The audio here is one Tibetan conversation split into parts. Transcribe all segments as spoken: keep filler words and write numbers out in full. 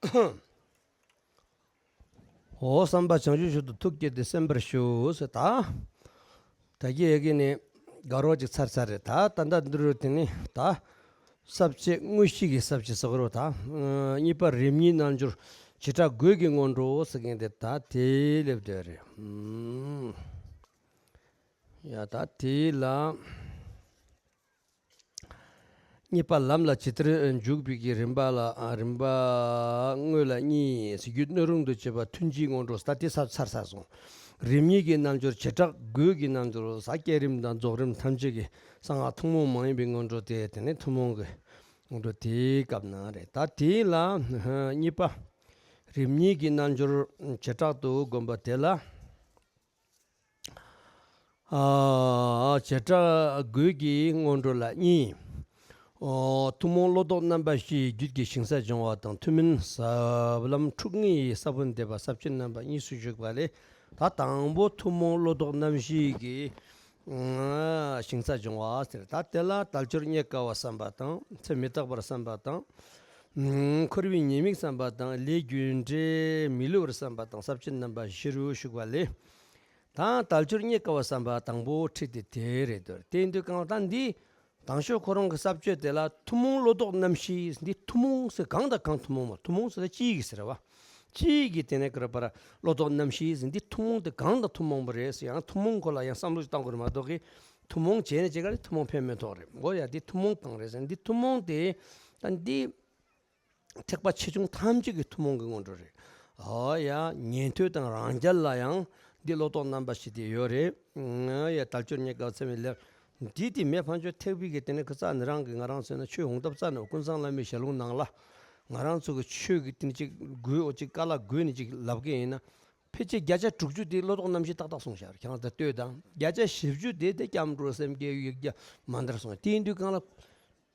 འོ་བསམ་པ་བྱང་ཆུབ་མཆོག་ཏུ་ཐུགས་བསྐྱེད་དེ་གསན་པར་ཞུ་ཟེར། ད་ད་གི་ཡ་གི་ནི་དགའ་རོགས་ཅིག་ཚར་ཚར་རེད། ད་ད་ད་འདི་རུ་དེ་ནི་ད་ས་བཅད་དངོས་གཞི་གི་ས་བཅད་ཟེར་གི་རེད། ད་གཉིས་པ་རིམ་གཉིས་རྣལ་འབྱོར་བྱེ་བྲག་དགོས་ཀྱི་སྔོན་འགྲོ་ཟེར་མཁན་དེ་ད་དེ་སླེབས་བསྡད་རེད། ཡ་ད་དེ་ལ། གཉིས་པ་ལམ་ལ་ཇི་ལྟར་འཇུག་པའི་གི་རིམ་པ་ལ། ཨ། རིམ་པ་དངོས་ལ་གཉིས། རྒྱུ་སྣོད་རུང་དུ་བྱེད་པ་ཐུན་གཅིག་སྔོན་འགྲོ་ཟེར། ད་དེ་ཚར་ཚར་ཚར་སོང་། རིམ་གཉིས་ཀྱི་རྣལ་འབྱོར་བྱེ་བྲག་དགོས་ཀྱི་རྣལ་འབྱོར་ཟེར། བསྐྱེད་རིམ་དང་རྫོགས་རིམ་ཐམས་ཅད་ཀྱི་གསང་སྔགས་ཐུན་མོང་མ་ཡིན་པའི་སྔོན་འགྲོ་དེ། དེ་ནི་ཐུན་མོང་གི་སྔོན་འགྲོ་དེའི་སྐབས་ན་རེད། ད་དེ་ལ་གཉིས་པ་རིམ་གཉིས་ཀྱི་རྣལ་འབྱོར་བྱེ་བྲག་ཏུ་བསྒོམ་པ་དེ་ལ། ཨ། བྱེ་བྲག་དགོས་ཀྱི་སྔོན་འགྲོ་ལ་གཉིས། ཨོ། ཐུན་མོང་བློ་ལྡོག་རྣམ་པ་བཞིའི་རྒྱུད་ཀྱི་ཞིང་ས་སྦྱོང་བ་དང་། ཐུན་མིན་ཟབ་ལམ་དྲུག་ལྔའི་ས་བོན་འདེབས་པ་ས་བཅད་རྣམ་པ་གཉིས་སུ་བཞུགས་པ་ལས། ད་དང་པོ་ཐུན་མོང་བློ་ལྡོག་རྣམ་བཞིའི་གི་ཨ། ཞིང་ས་སྦྱོང་བ་ཟེར། ད་དེ་ལ་དལ་འབྱོར་རྙེད་དཀའ་བ་བསམ་པ་དང་། ཚེ་མི་རྟག་པར་བསམ་པ་དང་། ཨ། འཁོར་བའི་ཉེས་དམིགས་བསམ་པ་དང་། ལས་རྒྱུ་འབྲས་མི་བསླུ་བར་བསམ་པ་དང་། ས་བཅད་རྣམ་པ་བཞི་རུ་བཞུགས་པ་ལས། ད་དལ་འབྱོར་རྙེད་དཀའ་བ་བསམ་པ་དང་པོ་ཁྲིད་དེ་དེ་རེད་དོ། དེ་ཡིན་དུས་གང་ལ་ད་འདི་དང་ཤོས་ཁོ་རང་གི་ས་བཅད་དེ་ལ་ཐུན་མོང་བློ་ལྡོག་རྣམ་བཞི། འདི་ཐུན་མོང་ཟེར་གང་དང་གང་ཐུན་མོང་མ། ཐུན་མོང་ཟེར་ན་སྤྱིའི་གི་ཟེར་བ། སྤྱིའི་གི་དེ་ནས་ཀར་པར་བློ་ལྡོག་རྣམ་བཞི་ཟེར། འདི་ཐུན་མོང་དེ་གང་དང་ཐུན་མོང་པ་རེད་ཟེར། ཡང་ཐུན་མོང་ཁོ་ལ་ཡང་བསམ་བློ་ཞིག་བཏང་དགོས་རེད་མ་གཏོགས་གི། ཐུན་མོང་བྱས་ནས་བྱེད་ག་ལ་ཐུན་མོང་ཕན་མི་ཐོགས་རེད། འོ་ཡ། འདི་ཐུན་མོང་དང་རེད་ཟེར། འདི་ཐུན་མོང་དེ་ད་འདི། ཐེག་པ་ཆེ་ཆུང་ཐམས་ཅད་ཀྱི་ཐུན་མོང་གི་སྔོན་འགྲོ་རེད། འོ་ཡ། ཉན་ཐོས་དང་རང་རྒྱལ་ལ་ཡང་འདི་བློ་ལྡོག་རྣམ་པ་བཞི་དེ་ཡོད་རེད། འོ་ཡ། དལ་འབྱོར་རྙེད་དཀའ་ཚད་མེད་ལས། འདི་དེ་མེད་ཕན་ཆོད་ཐེག་པའི་གི་དེ་ནས་ཁོ་རྩ་ནས་རང་གི་ང་རང་ཚོས་ན་ཆོས་འོང་ཐབས་རྩ་ནས། ཀུན་བཟང་བླ་མའི་ཞལ་ལུང་ནང་ལ་ང་རང་ཚོ་གི་ཆོས་ཀྱི་དེ་ནས་ཅིག་དགོས། འོ་ཅིག་དཀའ་ལས་དགོས་ནས་ཅིག་ལབ་ཀྱི་ཡིན་ན། ཕལ་ཆེར་བརྒྱ་ཆ་དྲུག་ཅུ་དེ་བློ་ལྡོག་རྣམ་བཞི་ཏག་ཏག་གསུངས་བཞག་རེད། ཁྱེད་རང་ཚོ་ལྟོས་དང་། བརྒྱ་ཆ་བཞི་བཅུ་དེ་དེ་སྐྱབས་འགྲོ་སེམས་བསྐྱེད་ཡིག་བརྒྱ་མ་འདར་སོང་། དེ་ཡིན་དུས་གང་ལ།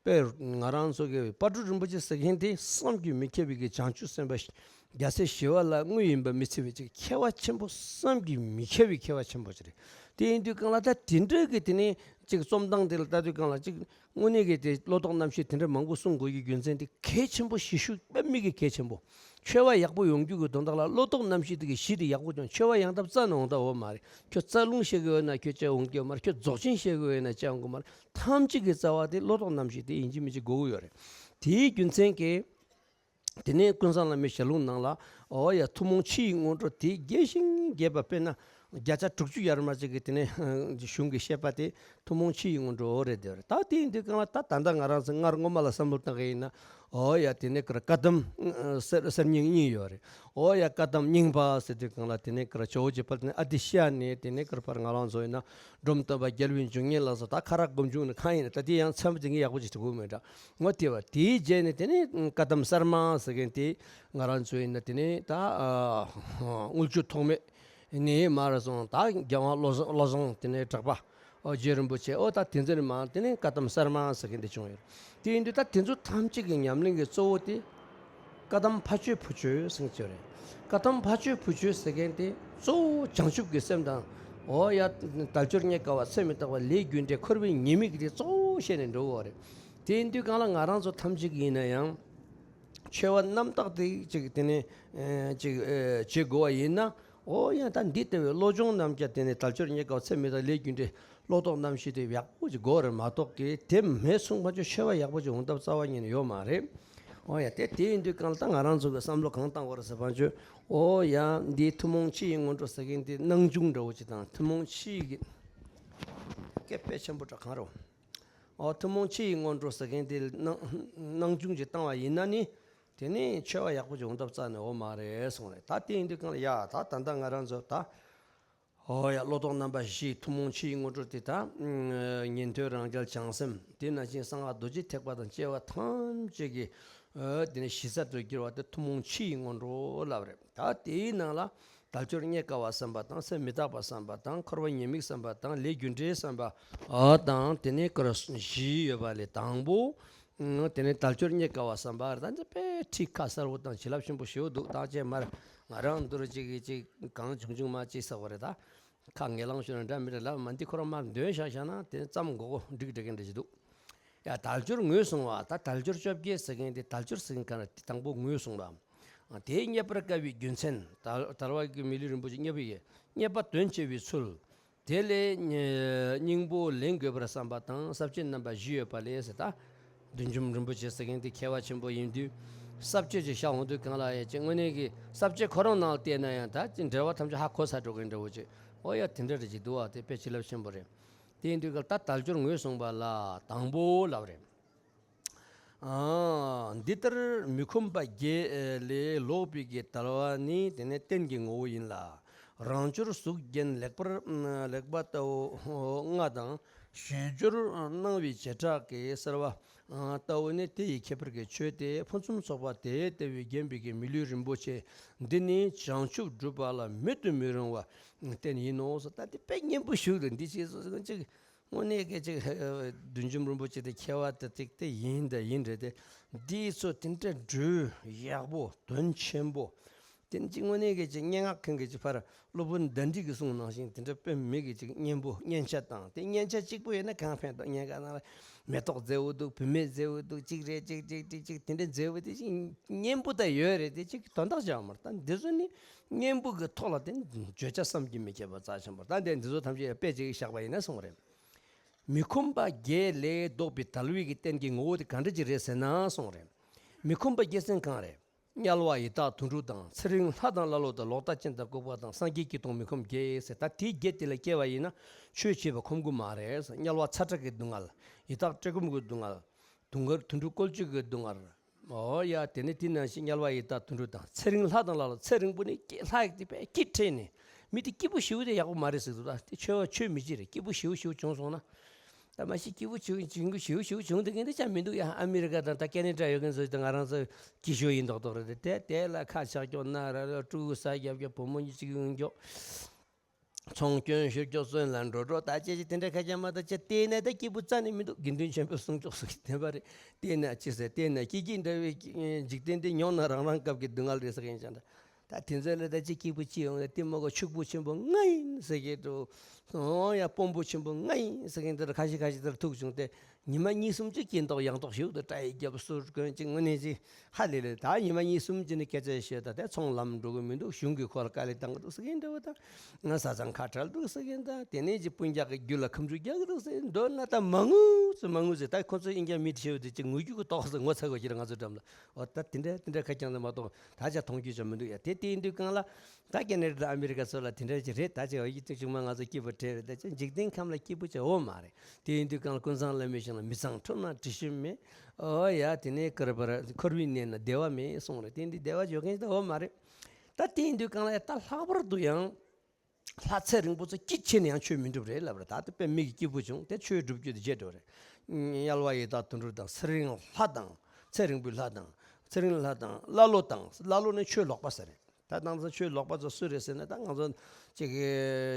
དཔེ་ང་རང་ཚོ་གི་དཔལ་སྤྲུལ་རིན་པོ་ཆེ་ཟེར་མཁན་དེ་བསམ་གྱིས་མི་ཁྱབ་པའི་གི་བྱང་ཆུབ་སེམས་དཔའ་རྒྱལ་སྲས་ཞི་བ་ལྷ་དངོས་ཡིན་པ་མི་ཚེ་བའི་ཅིག་མཁས་པ་ཆེན་པོ། བསམ་གྱིས་མི་ཁྱབ་པའི་མཁས་པ་ཆེན་པོ་ཅིག་རེད། དེ་ཡིན་དུས་གང་ལ་ད་དེ་འདྲ་གི་དེ་ནས་ཅིག་རྩོམ་སྟངས་དེ་ལ་ལྟ་དུས་གང་ལ་ཅིག་དངོས་གནས་ཀྱི་དེ་བློ་ལྡོག་རྣམ་བཞི་དེ་འདྲ་མང་པོ་གསུང་དགོས་ཀྱི་རྒྱུ་མཚན་དེ་གལ་ཆེན་པོ་ཞེ་ཤུགས་དཔེ་མི་གི་གལ་ཆེན་པོ། ཆོས་པ་ཡག་པོ་ཡོང་རྒྱུ་གི་དོན་དག་ལ་བློ་ལྡོག་རྣམ་བཞི་དེ་གི་གཞི་དེ་ཡག་པོ་བྱུང་། ཆོས་པ་ཡང་ཐབས་རྩ་ནས་འོང་ཐབས་ཡོད་མ་རེད། ཁྱོད་རྩ་རླུང་བཤད་གི་ཡོད་ན་ཁྱོད་བྱས་འོང་གི་ཡོད་མ་རེད། ཁྱོད་རྫོགས་ཆེན་བཤད་གི་ཡོད་ན་བྱས་འོང་གི་མ་རེད། ཐམས་ཅད་ཀྱི་རྩ་བ་དེ་བློ་ལྡོག་རྣམ་བཞི་དེ་ཡིན་གཅིག་མིན་གཅིག་དགོས་ཀྱི་ཡོད་རེད། དེའི་རྒྱུ་མཚན་གྱིས། དེ་ནས་ཀུན་བཟང་བླ་མའི་ཞལ་ལུང་ནང་ལ། འོ་ཡ། ཐུན་མོང་ཕྱི་ཡི་སྔོན་འགྲོ་དེ་རྒྱས་ཤིང་རྒྱས་པ། དཔེར་ན་བརྒྱ་ཆ་དྲུག་ཅུ་ཡར་མར་ཅིག་གི་དེ་ནས་གཞུང་གི་བཤད་པ་དེ་ཐུན་མོང་ཕྱི་ཡི་སྔོན་འགྲོ་རེད་དེ་རེད། ད་དེ་ཡིན་དུས་གང་ལ་ད་ད་ལྟ་ང་རང་ཚོ་སྔར་སྔོན་མ་ལ་བསམ་བློ་བཏང་གི་ཡིན་ན། འོ་ཡ། དེ་ནས་ཀར་བཀའ་གདམས་གསར་གསར་རྙིང་གཉིས་ཡོད་རེད། འོ་ཡ། བཀའ་གདམས་རྙིང་པ་ཟེར་དུས་གང་ལ་དེ་ནས་ཀར་ཇོ་བོ་རྗེ་དཔལ་ལྡན་ཨ་ཏི་ཤ་ནས་དེ་ནས་ཀར་པར་ང་རང་ཚོ་ཡིན་ན་འབྲོམ་སྟོན་པ་རྒྱལ་བའི་འབྱུང་གནས་ལ་སོགས། ད་ཁ་རག་སྒོམ་བྱུང་ནས་གང་ཡིན་ན་ད་དེ་ཡང་ཚན་པ་དེ་ངས་ཡག་པོ་ཅིག་དྲི་དགོས་མེད་འདྲ། ངོ་དེ་བ་དེའི་རྗེས་ནས་དེ་ནས་བཀའ་གདམས་གསར་མ་ཟེར་མཁན་དེ་ང་རང་ཚོ་ཡིན་ན་དེ་ནས་ད་ཨ་དངུལ་ཆུ་ཐོགས་མེད་ནས་མར་སོང་། ད་རྒྱལ་དབང་བློ་བཟང་བློ་བཟང་དེ་ནས་གྲགས་པ། ཨོ་རྗེ་རིན་པོ་ཆེ། ཨོ་ད་དེ་ཚོ་ནས་མར་དེ་ནས་བཀའ་གདམས་གསར་མ་ཟེར་མཁན་དེ་བྱུང་ཡོད། དེ་ཡིན་དུས་ད་དེ་ཚོ་ཐམས་ཅད་ཀྱི་ཉམས་ལེན་གྱི་གཙོ་བོ་དེ་བཀའ་གདམས་ཕ་ཆོས་བུ་ཆོས་ཟེར་མཁན་ཅིག་ཡོད་རེད། བཀའ་གདམས་ཕ་ཆོས་བུ་ཆོས་ཟེར་མཁན་དེ་གཙོ་བོ་བྱང་ཆུབ་ཀྱི་སེམས་དང་། ཨོ་ཡ། དལ་འབྱོར་རྙེད་དཀའ་བ། ཚེ་མི་རྟག་པ། ལས་རྒྱུ་འབྲས། འཁོར་བའི་ཉེས་དམིགས་དེ་གཙོ་བོ་བཤད་ནས་འགྲོ་གི་ཡོད་རེད། དེ་ཡིན་དུས་གང་ལ་ང་རང་ཚོ་ཐམས་ཅད་ཀྱི་ཡིན་ན་ཡང་། ཆོས་པ་རྣམ་དག་དེ་ཅིག་དེ་ནས་ཨེ་ཅིག་ཨེ་བྱེད་དགོས་པ་ཡིན་ན། ཨོ་ཡ། ད་འདི་ལྟ་བུའི་བློ་སྦྱོང་རྣམས་ཀྱང་དེ་ནས་དལ་འབྱོར་རྙེད་དཀའ་བ། ཚེ་མི་རྟག་པ། ལས་རྒྱུ་འབྲས། བློ་ལྡོག་རྣམ་བཞི་དེ་ཡག་པོ་ཅིག་དགོས་རེད་མ་གཏོགས་ཀྱི་དེ་མེད་སོང་པ་ཅིག་ཆོས་པ་ཡག་པོ་ཅིག་འོང་ཐབས་རྩ་བ་ཉིད་ནས་ཡོད་མ་རེད། ཨོ་ཡ། དེ་དེ་ཡིན་དུས་གང་ལ་ད་ང་རང་ཚོ་གི་བསམ་བློ་གང་བཏང་དགོས་རེད་ཟེར་བ་ཅིག། ཨོ་ཡ། འདི་ཐུན་མོང་ཕྱི་ཡི་སྔོན་འགྲོ་ཟེར་མཁན་དེ་སྣང་ཆུང་འདྲ་བོ་ཅིག་དང་། ཐུན་མོང་ཕྱི་ཡི་གི་སྐད་དཔེ་ཆེན་པོ་འདྲ་གང་རུང་། ཨོ་ཐུན་མོང་ཕྱི་ཡི་སྔོན་འགྲོ་ཟེར་མཁན་དེ་སྣང་སྣང་ཆུང་ཅིག་བཏང་བ་ཡིན་ན་ནི། དེ་ནི་ཆོས་པ་ཡག་པོ་ཅིག་འོང་ཐབས་རྩ་ནས་ཡོད་མ་རེད་གསུངས་རེད། ད་དེ་ཡིན་དུས་གང་ལ་ཡ། ད་ད་ལྟ་ང་རང་ཚོ་ད། ཨོ་ཡ། བློ་ལྡོག་རྣམ་པ་བཞི། ཐུན་མོང་ཕྱི་ཡི་སྔོན་འགྲོ་དེ་དག། ཉན་ཐོས་རང་རྒྱལ་བྱང་སེམས། དེ་ནང་བཞིན་གསང་སྔགས་རྡོ་རྗེ་ཐེག་པ་དང་བཅས་པ་ཐམས་ཅད་ཀྱི། ཨོ་དེ་ནས་གཞི་རྩར་དུ་གྱུར་པ་དེ་ཐུན་མོང་ཕྱི་ཡི་སྔོན་འགྲོ་ལབ་རེད། ད་དེའི་ནང་ལ་དལ་འབྱོར་རྙེད་དཀའ་བ་བསམ་པ་དང་། ཚེ་མི་རྟག་པ་བསམ་པ་དང་། འཁོར་བའི་ཉེས་དམིགས་བསམ་པ་དང་། ལས་རྒྱུ་འབྲས་བསམ་པ། ཨོ་དང་དེ་ནས་ཀར་བཞི་ཡོད་པ་ལས་དང་པོ། ཨང་། དེ་ནས་དལ་འབྱོར་རྙེད་དཀའ་བ་བསམ་པ་རེད། ད་འདི་དཔེ་ཁྲིད་ཁ་གསལ་པོ་དང་བྱིན་རླབས་ཆེན་པོ་ཞེ་པོ་འདུག། ད་ཅེས་མར་ང་རང་འདུར་ཅིག་གིས་ཅིག་གང་བྱུང་བྱུང་མ་ཅིག་ཟེར་བ་རེད། ད་ཁ་ངན་ལང་ཤོར་ན་འདྲ་མི་འདྲ་ལབ་མ། འདི་ཁོ་རང་མར་འདོན་བཞག་བཞག་ན་དེ་ཙམ་མགོ་སྐོར་འགྲིག་འགྲིག་གི་འདྲ་ཅིག་འདུག། ཡ། དལ་འབྱོར་ངོས་བཟུང་བ། ད་དལ་འབྱོར་བཅོ་བརྒྱད་ཟེར་མཁན་དེ། དལ་འབྱོར་ཟེར་མཁན་གང་རེད། དེ་དང་པོ་ངོས་བཟུང་བ། དེའི་རྙེད་པར་དཀའ་བའི་རྒྱུ་མཚན། དལ་དལ་བ་གི་མི་ལུས་རིན་པོ་ཆེ་རྙེད་པའི་ཡེ། རྙེད་པ་དོན་ཆེ་བའི་ཚུལ། དེ་ལས་སྙིང་པོ་ལེན་དགོས་པར་བསམ་པ་དང་ས་བཅད་རྣམ་པ་བཞི་ཡོད་པ་ལས་ཟེར། ད་བདུད་འཇོམས་རིན་པོ་ཆེ་ཟེར་མཁན་དེ་མཁས་པ་ཆེན་པོ་ཡིན་དུས། ས་བཅད་ཅིག་བཞག་འོང་དུས་གང་ལ་ཡང་ཅིག་དངོས་གནས་ཀྱི་ས་བཅད་ཁོ་རང་ནང་ལ་བལྟས་ན་ཡང་ད་ཅིག་འགྲེལ་པ་ཐམས་ཅད་ཧ་གོ་ཚར་འགྲོ་གི་འདྲ་བོ་ཅིག་ཨོ་ཡ་དེ་འདྲ་རེ་ཅིག་འདུག་བ། དེ་དཔེ་བྱིན་རླབས་ཆེན་པོ་རེད། དེ་ཡིན་དུས་གང་ལྟར་དལ་འབྱོར་ངོས་བཟུང་བ་ལ་དང་པོ་ལབ་རེད། ཨ། འདི་ལྟར་མི་ཁོམ་པ་བརྒྱད་ལས་ལོག་པའི་གི་དལ་བ་ནི་དེ་ནི་རྟེན་གྱི་ངོ་བོ་ཡིན་ལ། རང་འབྱོར་གཟུགས་རྒྱན་ལེགས་པར་ལེགས་པ་ལྟ་བུ་ལྔ་དང་། ཞོད་འཇོར་སྣང་བའི་བྱེ་བྲག་གི་སེར་བ་ལྟ་བུ་ནི་དེ་ཡི་ཁྱད་པར་གྱི་ཆོས་ཏེ། ཕུན་སུམ་ཚོགས་པ་དེ་ལྟ་བུའི་བརྒྱན་པའི་གི་མི་ལུས་རིན་པོ་ཆེ་འདི་ནི་བྱང་ཆུབ་སྒྲུབ་པ་ལ་མེད་དུ་མི་རུང་བ་རྟེན་ཡིན་ནོ། ད་འདི་དཔེ་སྙན་པོ་ཞིག་རེད། འདི་ཅིག་ཅིག་དངོས་གནས་སྐད་ཅིག་བདུད་འཇོམས་རིན་པོ་ཆེ་དེ་མཁས་པ་དེ་ཅིག་དེ་ཡིན་དེ་ཡིན་རེད་དེ། འདི་ཚོ་དེ་འདྲ་འགྲོས་ཡག་པོ་དོན་ཆེན་པོ་དེ་ཅིག་དངོས་གནས་སྐད་ཅིག་སྙན་ངག་མཁན་གྱི་ཅིག་ཕར་སློབ་དཔོན་དཎྜི་གིས་གསུངས་ནང་བཞིན་དེ་འདྲ་དཔེ་མེད་ཀྱི་ཅིག་སྙན་པོ་སྙན་ཆ་དང་། དེ་སྙན་ཆ་གཅིག་པོ་ཡོད་ན་གང་ཕན་ཐོགས། སྙན་ངག་ནང་ལ་མེ་ཏོག་མཛེས་པོ་འདུག་བུད་མེད་མཛེས་པོ་འདུག་ཅིག་རེད་ཅིག་ཅིག་ཅིག་ཅིག་དེ་འདྲ་མཛེས་པོ་དེ་ཅིག་སྙན་པོ་ད་ཡོད་རེད་དེ། ཅིག་དོན་དག་ཅང་མ་རེད། ད་འདི་ཚོ་ནི་སྙན་པོ་གི་ཐོག་ལ་དེ་བརྗོད་བྱ་བསམ་གྱིས་མི་ཁྱབ་པ་རྩ་ཆེན་པོ། ད་འདི་འདི་ཚོ་ཐམས་ཅད་དཔེ་ཅིག་བཞག་པ་ཡིན་ན་གསུངས་རེད། མི་ཁོམ་པ་བརྒྱད་ལས་ལྡོག་པའི་དལ་བའི་གི་རྟེན་གྱི་ངོ་བོ་དེ་ག་འདྲ་ཅིག་རེད་ཟེར་ན་གསུངས་རེད། མི་ཁོམ་པ་བརྒྱད་ཟེར་གང་རེད། དམྱལ་བ་ཡི་དྭགས་དུད་འགྲོ་དང་། ཚེ་རིང་ལྷ་དང་ཀླ་ཀློ་དང་། ལོག་ལྟ་ཅན་དང་ལྐུགས་པ་དང་། སངས་རྒྱས་ཀྱིས་སྟོང་མི་ཁོམ་བརྒྱད་ཟེར། ད་དེ་བརྒྱད་དེ་ལ་སྐྱེ་བ་ཡིན་ན་ཆོས་བྱེད་པ་ཁོམ་གི་མ་རེད། དམྱལ་བ་ཚ་གྲང་གི་སྡུག་བསྔལ། ཡི་དྭགས་བཀྲེས་སྐོམ་གྱི་སྡུག་བསྔལ། དུང་དཀར་དུད་འགྲོ་བཀོལ་སྤྱོད་ཀྱི་སྡུག་བསྔལ། ཨོ་ཡ། དེ་ནས་དེ་ནང་བཞིན་དམྱལ་བ་ཡི་དྭགས་དུད་འགྲོ་དང་། ཚེ་རིང་ལྷ་དང་ཀླ་ཀློ། ཚེ་རིང་པོ་ནི་སྐྱེ་ལྷ་ཡི་དེ་དཔེ་སྐྱིད་ཁྲེལ་ནས་མི་དེ་སྐྱིད་པོ་ཞེ་པོ་དེ་ཡག་པོ་མ་རེད་ཟེར་འདུག་ད་དེ་ཆོས་པ་ཆོས་མི་བྱེད་རེད། སྐྱིད་པོ་ཞེ་པོ་ཞེ་པོ་བྱུང་སོང་ན། ད་མ་གཞི་སྐྱིད་པོ་བྱུང་བྱུང་གི་ཞེ་པོ་ཞེ་པོ་བྱུང་དེ་གན་དེ་ཅང་མི་འདུག་ཡ། ཨ་མི་རི་ཀ་དང་ད་ཁེ་ན་ཌ་ཡོད་མཁན་ཚོ་དེ་ང་རང་ཚོ་སྐྱིད་ཤོས་ཡིན་མདོག་མདོག་རེད་དེ། དེ་དེ་ལ་ཁ་ཆག་ཀྱོག་ན་ར་ར་ཕྲུ་གུ་ས་རྒྱབ་ཀྱོག་བུ་མོ་གཉིས་གཅིག་ཡོང་ཀྱོག་ཚོང་སྐྱོན་ཞུ་ཀྱོག་བཙོན་ལ་འགྲོ་འགྲོ་ད་ཅེ་ཅེ་དེ་འདྲ་ཁ་ཅན་མ་ད་ཅེ་བལྟས་ན་ད་སྐྱིད་པོ་རྩ་ནས་མི་འདུག་དགེ་འདུན་ཆེན་པོས་གསུངས་ཀྱོག་ཟེར་གི་དེ་འདྲ་རེད། བལྟས་ན་ཅི་ཟེར། བལྟས་ན་སྐྱིད་སྐྱིད་འདྲ་བའི་འཇིག་རྟེན་འདི། མྱོང་ན་རང་རང་སྐབས་ཀྱི་སྡུག་བསྔལ་རེད་ཟེར་གི་ཡིན་ཀྱང་འདྲ། ད་དེ་ཚོ་ལ་ད་ཅི་སྐྱིད་པོ་ཅི་ཡོང་ལ་དེ་མ་གོ་ཕྱུག་པོ་ཆེན་པོ་ང་ཡིན་ཟེར་གི་འདུག་ཨོ་ཡ། དཔོན་པོ་ཆེན་པོ་ང་ཡིན་ཟེར་གི་འདི་ཁ་ཤས་ཁ་ཤས་དེར་ཐུག་བྱུང་སྟེ། ཉི་མ་གཉིས་གསུམ་ཅིག་སྐྱིད་མདོག་ཡག་མདོག་ཞིག་ཏུ་སྐྲ་ཡི་རྒྱབ་སོར་གོན་ཅིག་དངོས་གནས་ཅིག་ཧ་ལས་ལས། ད་ཉི་མ་གཉིས་གསུམ་ཅིག་ནི་སྐད་ཆ་བཤད། ད་དེ་ཚོང་ལམ་འགྲོ་གི་མི་འདུག་གཞུང་གིས་ཁོ་ལ་དཀའ་ལས་བཏང་གི་འདུག་ཟེར་གི་འདྲ་བོ་དང་། ང་ས་ཚང་ཁ་བྲལ་འདུག་ཟེར་གི་འདུག་དེ་ནས་ཅིག་སྤུན་ཀྱག་གི་རྒྱུད་ལ་ཁམས་ཚུགས་རྒྱག་གི་འདུག་ཟེར་འདོད་ན་ད་མ་ངུ་ཟེར་མ་ངུ་ཟེར། ད་ཁོ་ཚོ་ཨིན་རྒྱ་མི་ཤེས་པ་དེ་ཅིག་ངུ་རྒྱུ་གི་ཏོག་ཙམ་ངོ་ཚ་གི་ཡོད་ཀྱི་རེད། ང་ཚོ་འགྲམ་ལ། འོ་ད་དེ་འདྲ་དེ་འདྲ་ཁ་རྐྱང་ཙམ་མ་གཏོགས་ད་ཆ་མཐོང་རྒྱུ་ཅང་མི་འདུག་ཡ། དེ་དེ་ཡིན་དུས་གང་ལ་ད་ཁེ་ན་ཌ་ཨ་མི་རི་ཀ་ཚོ་ལ་དེ་འདྲ་ཅིག་རེད། ད་ཅིག་ཨ་ཡི་ཅིག་ཅུང་མ་ང་ཚོ་སྐྱིད་པོ་བྲལ་རེད། ད་ཅིག་འཇིག་རྟེན་ཁམས་ལ་སྐྱིད་པོ་ཅིག་ཡོད་མ་རེད། དེ་ཡིན་དུས་གང་ལ་ཀུན་བཟང་བླ་མའི་ཞིང་ལ། མི་ཚངས་འཁྲུལ་སྣང་དྲི་ཞིམ་མེད། ཨོ་ཡ། དེ་ནས་ཀར་བར་འཁོར་བའི་གནས་ན་བདེ་བ་མེད་གསུངས་རེད། དེ་འདི་བདེ་བ་འཇོག་མཁན་ཞིག་ད་ཡོད་མ་རེད། ད་དེ་ཡིན་དུས་གང་ལ་ཡ་ད་ལྷག་པར་དུ་ཡང་ལྷ་ཚེ་རིང་པོ་ཚོ་སྐྱིད་ཆེ་ནས་ཡང་ཆོས་མི་འགྲུབ་རེད་ལབ་རེད། ད་དེ་དཔེ་མི་གི་སྐྱིད་པོ་བྱུང་དེ་ཆོས་སྒྲུབ་རྒྱུ་དེ་བརྗེད་འགྲོ་རེད། དམྱལ་བ་ཡི་དྭགས་དུད་འགྲོ་དང་། ཚེ་རིང་ལྷ་དང་། ཚེ་རིང་པོའི་ལྷ་དང་། ཚེ་རིང་ལྷ་དང་ཀླ་ཀློ་དང་། ཀླ་ཀློ་ནི་ཆོས་ལོག་པ་ཟེར་རེད། ད་དེང་སང་ཆོས་ལོག་པ་ཚོ་སུ་རེད་ཟེར་ན། ད་ང་ཚོ་ཅིག་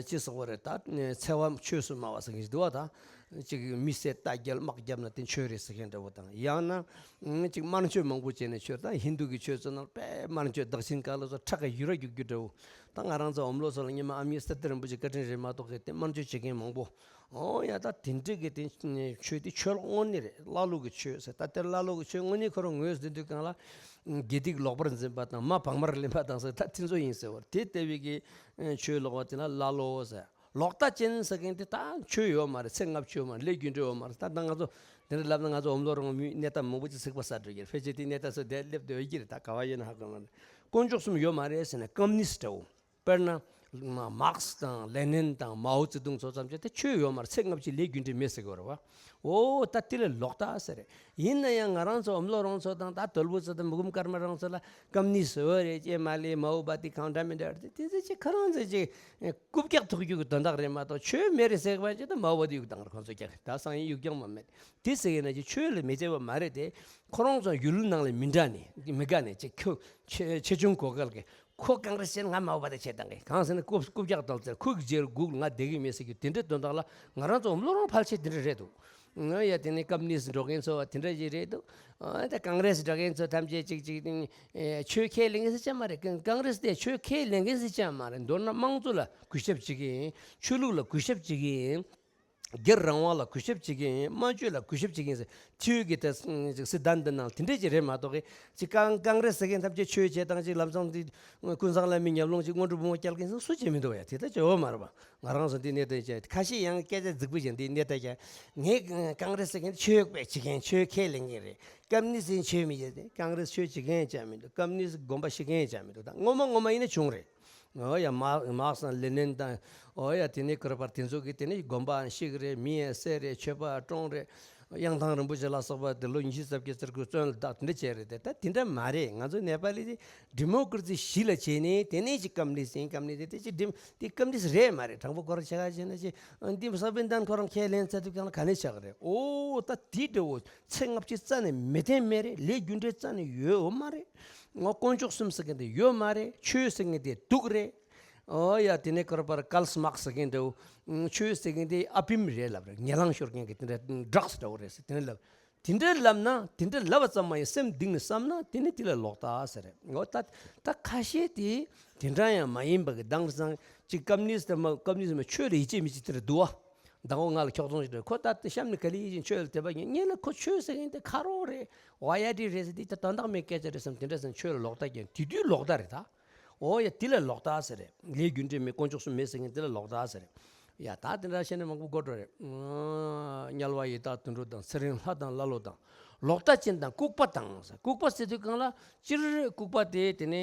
ཅི་ཟེར་བ་རེད། ད་འཚེ་བ་ཆོས་སུ་སྨྲ་བ་ཟེར་མཁན་ཞིག་འདུག་བ། ད་ཅིག་མི་བསད་རྟ་རྒྱལ་དམག་བརྒྱབ་ན་དེ་ཆོས་རེད་ཟེར་མཁན་འདྲ་བོ་དང་། ཡང་ན་ཅིག་དམར་མཆོད་མང་པོ་བྱས་ནས་ཆོས། ད་ཧིན་དུ་གི་ཆོས་ཚོ་ནང་དཔེ་དམར་མཆོད་བདག་ཆེན་ག་ལ་སོགས་ཁྲག་གི་ཡུ་ར་རྒྱུག་རྒྱུ་འདྲ་བོ། ད་ང་རང་ཚོ་འོམ་ལོ་ཚོ་ལ་སྔོན་མ་ཨ་མྱེས་སི་ཏི་རིན་པོ་ཆེ་བཀའ་དྲིན་རེད་མ་གཏོགས་གི་དེ་དམར་མཆོད་བྱེད་མཁན་མང་པོ། ཨོ་ཡ། ད་དེ་འདྲ་གི་དེ་ཆོས་དེ་ཆོས་ལོག་དངོས་གནས་རེད། ཀླ་ཀློ་གི་ཆོས་ཟེར། ད་དེ་ཀླ་ཀློ་གི་ཆོས་དངོས་གནས་ཁོ་རང་ངོས་ཟིན་དུས་གང་ལ། དགེ་སྡིག་ལོག་པར་འཛིན་པ་དང་། མ་བག་མར་ལེན་པ་དང་ཟེར། ད་དེ་ཚོ་ཡིན་ཟེར་བ་རེད། དེ་ལྟ་བུའི་གི་ཆོས་ལོག་པ་དེ་ལ་ཀླ་ཀློ་ཟེར། ལོག་ལྟ་ཅན་ཟེར་མཁན་དེ་ད་ཆོས་ཡོད་མ་རེད། ཚེ་སྔ་ཕྱི་ཡོད་མ་རེད། ལས་རྒྱུ་འབྲས་ཡོད་མ་རེད། ད་ད་ང་ཚོ་དེ་འདྲ་ལབ་ན་ང་ཚོ་འོམ་ལོ་རང་མིའི་གནས་སྟངས་མང་པོ་ཅིག་གཟིགས་པ་ས་འགྲོ་གི་རེད། ཕལ་ཆེར་དེ་གནས་སྟངས་ཚོ་དེ་སླེབས་བསྡད་ཡོད་ཀྱི་རེད། ད་ག་བ་ཡོད་ན་ཧ་གོ་མ་རེད། དཀོན་མཆོག་གསུམ་ཡོད་མ་རེད་ཟེར་ན་ཀམ་ནིས་འདྲ་བོ། དཔེར་ན། མ་མཱག་སི་དང་ལེ་ནིན་དང་མའོ་ཙེ་ཏུང་ཚོ་ཙམ་ཅིག་དེ་ཆོས་ཡོད་མ་རེད། ཚེ་སྔ་ཕྱི་ལས་རྒྱུ་འབྲས་མེད་ཟེར་གི་ཡོད་རེད་བ། ཨོ་ད་དེ་ལ་ལོག་ལྟ་ཟེར་རེད། ཡིན་ན་ཡང་ང་རང་ཚོ་འོམ་ལོ་རང་ཚོ་དང་ད་དོལ་པོ་ཚོ་དང་མུ་གུམ་ཀརྨ་རང་ཚོ་ལ་ཀམ་ནིས་འོ་རེད་ཅེས་མ་ལས་མའོ་བ་དེ་གང་འདྲ་མི་འདྲ་རེད། དེ་ཚོ་ཅིག་ཁ་རང་ཚོ་ཅིག་རྐུབ་བཀྱག་ཐོགས་རྒྱུ་གི་དོན་དག་རེད་མ་གཏོགས་ཆོས་མེད་རེད་ཟེར་བ་ཅིག་ད་མའོ་བ་དེ་གཡུག་བཏང་རེད། ཁོང་ཚོ་རྒྱག་ད་སང་ཡིན་གཡུག་རྒྱང་མ་མེད། དེ་ཟེར་ཡིན་ན་ཅིག་ཆོས་ལ་མི་བརྩེ་བ་མ་རེད་དེ། ཁོ་རང་ཚོ་ཡུལ་ནང་ལ་མི་འདྲ་ནས་མི་དགའ་ནས་ཅིག་ཁྱོད་ཆེ་ཆེ་ཆུང་གོ་སྐལ་གི་ཁོ་གང་རེད་ཟེར་ན་ང་མའོ་བ་དེ་བྱེད་བཏང་གི། གང་ཟེར་ན་རྐུབ་རྐུབ་བཀྱག་བཏང་ཚེ་ཁོ་གི་རྗེས་སྒུག་ང་བསྡད་གི་མེད་ཟེར་རྒྱུ་དེ་འདྲའི་དོན་དག་ལ་ང་རང་ཚོ་འོམ་ལོ་རང་ཕལ་ཆེར་དེ་འདྲ་རེད་འདུག་ཨ་ཡ་དེ་ནས་ཀམ་ནིས་འགྲོ་མཁན་ཚོ་བ་དེ་འདྲ་ཞིག་རེད་འདུག་ཨ་ད་ཀང་རེས་འགྲོ་མཁན་ཚོ་ཐམས་ཅད་ཅིག་ཅིག་ཨེ་ཆོས་ཁས་ལེན་མཁན་ཟེར་ཅང་མ་རེད། ཀང་རེས་དེ་ཆོས་ཁས་ལེན་མཁན་ཟེར་ཅང་མ་རེད། མདོར་ན་དམངས་གཙོ་ལ་གུས་ཞབས་བྱེད་མཁན། ཆོས་ལུགས་ལ་གུས་ཞབས་བྱེད་མཁན། སྒེར་རང་དབང་ལ་གུས་ཞབས་བྱེད་ཀྱི་ཡིན། སྨྲ་བརྗོད་ལ་གུས་ཞབས་བྱེད་ཀྱི་ཡིན་ཟེར། ཐེའུ་གི་དེ་སྲིད་དོན་དེ་ནང་དེ་འདྲས་ཅིག་རེད་མ་གཏོགས་གི་ཅིག་ཀང་ཀང་རེ་སི་ཟེར་མཁན་ཐམས་ཅད་ཆོས་བྱེད་སྟངས་ཅིག་ལམ་སང་དེ་ཀུན་བཟང་བླ་མའི་ཉམས་མྱོང་ཅིག་སྔོན་འགྲོ་བུ་མོ་སྐྱེལ་མཁན་སུ་བྱེད་མི་འདུག་ཡ། དེ་ལྟ་ཅིག་ཡོད་མ་རེད་པ། ང་རང་ཚོ་འདི་གནས་སྟངས་བྱས་ཁ་ཤས་ཡང་སྐད་ཆ་རྫིག་པོ་བྱས་འདི་གནས་སྟངས་བྱས། ངས་ཀང་རེ་སི་ཟེར་མཁན་ཆོས་བྱེད་མཁན་ཆོས་ཁས་ལེན་མཁན་རེད། ཀམ་མུ་ནི་སི་ཡིན་ཆོས་མི་བྱེད་དེ། ཀང་རེ་སི་ཆོས་བྱེད་མཁན་ཅང་མི་འདུག་ཀམ་མུ་ནི་སི་དགོན་པ་བཤིག་མཁན་ཅང་མི་འདུག་ད་ངོ་མ་ངོ་མ་ཡིན་ན་བྱུང་རེད། འོ་ཡ་མར་མར་ཁེ་སི་དང་ལེ་ནིན་དང་། འོ་ཡ་དེ་ནས་ཁོ་ར་པར་དེ་ཚོ་གིས་དེ་ནས་དགོན་པའང་བཤིག་རེད། མི་ཡང་བསད་རེད། མཆོད་པ་བཀྲོངས་རེད། གཡང་ཐང་རིན་པོ་ཆེ་ལ་སོགས་པ་དེ་ལོ་ཉི་ཤུ་རྩ་བརྒྱད་ཙམ་གྱི་བཙོན་ལ་བཏགས་དེ་འདྲ་བྱས་རེད་དེ། ད་དེ་འདྲ་མ་རེད། ང་ཚོ་ནེ་པ་ལི་དེ་ཌི་མོ་ཀ་རེ་སི་གཞི་ལ་བྱས་ནས་དེ་ནས་ཅིག་ཀམ་མུ་ནི་སི་ཡིན་ཀམ་མུ་ནི་སི་དེ་ཅིག་ཌི་དེ་ཀམ་མུ་ནི་སི་རེད་མ་རེད། དྲང་པོ་ཁོ་རང་ཆ་ག་བྱས་ན་ཅིག་འདི་སོ་བྷིན་ཏན་ཁོ་རང་ཁས་ལེན་ཚར་དུས་གང་ལ་ག་ནས་ཆགས་རེད། འོ་ད་དེ་འདྲ་བོ་ཚེ་ལྔ་བཅུ་རྩ་ནས་མི་བསྟེན་མེད་རེད། ལས་རྒྱུ་འབྲས་རྩ་ནས་ཡོད་ཡོད་མ་རེད། ང་དཀོན་མཆོག་གསུམ་ཟེར་མཁན་དེ་ཡོད་མ་རེད། ཆོས་ཟེར་མཁན་དེ་སྡུག་རེད། ཨོ་ཡ་དེ་ནས་ཁོ་ར་པར་ཀཱལ་མཱར་ཁེ་སི་ཟེར་མཁན་དེ་ཆོས་ཟེར་མཁན་དེ་ཨ་ཕིམ་རེད་ལབ་རེད། ངན་ལང་ཤོར་མཁན་གྱི་དེ་འདྲ་ཌྲག་སི་འདྲ་བོ་རེད་ཟེར་དེ་འདྲ་ལབ། དེ་འདྲ་ལབ་ན་དེ་འདྲ་ལབ་པ་ཙམ་མ་ཡིན་སེམས་གཏིང་ནས་བསམ་ན་དེ་ནི་དེ་ལ་ལོག་ལྟ་ཟེར་རེད། ཨོ་ད་ད་ཁ་ཤས་དེ་དེ་འདྲ་ཡང་མ་ཡིན་པ་གི་དེང་སང་ཅིག་ཀམ་མུ་ནི་སི་དེ་མ་ཀམ་མུ་ནི་སི་མ་ཆོས་ལ་ཡིད་ཆེས་མི་བྱེད་དེ་རེད་འདུག་བ། མདང་དགོང་ང་ལ་འཁྱོག་ཚོང་ཞིག་རེད། ཁོ་ད་ལྟ་གཤམ་ནས་ག་ལེ་ཡིད་ཆེས་ཆོས་ལ་དད་པ་ཡིན། ངས་ལ་ཁོ་ཆོས་ཟེར་མཁན་དེ་ཁ་རོག་རེད། ཝ་ཡ་ཌི་རེད་ཟེར་དེ་ད་དོན་དག་མེད་སྐད་ཆ་རེད་བསམ་དེ་འདྲ་ཟེར་ཆོས་ལ་ལོག་ལྟ་རྒྱག་དེ་དུས་ལོག་ལྟ་རེད་ད། འོ་ཡ་དེ་ལ་ལོག་ལྟ་ཟེར་རེད། ལས་རྒྱུ་འབྲས་མེད། དཀོན་མཆོག་གསུམ་མེད་ཟེར་མཁན་དེ་ལ་ལོག་ལྟ་ཟེར་རེད། ཡ་ད་དེ་འདྲ་བཤད་ན་མང་པོ་གོ་འགྲོ་རེད། དམྱལ་བ་ཡི་དྭགས་དུད་འགྲོ་དང་། ཚེ་རིང་ལྷ་དང་ཀླ་ཀློ་དང་། ལོག་ལྟ་ཅན་དང་ལྐུགས་པ་དང་། ལྐུགས་པ་ཟེར་དུས་གང་ལ་སྤྱིར་ལྐུགས་པ་དེ་དེ་ནས་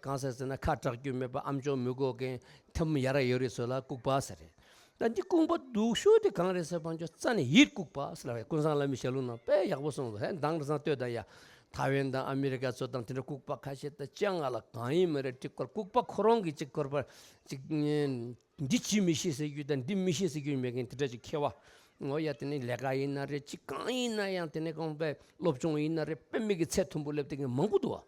གང་ཟེར་ཟེར་ན་ཁ་གྲག་རྒྱུ་མེད་པ། ཨམ་ཅོག་མི་གོ་མཁན་ཐུམ་ཡ་ར་ཡོད་རེད་ཚོ་ལ་ལྐུགས་པ་ཟེར་རེད། ད་འདི་ལྐུགས་པ་སྡུག་ཤོས་དེ་གང་རེད་ཟེར་བ་ཅོ་རྩ་ནས་ཡིད་ལྐུགས་པ་ཟེར་བས། ཀུན་བཟང་བླ་མའི་ཞལ་ལུང་ནང་དཔེ་ཡག་པོ་གསུངས་འདུག་ཧེ་མདང་རེ་སང་ལྟོས་དང་ཡ། ཐའེ་ཝན་དང་ཨ་མི་རི་ཀ་ཚོ་དང་དེ་འདྲ་ལྐུགས་པ་ཁ་ཤས་ད་ཅང་ང་ལ་གང་ཡིན་མ་རེད། ཏི་ཀོར་ལྐུགས་པ་ཁོ་རང་གི་ཅིག་ཀོར་པ་ཅིག་འདི་བྱེད་མི་ཤེས་ཟེར་རྒྱུ་དང་འདི་མི་ཤེས་ཟེར་རྒྱུ་མེད་མཁན་དེ་འདྲ་ཅིག་ཁྱེར་བ། འོ་ཡ་དེ་ནས་ལས་ཀ་ཡིན་ན་རེད། ཅིག་གང་ཡིན་ན་ཡང་དེ་ནས་གང་པའི་སློབ་སྦྱོང་ཡིན་ན་རེད། དཔེ་མི་གི་ཚད་མཐོན་པོ་སླེབས་དེ་གི་མང་པོ་འདུག་བ།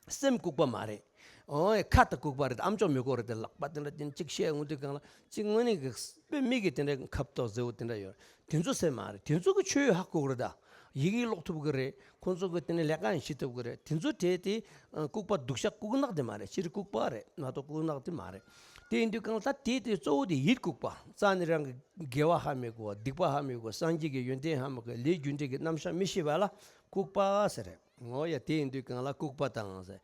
སེམས་ལྐུགས་པ་མ་རེད། ཨོ་ཡ་ཁ་ད་ལྐུགས་པ་རེད། ཨམ་ཅོག་མི་གོ་རེད་དེ། ལག་པ་དེ་འདྲ་དེ་གཅིག་བཤད་འོང་དུས་གང་ལ་ཅིག་དངོས་གནས་ཀྱི་དཔེ་མི་གི་དེ་འདྲ་ཁབ་ཏོག་ཟེར་བོ་དེ་འདྲ་ཡོད། དེ་ཚོ་སེམས་མ་རེད། དེ་ཚོ་གི་ཆོས་ཧ་གོ་གི་རེད་ད། ཡི་གེ་ཀློག་ཐུབ་གི་རེད། ཁོང་ཚོ་གི་དེ་ནས་ལས་ཀ་ཡང་བྱེད་ཐུབ་གི་རེད། དེ་ཚོ་གྲས་དེ་ལྐུགས་པ་སྡུག་ཤ་ལྐུགས་ནག་དེ་མ་རེད། སྤྱིར་ལྐུགས་པ་རེད་མ་གཏོགས་ལྐུགས་ནག་དེ་མ་རེད། དེ་ཡིན་དུས་གང་ལ་ད་དེ་དེ་གཙོ་བོ་དེ་ཡིད་ལྐུགས་པ། རྩ་ནས་རང་གི་དགེ་བ་ཧ་མི་གོ་བ། སྡིག་པ་ཧ་མི་གོ། སངས་རྒྱས་ཀྱི་ཡོན་ཏན་ཧ་མི་གོ། ལས་རྒྱུ་འབྲས་ཀྱི་རྣམ་གཞག་མི་ཤེས་པ་ལ་ལྐུགས་པ་ཟེར་རེད། འོ་ཡ་དེ་ཡིན་དུས་གང་ལ་ལྐུགས་པ་དང་ཟེར།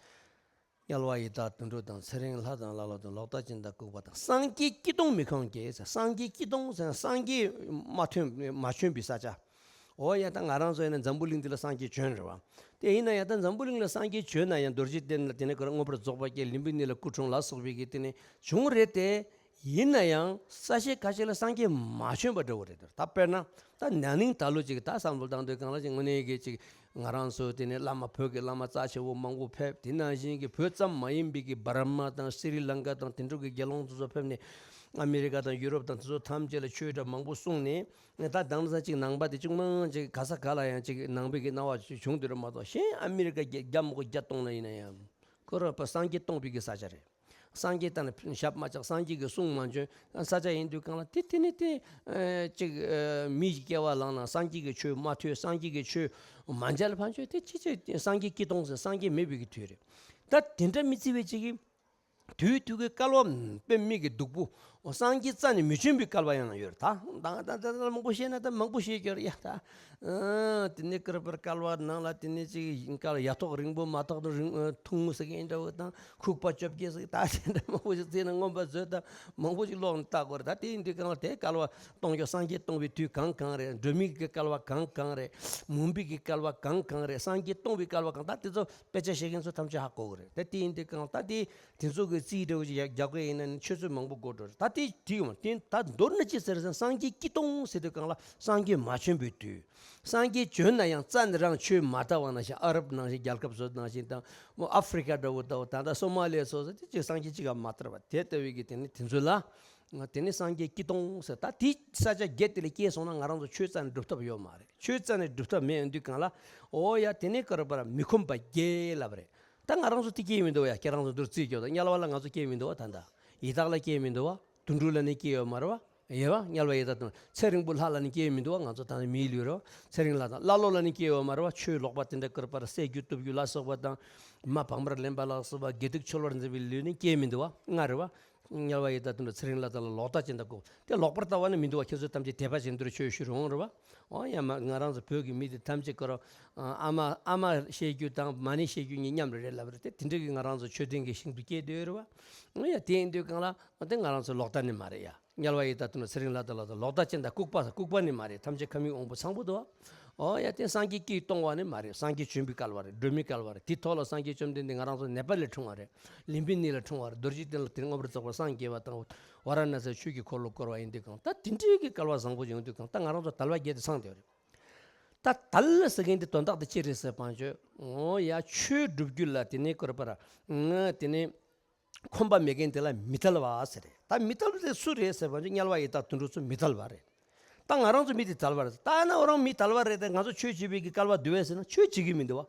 དམྱལ་བ་ཡི་དྭགས་དུད་འགྲོ་དང་། ཚེ་རིང་ལྷ་དང་ཀླ་ཀློ་དང་། ལོག་ལྟ་ཅན་དང་ལྐུགས་པ་དང་། སངས་རྒྱས་སྐྱིད་གཏོང་མི་ཁོམ་གྱི་ཟེར། སངས་རྒྱས་སྐྱིད་གཏོང་ཟེར་ན་སངས་རྒྱས་མ་ཐོན་མ་བྱོན་པའི་ས་ཆ། འོ་ཡ་ད་ང་རང་ཚོ་ཡིན་ན་འཛམ་བུ་གླིང་འདི་ལ་སངས་རྒྱས་བྱོན་རེད་བ། དེ་ཡིན་ན་ཡང་ད་འཛམ་བུ་གླིང་ལ་སངས་རྒྱས་བྱོན་ན་ཡང་རྡོ་རྗེ་གདན་ལ་དེ་ནས་ཁོ་རང་མངོན་པར་རྫོགས་པ་བརྒྱད། ལུམ་བི་ནི་ལ་སྐུ་འཁྲུངས་ལ་སོགས་པའི་གི་དེ་ནས་བྱུང་རེད་དེ། ཡིན་ན་ཡང་ས་གཞི་ཁ་ཤས་ལ་སངས་རྒྱས་མ་བྱོན་པ་འདྲ་བོ་རེད་དོ། ད་དཔེར་ན་ད་ན་ནིང་ད་ལོ་ཅིག་ད་བསམ་བློ་བཏང་དུས་གང་ལ་ཅིག་དངོས་གནས་ཀྱི་ཅིག་ང་རང་ཚོ་དེ་ནས་བླ་མ་བོད་ཀྱི་བླ་མ་རྩ་ཆེ་བོ་མང་པོ་ཕེབས། དེ་ནང་བཞིན་གྱི་བོད་ཙམ་མ་ཡིན་པའི་གི་བར་མ་དང་སི་རི་ལང་ཀ་དང་དེ་འདྲ་གི་རྒྱལ་ཡོངས་དེ་ཚོ་ཕེབས་ནས། ཨ་མི་རི་ཀ་དང་ཡུ་རོབ་དང་དེ་ཚོ་ཐམས་ཅད་ལ་ཆོས་གྲྭ་མང་པོ་གསུངས་ནས། ད་དེང་སང་ཅིག་ནང་པ་དེ་ཅུང་མང་ཅིག་ག་ས་ག་ལ་ཡང་ཅིག་ནང་པའི་གི་སྣང་བ་ཅིག་བྱུང་དེ་རེད་མ་གཏོགས། གཞན་ཨ་མི་རི་ཀ་རྒྱ་རྒྱ་མོ་གི་བརྒྱ་སྟོང་ལ་ཡིན་ན་ཡང་ཁོ་རང་པ་སངས་རྒྱས་སྟོང་པའི་གི་ས་ཆ་རེད། སངས་རྒྱས་ད་ནི་ཞབས་མ་བཅགས། སངས་རྒྱས་ཀྱི་གསུང་མ་འབྱོན་ས་ཆ་ཡིན་དུས་གང་ལ་དེ་དེ་ནི་དེ་ཨ་ཅིག་ཨ་མི་ཡི་སྐྱེ་བ་བླངས་ན་སངས་རྒྱས་ཀྱི་ཆོས་མ་ཐོས། སངས་རྒྱས་ཀྱི་ཆོས་མ་མཇལ་ཕན་ཆོས་དེ་ཅི་ཅི་སངས་རྒྱས་སྐྱིད་གཏོང་ཟེར། སངས་རྒྱས་མེད་པའི་གི་དུས་རེད། ད་དེ་འདྲ་མི་བརྩི་བའི་ཅིག་གི་དུས་དུས་ཀྱི་བསྐལ་པ་དཔེ་མི་གི་སྡུག་པོ། སངས་རྒྱས་རྩ་ནས་མི་བྱོན་པའི་བསྐལ་པ་ཡང་ཡོད་རེད། ད་ད་ད་ད་མང་པོ་བཤད་ན་ད་མང་པོ་བཤད་རྒྱུ་རེད་ཡ། ད་ཨ་དེ་ནས་ཀར་པར་བསྐལ་པ་ནང་ལ་དེ་ནས་ཅིག་བསྐལ་ཡ་ཐོག་རིང་པོ་མ་ཐོག་ཏུ་རིང་ཐུང་ངུ་ཟེར་མཁན་འདྲ་བོ་དང་། ཁུག་པ་བཅོ་བརྒྱད་ཟེར། ད་དེ་འདྲ་མང་པོ་ཞིག་བརྩིས་ན་མངོན་པ་མཛོད་དང་མང་པོ་ཞིག་ཀློག་ནས་བལྟ་དགོས་རེད། ད་དེ་ཡིན་དུས་གང་ལ་དེ་བསྐལ་པ་སྟོང་རྒྱུ་སངས་རྒྱས་སྟོང་པའི་དུས་གང་གང་རེད། སྒྲོན་མེ་གི་བསྐལ་པ་གང་གང་རེད། མུན་པའི་གི་བསྐལ་པ་གང་གང་རེད། སངས་རྒྱས་སྟོང་པའི་བསྐལ་པ་གང་། ད་དེ་ཚོ་དཔེ་ཆ་ཤེས་མཁན་ཚོ་ཐམས་ཅད་ཧ་གོ་གི་རེད། ད་དེ་ཡིན་དུས་གང་ལ་ད་དེ་དེ་ཚོ་གི་རྩིས་འདྲ་བོ་ཞིག་རྒྱག་དགོས་ཡིན་ན་ནི་ཆུ་ཚོད་མང་པོ་འགོར་འགྲོ་རེད། ད་དེ་དེ་ཡོང་དེ་ད་མདོར་ན་ཅི་ཟེར་ཟེར་ན་སངས་རྒྱས་སྐྱིད་གཏོང་ཟེར་དུས་གང་ལ་སངས་རྒྱས་མ་བྱོན་པའི་དུས། སངས་རྒྱས་བྱོན་ན་ཡང་རྩ་ནས་རང་ཆོས་མ་དར་བ་ནང་བཞིན། ཨ་རབ་ནང་བཞིན། རྒྱལ་ཁབ་ཚོ་ནང་བཞིན་དང་། མོ་ཨ་ཧྥི་རི་ཀ་འདྲ་བོ་དང་། ད་ལྟ་སོ་མ་ལི་ཡ་ཚོ་ཟེར་དེ་ཅིག་སངས་རྒྱས་གཅིག་ག་མ་དར་བ་དེ་ལྟ་བུའི་གི་དེ་ནི་དེ་ཚོ་ལ་དེ་ནི་སངས་རྒྱས་སྐྱིད་གཏོང་ཟེར། ད་དེ་ས་ཆ་བརྒྱད་དེ་ལ་སྐྱེས་སོང་ན་ང་རང་ཚོ་ཆོས་རྩ་ནས་སྒྲུབ་ཐབས་ཡོད་མ་རེད། ཆོས་རྩ་ནས་སྒྲུབ་ཐབས་མེད་ཡོང་དུས་གང་ལ་འོ་ཡ་དེ་ནི་ཀར་པར་མི་ཁོམ་པ་བརྒྱད་ལབ་རེད། ད་ང་རང་ཚོ་དེ་སྐྱེས་མི་འདུག་ཡ། ཁྱེད་རང་ཚོ་འདུར་རྩིས་སྐྱོ་ད་དམྱལ་བ་ལ་ང་ཚོ་སྐྱེས་མི་འདུག་བ། ད་ད་ཡི་དྭགས་ལ་སྐྱེས་མི་འདུག་བ། དུད་འགྲོ་ལ་ནི་སྐྱེས་ཡོད་མ་རེད་བ། ཡེ་བ་དམྱལ་བ་ཡི་དྭགས་དང་། ཚེ་རིང་པོ་ལྷ་ལ་ནི་སྐྱེས་མི་འདུག་བ། ང་ཚོ་ད་ནི་མིའི་ལུས་རེད་བ། ཚེ་རིང་ལྷ་དང་ཀླ་ཀློ་ལ་ནི་སྐྱེས་ཡོད་མ་རེད་བ། ཆོས་ལོག་པ་དེ་འདྲ་བཀུར་པར་བསད་རྒྱུ་གཏུབ་རྒྱུ་ལ་སོགས་པ་དང་། མ་བག་མར་ལེན་པ་ལ་སོགས་པ་དགེ་སྡིག་འཆོལ་བར་འཛིན་པའི་ལུས་ནི་སྐྱེས་མི་འདུག་བ། ལྔ་རེད་བ། དམྱལ་བ་ཡི་དྭགས་དུད་འགྲོ་ཚེ་རིང་ལྷ་དག་ལ་ལོག་ལྟ་ཅན་དང་ལྐུགས། དེ་ལོག་པར་ལྟ་བ་ནི་མི་འདུག་བ། ཁྱེད་ཚོ་ཐམས་ཅད་དད་པ་ཅན་དུ་ཆོས་ཞུ་རུང་རེད་བ། འོ་ཡ་མ་ང་རང་ཚོ་བོད་ཀྱི་མི་དེ་ཐམས་ཅད་ཀྱི་རོ། ཨ་མ་ཨ་མ་བཤད་རྒྱུ་དང་མ་ཎི་བཤད་རྒྱུ་གཉིས་མཉམ་རེད་རེད་ལབ་རེད། དེ་དེ་འདྲ་གི་ང་རང་ཚོ་ཆོས་ལྡན་གྱི་ཞིང་དུ་སྐྱེས་བསྡད་ཡོད་རེད་བ། འོ་ཡ་དེ་ཡིན་དུས་གང་ལ་དེ་ང་རང་ཚོ་ལོག་ལྟ་ནི་མ་རེད་ཡ། དམྱལ་བ་ཡི་དྭགས་དུད་འགྲོ་ཚེ་རིང་ལྷ་དག་ལ་ལོག་ལྟ་ཅན་དང་ལྐུགས་པ་ལྐུགས་པ་ནི་མ་རེད། ཐམས་ཅད་ཁམས་དབྱིངས་དབང་པོ་ཚངས་པོ་འདུག་བ། འོ་ཡ་དེ་སངས་རྒྱས་སྐྱེས་སྟོང་བ་ནི་མ་རེད། སངས་རྒྱས་བྱོན་པའི་སྐལ་བ་རེད། སྒྲོལ་མའི་སྐལ་བ་རེད། དེ་ཐོག་ལ་སངས་རྒྱས་བཅོམ་ལྡན་འདས་ང་རང་ཚོ་ནད་པ་ལས་འཁྲུངས་བ་རེད། ལུམ་བི་ནི་ལས་འཁྲུངས་བ་རེད། རྡོ་རྗེ་གདན་ལ་དེ་མངོན་པར་རྫོགས་པར་སངས་རྒྱས་པ་དང་ཝཱ་ར་ཎ་སིའི་ཆོས་ཀྱི་འཁོར་ལོ་བསྐོར་བ་ཡིན་དུས་གང་ལ་ད་དེ་འདྲའི་གི་སྐལ་བ་བཟང་པོ་ཡོང་དུས་གང་ལ་ད་ང་རང་ཚོ་དལ་བ་བརྒྱད་དེ་ཚང་བསྡད་པ་རེད། ད་དལ་ཟེར་མཁན་དེ་དོན་དག་དེ་ཅི་རེད་ཟེར་བ་ཅོ། འོ་ཡ་ཆོས་སྒྲུབ་རྒྱུ་ལ་དེ་ནས་བསྐོར་བར་ང་དེ་ནས་ཁོམ་པ་མེད་མཁན་དེ་ལ་མི་དལ་བ་ཟེར་རེད། ད་མི་དལ་བ་དེ་སུ་རེད་ཟེར་བ་ཅོ། དམྱལ་བ་ཡི་དྭགས་དུད་འགྲོ་ཚོ་མི་དལ་བ་རེད། ད་ང་རང་ཚོ་མི་དེ་དལ་བ་རེད། ད་ན་འོ་རང་མི་དལ་བ་རེད་དེ་ང་ཚོ་ཆོས་བྱེད་པའི་གི་སྐལ་བ་འདུག་བས་ཟེར་ན་ཆོས་བྱེད་ཀྱི་མི་འདུག་བ།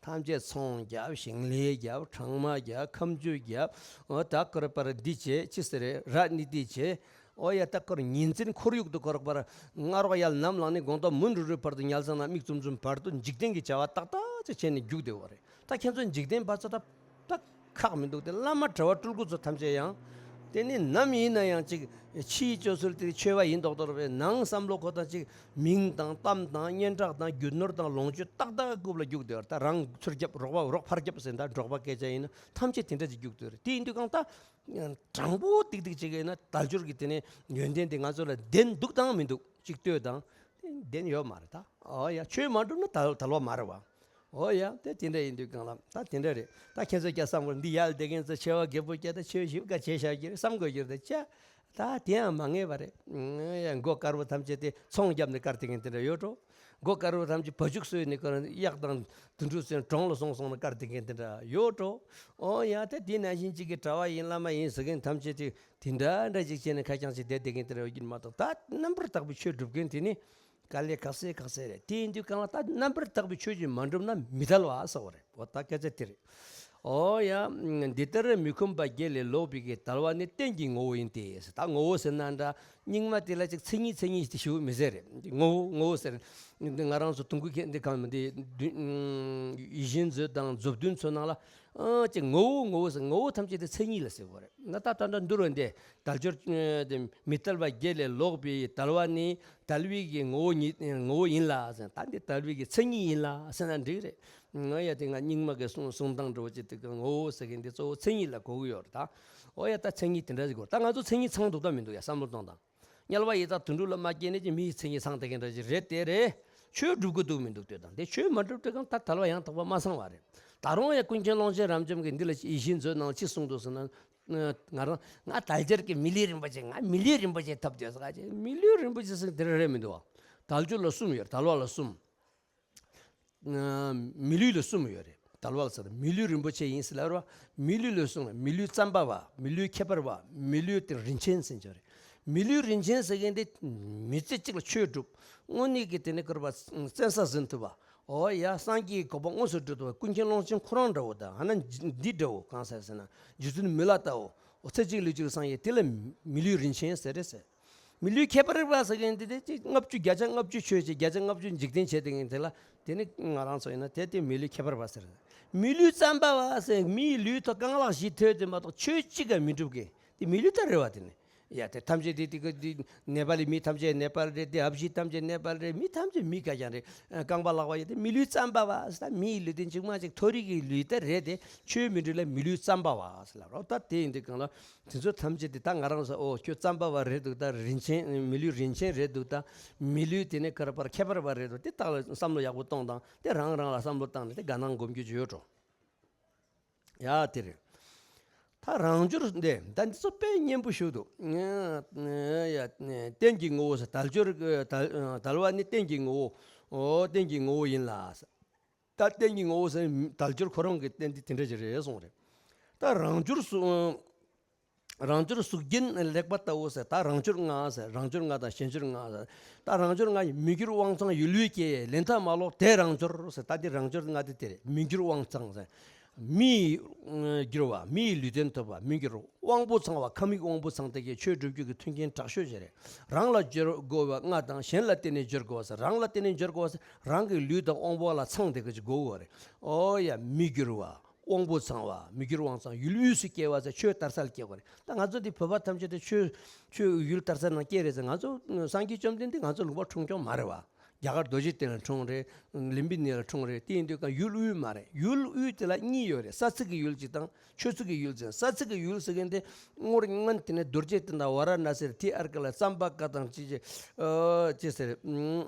ཐམས་ཅད་ཚོང་རྒྱབ། ཞིང་ལས་རྒྱབ། ཁྲག་མ་རྒྱབ། ཁ་མཆུ་རྒྱབ། འོ་ད་བསྐོར་བར་འདི་བྱེད་ཅི་ཟེར་རེད། ར་ནི་འདི་བྱེད། འོ་ཡ་ད་བསྐོར་ཉིན་མཚན་ཁོར་ཡུག་ཏུ་བསྐོར་བར་སྔ་རོགས་ཡར་ནམ་ལངས་ནས་དགོང་དག་མུན་རུབ་རུབ་བར་དུ་ཉལ་ས་ན་མིག་བཙུམ་བཙུམ་བར་དུ་འཇིག་རྟེན་གྱི་བྱ་བ་ཏག་ཏག་ཅིག་བྱས་ནས་རྒྱུགས་བསྡད་པ་རེད། ད་ཁྱེད་ཚོ་འཇིག་རྟེན་པ་ཚོ་ད་ད་ཁག་མི་འདུག་སྟེ། བླ་མ་གྲྭ་བ་སྤྲུལ་སྐུ་ཚོ་ཐམས་ཅད་ཡང་དེ་ནི་ནམ་ཡིན་ན་ཡང་ཅིག་ཕྱིའི་སྤྱོད་ཚུལ་དེ་ཆོས་པ་ཡིན་མདོག་མདོག་རེད། ནང་བསམ་བློ་ཁོ་ཐག་ཅིག་མིང་དང་གཏམ་དང་སྙན་གྲགས་དང་རྒྱུ་ནོར་དང་ལོངས་སྤྱོད་ཏག་ཏག་རྐུབ་ལ་རྒྱུགས་བསྡད་པ་རེད། ད་རང་ཚུར་རྒྱབ་རོགས་པ་རོགས་ཕར་རྒྱབ་ཟེར། ད་འབྲོག་པ་སྐད་ཆ་ཡིན་ན་ཐམས་ཅད་དེ་འདྲ་ཅིག་རྒྱུགས་བསྡད་པ་རེད། དེ་ཡིན་དུས་གང་ལ་ད། དྲང་པོ་ཏིག་ཏིག་ཅིག་ཡིན་ན་དལ་འབྱོར་གྱི་དེ་ནས་ཡོན་ཏན་དེ་ང་ཚོ་ལ་ལྡན་འདུག་དང་མི་འདུག་ཅིག་ལྟོས་དང་། དེ་ལྡན་ཡོད་མ་རེད་ད། འོ་ཡ་ཆོས་མ་སྒྲུབ་ན་དལ་དལ་བ་མ་རེད་བ། འོ་ཡ་དེ་དེ་འདྲ་ཡིན་དུས་གང་ལ་ད་དེ་འདྲ་རེད། ད་ཁྱེད་ཚོ་སྐྱ་བསམ་དགོས། འདི་ཡར་བསྡད་མཁན་ཚོ་ཆེ་བ་རྒད་པོ་སྐྱ་ད་ཆོས་ཞིབ་ག་བྱས་བཞག་གི་རེད་བསམ་དགོས་ཀྱི་རེད། ད་ཅ་ད་དེ་ཡང་མ་ངེས་པ་རེད། ཡ་མགོ་དཀར་པོ་ཐམས་ཅད་དེ་ཚོང་བརྒྱབ་ནས་བཀར་བསྡད་མཁན་དེ་འདྲ་ཡོད་འགྲོ། མགོ་དཀར་པོ་ཐམས་ཅད་བ་ཕྱུགས་གསོས་ནས་ཀར་གཡག་དང་དུད་འགྲོ་གསོས་གྲོང་ལ་སོང་སོང་ན་བཀར་བསྡད་མཁན་དེ་འདྲ་ཡོད་འགྲོ། ཨོ་ཡ་དེ་དེ་ནང་བཞིན་གཅིག་གི་གྲྭ་བ་ཡིན་བླ་མ་ཡིན་ཟེར་མཁན་ཐམས་ཅད་ཅིག་དེ་འདྲ་འདྲ་ཅིག་བྱས་ནས་ཁ་རྐྱང་ཅིག་བསྡད་བསྡད་མཁན་དེ་འདྲ་ཡོད་ཀྱི་མ་གཏོགས། ད་རྣམ་པར་དག་པའི་ཆོས་སྒྲུབ་མཁན་དེ་ནི་དཀའ་ལས་ཁག་སེ་ཁག་སེ་རེད། དེ་ཡིན་དུས་གང་ལ་ད་རྣམ་པར་དག་པའི་ཆོས་ཅིག་མ་སྒྲུབ་ན་མི་དལ་བ་ཟེར་བ་རེད། འོ་ད་སྐད་ཆ་དེ་རེད། ཨོ་ཡ། འདི་ལྟར་མི་ཁོམ་པ་བརྒྱད་ལས་ལོག་པའི་གི་དལ་བ་ནི་རྟེན་གྱི་ངོ་བོ་ཡིན་ཏེ། ད་ངོ་བོ་ཟེར་ན་འདྲ། རྙིང་མ་དེ་ལ་ཅིག་མཚན་ཉིད་མཚན་ཉིད་དེ་ཞུ་མི་ཟེར་རེད། ངོ་བོ་ངོ་བོ་ཟེར། འདི་ང་རང་ཚོ་དུང་གི་ཁྱེད་འདི་གང་མི་འདི་ཡིད་བཞིན་མཛོད་དང་མཛོད་བདུན་ཚོ་ནང་ལ་ཨ་ཅིག་ངོ་བོ་ངོ་བོ་ཟེར། ངོ་བོ་ཐམས་ཅད་དེ་མཚན་ཉིད་ལ་ཟེར་བ་རེད། ན་ད་ད་ལྟ་འདུལ་བ་འདི་དལ་འབྱོར་དེ་མི་དལ་བ་བརྒྱད་ལས་ལོག་པའི་དལ་བ་ནི་དལ་བའི་གི་ངོ་བོ་ཉིད་ངོ་བོ་ཡིན་ལ་ཟེར། ད་འདི་དལ་བའི་གི་མཚན་ཉིད་ཡིན་ལ་ཟེར་ན་འགྲིག་རེད། ང་ཡ་དེ་ང་རྙིང་མ་གི་གསུང་གསུང་སྟངས་འདྲ་བོ་ཅིག་དེ་གི་ངོ་བོ་ཟེར་མཁན་དེ་གཙོ་བོ་མཚན་ཉིད་ལ་གོ་གི་ཡོད་རེད་ད། ཨོ་ཡ་ད་མཚན་ཉིད་དེ་འདྲ་ཞིག་གོ། ད་ང་ཚོ་མཚན་ཉིད་ཚང་འདུག་ད་མི་འདུག་ཡ་བསམ་བློ་གཏོང་དང་། དམྱལ་བ་ཡི་དྭགས་དུད་འགྲོ་ལ་མ་སྐྱེས་ནས་ཀྱི་མི་ཡི་མཚན་ཉིད་ཚང་བསྡད་མཁན་འདྲ་ཞིག་རེད་དེ་རེད། ཆོས་སྒྲུབ་གི་འདུག་མི་འདུག་ལྟོས་དང་། དེ་ཆོས་མ་སྒྲུབ་དུས་གང་ད་དལ་བ་ཡང་དག་པ་མ་ཚང་བ་རེད། ད་རུང་ཡ་ཀུན་མཁྱེན་ཀློང་ཆེན་རབ་འབྱམས་ཀྱིས་འདི་ལ་ཡིད་བཞིན་མཛོད་ནང་ལ་ཅི་གསུངས་འདུག་ཟེར་ན། ང་རང་ང་དལ་འབྱོར་གྱི་མི་ལུས་རིན་པོ་ཆེ། ང་མི་ལུས་རིན་པོ་ཆེ་ཐོབ་འདོད་ཟེར་ག་ཅིག་མི་ལུས་རིན་པོ་ཆེ་ཟེར་དེ་རེད་མི་འདུག་བ། དལ་འབྱོར་ལ་གསུམ་ཡོད་རེད། དལ་བ་ལ་གསུམ། མི་ལུས་ལ་གསུམ་ཡོད་རེད། དལ་བ་ལ་ཟེར་མི་ལུས་རིན་པོ་ཆེ་ཡིན་ཟེར་ལབ་རེད་བ། མི་ལུས་ལ་གསུམ་ལ། མི་ལུས་བརྩམ་པ་བ། མི་ལུས་ཁྱད་པར་བ། མི་ལུས་དེ་རིན་ཆེན་ཟེར་གྱི་རེད། མི་ལུས་རིན་ཆེན་ཟེར་མཁན་དེ་མི་ཚེ་གཅིག་ལ་ཆོས་སྒྲུབ། དངོས་གནས་ཀྱི་དེ་ནས་བསྐོར་བ་བཙན་ས་ཟིན་ཐུབ་པ། ཨོ་ཡ་སངས་རྒྱས་ཀྱི་གོ་འཕང་དངོས་སུ་འགྲུབ་ཐུབ་པ། ཀུན་མཁྱེན་ཀློང་ཆེན་ཁོ་རང་འདྲ་བོ་དང་། ཧ་ན་འདི་འདྲ་བོ་གང་ཟེར་ཟེར་ན་རྗེ་བཙུན་མི་ལ་ལྟ་བུ། ཨོ་ཚེ་གཅིག་ལུས་གཅིག་སངས་རྒྱས་དེ་ལ་མི་ལུས་རིན་ཆེན་ཟེར་རེད་ཟེར། མི་ལུས་ཁྱད་པར་བ་ཟེར་མཁན་དེ་དེ་ཅིག་ལྔ་བཅུ་བརྒྱ་ཆ་ལྔ་བཅུ་ཆོས་བྱེད། བརྒྱ་ཆ་ལྔ་བཅུ་འཇིག་རྟེན་བྱེད་དེ་མཁན་དེ་ལ་དེ་ནི་ང་རང་ཚོ་ཡིན་ན་དེ་དེ་མི་ལུས་ཁྱད་པར་བ་ཟེར། མི་ལུས་བརྩམ་པ་བ་ཟེར། མིའི་ལུས་ཐོག་རྐང་ལག་བཞི་ཐོན་དེ་མ་གཏོགས་ཆོས་གཅིག་ཀ་མི་འགྲུབ་མཁན་དེ་མི་ལུས་ལྟར་རེད་བ། དེ་ནི་ཡ་དེ་ཐམས་ཅད་དེ་དེ་ག་དེ་ནད་པ་ལས་མི་ཐམས་ཅད་ནད་པ་རེད། དེ་ཨ་ཕྱི་ཐམས་ཅད་ནད་པ་རེད། མི་ཐམས་ཅད་མི་ག་ཀྱང་རེད། རྐང་པ་ལག་པ་ཡོད་དེ་མི་ལུས་བརྩམ་པ་བ་ཟེར། ད་མིའི་ལུས་དེ་གཅིག་མ་གཅིག་མཐོ་རིས་ཀྱི་ལུས་ལྟར་རེད་དེ། ཆོས་མི་འགྲུབ་ལ་མི་ལུས་བརྩམ་པ་བ་ཟེར་ལབ་རོགས། ད་དེ་ཡིན་དུས་གང་ལ། དེ་ཚོ་ཐམས་ཅད་དེ་ད་ང་རང་ཚོ་ཨོ་ཁྱོད་བརྩམ་པ་བ་རེད་འདུག་ད་རིན་ཆེན་མི་ལུས་རིན་ཆེན་རེད་འདུག་ད་མི་ལུས་དེ་ནས་ཁར་པར་ཁྱད་པར་བ་རེད་འདུག་དེ་དག་ལ་བསམ་བློ་ཡག་པོ་གཏོང་དང་། དེ་རང་རང་ལ་བསམ་བློ་བཏང་ནས་དེ་དགའ་སྣང་སྒོམ་རྒྱུ་ཅིག་ཡོད་འགྲོ། ཡ་དེ་རེད། ད་རང་འབྱོར་འདི་ད་འདི་ཚོ་དཔེ་སྙན་པོ་ཞིག་འདུག་ཡ་རྟེན་གྱི་ངོ་བོ་ཟེར། དལ་འབྱོར་དལ་བ་ནི་རྟེན་གྱི་ངོ་བོ། ཨོ་རྟེན་གྱི་ངོ་བོ་ཡིན་ལ། ད་རྟེན་གྱི་ངོ་བོ་ཟེར་དལ་འབྱོར་ཁོ་རང་གི་རྟེན་འདི་དེ་འདྲ་ཞིག་རེད་གསུངས་རེད། ད་རང་འབྱོར་སུ། རང་འབྱོར་གཟུགས་རྒྱན་ལེགས་པ་ལྟ་བུ་ཟེར། ད་རང་འབྱོར་ལྔ་ཟེར། རང་འབྱོར་ལྔ་དང་གཞན་འབྱོར་ལྔ་ཟེར། ད་རང་འབྱོར་ལྔ་ཡི་མི་འགྱུར་དབང་ཚང་ཡིད་བློས་སྐྱེས། ལེན་ཐབས་མ་ལོག་དེ་རང་འབྱོར་ཟེར། ད་འདི་རང་འབྱོར་ལྔ་དེ་དེ་རེད། མི་འགྱུར་དབང་ཚང་ཟེར། མི་ཡི་འགྱུར་བ། མི་ཡི་ལུས་རྟེན་ཐོབ་པ་མི་འགྱུར། དབང་པོ་ཚང་བ། ཁམས་དབྱིངས་དབང་པོ་ཚང་སྟེ་གི་ཆོས་སྒྲུབ་རྒྱུ་གི་མཐུན་རྐྱེན་དྲག་ཤོས་ཅིག་རེད། རང་ལ་སྦྱོར་དགོས་པ་ལྔ་དང་གཞན་ལ་བརྟེན་ནས་སྦྱོར་དགོས་པ་ཟེར། རང་ལ་བརྟེན་ནས་སྦྱོར་དགོས་པ་ཟེར། རང་གི་ལུས་དང་དབང་པོ་ལ་ཚང་སྟེ་གི་ཅིག་དགོས་པ་རེད། ཨོ་ཡ་མི་འགྱུར་བ། དབང་པོ་ཚང་བ། མི་འགྱུར་དབང་ཚང་ཡུལ་དབུས་སུ་སྐྱེ་བ་ཟེར། ཆོས་དར་ས་ལ་སྐྱེ་དགོས་རེད། ད་ང་ཚོ་འདི་བོད་པ་ཐམས་ཅད་དེ་ཆོས་ཆོས་ཡུལ་དར་ས་ནང་སྐྱེས་རེད་ཟེར། ང་ཚོ་སངས་རྒྱས་བཅོམ་ལྡན་འདས་ང་ཚོ་ལུང་པ་འཁྲུངས་སྐྱོང་མ་རེད་བ། རྒྱ་གར་རྡོ་རྗེ་གདན་ལ་འཁྲུངས་རེད། ལུམ་བི་ནི་ལ་འཁྲུངས་རེད། དེ་ཡིན་དུས་ཀྱང་ཡུལ་དབུས་མ་རེད། ཡུལ་དབུས་དེ་ལ་གཉིས་ཡོད་རེད། ས་ཚིགས་ཀྱི་ཡུལ་གཅིག་དང་ཆོས་ཚིགས་ཀྱི་ཡུལ་གཅིག་ས་ཚིགས་ཀྱི་ཡུལ་ཟེར་མཁན་དེ་སྔོན་དེ་ནས་རྡོ་རྗེ་གདན་དང་ཝཱ་ར་ཎ་སི་རེད། དེ་ཨར་ཀ་ལ་ཙམ་པ་ཀ་དང་ཅི་ཅི་ཨ་ཅི་ཟེར། ཨུམ།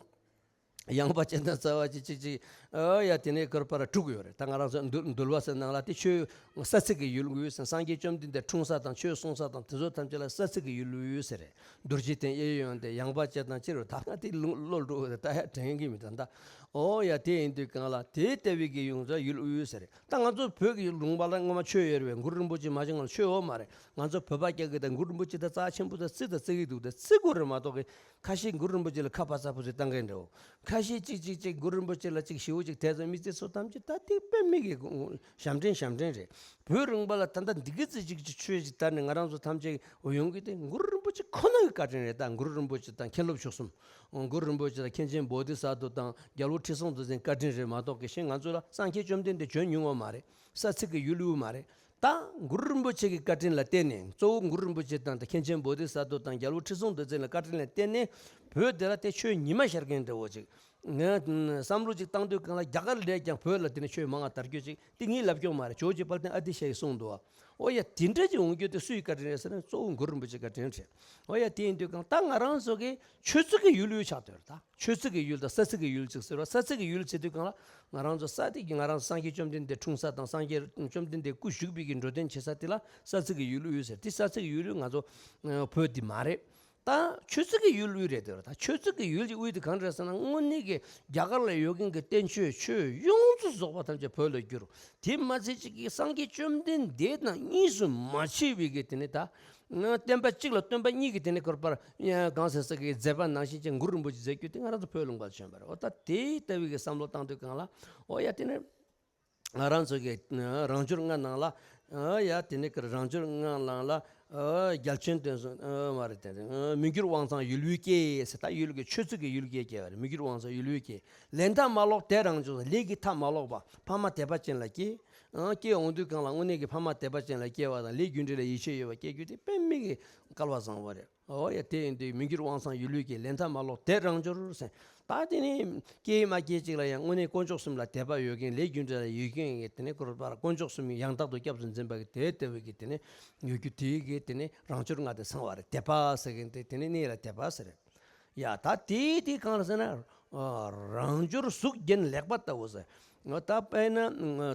ཡངས་པ་ཅན་དང་རྩ་བ་ཅི་ཅི་ཅི་ཨ་ཡ་དེ་ནས་ཀར་པ་ར་དྲུག་ཡོད་རེད། ད་ང་རང་ཚོ་འདུལ་འདུལ་བ་ཟེར་ནང་ལ་དེ་ཆོས་ས་ཚིགས་ཀྱི་ཡུལ་དབུས་ཟེར། སངས་རྒྱས་བཅོམ་ལྡན་འདས་འཁྲུངས་ས་དང་ཆོས་གསུང་ས་དང་དེ་ཚོ་ཐམས་ཅད་ལ་ས་ཚིགས་ཀྱི་ཡུལ་དབུས་ཟེར་རེད། རྡོ་རྗེ་གདན་གཡས་གཡོན་དེ་ཡངས་པ་ཅན་དང་ཅི་རུ་ད་ང་དེ་ལུང་བློ་འགྲོ་བ་ད་ཡ་དྲན་གྱི་མི་འདུག་ད། ཨོ་ཡ་དེ་ཡིན་དུས་གང་ལ་དེ་ལྟ་བུའི་གི་ཡོངས་རྫོགས་ཡུལ་དབུས་ཟེར་རེད། ད་ང་ཚོ་བོད་ཀྱི་ལུང་པ་ལ་སྔོན་མ་ཆོས་ཡོད་རེད་པས། གུ་རུ་རིན་པོ་ཆེ་མ་བྱུང་སྔོན་ལ་ཆོས་ཡོད་མ་རེད། ང་ཚོ་བོད་པ་སྐྱ་གི་ད་གུ་རུ་རིན་པོ་ཆེ་ད་རྩ་ཆེན་པོ་ད་བརྩི་ད་བརྩི་གི་འདུག་ད་བརྩི་དགོས་རེད་མ་གཏོགས་གི་ཁ་ཤས་གུ་རུ་རིན་པོ་ཆེ་ལ་ཁ་ཕར་ཚ་ཕུ་ཚུ་བཏང་གི་འདྲ་བོ། ཁ་ཤས་གཅིག་གཅིག་གཅིག་གུ་རུ་རིན་པོ་ཆེ་ལ་གཅིག་ཞེ་པོ་གཅིག་དད་ཙམ་མི་བརྩི་ཚོ་ཐམས་ཅད་ད་དེ་དཔེ་མི་གི་ཞབས་འདྲེན་ཞབས་འདྲེན་རེད། བོད་རིག་པ་ལ་ད་ལྟ་འདི་གི་ཙི་གཅིག་གཅིག་ཆོས་ཅིག་དར་ནས་ང་རང་ཚོ་ཐམས་ཅད་ཡོང་གི་དེ་གུ་རུ་རིན་པོ་ཆེ་ཁོ་ན་གི་བཀའ་དྲིན་རེད། ད་གུ་རུ་རིན་པོ་ཆེ་དང་མཁན་སློབ་མཆོག་གསུམ། གུ་རུ་རིན་པོ་ཆེ་དང་མཁན་ཆེན་བོ་དྷི་ས་ཏྭ་དང་རྒྱལ་བ་ཁྲི་སྲོང་ལྡེ་བཙན་བཀའ་དྲིན་རེད་མ་གཏོགས་གི་གཞན་ང་ཚོ་ལ་སངས་རྒྱས་བཅོམ་ལྡན་འདས་བྱོན་མྱོང་བ་མ་རེད། ས་ཚིགས་ཀྱི་ཡུལ་དབུས་མ་རེད། ད་གུ་རུ་རིན་པོ་ཆེ་གི་བཀའ་དྲིན་ལ་བརྟེན་ནས་གཙོ་བོ་གུ་རུ་རིན་པོ་ཆེ་དང་ད་མཁན་ཆེན་བོ་དྷི་ས་ཏྭ་དང་རྒྱལ་བ་ཁྲི་སྲོང་ལྡེ་བཙན་ལ་བཀའ་དྲིན་ལ་བརྟེན་ནས་བོད་འདི་ལ་དེ་ཆོས་ཉི་མ་ཤར་མཁན་འདྲ་བོ་ཅིག་ངས་བསམ་བློ་ཅིག་བཏང་དུས་གང་ལ་རྒྱ་གར་ལས་ཀྱང་བོད་ལ་དེ་ནས་ཆོས་མང་ང་དར་རྒྱུ་ཅིག་དེ་ངའི་ལབ་སྐྱོང་མ་རེད། ཇོ་རྗེ་དཔལ་ལྡན་ཨ་ཏི་ཤ་ཡིས་གསུངས་འདུག་བ། ཨོ་ཡ་དེ་འདྲ་ཅིག་འོང་རྒྱུ་དེ་སུའི་བཀའ་དྲིན་རེད་ཟེར་ན་གཙོ་བོ་གུ་རུ་རིན་པོ་ཆེའི་བཀའ་དྲིན་རེད། ཨོ་ཡ་དེ་ཡིན་དུས་གང་ད་ང་རང་ཚོ་གི་ཆོས་ཚིགས་ཀྱི་ཡུལ་ཡུལ་ཆགས་སྡོད་རེད། ད་ཆོས་ཚིགས་ཀྱི་ཡུལ་དང་ས་ཚིགས་ཀྱི་ཡུལ་ཅིག་ཟེར་བ། ས་ཚིགས་ཀྱི་ཡུལ་ཟེར་དུས་གང་ལ་ང་རང་ཚོ་ས་དེ་གི་ང་རང་སངས་རྒྱས་བཅོམ་ལྡན་འདས་འཁྲུངས་ས་དང་སངས་རྒྱས་བཅོམ་ལྡན་འདས་སྐུ་བཞུགས་པའི་གི་འགྲོ་དོན་བྱེད་ས་དེ་ལ་ས་ཚིགས་ཀྱི་ཡུལ་ཡུལ་ཟེར། དེ་ས་ཚིགས་ཀྱི་ཡུལ་ཡུལ་ང་ཚོ་བོད་འདི་མ་རེད། ད་ཆོས་ཚིགས་ཀྱི་ཡུལ་དབུས་རེད་དེ། ད་ཆོས་ཚིགས་ཀྱི་ཡུལ་གྱི་དབུས་དེ་གང་རེད་ཟེར་ན་དངོས་གནས་ཀྱི་རྒྱ་གར་ལ་ཡོད་མཁན་གྱི་བསྟན་བཅོས་ཆོས་ཡོངས་སུ་རྫོགས་པ་ཐམས་ཅད་བོད་ལ་བསྒྱུར། དེ་མ་ཚད་ཅིག་གི་སངས་རྒྱས་བཅོམ་ལྡན་འདས་དང་གཉིས་སུ་མ་མཆིས་པའི་གི་དེ་ནི་ད་བསྟན་པ་གཅིག་ལ་སྟོན་པ་གཉིས་ཀྱི་དེ་ནི་བསྐོར་པར་གང་ཟེར་ས་གི་མཛད་པ་ནང་བཞིན་ཅིག་གུ་རུ་རིན་པོ་ཆེ་མཛད་རྒྱུ་དེ་ང་རང་ཚོ་བོད་ལུང་པར་བྱོན་པ་རེད། འོ་ད་དེ་ལྟ་བུའི་གི་བསམ་བློ་བཏང་དུས་གང་ལ་འོ་ཡ་དེ་ནི། ང་རང་ཚོ་གི་རང་འབྱོར་ལྔ་ནང་ལ་ཡ་དེ་ནི་ཀར་རང་འབྱོར་ལྔ་ནང་ལ་རྒྱལ་ཆེན་དོན་གསུམ་མ་རེད་དེ། མི་འགྱུར་དབང་ཚང་ཡུལ་དབུས་སྐྱེས་ཟེར། ད་ཡུལ་གྱི་ཆོས་ཚིགས་ཀྱི་ཡུལ་སྐྱེས་སྐྱེས་པ་རེད། མི་འགྱུར་དབང་ཚང་ཡུལ་དབུས་སྐྱེས། ལས་མཐའ་མ་ལོག་དད་རང་འབྱོར། ལས་ཀྱི་མཐའ་མ་ལོག་པ་ཕ་མ་དད་པ་ཅན་ལ་སྐྱེས། སྐྱེས་འོང་དུས་གང་ལ་དངོས་གནས་ཀྱི་ཕ་མ་དད་པ་ཅན་ལ་སྐྱེས་པ་དང་ལས་རྒྱུ་འབྲས་ལ་ཡིད་ཆེས་ཡོད་པ་སྐྱེ་རྒྱུ་དེ་དཔེ་མི་གི་སྐལ་བ་བཟང་བ་རེད། ཨོ་ཡ་དེ་ཡིན་དུས་མི་འགྱུར་དབང་ཚང་ཡུལ་དབུས་སྐྱེས། ལས་མཐའ་མ་ལོག་དད་རང་འབྱོར་ཟེར། ད་དེ་ནི་སྐྱེས་མ་སྐྱེས་ཅིག་ལ་ཡང་དངོས་གནས་དཀོན་མཆོག་གསུམ་ལ་དད་པ་ཡོད་མཁན་ལས་རྒྱུ་འབྲས་ལ་ཡིད་ཆེས་ཡོད་མཁན་གྱི་དེ་ནི་བསྐོར་པ་དཀོན་མཆོག་གསུམ་ཡང་དག་ཏུ་སྐྱབས་སུ་འཛིན་པ་གི་དེ་ལྟ་བུའི་གི་དེ་ནི་ཡོད་རྒྱུ་དེའི་གི་དེ་ནི་རང་འབྱོར་ལྔ་དེ་ཚང་བ་རེད། དད་པ་ཟེར་མཁན་དེ་དེ་ནི་གནས་ལ་དད་པ་ཟེར། ཡ་ད་དེ་དེ་གང་ལ་ཟེར་ན་རང་འབྱོར་གཟུགས་རྒྱན་ལེགས་པ་ལྟ་བུ་ཟེར། ད་དཔེར་ན་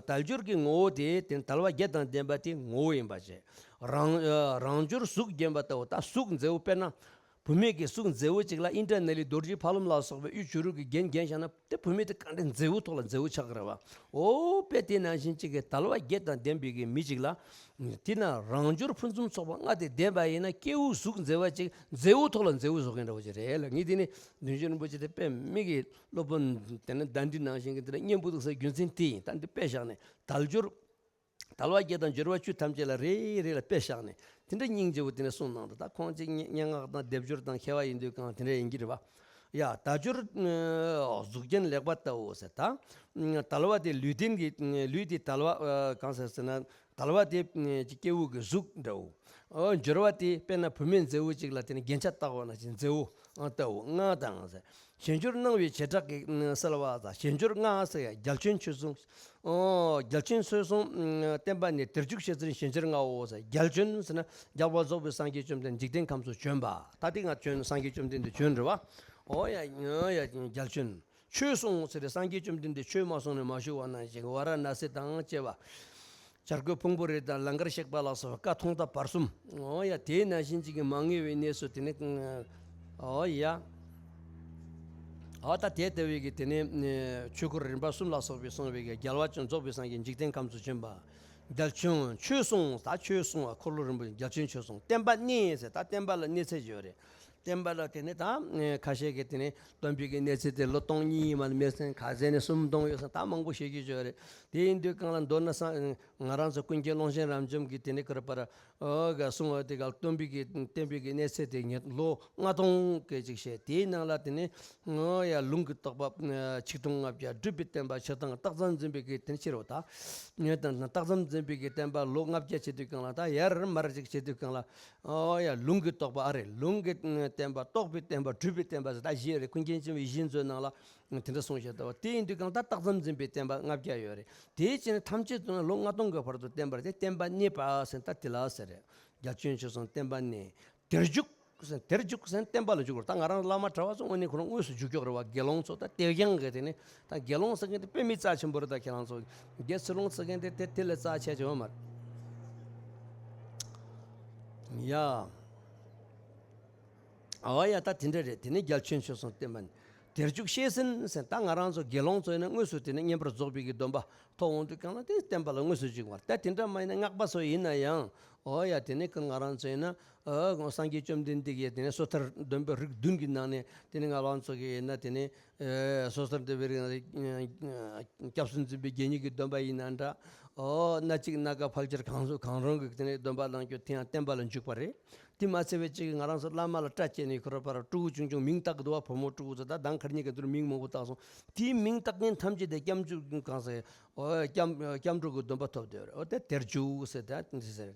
དལ་འབྱོར་གྱི་ངོ་བོ་དེ་དེ་དལ་བ་བརྒྱད་དང་ལྡན་པ་དེ་ངོ་བོ་ཡིན་པ་བྱས། རང་རང་འབྱོར་གཟུགས་རྒྱན་པ་ལྟ་བུ། ད་གཟུགས་མཛེས་པོ་དཔེར་ན་བུད་མེད་ཀྱི་གཟུགས་མཛེས་པོ་ཅིག་ལ་ཨིན་དྲ་ནཱི་ལི་རྡོ་རྗེ་ཕ་ལུམ་ལ་སོགས་པའི་གཡུ་བྱུ་རུ་གི་རྒྱན་རྒྱན་བཞག་ན་དེ་བུད་མེད་དེ་ག་འདྲ་མཛེས་པོ་ཐོག་ལ་མཛེས་པོ་ཆགས་ཀྱི་རེད་བ། ཨོ་དཔེ་དེ་ནང་བཞིན་ཅིག་གི་དལ་བ་བརྒྱད་དང་ལྡན་པའི་གི་མི་ཅིག་ལ། དེས་ན་རང་འབྱོར་ཕུན་སུམ་ཚོགས་པ་ལྔ་དེ་ལྡན་པ་ཡིན་ན་སྐྱེ་བོ་གཟུགས་མཛེས་པ་ཅིག་མཛེས་པོ་ཐོག་ལ་མཛེས་པོ་བཟོ་མཁན་འདྲ་བོ་ཅིག་རེད་ལ། ངས་དེ་ནི་བདུད་འཇོམས་རིན་པོ་ཆེ་དེ་དཔེ་མི་གི་སློབ་དཔོན་དེ་ནི་ཟླ་འདི་ནང་བཞིན་གྱི་དེ་ལ་སྙན་པོ་འདུག་ཟེར་རྒྱུ་མཚན་དེ་ཡིན། ད་འདི་དཔེ་བཞག་ནས་དལ་འབྱོར། དལ་བ་བརྒྱད་དང་འབྱོར་བ་བཅུ་ཐམས་ཅད་ལ་རེ་རེ་ལ་དཔེ་བཞག་ནས་དེ་འདྲ་སྙིང་རྗེ་བོ་དེ་ནས་གསུངས་གནང་འདུག་ད་ཁོང་ཅིག་སྙན་སྙན་ངག་དང་སྡེབ་སྦྱོར་དང་མཁས་པ་ཡིན་དུས་གང་དེ་འདྲ་ཡིན་གྱི་རེད་བ། ཡ་དལ་འབྱོར་གཟུགས་རྒྱན་ལེགས་པ་ལྟ་བུ་ཟེར། ད་དལ་བ་དེ་ལུས་རྟེན་གྱི་ལུས་དེ་དལ་བ་གང་ཟེར་ཟེར་ན། དལ་བ་དེ་སྐྱེ་བོ་གི་གཟུགས་འདྲ་བོ། འབྱོར་བ་དེ་དཔེར་ན་བུད་མེད་མཛེས་པོ་ཅིག་ལ་དེ་ནི་རྒྱན་ཆ་བཏགས་པ་ནང་བཞིན་མཛེས་པོ་ལྟ་བུ་ལྔ་དང་ཟེར། བྱས་འབྱོར་སྣང་བའི་བྱེ་བྲག་གི་གསལ་བ་དང་། བྱས་འབྱོར་ལྔ་ཟེར་ཡ་རྒྱལ་ཆེན་ཆོས་སྲུང་། རྒྱལ་ཆེན་ཆོས་སྲུང་བསྟན་པ་ནི་དེར་འཇུག་ཤེས་ཚུལ་བྱས་འབྱོར་ལྔའོ་ཟེར། རྒྱལ་ཆེན་ཟེར་ན་རྒྱལ་བ་རྫོགས་པའི་སངས་རྒྱས་བཅོམ་ལྡན་འཇིག་རྟེན་ཁམས་སུ་བྱོན་པ། ད་དེ་ང་བྱོན་སངས་རྒྱས་བཅོམ་ལྡན་འདས་བྱོན་རེད་བ། ཨོ་ཡ་ཡ་རྒྱལ་ཆེན། ཆོས་གསུང་ཟེར་ཏེ་སངས་རྒྱས་བཅོམ་ལྡན་འདས་ཆོས་མ་གསུངས་ནས་མ་བཞུགས་པ་ནང་བཞིན་ཝཱ་ར་ཎཱ་སི་དང་བཅས་པ། བྱ་རྒོད་ཕུང་པོ་རི་དང་ལང་ཀར་གཤེགས་པ་ལ་སོགས་པ་བཀའ་ཐོག་མཐའ་བར་གསུམ། འོ་ཡ་དེའི་ནང་བཞིན་ཅིག་གི་མ་ངེས་པའི་གནས་སུ་དེ་ནི། འོ་ཡ། འོ་ད་དེ་ལྟ་བུའི་གི་དེ་ནི་ཆོས་འཁོར་རིམ་པ་གསུམ་ལ་སོགས་པའི་གསུངས་པའི་གི་རྒྱལ་བ་ཅན་རྫོགས་པའི་སངས་རྒྱས་འཇིག་རྟེན་ཁམས་སུ་བྱོན་པ། རྒྱལ་ཆེན་ཆོས་གསུང་། ད་ཆོས་གསུང་བ་འཁོར་ལོ་རིན་པོ་ཆེ་རྒྱལ་ཆེན་ཆོས་གསུང་། བསྟན་པ་གནས་ཟེར། ད་བསྟན་པ་ལ་གནས་ཚད་ཡོད་རེད། བསྟན་པ་ལ་དེ་ནི་ད་ཁ་ཤས་ཀྱིས་དེ་ནི་སྟོན་པའི་གི་གནས་ཚུལ་དེ་ལོ་སྟོང་གཉིས་ཡིན་མ་ནི་མེད་ཟེར། ཁ་ཟས་ནི་སུམ་སྟོང་ཡོད་ཟེར། ད་མང་པོ་བཤད་རྒྱུ་ཡོད་རེད། དེ་ཡིན་དུས་གང་ལ་མདོར་ན་ས་ང་རང་ཚོ་ཀུན་མཁྱེན་ཀློང་ཆེན་རབ་འབྱམས་ཀྱིས་དེ་ནི་ཀར་པར་ཨོ་ག་གསུང་བ་དེ་ག་སྟོན་པའི་གི་བསྟན་པའི་གི་གནས་ཚུལ་དེ་ཉིད་ལོ་ལྔ་སྟོང་གི་ཅིག་བཤད། དེའི་ནང་ལ་དེ་ནི་ཨོ་ཡ་ལུང་གི་རྟོགས་པ་ཆིག་སྟོང་ལྔ་བརྒྱ། སྒྲུབ་པའི་བསྟན་པ་ཆིག་སྟོང་། རྟགས་ཙམ་འཛིན་པའི་གི་དེ་ནི་ཕྱིར་རོ། ད་ངས་ད་རྟགས་ཙམ་འཛིན་པའི་གི་བསྟན་པ་ལོ་ལྔ་བརྒྱ་བྱེད་དུས་གང་ལ་ད་ཡར་མར་ཅིག་བྱེད་དུས་གང་ལ། ཨོ་ཡ་ལུང་གི་རྟོགས་པ་ཨ་རེད། ལུང་གི་བསྟན་པ། རྟོགས་པའི་བསྟན་པ། སྒྲུབ་པའི་བསྟན་པ་ཟེར་ད་བཞི་རེད། ཀུན་མཁྱེན་ཆེན་པོའི་ཡིད་བཞིན་མཛོད་ནང་ལ་དེ་འདྲ་གསུངས་བཞག་འདུག་བ། དེ་ཡིན་དུས་གང་ལྟར་རྟགས་ཙམ་འཛིན་པའི་བསྟན་པ་ལྔ་བརྒྱ་ཡོད་རེད། དེའི་ཕྱི་ནས་ཐམས་ཅད་དུ་ལོ་ལྔ་སྟོང་གི་བར་དུ་བསྟན་པར་ཏེ་བསྟན་པ་གནས་པ་ཟེར་ད་དེ་ལ་ཟེར་རེད། རྒྱ་ཆེན་ཆོས་གསུམ་བསྟན་པ་གནས། དེར་འཇུག་ཟེར། དེར་འཇུག་ཟེར་བསྟན་པ་ལ་འཇུག་པར། ད་ང་རང་བླ་མ་གྲྭ་བ་ཚོ་དངོས་གནས་ཁོ་རང་དངོས་སུ་འཇུག་ཀྱོག་རེད་བ། དགེ་སློང་ཚོ་ད་དེ་རྐྱང་གི་དེ་ནི་ད་དགེ་སློང་ཟེར་མཁན་དེ་དཔེ་མི་རྩ་ཆེན་པོ་རེད། ད་ཁྱེད་རང་ཚོ་དགེ་ཚུལ་སློང་ཟེར་མཁན་དེ་དེ་དེ་ལས་རྩ་ཆེ་ཆེ་བ་མ་རེད། ཡ། ཨོ་ཡ་ད་དེ་འདྲ་རེད། དེ་ནི་རྒྱ་ཆེན་ཆོས་གསུམ་བསྟན་པ་ནི། དེར་འཇུག་ཤེས་ཟིན་ཟེར། ད་ང་རང་ཚོ་དགེ་སློང་ཚོ་ཡིན་ན་དངོས་སུ་དེ་ནི་བསྙེན་པར་རྫོགས་པའི་གི་སྡོམ་པ་ཐོབ་འོང་དུས་གང་ལ་དེ་བསྟན་པ་ལ་དངོས་སུ་འཇུག་པར། ད་དེ་འདྲ་མ་ཡིན་ན་སྔགས་པ་ཚོ་ཡིན་ན་ཡང་ཨོ་ཡ་དེ་ནི་ཀུན་ང་རང་ཚོ་ཡིན་ན་ཨོ་སངས་རྒྱས་བཅོམ་ལྡན་འདས་ཀྱིས་དེ་ནི་སོ་ཐར་འདོན་པའི་རིགས་བདུན་གྱི་ནང་ནས་དེ་ནི་ང་རང་ཚོ་གི་ཡིན་ན་དེ་ནི་ཨེ་སོ་ཐར་འདོན་པའི་རིགས་ནང་ནས་སྐྱབས་སུ་འཛིན་པའི་དགེ་བསྙེན་གྱི་སྡོམ་པ་ཡིན་ན་འདྲ། ཨོ་སྣ་གཅིག་སྣ་འགའ་ཕལ་ཆེར་གང་གང་རུང་གི་དེ་ནི་སྡོམ་པ་བླང་རྒྱུ་དེ་ཡང་བསྟན་པ་ལ་འཇུག་པ་རེད། དེ་མ་ཚད་པའི་གཅིག་གིས་ང་རང་ཚོ་བླ་མ་ལ་སྐྲ་བཅད་ནས་ཁོ་ར་པར་ཕྲུ་གུ་ཆུང་ཆུང་མིང་བཏགས་འདུག་བ། བུ་མོ་ཕྲུ་གུ་ཚོ་ད་མདང་ཁ་ཉིན་གྱི་འདིར་མིང་མང་པོ་བཏགས་སོང་། དེའི་མིང་བཏགས་མཁན་ཐམས་ཅད་དེ་སྐྱབས་འཇུག་གང་ཟེར། ཨོ་སྐྱབས་སྐྱབས་འགྲོ་གི་སྡོམ་པ་ཐོབ་བསྡད་རེད། ཨོ་དེ་དེར་འཇུག་ཟེར་ད་འདི་ཟེར།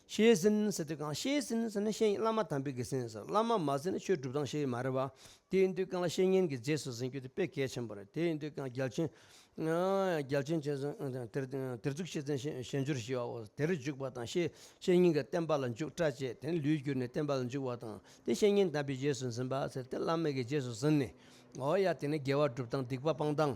ཤེས་ཟིན་ཟེར་དུས་གང་། ཤེས་ཟིན་ཟེར་ན་ཤེས། བླ་མ་དམ་པའི་གི་ཟིན་ཟེར། བླ་མ་མ་ཟིན་ན་ཆོས་སྒྲུབ་སྟངས་ཤེས་ཀྱི་མ་རེད་བ། དེ་ཡིན་དུས་གང་ལ་བཤེས་གཉེན་གྱི་རྗེས་སུ་འཛིན་རྒྱུ་དེ་དཔེ་གལ་ཆེན་པོ་རེད། དེ་ཡིན་དུས་གང་རྒྱལ་ཆེན། རྒྱལ་ཆེན་ཆེན་ཟེར་དེར་དེར་འཇུག་ཤེས་ཟིན་ཞེས་ཞེས་བསྒྱུར་ཞེས་པའོ། དེར་འཇུག་པ་དང་ཤེས་བཤེས་གཉེན་གྱི་བསྟན་པ་ལ་འཇུག་སྐྲ་བཅད་དེ་ནི་ལུས་བསྒྱུར་ནས་བསྟན་པ་ལ་འཇུག་པ་དང་། དེ་བཤེས་གཉེན་དམ་པའི་རྗེས་སུ་འཛིན་པ་ཟེར་ཏེ་བླ་མ་གི་རྗེས་སུ་འཛིན་ནས། ཨོ་ཡ་དེ་ནི་དགེ་བ་སྒྲུབ་སྟངས་སྡིག་པ་སྤང་སྟངས།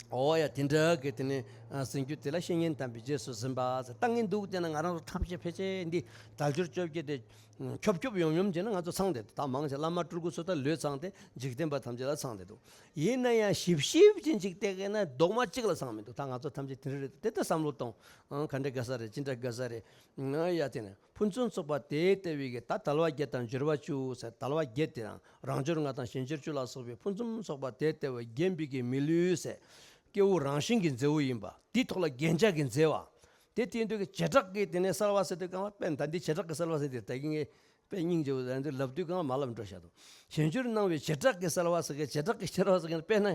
ཨོ་ཡ་དེ་འདྲ་གི་དེ་ནི་ཟིན་རྒྱུ་དེ་ལ་བཤེས་གཉེན་དམ་པའི་རྗེས་སུ་འཛིན་པ་ཟེར་ལྟ་ངན་འདུག་དེ་ན་ང་རང་ཚོ་ཐམས་ཅད་ཕལ་ཆེར་འདི་དལ་འབྱོར་བཅོ་བརྒྱད་དེ། ཁྱོབ་ཁྱོབ་ཡོམ་ཡོམ་བྱས་ན་ང་ཚོ་ཚང་བསྡད་འདུག་ད་མང་ཆེ་བླ་མ་སྤྲུལ་སྐུ་ཚོ་ད་ལོས་ཚང་སྟེ་འཇིག་རྟེན་པ་ཐམས་ཅད་ལ་ཚང་བསྡད་འདུག་ཡིན་ན་ཡང་ཞིབ་ཞིབ་ཅིག་ཅིག་བལྟས་ན་རྡོག་མ་གཅིག་ལ་ཚང་མི་འདུག་ད་ང་ཚོ་ཐམས་ཅད་དེ་འདྲ་རེད། དེ་ལྟ་བསམ་བློ་གཏོང་། ཨང་ག་འདྲ་དགའ་ས་རེད། ཅི་འདྲ་དགའ་ས་རེད། ང་ཡ་དེ་ནས་ཕུན་སུམ་ཚོགས་པ་དེ་ལྟ་བུའི་གི་ད་དལ་བ་བརྒྱད་དང་འབྱོར་བ་བཅུ་ཟེར། དལ་བ་བརྒྱད་དེ་དང་རང་འབྱོར་ལྔ་དང་གཞན་འབྱོར་བཅུ་ལ་སོགས་པའི་ཕུན་སུམ་ཚོགས་པ་དེ་ལྟ་བུ་བརྒྱན་པའི་གི་མི་ལུས་ཟེར། སྐྱེ་བོ་རང་བཞིན་གྱི་མཛེས་པོ་ཡིན་པ། དེའི་ཐོག་ལ་རྒྱན་ཆ་གི་མཛེས་པ། དེ་དེ་འདྲ་གི་བྱེ་བྲག་གི་དེ་ནས་གསལ་བ་ཟེར་དུས་གང་ལ་དཔེ་ད་འདི་བྱེ་བྲག་གི་གསལ་བ་ཟེར་དེ་ད་གིན་ངས་དཔེ་སྙིང་རྗེ་བོ་ད་འདི་ལབ་དུས་གང་ལ་མ་ལབ་འགྲོ་བཞག་འདུག་གཞན་འབྱོར་སྣང་བའི་བྱེ་བྲག་གི་གསལ་བ་ཟེར་གི་བྱེ་བྲག་གི་གསལ་བ་ཟེར་གི་དཔེར་ན་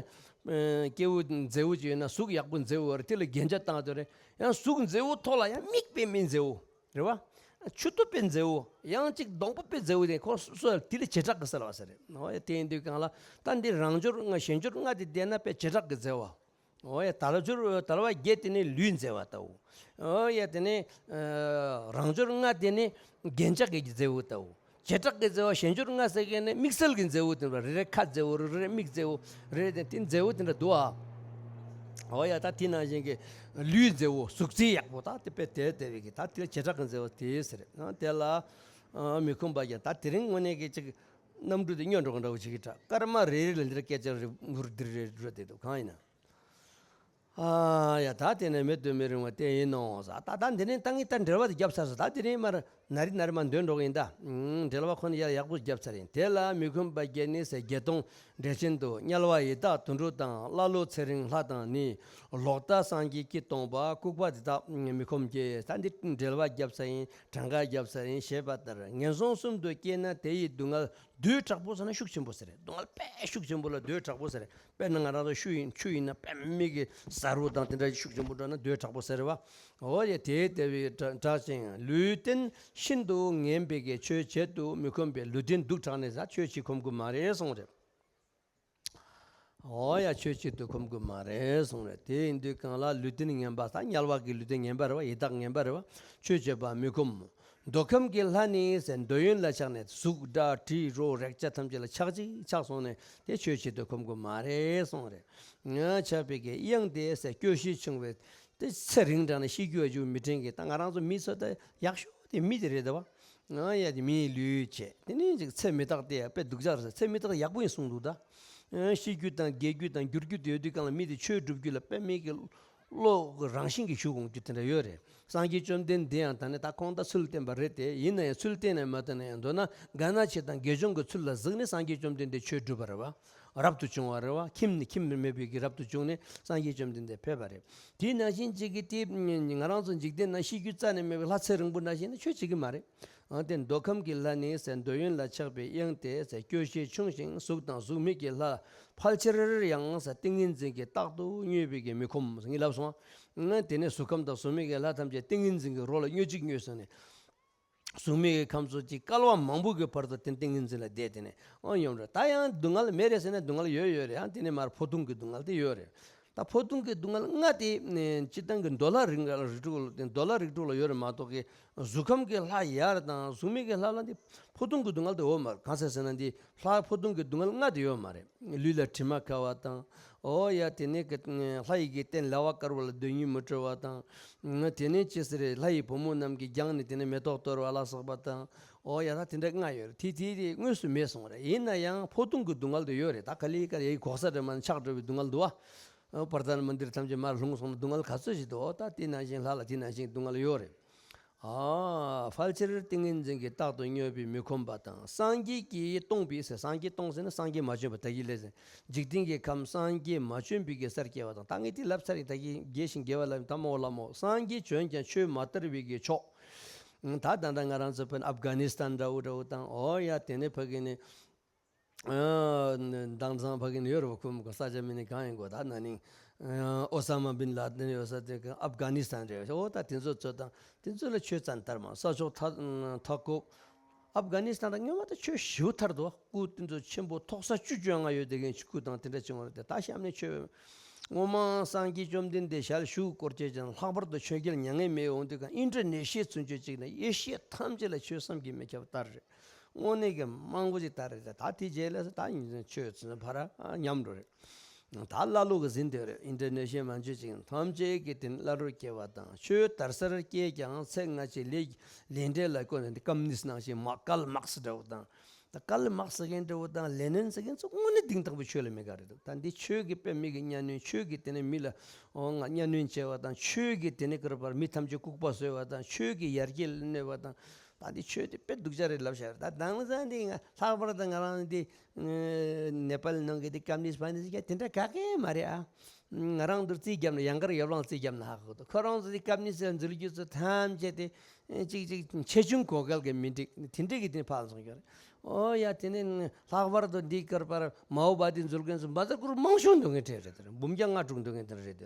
སྐྱེ་བོ་མཛེས་པོ་ཅིག་ཡོད་ན་གཟུགས་ཡག་པོ་མཛེས་པོ་རེད། དེ་ལ་རྒྱན་ཆ་བཏང་དུས་རེད། ཡང་གཟུགས་མཛེས་པོ་ཐོག་ལ་ཡང་མིག་དཔེ་མི་མཛེས་པོ་རེད་བ། མཆུ་ཏོ་དཔེ་མཛེས་པོ། ཡང་ཅིག་གདོང་པ་དཔེ་མཛེས་པོ་དེ་ཁོ་སོ་སོ་དེ་ལ་བྱེ་བྲག་གི་གསལ་བ་ཟེར་རེད། འོ་ཡ་དེ་ཡིན་དུས་གང་ལ་ད་འདི་རང་འབྱོར་ལྔ་གཞན་འབྱོར་ལྔ་དེ་བསྡད་ན་དཔེ་བྱེ་བྲག་གི་མཛེས་པ། འོ་ཡ་དལ་འབྱོར་དལ་བ་བརྒྱད་དེ་ནི་ལུས་མཛེས་པ་ལྟ་བུ། འོ་ཡ་དེ་ནི་རང་འབྱོར་ལྔ་དེ་ནི་རྒྱན་ཆ་གི་མཛེས་པོ་ལྟ་བུ། བྱེ་བྲག་གི་མཛེས་པ་གཞན་འབྱོར་ལྔ་ཟེར་མཁན་ནི་དམིགས་བསལ་གྱི་མཛེས་པོ་དེ་འདྲ་རེ་རེ་ཁ་མཛེས་པོ་རེ་རེ་མིག་མཛེས་པོ་རེ་རེ་དེ་དེ་མཛེས་པོ་དེ་འདྲ་འདུག་ཨ། འོ་ཡ་ད་དེ་ནང་བཞིན་གྱི་ལུས་མཛེས་པོ་གཟུགས་བྱད་ཡག་པོ་ད་དེ་དཔེ་དེ་དེ་བས་ཀྱི་ད་དེ་བྱེ་བྲག་གི་མཛེས་པ་དེ་ཟེར། དེ་ལ་མི་ཁོམ་པ་ཀྱང་ད་དེ་རིང་དངོས་གནས་ཀྱི་ཅིག་གནམ་གྲུ་དེ་སྙོན་འགྲོ་གི་འདྲ་བོ་ཅིག་གི་འདྲ། སྐར་མ་རེ་རེ་ལ་འདིར་སྐད་ཆ་རེ་འུར་འདིར་རེ་འགྲོ་བསྡད་འདུག་གང་ཡིན་ན། ཨ་ཡ་ད་དེ་ནས་མེད་དུ་མི་རུང་བ་དེ་ཡིན་ནོ་ཟེར། ད་ད་འདི་ནས་ད་ངས་ད་འགྲེལ་པ་དེ་བརྒྱབ་ཚར་སོང་། ད་དེ་ནས་མར་ན་རི་ན་རི་མར་འདོན་འགྲོ་གི་ཡིན་ད། ཨུམ་འགྲེལ་པ་ཁོ་ན་ཡར་ཡག་པོ་བརྒྱབ་ཚར་ཡིན། དེ་ལ་མི་ཁོམ་པ་བརྒྱད་ནི་ཟེར་བརྒྱད་སྟོང་འགྲེལ་ཆེན་དུ། དམྱལ་བ་ཡི་དྭགས་དུད་འགྲོ་དང་། ཀླ་ཀློ་ཚེ་རིང་ལྷ་དང་ནི། ལོག་ལྟ་སངས་རྒྱས་ཀྱིས་སྟོང་པ། ལྐུགས་པ་འདི་དག་མི་ཁོམ་བརྒྱད། ད་འདི་འགྲེལ་པ་བརྒྱབ་ཚར་ཡིན། གྲངས་ཀ་བརྒྱབ་ཚར་ཡིན། ཞེས་པ་ལྟར་ངན་སོང་གསུམ་དུ་སྐྱེས་ན་དེ་ཡི་སྡུག་བསྔལ་འདོད་དྲག་པོ་ཟེར་ན་ཤུགས་ཆེན་པོ་ཟེར་རེད། སྡུག་བསྔལ་དཔེ་ཤུགས་ཆེན་པོ་ལ་འདོད་དྲག་པོ་ཟེར་རེད། དཔེར་ན་ང་རང་ཚོ་ཆུ་ཡིན་ཆུ་ཡིན་ན་དཔེ་མིག་གི་གསལ་པོ་དང་དེ་འདྲ་ཤུགས་ཆེན་པོ་འགྲོ་ན་འདོད་དྲག་པོ་ཟེར་རེད་བ། འོ་ཡ་དེ་ལྟ་བུའི་དྲག་དྲག་ཅིང་ལུས་རྟེན་ཤིན་ཏུ་ངན་པའི་གི་ཆོས་བྱེད་དུ་མི་ཁོམ་པས་ལུས་རྟེན་སྡུག་དྲགས་ནས་ཟ་ཆོས་བྱེད་ཁོམ་གི་མ་རེད་གསུངས་རེད། འོ་ཡ་ཆོས་བྱེད་དུ་ཁོམ་གི་མ་རེད་གསུངས་རེད། དེ་ཡིན་དུས་གང་ལ་ལུས་རྟེན་ངན་པ་ད་དམྱལ་བ་གི་ལུས་རྟེན་ངན་པ་རེད་བ། ཡི་དྭགས་ངན་པ་རེད་བ། ཆོས་བྱེད་པ་མི་ཁོམ། མདོ་ཁམས་ཀྱི་ལྷ་ནི་ཟེར་འདོད་ཡོན་ལ་ཆགས་ནས་གཟུགས་སྒྲ་དྲི་རོ་རེག་བྱ་ཐམས་ཅད་ལ་ཆགས་ཅིག་ཆགས་སོང་ནས་དེ་ཆོས་བྱེད་དུ་ཁོམ་གི་མ་རེད་གསུངས་རེད། ང་ཆགས་པའི་གི་གཡང་དེ་ཟེར་སྐྱོ་ཤས་ཆུང་བའི་དེ་ཚེ་རིང་དྲགས་ནས་ཤི་རྒྱུ་བ་རྒྱུ་མི་དྲན་གི། ད་ང་རང་ཚོ་མི་ཚོ་ད་ཡག་ཤོས་དེ་མི་དེ་རེད་ད་བ། ང་ཡ་དེ་མིའི་ལུས་བྱས་དེ་ནས་ཅིག་ཚེ་མི་རྟག་དེ་ཡ་དཔེ་སྡུག་ཅག་རེད། ཚེ་མི་རྟག་ཡག་པོ་ཡིན་གསུངས་འདུག་ད། ཤི་རྒྱུ་དང་རྒས་རྒྱུ་དང་འགྱུར་རྒྱུ་དེ་ཡོད་དུས་གང་ལ་མི་དེ་ཆོས་སྒྲུབ་རྒྱུ་ལ་དཔེ་མི་གི་ བློ་གི་རང་བཞིན་གྱིས་ཞུགས་འོང་རྒྱུ་དེ་འདྲ་ཡོད་རེད། སངས་རྒྱས་བཅོམ་ལྡན་འདས་ཡང་ད་ནི་ད་ཁོང་ད་ཚུལ་བསྟན་པ་རེད་དེ། ཡིན་ན་ཡང་ཚུལ་བསྟན་ནས་མ་བསྟན་ན་ཡང་མདོར་ན་དགའ་ན་ཆེ་དང་དགེ་སྦྱོང་གི་ཚུལ་ལ་གཟིགས་ནས་སངས་རྒྱས་བཅོམ་ལྡན་འདས་ཆོས་སྒྲུབ་པ་རེད་བ། རབ་ཏུ་བྱུང་བ་རེད་བ། ཁྱིམ་ནས་ཁྱིམ་མེད་པའི་གི་རབ་ཏུ་བྱུང་ནས་སངས་རྒྱས་བཅོམ་ལྡན་འདས་ཕེབས་པ་རེད། དེ་ནང་བཞིན་གཅིག་གིས་དེ་ང་རང་ཚོ་འཇིག་རྟེན་ན་ཤེས་རྒྱུད་རྩ་ནས་མེད་པའི་ལྷ་ཚེ་རིང་པོ་ནང་བཞིན་ན་ཆོས་བྱེད་ཀྱི་མ་རེད། ཨ་དེ་མདོ་ཁམས་ཀྱི་ལྷ་ནི་ཟེར། འདོད་ཡོན་ལ་ཆགས་པའི་གཡང་སྟེ་ཟེར། སྐྱོ་ཤས་ཆུང་ཞིང་གཟུགས་དང་གཟུགས་མེད་ཀྱི་ལྷ། ཕལ་ཆེར་ཡང་ཟེར། ཏིང་ངེ་འཛིན་གྱི་རྟག་ཏུ་མྱོས་པའི་གི་མི་ཁོམ་ཟེར་ངས་ལབ་སོང་། ཨ་དེ་ནས་གཟུགས་ཁམས་དང་གཟུགས་མེད་ཀྱི་ལྷ་ཐམས་ཅད་ཏིང་ངེ་འཛིན་གྱི་རོ་ལ་མྱོས་གཅིག་མྱོས་སོང་ནས། གཟུགས་མེད་ཀྱི་ཁམས་ཚོ་གཅིག་བསྐལ་པ་མང་པོ་གི་བར་དུ་དེ་ཏིང་ངེ་འཛིན་ལ་བསྡད་དེ་ནས་ཨང་ཡོང་རེད། ད་ཡང་སྡུག་བསྔལ་མེད་རེད་ཟེར་ན་སྡུག་བསྔལ་ཡོད་ཡོད་རེད། ཨང་དེ་ནས་མར་འཕོ་ལྟུང་གི་སྡུག་བསྔལ་དེ་ཡོད་རེད། ད་འཕོ་ལྟུང་གི་སྡུག་བསྔལ་ལྔ་དེ་ནས་སྤྱིར་བཏང་གི་འདོད་ལྷ་རིགས་རིགས་དྲུག་ལ། འདོད་ལྷ་རིགས་དྲུག་ལ་ཡོད་རེད་མ་གཏོགས་གི་གཟུགས་ཁམས་ཀྱི་ལྷ་ཡར་དང་གཟུགས་མེད་ཀྱི་ལྷ་ལ་འདི་འཕོ་ལྟུང་གི་སྡུག་བསྔལ་དེ་ཡོད་མ་རེད། གང་ཟེར་ཟེར་ན་འདི་ལྷ་འཕོ་ལྟུང་གི་སྡུག་བསྔལ་ལྔ་དེ་ཡོད་མ་རེད། ལུས་ལ་དྲི་མ་བཀལ་བ་དང་། ཨོ་ཡ་དེ་ནས་གི་ལྷ་ཡི་གི་རྟེན་ལ་བ་དཀར་པོ་ལ་སྡོད་སྙིང་མི་བྲོ་བ་དང་། དེ་ནས་ཅི་ཟེར་རེད། ལྷ་ཡི་བུ་མོ་རྣམས་ཀྱིས་བརྒྱངས་ནས་དེ་ནས་མེ་ཏོག་གཏོར་བ་ལ་སོགས་པ་དང་། ཨོ་ཡ་ད་དེ་འདྲ་ལྔ་ཡོད་རེད། དེ་དེ་དེ་དངོས་སུ་མེད་སོང་རེད། ཡིན་ན་ཡང་འཕོ་ལྟུང་གི་སྡུག་བསྔལ་དེ་ཡོད་རེད། ད་ག་ལེ་ག་ལེ་ཡི་གོག་ས་འདྲ་མ་ཆགས་འགྲོ་བའི་སྡུག་བསྔལ་འདུག་བ། པར་ཐ་ན་མ་འདིར་ཐམས་ཅད་མར་ལྷུང་སོང་ན་སྡུག་བསྔལ་ག་ཚོད་ཞིག་འདུག་ད་དེ་ནང་བཞིན་ལྷ་ལ་དེ་ནང་བཞིན་སྡུག་བསྔལ་ཡོད་རེད། ཨ། ཕལ་ཆེར་ཏིང་ངེ་འཛིན་གྱི་རྟག་ཏུ་མྱོས་པའི་མི་ཁོམ་པ་དང་། སངས་རྒྱས་ཀྱིས་སྟོང་པའི་ཟེར། སངས་རྒྱས་སྟོང་ཟེར་ན་སངས་རྒྱས་མ་བྱོན་པ། ད་གིན་ལས་ཟེར། འཇིག་རྟེན་གྱི་ཁམས་སངས་རྒྱས་མ་བྱོན་པའི་གི་སར་སྐྱེ་བ་དང་། ད་ངས་དེ་ལབ་ཚར་ཡིན། ད་གིན་རྒྱས་ཤིང་རྒྱས་པ་ལ་ད་མོ་ལ་མོ། སངས་རྒྱས་བྱོན་ཀྱང་ཆོས་མ་དར་བའི་གི་ཕྱོགས། ད་ད་ལྟ་ང་རང་ཚོ་བོད་ཨབ་གྷ་ནི་སི་ཐན་འདྲ་བོ་འདྲ་བོ་དང་། ཨོ་ཡ་དེ་ནས་ཕ་གི་ནས། དྭངས་གཙང་ཕ་གི་ནས་ཡོད་རེད་བ། ཁོ་མོ་གི་ས་ཆ་མིང་ནི་གང་ཡིན་གོ། ད་ན་ནིང་ཨོ་ས་མ་བིན་ལ་དེན་ཡོད་ས་དེ་གི་ཨབ་གྷ་ནི་སི་ཐན་རེད། ཨོ་ད་དེ་ཚོ་ཚོ་དང་དེ་ཚོ་ལ་ཆོས་ཙམ་དར་མ། ས་ཕྱོགས་མཐའ་མཐའ་འཁོབ། ཨབ་གྷ་ནི་སི་ཐན་དང་སྔོན་མ་ད་ཆོས་ཞེ་པོ་དར་འདུག་བ། སྐུ་དེ་ཚོ་ཆེན་པོ་ཐོག་ས་བཅུ་བཅོ་ལྔ་ཡོད་དེ་གི་སྐུ་དང་དེ་འདྲ་བྱུང་བ་རེད་དེ། ད་གཤམ་ནས་ཆོས་སྔོན་མ་སངས་རྒྱས་བཅོམ་ལྡན་འདས་ཞལ་བཞུགས་སྐོར་བཅས་ཀྱང་ལྷག་པར་དུ་ཆོས་རྒྱལ་མྱ་ངན་མེད་འོང་དུས་ཀྱང་ཨིན་ཌོ་ནེ་ཤི་ཡའི་ཚུན་ཆོད་ཅིག་ནས་ཨེ་ཤི་ཡ་ཐམས་ཅད་ལ་ཆོས་བསམ་གྱིས་མི་ཁྱབ་དར་རེད། དངོས་གནས་ཀྱི་མང་པོ་ཅིག་དར་རེད། ད་དེ་རྗེས་ལ་ད་ཡིན་ཆོས་ཚུན་ཕར་ཉམས་འགྲོ་རེད། ད་ཀླ་ཀློ་གི་ཟིན་དེ་རེད། ཨིན་ཌོ་ནེ་ཤི་ཡའི་མན་ཇུ་ཅིག་ཐམས་ཅད་ཀྱིས་དེ་ནི་ཀླ་ཀློར་སྐྱེ་བ་དང་། ཆོས་དར་སར་སྐྱེས་ཀྱང་ཚེ་སྔ་ཕྱི་ལས་ལས་འབྲས་ལ་བཀོད་ནས་འདི་ཀམ་ནིས་ནང་བཞིན་མ་ཀལ་མཱག་སི་འདྲ་བོ་དང་། ད་ཀལ་མཱག་སི་ཟེར་མཁན་འདྲ་བོ་དང་ལེ་ནིན་ཟེར་མཁན་ཚོ་དངོས་གནས་གདེང་དག་པོའི་ཆོས་ལ་མི་དགའ་རེད་འདུག་ད་འདི་ཆོས་ཀྱིས་དཔེ་མི་གི་གཉའ་གནོན། ཆོས་ཀྱིས་དེ་ནས་མི་ལ་འོ་ང་གཉའ་གནོན་བྱས་པ་དང་། ཆོས་ཀྱིས་དེ་ནས་ཀར་པར་མི་ཐམས་ཅད་ལྐུགས་པ་བཟོས་པ་དང་། ཆོས་ཀྱིས་ཡར་རྒྱས་ལ་གནོད་པ་དང་། ད་འདི་ཆོས་དེ་དཔེ་སྡུག་ཅག་རེད་ལབ་བཞག་རེད། ད་དེང་སང་འདི་ང་ལྷག་པར་དུ་ང་རང་འདི་ནེ་པཱལ་ནང་གི་འདི་ཀམ་ནིས་ཕ་ནིས་ཀྱ་དེ་འདྲ་ག་གེ་མ་རེད་ཨ། ང་རང་འདིར་རྩིས་བརྒྱབ་ན་ཡང་བསྐྱར་ཡོ་ལང་རྩིས་བརྒྱབ་ན་ཧ་གོ་འདུག་ཁོ་རང་ཚོ་འདི་ཀམ་ནིས་ཟེར་འཛུལ་རྒྱུ་ཚོ་ཐམས་ཅད་དེ། ཅིག་ཅིག་ཆེ་ཆུང་གོ་གལ་གི་མི་འགྲིག་དེ་འདྲས་ཀྱི་དེ་ཕར་སོང་གི་རེད། ཨོ་ཡ་དེ་ནས་ལྷག་པར་དུ་འདི་ཀར་པར་མའོ་བ་དི་འཛུལ་མཁན་ཚོ་མ་ཚར་སྐོར་མང་ཤོས་འདུག་མཁན་གྲས་རེད་དེ། འབུམ་བརྒྱ་ལྔ་དྲུག་འདུག་མཁན་དེ་རེད་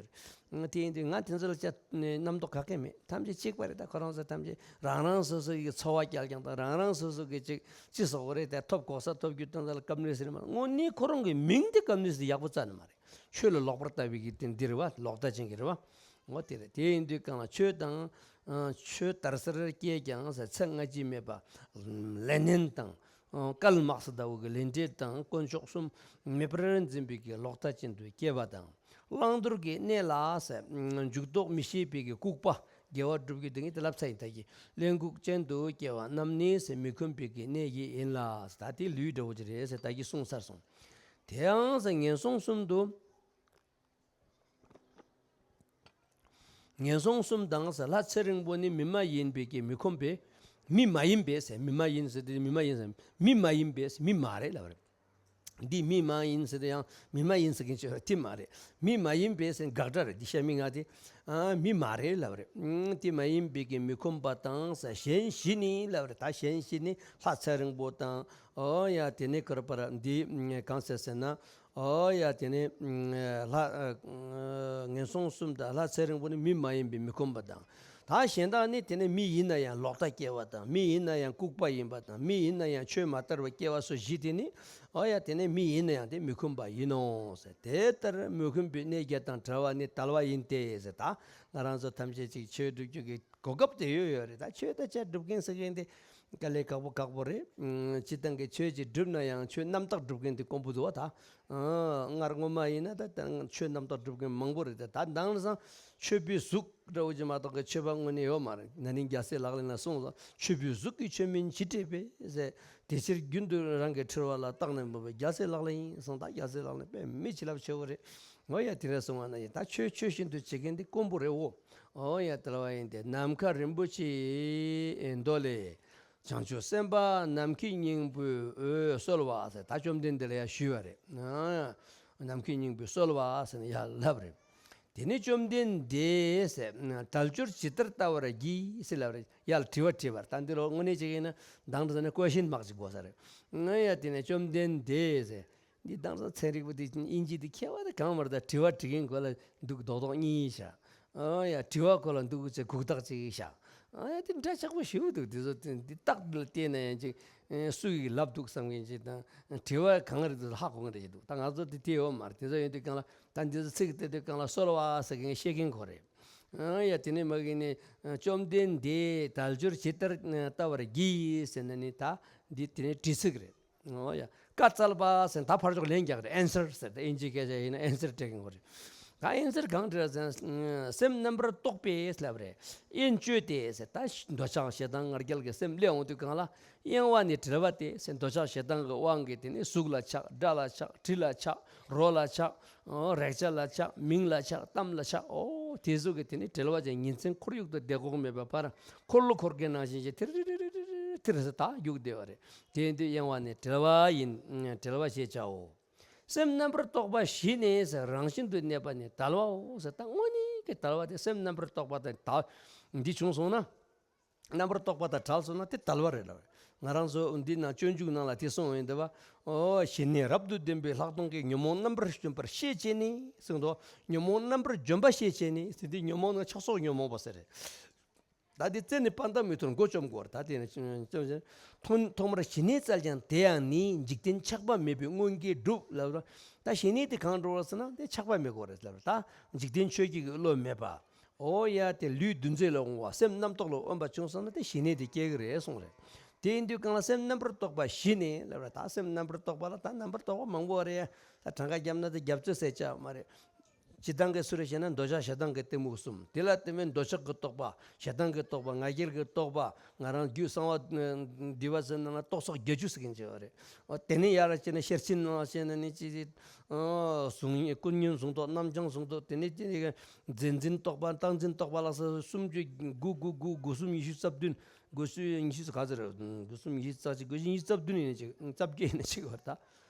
དེ། དེ་ཡིན་དུས་ང་དེ་ཚོ་ལ་ཅི་རྣམ་རྟོག་ག་གེ་མེད། ཐམས་ཅད་གཅིག་པ་རེད། ད་ཁོ་རང་ཚོ་ཐམས་ཅད་རང་རང་སོ་སོ་གི་འཚོ་བ་སྐྱལ་ཀྱང་དང་། རང་རང་སོ་སོ་གི་ཅིག་ཅི་ཟེར་དགོས་རེད་དེ། ཐོབ་གོ་ས་ཐོབ་རྒྱུ་དང་། ད་ལ་སྐབས་རེ་ཟེར་མ་དངོས་གནས་ཁོ་རང་གི་མིང་དེ་ཀམ་ནིས་ཡག་པོ་རྩ་ནས་མ་རེད། ཆོས་ལ་ལོག་པར་ལྟ་བའི་གི་དེ་འདི་རེད་བ། ལོག་ལྟ་ཅན་གྱི་རེད་བ། འོ་དེ་རེད། དེ་ཡིན་དུས་གང་ལ་ཆོས་དང་། ཨ་ཆོས་དར་སར་སྐྱེས་ཀྱང་ཟེར། ཚེ་སྔ་ཕྱི་མེད་པ་ལེ་ནིན་དང་། ཨ་ཀལ་མཱག་སི་ལྟ་བུ་གི་ལས་འབྲས་དང་དཀོན་མཆོག་གསུམ་མེད་པར་འཛིན་པའི་གི་ལོག་ལྟ་ཅན་དུ་སྐྱེ་བ་དང་། བླང་དོར་གྱི་གནས་ལ་ཟེར། འཇུག་ལྡོག་མི་ཤེས་པའི་གི་ལྐུགས་པ། དགེ་བ་སྒྲུབ་རྒྱུ་དེ་ངས་དེ་ལབ་ཚར་ཡིན། ད་གི་གླེན་ལྐུགས་ཅན་དུ་སྐྱེ་བ་རྣམས་ནི་ཟེར། མི་ཁོམ་པའི་གི་གནས་ཡིན་ལ། ད་དེ་ལུས་འདྲ་བོ་ཅིག་རེད་ཟེར། ད་གི་གསུངས་ཚར་སོང་། དེའང་ཟེར་ངན་སོང་གསུམ་དུ། ངན་སོང་གསུམ་དང་ཟེར། ལྷ་ཚེ་རིང་པོ་ནི་མི་མ་ཡིན་པའི་གི་མི་ཁོམ་པས། མི་མ་ཡིན་པས་ཟེར། མི་མ་ཡིན་ཟེར་དེ་མི་མ་ཡིན་ཟེར། མི་མ་ཡིན་པས་མི་མ་རེད་ལབ་རེད། འདི་མི་མ་ཡིན་ཟེར་དེ་ཡང་མི་མ་ཡིན་ཟེར་མཁན་ཅིག་ཡོད་རེད། དེ་མ་རེད། མི་མ་ཡིན་པས་ཟེར་དགག་སྒྲ་རེད། འདི་བཤད་མི་ང་དེ་ཨ་མི་མ་རེད་ལབ་རེད། ཨང་དེ་མ་ཡིན་པའི་གི་མི་ཁོམ་པ་དང་ཟེར། གཞན་བཞི་ནི་ལབ་རེད། ད་གཞན་བཞི་ནི་ལྷ་ཚེ་རིང་པོ་དང་། ཨོ་ཡ་དེ་ནས་ཀར་པར་འདི་གང་ཟེར་ཟེར་ན། ཨོ་ཡ་དེ་ནས་ལྷ་ངན་སོང་གསུམ་དང་ལྷ་ཚེ་རིང་པོ་ནི་མི་མ་ཡིན་པའི་མི་ཁོམ་པ་དང་། ད་གཞན་དག་ནི་དེ་ནས་མི་ཡིན་ན་ཡང་ལོག་ལྟ་སྐྱེ་བ་དང་། མི་ཡིན་ན་ཡང་ལྐུགས་པ་ཡིན་པ་དང་། མི་ཡིན་ན་ཡང་ཆོས་མ་དར་བར་སྐྱེ་བ་སོགས་བཞི་དེ་ནི། ཨོ་ཡ་དེ་ནས་མི་ཡིན་ན་ཡང་དེ་མི་ཁོམ་པ་ཡིན་ནོ་ཟེར། དེ་ལྟར་མི་ཁོམ་པའི་གནས་བརྒྱད་དང་བྲལ་བ་ནི་དལ་བ་ཡིན་ཏེ་ཟེར། ད་ང་རང་ཚོ་ཐམས་ཅད་ཅིག་ཆོས་སྒྲུབ་རྒྱུ་གི་གོ་སྐབས་དེ་ཡོད་ཡོད་རེད། ད་ཆོས་ད་ཆ་སྒྲུབ་མཁན་ཟེར་མཁན་དེ་དཀའ་ལས་ཁག་པོ་ཁག་པོ་རེད། ཨུམ། སྤྱིར་བཏང་གི་ཆོས་ཅིག་སྒྲུབ་ན་ཡང་ཆོས་རྣམ་དག་སྒྲུབ་མཁན་དེ་དཀོན་པོ་འདུག་བ། ད་ཨ་སྔར་སྔོན་མ་ཡིན་ན་ད་ད་ཆོས་རྣམ་དག་སྒྲུབ་མཁན་མང་པོ་རེད། ད་ད་དེང་སང་མཆོད་པའི་གཟུགས་འདྲ་བོ་ཅིག་མ་གཏོགས་གི་མཆོད་པ་དངོས་གནས་ཡོད་མ་རེད། ན་ནིང་རྒྱལ་སྲས་ལག་ལེན་ལ་གསུངས་སོང་། མཆོད་པའི་གཟུགས་ཀྱིས་མཆོད་མིན་ཅི་སྤྲད་པས་ཟེར། དེ་ཕྱིར་རྒྱུན་དུ་རང་གི་འཁྲིལ་བ་ལ་བརྟགས་ནས་འབུངས་པའི་རྒྱལ་སྲས་ལག་ལེན་ཡིན་གསུངས། ད་རྒྱལ་སྲས་ལག་ལེན་དཔེ་མི་ཆེ་ལབ་ཆེ་བོ་རེད། འོ་ཡ། དེ་འདྲ་སོང་བ་ན་ཡིན། ད་ཆོས་ཆོས་བཞིན་དུ་བྱེད་མཁན་དེ་དཀོན་པོ་རེད་འོ། འོ་ཡ། དལ་བ་ཡིན་ཏེ། ནམ་མཁའ་རིན་པོ་ཆེའི་མདོ་ལས། བྱང་ཆུབ་སེམས་དཔའ་ནམ་མཁའི་སྙིང་པོས་གསོལ་བ་ཟེར། ད་བཅོམ་ལྡན་འདས་ལ་ཡ་ཞུས་པ་རེད། ཨ། ནམ་མཁའི་སྙིང་པོས་གསོལ་བ་ཟེར་ནས་ཡར་ལབ་རེད། དེ་ནས་བཅོམ་ལྡན་འདས་ཟེར། དལ་འབྱོར་ཇི་ལྟར་བལྟ་བར་བགྱི་ཟེར་ལབ་རེད། ཡར་དྲི་བ་དྲིས་པ་རེད། ད་འདི་ལོ་དངོས་གནས་བྱེད་ཀྱི་ཡིན་ན་དང་འདྲ་ཟེར་ན་ཀོ་ཤིན་མག་ཅིག་དགོས་ས་རེད། ཨ་ཡ། དེ་ནས་བཅོམ་ལྡན་འདས་ཟེར། འདི་དེང་སང་ཚན་རིག་པ་དེ་དབྱིན་ཇི་དེ་མཁས་པ་དེ་གང་མ་རེད། ད་དྲི་བ་དྲི་མཁན་ཁོ་ལ་འདུག་རྡོག་རྡོག་གཉིས་བཞག་ཨ་ཡ། དྲི་བ་ཁོ་ལ་འདུག་ཅེས་གུག་རྟགས་གཅིག་བཞག་ཨ་ཡ། དེ་འདྲ་ཆགས་པོ་ཞེ་པོ་འདུག་དེ་ཚོ་དེ་འདི་རྟགས་འདི་ལ་བལྟས་ན་ཡང་ཅིག་ཨེ། སུ་ཡིས་ལབ་འདུག་བསམ་མཁན་ཅིག་དང་། དྲི་བ་གང་རེད་དེ་ཚོ་ཧ་གོ་མཁན་རེད་ཅིག་འདུག་ད་ང་ཚོ་དེ་དེ་ཡོད་མ་རེད། དེ་ཚོ་ཡོད་དུས་སྒང་ལ་ད་འདི་ཚོ་ཚིག་དེ་དུས་སྒང་ལ་གསོལ་བ་ཟེར་མཁན་བཤད་མཁན་ཁོ་རེད། ཨ་ཡ། དེ་ནས་མ་གི་ནས་བཅོམ་ལྡན་འདས་དལ་འབྱོར་ཇི་ལྟར་བལྟ་བར་བགྱི་ཟེར་ན་ནི་ད་འདི་དེ་ནས་དྲི་ཚིག་རེད། འོ་ཡ། བཀའ་སྩལ་པ་ཟེར་ད་ཕར་ཕྱོགས་ལན་རྒྱག་རེད། ཨན་སར་ཟེར། ད་དབྱིན་ཇིའི་སྐད་ཆ་ཡིན་ན་ཨན་སར་སྤྲད་མཁན་ཁོ་རེད། ད་ཨན་སར་གང་སྤྲད་ཟེར་ན། སེམས་རྣམ་པར་རྟོག་པས་ལབ་རེད། དབྱེན་བཅོས་ཏེ་ཟེར། ད་འདོད་ཆགས་ཞེ་སྡང་ང་རྒྱལ་གྱི་སེམས་སླེབས་འོང་དུས་སྒང་ལ། གཡེང་བ་ནི་བྲལ་བ་སྟེ་ཟེར། འདོད་ཆགས་ཞེ་སྡང་གི་དབང་གིས་དེ་ནི་གཟུགས་ལ་ཆགས། སྒྲ་ལ་ཆགས། དྲི་ལ་ཆགས། རོ་ལ་ཆགས། ཨོ། རེག་བྱ་ལ་ཆགས། མིང་ལ་ཆགས། གཏམ་ལ་ཆགས། ཨོ། དེ་ཚོ་གིས་དེ་ནི་བྲེལ་བ་ཅན་ཉིན་མཚན་ཁོར་ཡུག་ཏུ་བདེ་འགོག་མེད་པ་བར་འཁོར་ལོ་འཁོར་མཁན་ནང་བཞིན་གྱི་ཐིར་ཐིར་ཐིར་ཟེར་ད་རྒྱུག་བསྡད་པ་རེད། དེ་ཡིན་དུས་གཡེང་བ་ནི་བྲེལ་བ་ཡིན། བྲེལ་བ་ཞེས་བྱའོ། སེམས་རྣམ་པར་རྟོག་པ་ཞི་ནས་ཟེར། རང་བཞིན་དུ་གནས་པ་ནི་དལ་བའོ་ཟེར། ད་དངོས་གནས་ཀྱི་དལ་བ་དེ་སེམས་རྣམ་པར་རྟོག་པ་དང་ད་འདི་བྱུང་སོང་ན། རྣམ་པར་རྟོག་པ་དང་བྲལ་སོང་ན་དེ་དལ་བ་རེད་ལབ། ང་རང་ཚོ་འདི་ན་སྤྱོད་འཇུག་ནང་ལ་དེ་གསུངས་ཡོད་འདུག་པ། ཨོ། ཞི་གནས་རབ་ཏུ་ལྡན་པའི་ལྷག་མཐོང་གིས་ཉོན་མོངས་རྣམ་པར་འཇོམས་པར་ཤེས་བྱས་ནས་གསུངས་འདུག་ཉོན་མོངས་རྣམ་པར་འཇོམས་པ་ཤེས་བྱས་ནས་ཟེར། འདི་ཉོན་མོངས་ནི་ཆགས་སོགས་ཉོན་མོངས་པ་ཟེར་རེད། ད་འདི་རྩད་ནས་ཕན་ཐོགས་མི་ཐོན། མགོ་བཅོམ་དགོས་རེད། ད་དེ་ནས་ཐོག་མར་ཞི་གནས་བཙལ་ཀྱང་དེ་ཡང་ནི། འཇིག་རྟེན་ཆགས་པ་མེད་པའི་མངོན་དགས་འགྲུབ་ལབ་ར། ད་ཞི་གནས་དེ་གང་འགྲོ་བ་ཟེར་ན་དེ་ཆགས་པ་མེད་དགོས་རེད་ལབ་ར། ད་འཇིག་རྟེན་ཆོས་བརྒྱད་ཀྱི་བློ་མེད་པ། ཨོ་ཡ། དེ་ལུས་འདུ་འཛི་ལ་འོང་བ། སེམས་རྣམ་རྟོག་ལ་དབེན་པ་བྱུང་སོང་ན་དེ་ཞི་གནས་དེ་སྐྱེ་གི་རེད་གསུངས་རེད། དེ་ཡིན་དུས་སྒང་ལ་སེམས་རྣམ་པར་རྟོག་པ་ཞི་ནས་ལབ་ར། ད་སེམས་རྣམ་པར་རྟོག་པ་ལ་ད་རྣམ་པར་རྟོག་པ་མང་པོ་རེད། ད་གྲངས་ཀ་བརྒྱབ་ན་དེ་རྒྱབ་ཚོད་ཟེར་ཆ་མ་རེད། སྤྱིར་བཏང་གི་སུ་རེད་ཞེ་ན་འདོད་ཆགས་ཞེ་སྡང་གི་གཏི་མུག་གསུམ། དེ་ལ་བརྟེན་པའི་འདོད་ཆགས་ཀྱི་རྟོག་པ། ཞེ་སྡང་གི་རྟོག་པ། ང་རྒྱལ་གྱི་རྟོག་པ། ང་རང་རྒྱུད་གསང་བ་འདུས་པ་ཟེར་ན་ན་རྟོག་ཚོགས་བརྒྱད་ཅུ་ཟེར་མཁན་ཅིག་ཡོད་རེད། འོ། དེ་ནས་ཡར་བྱས་ན་ཤེར་ཕྱིན་ནང་བྱས་ན་ནི་ཅི། ཨོ། གཟུགས་བརྙན་ཀུན་ཉོན་གཟུང་རྟོག་རྣམ་བྱང་གཟུང་རྟོག་དེ་ནས་ཅི་ནི་འཛིན་འཛིན་རྟོག་པ། རྟག་འཛིན་རྟོག་པ་ལ་སོགས་སུམ་ཅུ་དགུ་དགུ་དགུ། དགུ་གསུམ་ཉི་ཤུ་རྩ་བདུན། དགུ་གསུམ་ཉི་ཤུ་ག་ཚོད་རེད། དགུ་གསུམ་ཉི་ཤུ་རྩ་གཅིག་དགུ་གསུམ་ཉི་ཤུ་རྩ་བདུན་ཡིན་ན་ཅིག་རྩ་བརྒྱད་ཡིན་ན་ཅིག་བར་ད།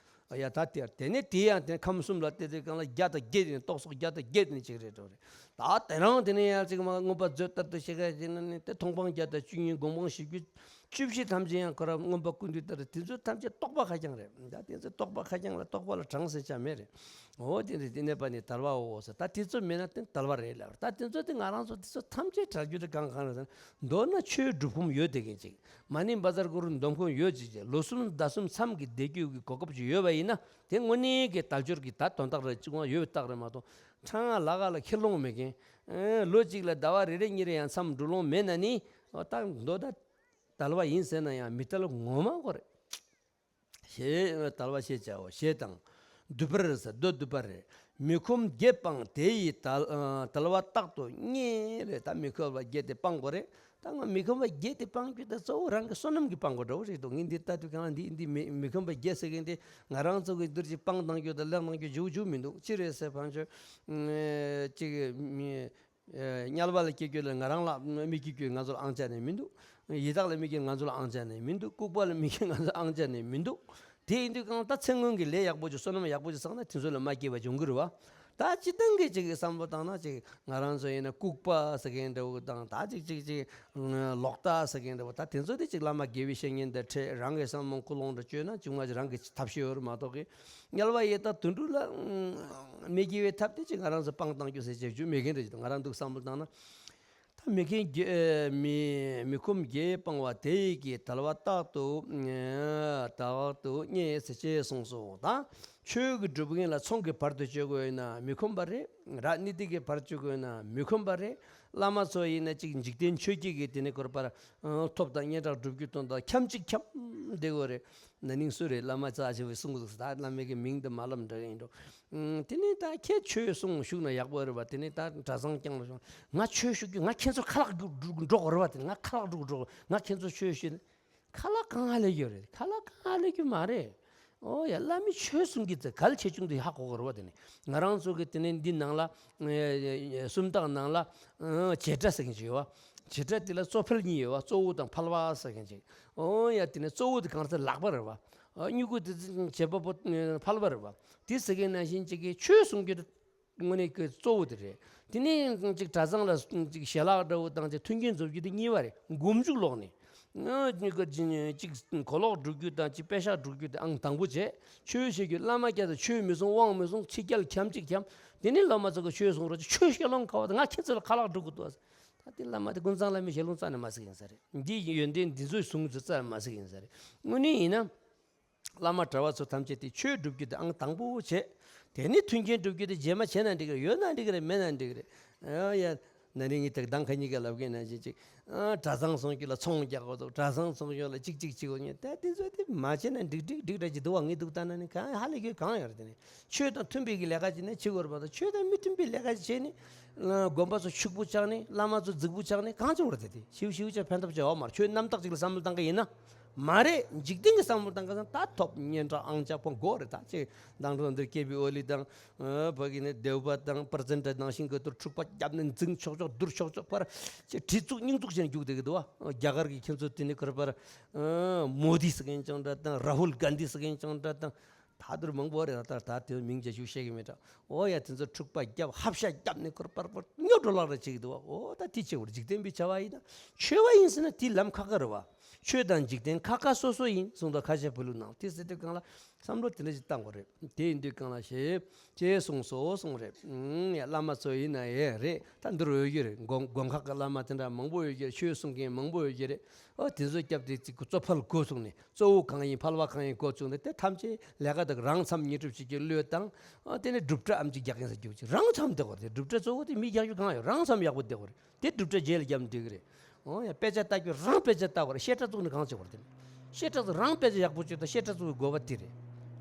ཡ། ད་དེ་དེ་ནས་དེ་ཡང་དེ་ཁམས་གསུམ་ལ་བལྟས་དུས་སྒང་ལ་བརྒྱ་དང་བརྒྱད་ནས་རྟོག་ཚོགས་བརྒྱ་དང་བརྒྱད་ནས་གཅིག་རེད་འགྲོ་རེད། ད་དེ་རང་དེ་ནས་ཡང་ཅིག་མ་མངོན་པ་མཛོད་ལྟར་དུ་ཤེས་མཁན་ཡིན་ན་ནི་དེ་མཐོང་སྤང་བརྒྱ་དང་བཅུ་གཉིས། སྒོམ་སྤང་བཞི་བཅུ་བཅུ་བཞི་ཐམས་ཅད་ཡང་ཁོ་རང་མངོན་པ་ཀུན་བཏུས་ལྟར་དེ་ཚོ་ཐམས་ཅད་རྟོག་པ་ཁ་རྐྱང་རེད། ད་དེ་ཚོ་རྟོག་པ་ཁ་རྐྱང་ལ་རྟོག་པ་ལ་གྲངས་ཟེར་ཆ་མེད་རེད། འོ། དེ་འདྲ་དེ་གནས་པ་ནི་དལ་བའོ་ཟེར། ད་དེ་ཚོ་མེད་ན་དེ་དལ་བ་རེད་ལབ། ད་དེ་ཚོ་དེ་ང་རང་ཚོ་དེ་ཚོ་ཐམས་ཅད་བྲལ་རྒྱུ་དེ་གང་གང་རེད་ཟེར་ན། མདོར་ན་ཆོས་སྒྲུབ་ཁོམ་ཡོད་དེ་གིན་ཅིག་མ་ཎི་བཛྲ་གུ་རུ་འདོན་ཁོམ་ཡོད་ཅིག་ཅིག་ལོ་གསུམ་ཟླ་གསུམ་མཚམས་ཀྱི་བསྡད་རྒྱུ་གི་གོ་སྐབས་ཅིག་ཡོད་པ་ཡིན་ན་དེ་དངོས་གནས་ཀྱི་དལ་འབྱོར་གྱི་ད་དོན་དག་རེད། བཅུག་ཡོད་པའི་རྟགས་རེད་མ་གཏོགས་ཁྲང་ང་ལ་ག་ལ་ཁྱེར་ལོང་མེད་མཁན། ཨེ། ལོ་གཅིག་ལ་ཟླ་བ་རེ་རེ་གཉིས་རེ་ཡང་མཚམས་འགྲོ་ལོང་མེད་ན་ནི། ཨོ། ད་མདོ་ད་དལ་བ་ཡིན་ཟེར་ན་ཡང་མི་དལ་ངོ་མ་གོ་རེད། ཞེས་དལ་བ་ཞེས་བྱའོ། ཞེས་དང་། སྡུད་པར་ཟེར། སྡུད་སྡུད་པ་རེད། མི་ཁོམ་བརྒྱད་སྤངས་དེ་ཡི་དལ། ཨ། དལ་བ་རྟག་ཏུ་རྙེད་རེད། ད་མི་ཁོམ་པ་བརྒྱད་དེ་སྤང་དགོས་རེད། ད་ང་མི་ཁོམ་པ་བརྒྱད་དེ་སྤང་རྒྱུ་ད་གཙོ་བོ་རང་གི་བསོད་ནམས་ཀྱིས་སྤང་དགོས་འདྲ་བོ་རེད་འདུག་ངས་འདི་ལྟ་དུས་སྒང་ལ་འདི་འདི་མི་མི་ཁོམ་པ་བརྒྱད་ཟེར་མཁན་དེ་ང་རང་ཚོ་གི་འདིར་ཅིག་སྤང་གཏང་རྒྱུ་དང་ལེན་གཏང་རྒྱུ་ཅིག་མི་འདུག་ཅི་རེད་ཟེར་བ་ཅིག་ཅིག་མི། ཨེ། དམྱལ་བ་ལ་སྐྱེ་རྒྱུ་ལ་ང་རང་ལ་མི་སྐྱེ་རྒྱུ་ང་ཚོ་ལ་ཨང་ཅག་ནས་མི་འདུག་ཡི་དྭགས་ལ་མི་སྐྱེ་ང་ཚོ་ལ་ཨང་ཅག་ནས་མི་འདུག་ལྐུགས་པ་ལ་མི་སྐྱེ་ང་ཚོ་ལ་ཨང་ཅག་ནས་མི་འདུག་དེ་ཡིན་དུས་གང་ལྟར་ཚེ་སྔོན་གྱི་ལས་ཡག་པོ་ཅིག་བསོད་ནམས་ཡག་པོ་ཅིག་བསགས་ན་དེ་ཚོ་ལ་མ་སྐྱེ་བ་འབྱུང་གི་རེད་བ། ད་སྤྱིར་བཏང་གི་ཅིག་གི་བསམ་བློ་བཏང་ན་ཅིག་ང་རང་ཚོ་ཡིན་ན་ལྐུགས་པ་ཟེར་མཁན་འདྲ་བོ་དང་ད་ཅིག་ཅིག་ཅིག་ལོག་ལྟ་ཟེར་མཁན་འདྲ་བོ། ད་དེ་ཚོ་དེ་ཅིག་བླ་མ་དགེ་བའི་བཤེས་གཉེན་དང་འཕྲད། རང་གི་བསམ་བློ་ཀུན་སློང་འདྲ་བཅོས་ན་བྱུང་བ་ཅིག་རང་གི་ཐབས་ཤེས་ཡོད་རེད་མ་གཏོགས་གི་དམྱལ་བ་ཡི་དྭགས་དུད་འགྲོ་ལ་མི་སྐྱེ་བའི་ཐབས་དེ་ཅིག་ང་རང་ཚོ་སྤང་གཏང་རྒྱུ་ཟེར་བྱེད་རྒྱུ་མེད་མཁན་རེད། ང་རང་འདུག་བསམ་བློ་བཏང་ན། ད་མི་ཁོམ་བརྒྱད། མི་མི་ཁོམ་བརྒྱད་སྤངས་པ་དེ་ཡི་གི་དལ་བ་རྟག་ཏུ་རྟག་ཏུ་རྙེད་ཟེར་ཅེས་གསུངས་སོ། ད་ཆོས་ཀྱི་སྒྲུབ་མཁན་ལ་ཚོང་གི་བར་དུ་གཅོད་དགོས་ཡིན་ན་མི་ཁོམ་པ་རེད། ར་ཎི་ཏི་གི་བར་གཅོད་དགོས་ཡིན་ན་མི་ཁོམ་པ་རེད། བླ་མ་ཚོ་ཡིན་ན་ཅིག་འཇིག་རྟེན་ཆོས་བརྒྱད་ཀྱི་དེ་ནས་སྐོར་པར་ཐོབ་དང་སྙན་གྲགས་སྒྲུབ་རྒྱུ་དོན་དག་འཁྱམ་གཅིག་འཁྱམ་བསྡད་དགོས་རེད། ན་ནིང་སུ་རེད། བླ་མ་རྩ་ཆེ་བའི་གསུང་གི་འདུག་ད་བླ་མའི་གི་མིང་དུ་མ་ལབ་འདྲ་ཡིན་འགྲོ། ཨུམ། དེ་ནས་ད་ཁྱེད་ཆོས་གསུང་བཞུགས་ན་ཡག་པོ་རེད་པ། དེ་ནས་ད་གྲྭ་ཚང་རྐྱང་ལ་སོང་ང་ཆོས་ཞུ་རྒྱུ་ང་ཁྱེད་ཚོ་ཁ་ལག་འགྲོ་གི་རེད་པ། དེ་ང་ཁ་ལག་འགྲོ་གི་འགྲོ་གི་ང་ཁྱེད་ཚོ་ཆོས་ཞུ་ན་ཁ་ལག་གང་ཨ་ལས་རྒྱུ་རེད། ཁ་ལག་གང་ཨ་ལས་རྒྱུ་མ་རེད། ཨོ་ཡ། བླ་མའི་ཆོས་གསུང་གི་དེ་གལ་ཆེ་ཆུང་དེ་ཧ་གོ་དགོས་རེད་བ། དེ་ནི་ང་རང་ཚོ་གི་དེ་ནས་འདི་ནང་ལ་ཨེ་སུམ་རྟགས་ནང་ལ་ཨེ་བྱེད་སྒྲ་ཟེར་མཁན་ཅིག་ཡོད་བ། བྱེད་སྒྲ་དེ་ལ་གཙོ་ཕལ་གཉིས་ཡོད་བ། གཙོ་བོ་དང་ཕལ་པ་ཟེར་མཁན་ཅིག་ཨོ་ཡ། དེ་ནས་གཙོ་བོ་དེ་གང་ཟེར་ལག་པ་རེད་བ། ཨ་མྱུ་གུ་དེ་བྱེད་པ་པོ་ཕལ་པ་རེད་བ། དེ་ཟེར་མཁན་ནང་བཞིན་ཅིག་གི་ཆོས་གསུང་རྒྱུ་དེ་དངོས་གནས་ཀྱི་གཙོ་བོ་དེ་རེད། དེ་ནས་ཅིག་གྲྭ་ཚང་ལ་ཅིག་ཞལ་ལག་འདྲ་བོ་དང་ཅིག་མཐུན་རྐྱེན་བཟོ་རྒྱུ་དེ་གཉིས་པ་རེད། མགོ་མཇུག་ལོག་ནས། ཅིག་གོ་ལོག་སྒྲུབ་རྒྱུ་དང་ཅིག་དཔེ་ཤག་སྒྲུབ་རྒྱུ་དེ་ཨང་དང་པོ་བྱས། ཆོས་བཤད་རྒྱུ། བླ་མ་སྐྱ་དང་ཆོས་མི་གསུང་། དབང་མི་གསུང་། ཕྱི་རྒྱལ་འཁྱམ་གཅིག་འཁྱམ། དེ་ནས་བླ་མ་ཚོ་གི་ཆོས་གསུང་རོགས། ཆོས་བཤད་ལོང་ཁ་བ་དང་ང་ཁྱེད་ཚོ་ལ་ཁ་ལག་སྒྲུབ་དགོས་འདུག་ད་དེ་བླ་མ་དེ་ཀུན་བཟང་བླ་མའི་ཞལ་ལུང་རྩ་ནས་མ་གཟིགས་ཡིན་ས་རེད། འདི་ཡོན་ཏན་འདི་ཚོའི་གསུང་ཚུལ་རྩ་ནས་མ་གཟིགས་ཡིན་ས་རེད། དངོས་གནས་ཡིན་ན། བླ་མ་གྲྭ་བ་ཚོ་ཐམས་ཅད་དེ་ཆོས་སྒྲུབ་རྒྱུ་དེ་ཨང་དང་པོ་བྱས། དེ་ནས་མཐུན་རྐྱེན་སྒྲུབ་རྒྱུ་དེ་རྗེས་མ་བྱས་ན་འགྲིག་གི་རེད། ཡོད་ན་འགྲིག་གི་རེད། མེད་ན་འགྲིག་གི་རེད། ཨ་ཡ། ན་ནིང་ངས་དེ་གདང་ཁ་གཉིས་ཀ་ལབ་མཁན་ནང་བཞིན་ཅིག་ཨ་གྲྭ་ཚང་སོང་རྒྱུ་ལ་ཚོང་རྒྱག་དགོས་འདུག་གྲྭ་ཚང་སོང་རྒྱུ་ལ་ཅིག་ཅིག་བྱེད་དགོས་ཉེ། ད་དེ་ཚོ་དེ་མ་བྱས་ན་འགྲིག་འགྲིག་འགྲིག་འདྲ་ཅིག་འདུག་བ། ངས་འདུག་ལྟ་ན་ནི་གང་ཧ་ལས་རྒྱུ་གང་ཡོད་རེད། དེ་ནི་ཆོས་དང་མཐུན་པའི་གི་ལས་ཀ་ཅིག་ནི་བྱེད་དགོས་རེད་པ། ད་ཆོས་དང་མི་མཐུན་པའི་ལས་ཀ་ཅིག་བྱས་ནི་དགོན་པ་ཚོ་ཕྱུག་པོ་ཆགས་ནི། བླ་མ་ཚོ་རྫིག་པོ་ཆགས་ནི། གང་བྱུང་བ་རེད། དེ་དེ་ཤིའུ་ཤིའུ་ཆ་ཕན་ཐོགས་ཆེ་བ་མ་རེད། ཆོས་རྣམ་དག་ཅིག་ལ་བསམ་བློ་བཏང་གི་ཡིན་ན། མ་རེད། འཇིག་རྟེན་གྱི་བསམ་བློ་བཏང་གི་ན་ད་ཐོབ་སྙན་གྲགས་ཨང་ཅག་པོ་དགོས་རེད། ད་ཅིག་མདང་དྲོ་འདིར་སྐྱེས་པའི་ཨོ་ལི་དང་། ཨ་ཕ་གི་ནི་སྡེའུ་པ་དང་པར་ཛེན་ཊར་ནང་བཞིན་གི་དུར་འཁྲུག་པ་བརྒྱབ་ནས་འཛིང་ཆོག་ཆོག་བསྡུར་ཆོག་ཆོག་པར་ཅིག་གྲི་བཙུགས་སྙིང་བཙུགས་བྱས་ནས་རྒྱུག་བསྡད་ཀྱི་འདུག་བ། རྒྱ་གར་གྱི་ཁྱེད་ཚོ་དེ་ནི་ཁར་པར་ཨ་མོ་དི་ཟེར་མཁན་ཅང་འདྲ་དང་། ར་ཧུལ་གྷན་དྷི་ཟེར་མཁན་ཅང་འདྲ་དང་། ད་དུར་མང་པོ་རེད། ད་ད་དེ་མིང་རྒྱ་ཞུ་ཤེས་ཀྱི་མེད་འདྲ། ཨོ་ཡ། དེ་ཚོ་འཁྲུག་པ་བརྒྱབ། ཧབ་ཤ་བརྒྱབ་ནས་ཁོར་པར་པར་སྨྱོ་འགྲོ་ལག་ར་བྱེད་ཀྱི་འདུག་བ། ཨོ་ད་དེ་བྱེད་དགོས་རེད། འཇིག་རྟེན་པའི་བྱ་བ་ཡིན་ན། ཆོས་པ་ཡིན་ཟེར་ན་དེ་ལམ་ཁ་ཁ་རེད་བ། ཆོས་དང་འཇིག་རྟེན་ཁ་ཁ་སོ་སོ་ཡིན་གསུངས་འདུག་ཁ་ཆེ་བོད་ལུགས་ནང་དེ་ཟེར་དུས་སྒང་ལ་བསམ་བློ་དེ་འདྲ་ཞིག་བཏང་དགོས་རེད། དེ་ཡིན་དུས་སྒང་ལ་ཞེས་ཅེས་གསུངས་སོ་གསུངས་རེད། ཨང་། ཡ་བླ་མ་ཚོ་ཡིན་ན་ཡས་རེད། ད་འདིར་ཡོད་ཀྱི་རེད། དགོན་དགོན་ཁག་གི་བླ་མ་དེ་འདྲ་མང་པོ་ཡོད་ཀྱི་རེད། ཆོས་གསུང་མཁན་མང་པོ་ཡོད་ཀྱི་རེད། ཨོ་དེ་ཚོ་སྐྱབས་དེ་ཅིག་གཙོ་ཕལ་འགོ་བཙུགས་ནས། གཙོ་བོ་གང་ཡིན་ཕལ་པ་གང་ཡིན་འགོ་བཙུགས་ནས། དེ་ཐམས་ཅད་ལས་ཀ་དག་རང་མཚམས་ཉེས་སྒྲུབ་བྱེད་ཀྱི་བློས་བཏང་། ཨ་དེ་ནས་སྒྲུབ་གྲྭ་ཨམ་ཅིག་རྒྱག་མཁན་ཟེར་རྒྱུ་ཅིག་རང་མཚམས་བསྡད་དགོས་རེད། སྒྲུབ་གྲྭ་གཙོ་བོ་དེ་མི་རྒྱག་རྒྱུ་གང་ཡོད། རང་མཚམས་ཡག་པོ་བསྡད་དགོས་རེད། དེ་སྒྲུབ་གྲྭ་རྗེས་ལ་བརྒྱབ་ནས་འགྲིག་གི་རེད། ཨོ་ཡ། དཔེ་ཆ་ལྟ་རྒྱུ་རང་དཔེ་ཆ་ལྟ་དགོས་རེད། བཤད་གྲྭ་བཙུགས་ནས་གང་བྱེད་དགོས་རེད། དེ་ནས་བཤད་གྲྭ་ཚོ་རང་དཔེ་ཆ་ཡག་པོ་བྱོས་དང་། བཤད་གྲྭ་ཚོ་གི་དགོས་པ་དེ་རེད།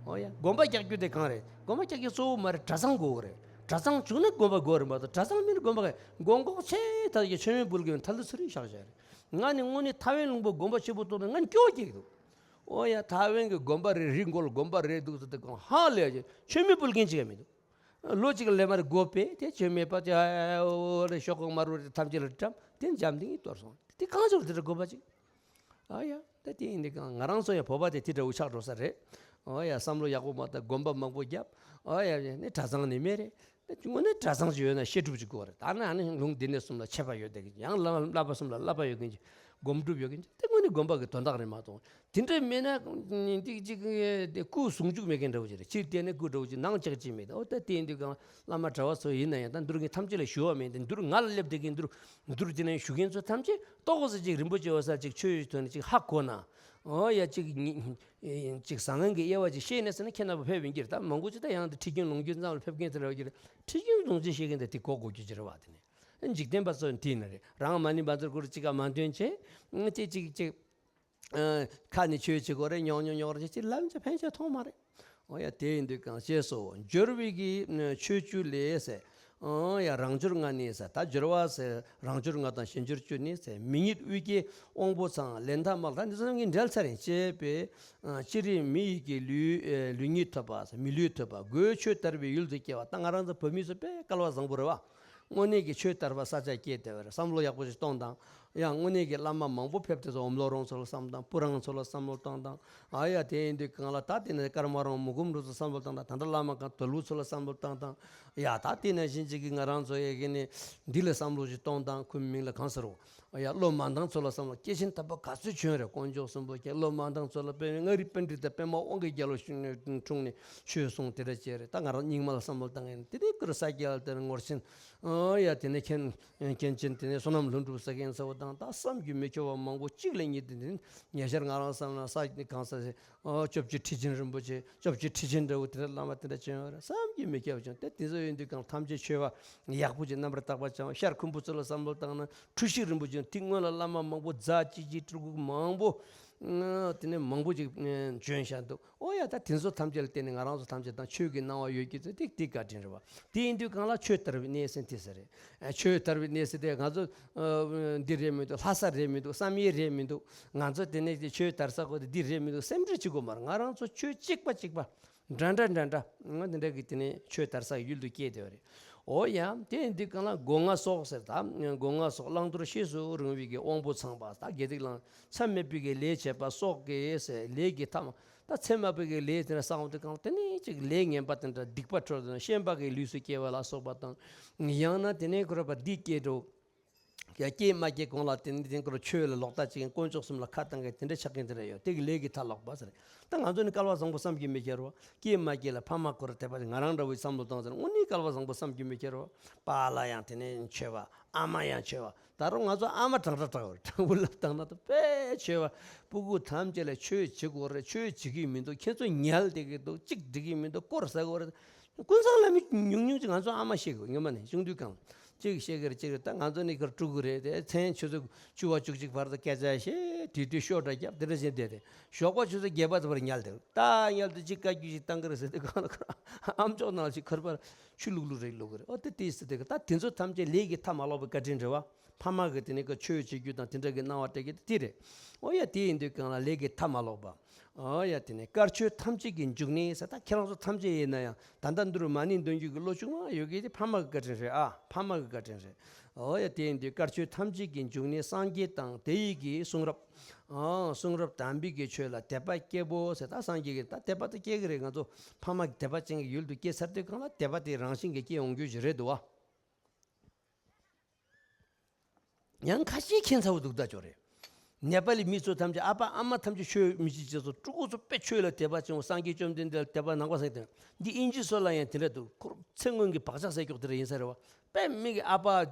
ཨོ་ཡ། དགོན་པ་རྒྱག་རྒྱུ་དེ་གང་རེད། དགོན་པ་རྒྱག་རྒྱུ་གཙོ་བོ་མ་རེད། གྲྭ་ཚང་དགོས་གི་རེད། གྲྭ་ཚང་བྱུང་ན་དགོན་པ་དགོས་རེད་མ་གཏོགས། གྲྭ་ཚང་མིན་དགོན་པ་ག་མགོ་འགོག་ཆེ་ཐག་གི་མཆོད་མེ་འབུལ་གི་ཡོང་ཐལ་དུ་ཚུར་རིག་བཞག་བཞག་རེད། ང་ནི་དངོས་གནས་ཐའེ་ཝན་ལུང་པ་དགོན་པ་ཆེན་པོ་གཏོར་ནས་ང་ནི་སྐྱོ་བ་སྐྱེ་གི་འདུག་ཨོ་ཡ། ཐའེ་ཝན་གྱི་དགོན་པ་རེ་རེའི་མགོ་ལ་དགོན་པ་རེ་འདུག་ཟེར་ཏེ་གང་ཧ་ལས་ཀྱི་མཆོད་མེ་འབུལ་མཁན་ཅིག་ཡང་མི་འདུག་ལོ་གཅིག་ལ་ལས་མར་སྒོ་ཕྱེ་དེ་མཆོད་མེ་ཕར་ཅིག་ཨ་ཨོ་རེ་ཤོག་ཁོག་དམར་པོ་རེ་ཐམས་ཅད་ལ་བཀྲམ་དེ་འཇམ་ཐིང་ངེ་གཏོར་སོང་། དེ་གང་ཆོག་དེ་འདྲ་དགོན་པ་ཅིག་ཨ་ཡ། ད་དེ་ཡིན་དེ་གང་ང་རང་ཚོ་ཡང་བོད་པ་དེ་དེ་འདྲ་བོ་ཆགས་འགྲོ་ས་རེད། ཨོ་ཡ། བསམ་བློ་ཡག་པོ་མ་བཏང་། དགོན་པ་མང་པོ་བརྒྱབ། ཨོ་ཡ་ཡ། ནི་གྲྭ་ཚང་ནི་མེད་རེད། དངོས་གནས་གྲྭ་ཚང་ཅིག་ཡོད་ན་བཤད་སྒྲུབ་ཅིག་དགོས་རེད། ད་ནི་ཨ་ནི་ལུང་སྡེ་སྣོད་གསུམ་ལ་ཆད་པ་ཡོད་བསྡད་མཁན་ཅིག་ཡང་བསླབ་པ་གསུམ་ལ་བསླབ་པ་ཡོད་མཁན་ཅིག་སྒོམ་སྒྲུབ་ཡོད་མཁན་ཅིག་དེ་དངོས་གནས་དགོན་པ་གི་དོན་དག་རེད་མ་གཏོགས། དེ་འདྲ་མེད་ན་འདི་ཅིག་དེ་སྐུ་གཟུངས་བཅུག་མེད་མཁན་འདྲ་བོ་ཅིག་རེད། ཕྱིར་བལྟས་ནས་སྐུ་འདྲ་བོ་ཅིག་ནང་ཅིག་ཅིག་མེད། ཨོ་ད་དེ་ཡིན་དུས་གང་བླ་མ་གྲྭ་བ་ཚོ་ཡིན་ན་ཡང་། ད་འདིར་ངས་ཐམས་ཅད་ལ་ཞུ་བ་མེད། འདི་འདིར་ང་ལ་སླེབས་བསྡད་མཁན་འདིར་འདིར་དེ་ནས་ཞུ་མཁན་ཚོ་ཐམས་ཅད་ཏོག་ཙམ་ཅིག་རིན་པོ་ཆེ་བ་ས་ཅིག་ཆོས་ཐོག་ནས་ཅིག་ཧ་གོ་ན། ཨོ་ཡ། ཅིག་ཉི་ཨེ་ཅིག་བཟང་ངན་གྱི་དབྱེ་བ་ཅིག་ཤེས་ནས་ཟེར་ན་ཁྱེད་རྣམ་པ་ཕེབས་ཡིན་གྱི་རེད། ད་མང་པོ་ཅིག་ད་ཡང་དེ་ཁྲིད་རྒྱུན་ལུང་རྒྱུན་ཙམ་ལ་ཕེབས་མཁན་དེ་འདྲ་ཡོད་ཀྱི་རེད། ཁྲིད་རྒྱུན་ལུང་རྒྱུན་ཤེས་མཁན་དེ་དེ་གོ་དགོས་རྒྱུ་ཅིག་རེད་བ། དེ་ནས་འཇིག་རྟེན་པ་ཚོ་དེ་ནི་རེད། རང་མ་ཎི་མ་འཛོར་གུ་རུ་ཅིག་ག་མ་འདོན་བྱས། ཅིག་ཅིག་ཅིག་ཨ་ཁ་ནས་ཆོས་བྱེད་དགོས་རེད། ཉོག་ཉོག་ཉོག་རེད། ཅིག་ལམ་ཅིག་ཕན་ཆད་ཐོགས་མ་རེད། ཨོ་ཡ། དེ་ཡིན་དུས་གང་ཞེས་སོ། སྦྱོར་བའི་གི་ཆོས་བཅུ་ལས་ཟེར། ཨོ་ཡ། རང་སྦྱོར་ལྔ་ནི་ཟེར། ད་སྦྱོར་བ་ཟེར། རང་སྦྱོར་ལྔ་དང་གཞན་སྦྱོར་བཅུ་ནི་ཟེར། མི་ཉིད་དབུས་སྐྱེས་དབང་པོ་ཚང་། ལས་མཐའ་དམག་ལ། ད་འདི་ཚོ་ངས་འགྲེལ་ཚར་ཡིན། ཅེས་པས། ཨ་སྤྱིར་མི་ཡི་གི་ལུས་ཨེ་ལུས་ཉིད་ཐོབ་པ་ཟེར། མི་ལུས་ཐོབ་པ། སྒོས་ཆོས་དར་བའི་ཡུལ་དུ་སྐྱེ་བ། ད་ང་རང་ཚོ་བོད་མི་ཚོ་དཔེ་སྐལ་བ་བཟང་པོ་རེད་བ། དངོས་གནས་ཀྱི་ཆོས་དར་བ་ས་ཆ་སྐྱེས་བསྡད་པ་རེད། བསམ་བློ་ཡག་པོ་ཞིག་གཏོང་དང་། ཡང་དངོས་གནས་ཀྱི་བླ་མ་མང་པོ་ཕེབས་ཏེ་ཚོ་འོམ་ལོ་རོང་ཚོ་ལ་བསམ་བློ་བཏང་། སྤུ་རང་ཚོ་ལ་བསམ་བློ་བཏང་དང་། ཨ་ཡ། དེ་ཡིན་དུས་གང་ལ་ད་དེ་ནས་ཀརྨ་རོང་མུ་ཁུམ་རུ་ཚོ་བསམ་བློ་བཏང་དང་། ད་ལྟ་བླ་མ་གང་དོལ་པོ་ཚོ་ལ་བསམ་བློ་བཏང་དང་། ཡ། ད་དེ་ནས་གཞན་གཅིག་གིས་ང་རང་ཚོ་ཡ་གི་ནི་འདི་ལ་བསམ་བློ་ཞིག་གཏོང་དང་། ཁོའི་མིང་ལ་གང་ཟེར་རོ། ཡ། སློབ་མ་དང་ཚོ་ལ་བསམ་བློ། སྐྱེས་ཆེན་དམ་པ་ག་ཚོད་བྱོན་རེད། དཀོན་མཆོག་གསུམ་པོ་ཁྱེད། སློབ་མ་དང་ཚོ་ལ་དཔེ་མངའ་རིས་པཎྜི་ཏ་པདྨ་དབང་གི་རྒྱལ་པོ་འཁྲུངས་ནས་ཆོས་གསུངས་དེ་འདྲ་བྱས་རེད། ད་ང་རང་རྙིང་མ་ལ་བསམ་བློ་བཏང་ཡིན། དེ་ནས་ཀུ་རུ་ས་སྐྱ་ལ་དེ་ནས་ངོར་ཆེན། ཨོ་ཡ། དེ་ནས་མཁན་མཁན་ཆེན། དེ་ནས་བསོད་ནམས་ལྷུན་གྲུབ་ཟེར་མཁན་ཚོ་དང་། ད་བསམ་རྒྱུ་མི་ཁྱབ་པ་མང་པོ་གཅིག་ལས་གཉིས། དེ་ནས་ཉེ་ཆར་ང་རང་བསམ་ན་ས་གང་ས་ཨོ་སྐྱབས་རྗེ་ཁྲི་ཆེན་རིན་པོ་ཆེ། སྐྱབས་རྗེ་ཁྲི་ཆེན་འདྲ་བོ་དེ་འདྲ་བླ་མ་དེ་འདྲ་བྱོན་ཡོད་རེད། བསམ་གྱིས་མི་ཁྱབ་པ་བྱུང་། དེ་དེ་ཚོ་ཡིན་དུས་གང་ཐམས་ཅད་ཆོས་པ་ཡག་པོ་ཅིག་རྣམ་པར་དག་པ་བྱུང་། ཤར་ཁུམ་བུ་ཚོ་ལ་བསམ་བློ་བཏང་ན་འཁྲུལ་ཞིག་རིན་པོ་ཆེ། དེ་སྔོན་ལ་བླ་མ་མང་པོ་རྫ་ཅི་ཅི་སྤྲུལ་སྐུ་མང་པོ་ དེ་ནས་མང་པོ་ཅིག་བྱོན་བཞག་འདུག། ཨོ་ཡ། ད་དེ་ཚོ་ཐམས་ཅད་ལ་བརྟེན་ནས་ང་རང་ཚོ་ཐམས་ཅད་དང་ཆོས་ཀྱི་སྣང་བ་ཡོད་ཀྱི་ཚེ་དེ་དེ་བཀའ་དྲིན་རེད་བ། དེ་ཡིན་དུས་གང་ལ་ཆོས་དར་བའི་གནས་ཟེར་དེ་ཟེར་རེད། ཆོས་དར་བའི་གནས་ཟེར་དེ་ང་ཚོ་འདི་རེད་མི་འདུག། ལྷ་ས་རེད་མི་འདུག། བསམ་ཡས་རེད་མི་འདུག། ང་ཚོ་དེ་ནས་ཆོས་དར་ས་གོ་དེ་འདི་རེད་མི་འདུག། སེམས་ཁྲལ་བྱེད་དགོས་མ་རེད། ང་རང་ཚོ་ཆོས་གཅིག་པ་གཅིག་པ། འདྲ་འདྲ་འདྲ་འདྲ་ང་འདི་འདྲ་གི་དེ་ནས་ཆོས་དར་ས་ཡུལ་དུ་སྐྱེས་བསྡད་པ་རེད། འོ་ཡ། དེ་ཡིན་དུས་གང་ལ་སྒོ་ལྔ་སོགས་ཟེར། ད་སྒོ་ལྔ་སོགས་བླང་དོར་ཤེས་སུ་རུང་བའི་གི་དབང་པོ་ཚངས་པ། ད་དགེ་སྡིག་བླང་མཚམས་མེད་པའི་གི་ལས་བྱེད་པ་སོགས་ཀྱི་ཟེར་ལས་ཀྱི་མཐའ་མ། ད་མཚམས་མེད་པའི་གི་ལས་དེ་འདྲ་བསགས་འོང་དུས་གང་ལ་དེ་ནས་ཅིག་ལས་ངན་པ་དེ་འདྲ་སྡིག་པ་འཕྲོ་དང་ཤན་པ་གི་ལུས་སུ་སྐྱེ་བ་ལ་སོགས་པ་དང་། ཡང་ན་དེ་ནས་ཁོ་ར་པ་འདི་སྐྱེ་འགྲོ། ཡ། སྐྱེས་མ་སྐྱེས་གོང་ལ་དེ་ནི་དེ་འཁོར་ཆོས་ལ་ལོག་ལྟ་བྱེད་མཁན་དཀོན་མཆོག་གསུམ་ལ་ཁ་བཏང་མཁན་དེ་འདྲ་ཆགས་མཁན་དེ་འདྲ་ཡོད། དེ་གི་ལས་ཀྱི་མཐའ་ལོག་པ་ཟེར། ད་ང་ཚོ་ནི་སྐལ་བ་བཟང་པོ་བསམ་གྱིས་མི་ཁྱབ་རོ། སྐྱེས་མ་སྐྱེས་ལ་ཕ་མ་སྐོར་དད་པ་དེ་ང་རང་འདྲ་བོའི་བསམ་བློ་བཏང་ཟེར། དངོས་གནས་སྐལ་བ་བཟང་པོ་བསམ་གྱིས་མི་ཁྱབ་རོ། པཱ་ལགས་ཡང་དེ་ནས་ཆོས་པ། ཨ་མ་ཡང་ཆོས་པ། ད་རུང་ང་ཚོ་ཨ་མ་དྲང་དྲག་དྲག་རེད། དྲང་པོ་ལབ་བཏང་ན་ད་དཔེ་ཆོས་པ། སྤུ་གུ་ཐམས་ཅད་ལ་ཆོས་བྱེད་དགོས་རེད། ཆོས་བྱེད་ཀྱི་མི་འདུག། ཁྱེད་ཚོ་ཉལ་བསྡད་ཀྱི་འདུག། གཅིག་འགྲིག་གི་མི་འདུག། སྐོར་ཟ་དགོས་རེད། ཀུན་བཟང་ལ་མི་ཉུང་ཉུང་ཅིག་ང་ཚོ་ཨ་མ་ཤེས་དགོས། ངོ་མ་ནས་ཆུང་དུས་གང་ལ་གཅིག་བཤད་ཀྱི་རེད། གཅིག་རེད། ད་ང་ཚོ་ནི་ཁར་ཕྲུ་གུ་རེད་དེ། མཚན་ཆུ་ཚོད་བཅུ་པ་བཅུ་གཅིག་བར་དུ་སྐད་ཆ་བཤད། དུས་དུས་ཤོག་སྒྲ་བརྒྱབ། དེ་འདྲ་བྱས་བསྡད་དེ། ཞོགས་པ་ཆུ་ཚོད་བརྒྱད་པ་ཙམ་པར་ཉལ་དེ། ད་ཉལ་དུས་གཅིག་བཀའ་བཀྱོན་ཞིག་བཏང་གི་རེད་ཟེར་དུས་གང་ལ་ཁར་ཨམ་ཅོག་ནང་ཞིག་ཁར་པར་ཆུ་བླུག་བླུག་རེད་བླུག་གི་རེད། ཨོ་དེ་དེ་ཟེར་དེ་གི་ད་དེ་ཚོ་ཐམས་ཅད་ལས་ཀྱི་མཐའ་མ་ལོག་པའི་བཀའ་དྲིན་རེད་བ། ཕ་མ་གི་དེ་ནས་ཀྱི་ཆོས་བྱེད་རྒྱུ་དང་དེ་འདྲ་གི་སྣང་བ་སྤྲད་ཀྱི་དེ་རེད། ཨོ་ཡ། དེ་ཡིན་དུས་གང་ལ་ལས་ཀྱི་མཐའ་མ་ལོག་པ། ཨོ་ཡ། དེ་ནས་དཀར་ཆོས་ཐམས་ཅད་ཀྱི་འབྱུང་གནས་ཟེར། ད་ཁྱེད་རང་ཚོ་ཐམས་ཅད་ཡིན་ན་ཡང་ད་ལྟ་འདི་རུ་མ་ཎི་འདོན་རྒྱུ་གི་བློ་ཆུང་མ་ཡོད་ཀྱི་དེ་ཕ་མ་གི་བཀའ་དྲིན་རེད་ཨ། ཕ་མ་གི་བཀའ་དྲིན་རེད། ཨོ་ཡ། དེ་ཡིན་དུས་དཀར་ཆོས་ཐམས་ཅད་ཀྱི་འབྱུང་གནས་སངས་རྒྱས་དང་དེ་ཡི་གི་གསུང་རབ། ཨ། གསུང་རབ་དམ་པའི་གི་ཆོས་ལ་དད་པ་སྐྱེ་བོ་ཟེར། ད་སངས་རྒྱས་ཀྱི་ད་དད་པ་ད་སྐྱེ་གི་རེད། ང་ཚོ་ཕ་མ་གི་དད་པ་ཅན་གྱི་ཡུལ་དུ་སྐྱེས་ཚར་དུས་གང་ལ་དད་པ་དེ་རང་བཞིན་གྱིས་སྐྱེ་ཡོང་རྒྱུ་ཞིག་རེད་འདུག་བ། ཡང་ཁ་ཤས་མཁྱེན་ཚ་བོ་འདུག་ད་ཅོ་རེད། ནེ་པ་ལི་མི་ཚོ་ཐམས་ཅད་ཨ་ཕ་ཨ་མ་ཐམས་ཅད་ཆོས་མི་བྱེད་ཅེས་སོ། ཕྲུ་གུ་ཚོ་དཔེ་ཆོས་ལ་དད་པ་ཆེན་པོ། སངས་རྒྱས་བཅོམ་ལྡན་འདས་ལ་དད་པ་ནང་པ་སངས་རྒྱས། འདི་དབྱིན་ཇི་སོགས་ལ་ཡང་དེ་འདྲ་འདུག། ཁོ་ཚེ་སྔོན་གྱི་བག་ཆགས་ཟེར་ཀྱོག་དེ་འདྲ་ཡིན་ས་རེད་བ། དཔེ་མི་གི་ཨ་ཕ་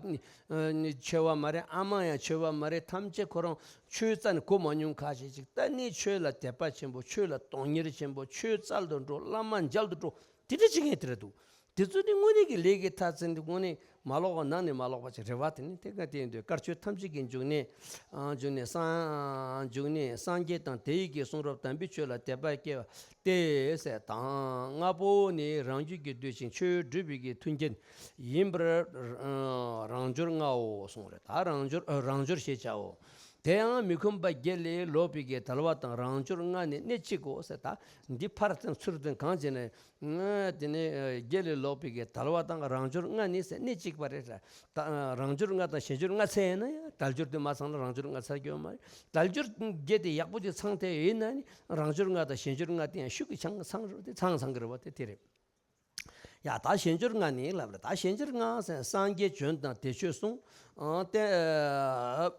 ནི་ཆོས་པ་མ་རེད། ཨ་མ་ཡང་ཆོས་པ་མ་རེད། ཐམས་ཅད་ཁོ་རང་ཆོས་རྩ་ནས་གོ་མ་མྱོང་ཁ་ཤས་ཅིག་ད་ནི་ཆོས་ལ་དད་པ་ཆེན་པོ། ཆོས་ལ་དོན་གཉེར་ཆེན་པོ། ཆོས་སྩལ་དུ་འགྲོ། བླ་མ་མཇལ་དུ་འགྲོ། དེ་འདྲ་ཅིག་ཡང་དེ་འདྲ་འདུག། དེ་ཚོ་ནི་དངོས་གནས་ཀྱི་ལས་ཀྱི་མཐའ་ཚན་དེ་དངོས་གནས་མ་ལོག་པ་ནང་ནས་མ་ལོག་པ་ཅིག་རེད་བ། དེ་ནི་དེ་ག་དེ་ཡིན་དུས་དཀར་ཆོས་ཐམས་ཅད་ཀྱི་འབྱུང་གནས། ཨ། འབྱུང་གནས་སངས། འབྱུང་གནས་སངས་རྒྱས་དང་དེ་ཡི་གི་གསུང་རབ་དམ་པའི་ཆོས་ལ་དད་པ་སྐྱེ་བ་སྟེ་ཟེར་དང་། ལྔ་པོ་ནི་རང་རྒྱུད་ཀྱིས་བསྡུས་ཤིང་ཆོས་སྒྲུབ་པའི་གི་མཐུན་རྐྱེན་ཡིན་པར་རང་འབྱོར་ལྔའོ་གསུངས་རེད། ད་རང་འབྱོར། རང་འབྱོར་ཞེས་བྱའོ། དེ་ཡང་མི་ཁོམ་པ་བརྒྱད་ལས་ལོག་པའི་གི་དལ་བ་དང་རང་འབྱོར་ལྔ་ནི་གནད་གཅིག་གོ་ཟེར། ད་འདི་ཕར་བཏང་ཚུར་བཏང་གང་བྱས་ནས། ང་དེ་ནས་བརྒྱད་ལས་ལོག་པའི་གི་དལ་བ་དང་རང་འབྱོར་ལྔ་ནི་ཟེར་གནད་གཅིག་པ་རེད། ད་རང་འབྱོར་ལྔ་དང་གཞན་འབྱོར་ལྔ་ཚང་ཡིན་ན་ཡང་དལ་འབྱོར་དེ་མ་ཚང་ན་རང་འབྱོར་ལྔ་ཚང་གི་ཡོད་མ་རེད། དལ་འབྱོར་བརྒྱད་དེ་ཡག་པོ་ཅིག་ཚང་དེ་ཡིན་ན་ནི་རང་འབྱོར་ལྔ་དང་གཞན་འབྱོར་ལྔ་དེ་ཡང་ཤུགས་ཀྱིས་ཆང་ཚང་རུ་དེ་ཚང་ཚང་གི་རེད་བ། དེ་དེ་རེད། ཡ། ད་གཞན་འབྱོར་ལྔ་ནི་ལབ་རེད། ད་གཞན་འབྱོར་ལྔ་ཟེར། སངས་རྒྱས་བྱོན་དང་བདེ་མཆོག་གསུང་། ཨ། བསྟན། ཨ།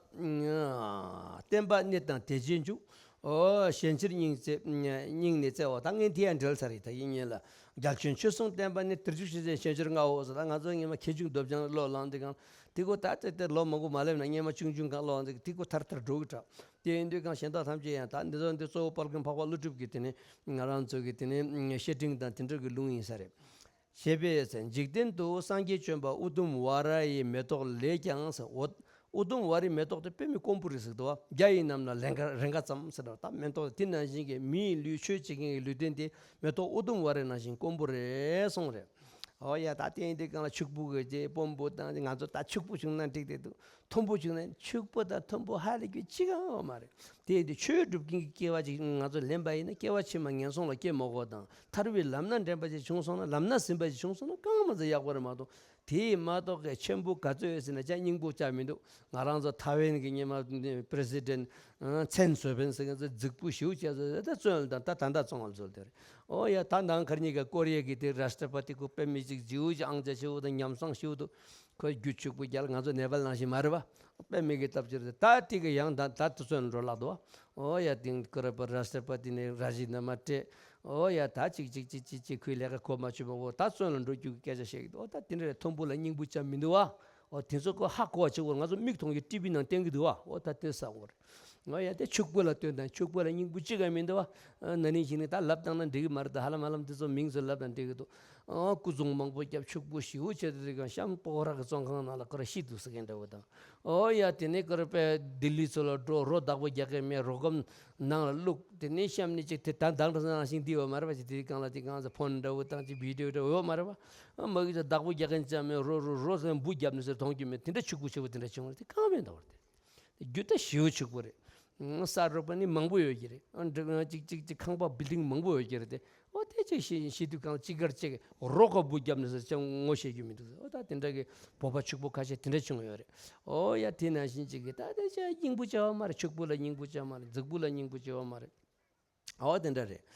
བསྟན་པ་གནས་དང་དད་ཅན་འཇུག། ཨོ། ཞལ་ཕྱིར་སྙིང་བརྩེ། སྙིང་ནས་བརྩེ་བ། ད་ངས་དེ་ཡང་འགྲེལ་ཚར་རེད། ད་ཡིན་ཉེ་ལ། རྒྱལ་བྱོན་ཆོས་གསུང་བསྟན་པ་གནས། དེར་འཇུག་ཞེས་བྱའི་གཞན་འབྱོར་ལྔའོ་ཟེར། ད་ང་ཚོ་སྔོན་མ་མཁས་བྱུང་སྟོབས་ལྡན་ལོ་ལངས་དེ་གང་དེ་ཀོ་ད་ལྟ་དེ་ལོ་མང་པོ་མ་སླེབས་ན་སྔོན་མ་ཆུང་ཆུང་གང་ལོ་ལངས་དེ་དེ་ཀོ་ཐར་ཐར་འགྲོ་གི་དྲག། དེ་ཡིན་དུས་གང་གཞན་དག་ཐམས་ཅད་ཡང་ད་འདི་ཚོ་འདི་གཙོ་བོ་དཔལ་མགོན་འཕགས་པ་ཀླུ་སྒྲུབ་ཀྱི་དེ་ནི་ང་རང་ཚོ་གི་དེ་ནི་བཤེས་སྤྲིངས་དང་དེ་འདྲ་གི་ལུང་ཡིན་ས་རེད། ཞེས་པས་འཇིག་རྟེན་དུ་སངས་རྒྱས་བྱོན་པ་ཨུ་དུམ་ཝཱ་ར་ཡི་མེ་ཏོག་ལས་ཀྱང་ཟེར། ཨུ་དུམ་ཝཱ་རའི་མེ་ཏོག་དེ་དཔེ་མི་དཀོན་པོ་རེད་ཟེར་འདུག་བ། བརྒྱ་ཡི་ནང་ན་ལན་ཀ་རེ་འགའ་ཙམ་ཟེར་བ། ད་མེ་ཏོག་དེ་ནང་བཞིན་གྱི་མིའི་ལུས་ཆོས་བྱེད་མཁན་གྱི་ལུས་རྟེན་དེ་མེ་ཏོག་ཨུ་དུམ་ཝཱ་རའི་ནང་བཞིན་དཀོན་པོ་རེད་གསུངས་རེད། ཨོ་ཡ། ད་དེ་ཡིན་དུས་གང་ལ་ཕྱུག་པོ་གི་རྗེ་དཔོན་པོ་དང་ང་ཚོ་ད་ཕྱུག་པོ་བྱུང་ན་འགྲིག་དེ་འདུག། མཐོན་པོ་བྱུང་ན། ཕྱུག་པོ་དང་མཐོན་པོ་ཧ་ལས་རྒྱུ་གཅིག་ཀྱང་ཡོད་མ་རེད། དེ་ཡིན་དུས་ཆོས་སྒྲུབ་མཁན་གྱི་སྐྱེ་བ་ཅིག་ང་ཚོ་ལེན་པ་ཡིན་ན་སྐྱེ་བ་ཕྱི་མ་ངན་སོང་ལ་སྐྱེ་མ་དགོས་དང་། ཐར་པའི་ལམ་སྣ་འདྲེན་པ་ཅིག་བྱུང་སོང་ན། ལམ་སྣ་ཟིན་པ་ཅིག་བྱུང་སོང་ན་གང་མ་ཚད་ཡག་པོ་རེད་མ་གཏོགས། དེ་མ་གཏོགས་གི་ཆེན་པོ་ག་ཚོད་ཡོད་ཟེར་ན་ཅང་སྙིང་པོ་ཅང་མི་འདུག། ང་རང་ཚོ་ཐའེ་ཝན་གྱི་སྔོན་མ་པི་རེ་སི་ཌེན་ཊི་ཚེན་སོ་ཕེན་ཟེར་མཁན་ཚོ་རྫིག་པོ་ཞེ་པོ་ཅིག་བཟོས། ད་བཙོན་ལ་ད་ད་ད་བཙོན་ལ་བཟོས་དེ་རེད། ཨོ་ཡ། ད་ནང་ཁར་གཉིས་ཀ་ཀོ་རི་ཡ་གི་དེ་རཱ་ཤི་ཏྲ་པ་ཏི་ཁོ་དཔེ་མི་གཅིག་རྫིག་པོ་ཅིག་ཨང་ཅག་ཞེ་པོ་དང་ཉམས་བཟང་ཞེ་པོ་འདུག། ཁོས་རྒྱུ་ཕྱུག་པོ་རྒྱལ། ང་ཚོ་ནེ་པཱལ་ནང་བཞིན་མ་རེད་པ། དཔེ་མི་གི་སྟབས་ཀྱིས་ད་ཏི་གི་ཡང་ད་ད་ཏི་བཙོན་འགྲོ་ལག་འདུག། ཨོ་ཡ། དེང་ཁོ་ར་པ་རཱ་ཤི་ཏྲ་པ་ཏི་ནས་རཱ་ཇི་ནཱ་མ་སྤྲད། ཨོ་ཡ། ད་ཅིག་ཅིག་ཅིག་ཅིག་ཅིག་ཁོའི་ལས་ཀ་གོ་མ་ཆོད་པ་འོ་ད་བཙོན་ལ་འགྲོ་རྒྱུ་གི་སྐད་ཆ་བཤད་ཀྱི་འདུག། ཨོ་ད་དེ་འདྲ་རེད། མཐོན་པོ་ལ་སྙིང་པོ་ཅང་མི་འདུག་བ། ཨོ་དེ་ཚོ་ཁོ་ཧ་གོ་བ་བྱེད་དགོས། ང་ཚོ་མིག་མཐོང་རྒྱུ་ཊི་ཝི་ནང་བསྟན་གྱི་འདུག་བ། ཨོ་ད་དེ་ས་འོ་རེད། ང་ཡ་དེ་ཕྱུག་པོ་ལ་སྟོན་དང་། ཕྱུག་པོ་ལ་སྙིང་པོ་གཅིག་ག་མི་འདུག་བ། ཨ་ན་ནིང་ཞིག་ནི་ད་ལབ་བཏང་ན་འགྲིག་གི་མ་རེད། ད་ཧ་ལམ་ཧ་ལམ་དེ་ཚོ་མིང་ཚོ་ལབ་དང་འགྲིག་གི་འདུག་ཨ་སྐུ་གཟུགས་མང་པོ་རྒྱབ། ཕྱུག་པོ་ཞེ་པོ་བྱས། དེ་དེ་གང་གཤམ་སྤོ་བོ་ར་གི་བཙོན་ཁང་ནང་ལ་ཁོ་ར་ཤི་འདུག་ཟེར་མཁན་འདྲ་བོ་དང་། ཨོ་ཡ་དེ་ནས་ཁོ་ར་དཔེ་ལྡི་ལི་ཚོ་ལ་འགྲོ། རོ་བདག་པོ་རྒྱག་མཁན་མེད། རོ་སྒམ་ནང་ལ་བླུགས། དེ་ནས་གཤམ་ནས་ཅིག་དེ་ད་དང་འདྲ་ནང་བཞིན་འདི་ཡོད་མ་རེད་པ། ཅིག་དེའི་སྒང་ལ་དེ་གང་ཟེར་ཕོན་འདྲ་བོ་དང་ཅིག་བི་ཌི་ཡོ་འདྲ་བོ་ཡོད་མ་རེད་པ། ཨ་མ་གི་ཅིག་བདག་པོ་རྒྱག་མཁན་ཅང་མེད། རོ་རོ་རོ་ཟེར་འབུ་བརྒྱབ་ནས་ཟེར་མཐོང་རྒྱུ་མེད། དེ་འདྲ་ཕྱུག་པོ་ཆེ་བོ་དེ་འདྲ་བྱུང་བ་རེད། དེ་གང་མེད་འདྲ་བོ་རེད། རྒྱུ་ད་ཞེ་པོ་ཕྱུག་པོ་རེད། ས་རུབ་པ་ནི་མང་པོ་ཡོད་ཀྱི་རེད། ཨ་འདྲ་ཅིག་ཅིག་ཅིག་ཁང་པ་བིལ་ཌིང་མང་པོ་ཡོད་ཀྱི་རེད་དེ། ཨོ་དེ་ཅིག་ཤི་ཤི་དུས་གང་ཅིག་གར་ཅིག་རོ་ཁ་འབུ་བརྒྱབ་ནས་ཟེར་ཅང་ངོ་ཤེས་རྒྱུ་མི་འདུག་ཟེར། ཨོ་ད་དེ་འདྲ་གི་བོད་པ་ཕྱུག་པོ་ཁ་ཤས་དེ་འདྲ་བྱུང་ཡོད་རེད། ཨོ་ཡ་དེ་ནང་བཞིན་ཅིག་གི་ད་དེ་ཅང་སྙིང་པོ་བྱ་བ་མ་རེད། ཕྱུག་པོ་ལ་སྙིང་པོ་བྱ་བ་མ་རེད། རྫིག་པོ་ལ་སྙིང་པོ་བྱ་བ་མ་རེད། ཨོ་དེ་འདྲ་རེད།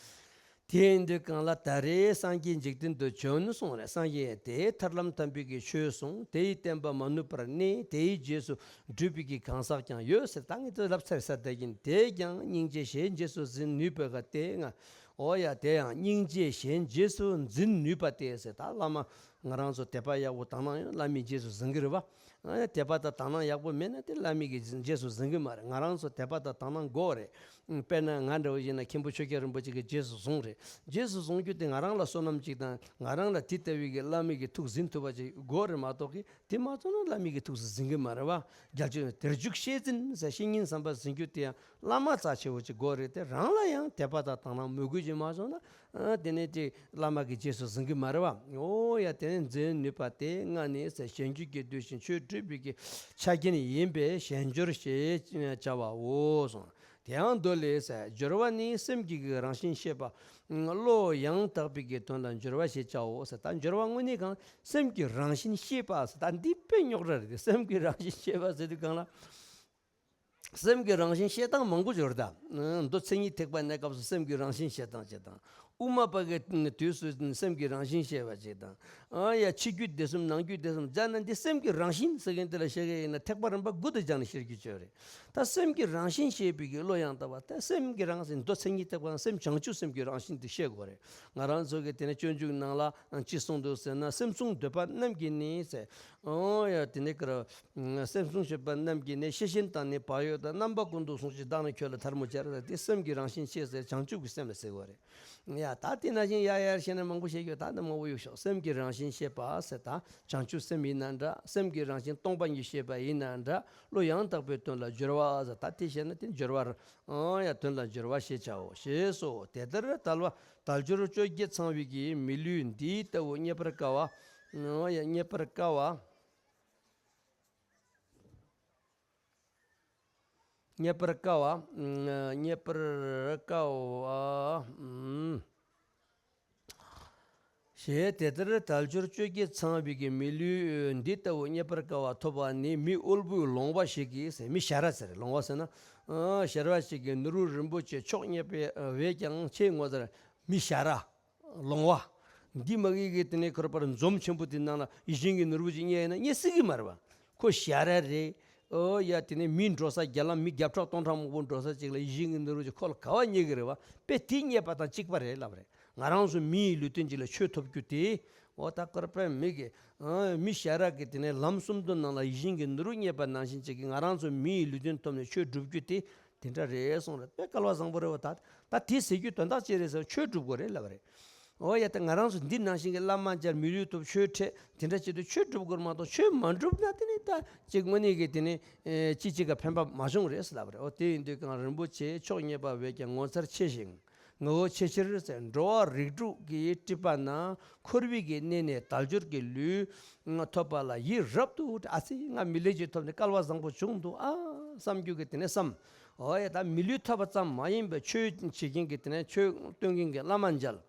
དེ་ཡིན་དུས་གང་ལ་ད་རེས་སངས་རྒྱས་འཇིག་རྟེན་དུ་བྱོན་གསུངས་རེད། སངས་རྒྱས་དེས་ཐར་ལམ་དམ་པའི་གི་ཆོས་གསུངས། དེ་ཡི་བསྟན་པ་མ་ནུབ་པར་གནས། དེ་ཡི་རྗེས་སུ་འགྲོ་བའི་གི་གང་ཟག་ཀྱང་ཡོད་ཟེར། ད་ངས་དེ་ལབ་ཚར་ས་དེ་ཡིན། དེས་ཀྱང་སྙིང་རྗེ་གཞན་རྗེས་སུ་འཛིན་ནུས་པ་ག་དེ་ང་། ཨོ་ཡ་དེ་ཡང་སྙིང་རྗེ་གཞན་རྗེས་སུ་འཛིན་ནུས་པ་སྟེ་ཟེར། ད་བླ་མ་ང་རང་ཚོ་དད་པ་ཡག་པོ་དག་སྣང་ཡོད། བླ་མའི་རྗེས་སུ་འཛིན་གི་རེད་བ། ཨ་དད་པ་དང་དག་སྣང་ཡག་པོ་མེད་ན་དེ་བླ་མའི་གི་རྗེས་སུ་འཛིན་གི་མ་རེད། ང་རང་ཚོ་དད་པ་དང་དག་སྣང་དགོས་རེད། དཔེར་ན་ང་འདྲ་བོ་ཡིན་ན་མཁན་པོ་ཆོས་རྒྱལ་རིན་པོ་ཆེ་གི་རྗེས་སུ་བཟུང་རེད། རྗེས་སུ་བཟུང་རྒྱུ་དེ་ང་རང་ལ་བསོད་ནམས་ཅིག་དང་། ང་རང་ལ་དེ་ལྟ་བུའི་གི་བླ་མའི་གི་ཐུགས་ཟིན་ཐུབ་པ་ཅིག་དགོས་རེད་མ་གཏོགས་གི། དེ་མ་ཚོར་ན་བླ་མའི་གི་ཐུགས་སུ་འཛིན་གི་མ་རེད་བ། རྒྱལ་སྤྱོད་དེར་འཇུག་ཤེས་འཛིན་ཟེར། བཤེས་གཉེན་བསམ་པ་འཛིན་རྒྱུ་དེ་ཡང་བླ་མ་རྩ་ཆེ་བོ་ཅིག་དགོས་རེད་དེ། རང་ལ་ཡང་དད་པ་དང་དག་སྣང་མོས་གུས་ཅིག་མ་བྱུང་ན། ཨ་དེ་ནས་དེ་བླ་མ་གི་རྗེས་སུ་འཛིན་གི་མ་རེད་བ། ཨོ་ཡ་དེ་ནས་འཛིན་ནུས་པ་དེ་ལྔ་ནི་ཟེར། གཞན་རྒྱུད་ཀྱི་འདུལ་ཞིང་ཆོས་སྒྲུབ་པའི་གི་ཆ་རྐྱེན་ཡིན་པས་གཞན་སྦྱོར་ཞེས་བྱ་བའོ་གསུངས། དེའང་མདོ་ལས་ཟེར། སྦྱོར་བ་ནི་སེམས་ཀྱི་གི་རང་བཞིན་ཤེས་པ། བློ་ཡང་དག་པའི་གི་དོན་ལ་སྦྱོར་བ་ཞེས་བྱའོ་ཟེར། ད་སྦྱོར་བ་དངོས་གནས་གང་སེམས་ཀྱི་རང་བཞིན་ཤེས་པ་ཟེར། ད་འདི་དཔེ་རྙོག་དྲ་རེད། སེམས་ཀྱི་རང་བཞིན་ཤེས་པ་ཟེར་དུས་གང་ལ། སེམས་ཀྱི་རང་བཞིན་བཤད་སྟངས་མང་པོ་ཡོད་རེད་ད། མདོ་མཚན་ཉིད་ཐེག་པ་གནས་སྐབས་སུ་སེམས་ཀྱི་རང་བཞིན་བཤད་སྟངས་བྱེད་སྟངས། དབུ་མ་པ་གི་དུས་སུ་སེམས་ཀྱི་རང་བཞིན་བཤད་པ་བྱེད་སྟངས། ཨ་ཡ་ཕྱི་རྒྱུད་སྡེ་གསུམ་ནང་རྒྱུད་སྡེ་གསུམ་སྦྱར་ན། འདི་སེམས་ཀྱི་རང་བཞིན་ཟེར་མཁན་དེ་ལ་བཤད་མཁན་ཡིན་ན་ཐེག་པ་རིམ་པ་དགུ་དུ་སྦྱར་ནས་བཤད་རྒྱུ་ཅིག་ཡོད་རེད། ད་སེམས་ཀྱི་རང་བཞིན་ཤེས་པའི་གི་བློ་ཡང་དག་པ། ད་སེམས་ཀྱི་རང་བཞིན། མདོ་མཚན་ཉིད་ཐེག་པ་ན་སེམས་བྱང་ཆུབ་སེམས་ཀྱི་རང་བཞིན་དེ་བཤད་དགོས་རེད། ང་རང་ཚོ་གི་དེ་ནས་སྤྱོད་འཇུག་ནང་ལ་ཅི་གསུངས་འདུག་ཟེར་ན། སེམས་བཟུང་འདོད་པ་རྣམས་ཀྱིས་ནི་ཟེར། ཨོ་ཡ་དེ་ནས་ཀར། སེམས་བཟུང་འདོད་པ་རྣམས་ཀྱིས་ནི། ཤེས་བཞིན་དང་ནི་བག་ཡོད་དང་། རྣམ་པ་ཀུན་ཏུ་བཟུང་ཞིང་བདག་ནི་ཁྱོད་ལ་ཐལ་མོ་སྦྱར་ཟེར། དེ་སེམས་ཀྱི་རང་བཞིན་ཤེས་ཟེར། བྱང་ཆུབ་ཀྱི་སེམས་ལ་ཟེར་དགོས་རེད། ཡ་ད་དེ་ནང་བཞིན་ཡ་ཡར་བཤད་ན་མང་པོ་བཤད་རྒྱུ། ད་ནི་མང་པོ་ཡོད་ཤོག་སེམས་ཀྱི་རང་བཞིན་ཤེས་པ་ཟེར། ད་བྱང་ཆུབ་སེམས་ཡིན་ན་འདྲ། སེམས་ཀྱི་རང་བཞིན་སྟོང་པ་ཉིད་ཤེས་པ་ཡིན་ན་འདྲ། བློ་ཡང་དག་པའི་དོན་ལ་སྦྱོར་བ་ཟེར། ད་དེ་བཤད་ན་དེ་སྦྱོར་བ། ཨང་ཡ་དོན་ལ་སྦྱོར་བ་ཞེས་བྱའོ། ཞེས་སོ། དེ་ལྟར་དལ་བ་དལ་འབྱོར་བཅོ་བརྒྱད་ཚང་བའི་གི་མི་ལུས་འདི་ལྟ་བུ་རྙེད་པར་དཀའ་བ། ཨང་ཡ་རྙེད་པར་དཀའ་བ། རྙེད་པར་དཀའ་བ། རྙེད་པར་དཀའ་བ། ཞེས་དེ་ལྟར་དལ་འབྱོར་བཅོ་བརྒྱད་ཚང་བའི་གི་མི་ལུས་འདི་ལྟ་བུ་རྙེད་པར་དཀའ་བ་ཐོབ་པ་ནི། མི་དབུལ་པོའི་ལོང་བ་ཞིག་གིས་ཟེར། མི་ཞ་ར་ཟེར། ལོང་བ་ཟེར་ན། ཞ་ར་ཞིག་གིས་ནོར་བུ་རིན་པོ་ཆེ་མཆོག་རྙེད་པའི་བས་ཀྱང་ཆེས་ངོ་མཚར། མི་ཞ་ར། ལོང་བ། འདི་མ་གི་གི་དེ་ནས་ཁོ་ར་པར་འཛོམས་ཆེན་པོ་དེ་ནང་ལ་ཡིད་བཞིན་གྱི་ནོར་བུ་ཅིག་རྙེད་ཡིན་ན་རྙེད་སྲིད་ཀྱི་མ་རེད་པ། ཁོ་ཞ་ར་རེད། ཨོ་ཡ་དེ་ནས་མི་འགྲོ་ས་རྒྱ་ལམ་མི་བརྒྱ་ཕྲག་སྟོང་ཕྲག་མང་པོ་འགྲོ་ས་ཅིག་ལ་ཡིད་བཞིན་གྱི་ནོར་བུ་ཅིག་ཁོ་ལ་ག་བ་རྙེད་ཀྱི་རེད་པ། དཔེ་དེ་རྙེད་པ་དང་གཅིག་པ་རེད་ལབ་རེད། ང་རང་ཚོ་མི་ཡི་ལུས་རྟེན་ཅིག་ལ་ཆོས་ཐོབ་རྒྱུ་དེ། འོ་ད་ཁོ་ར་པའི་མི་གི། ཨ་མི་ཞ་ར་གི་དེ་ནས་ལམ་གསུམ་དུ་ནང་ལ་ཡིད་བཞིན་གྱི་ནོར་བུ་རྙེད་པ་ནང་བཞིན་ཅིག་གི་ང་རང་ཚོ་མི་ཡི་ལུས་རྟེན་ཐོབ་ནས་ཆོས་སྒྲུབ་རྒྱུ་དེ་དེ་འདྲ་རེད་གསུངས་རེད། དཔེ་སྐལ་བ་བཟང་པོ་རེད་པ། ད་ད་དེ་ཟེར་རྒྱུ་དོན་དག་ཅི་རེད་ཟེར་ན་ཆོས་སྒྲུབ་དགོས་རེད་ལབ་པ་རེད། འོ་ཡ་ད་ང་རང་ཚོ་འདི་ནང་བཞིན་གྱི་བླ་མ་མཇལ། མི་ལུས་ཐོབ། ཆོས་འཕྲད། དེ་འདྲ་བྱེད་དུས་ཆོས་སྒྲུབ་དགོས་མ་གཏོགས་ཆོས་མ་སྒྲུབ་ན་དེ་ནི་ད་ཅིག་དངོས་གནས་ཀྱི་དེ་ནི་ཅི་ཅིག་ག་ཕན་པ་མ་བྱུང་རེད་ཟེར་ལབ་པ་རེད། འོ་དེ་ཡིན་དུས་གང་རིན་པོ་ཆེ་མཆོག་རྙེད་པ་བས་ཀྱང་ངོ་མཚར་ཆེ་ཞིང་། ངོ་བོ་ཆེ་ཕྱིར་ཟེར། འགྲོ་བ་རིགས་དྲུག་གི་སྲིད་པ་ན་འཁོར་བའི་གི་གནས་ནས་དལ་འབྱོར་གྱི་ལུས་ཐོབ་པ་ལ་ཡིད་རབ་ཏུ། ཨ་ཙི་ང་མི་ལུས་ཅིག་ཐོབ་ནས་སྐལ་བ་བཟང་པོ་བྱུང་འདུག་ཨ་བསམ་རྒྱུ་གི་དེ་ནས་བསམ། འོ་ཡ་ད་མི་ལུས་ཐོབ་པ་ཙམ་མ་ཡིན་པའི་ཆོས་བྱེད་མཁན་གྱི་དེ་ནས་ཆོས་སྟོན་མཁན་གྱི་བླ་མ་མཇལ།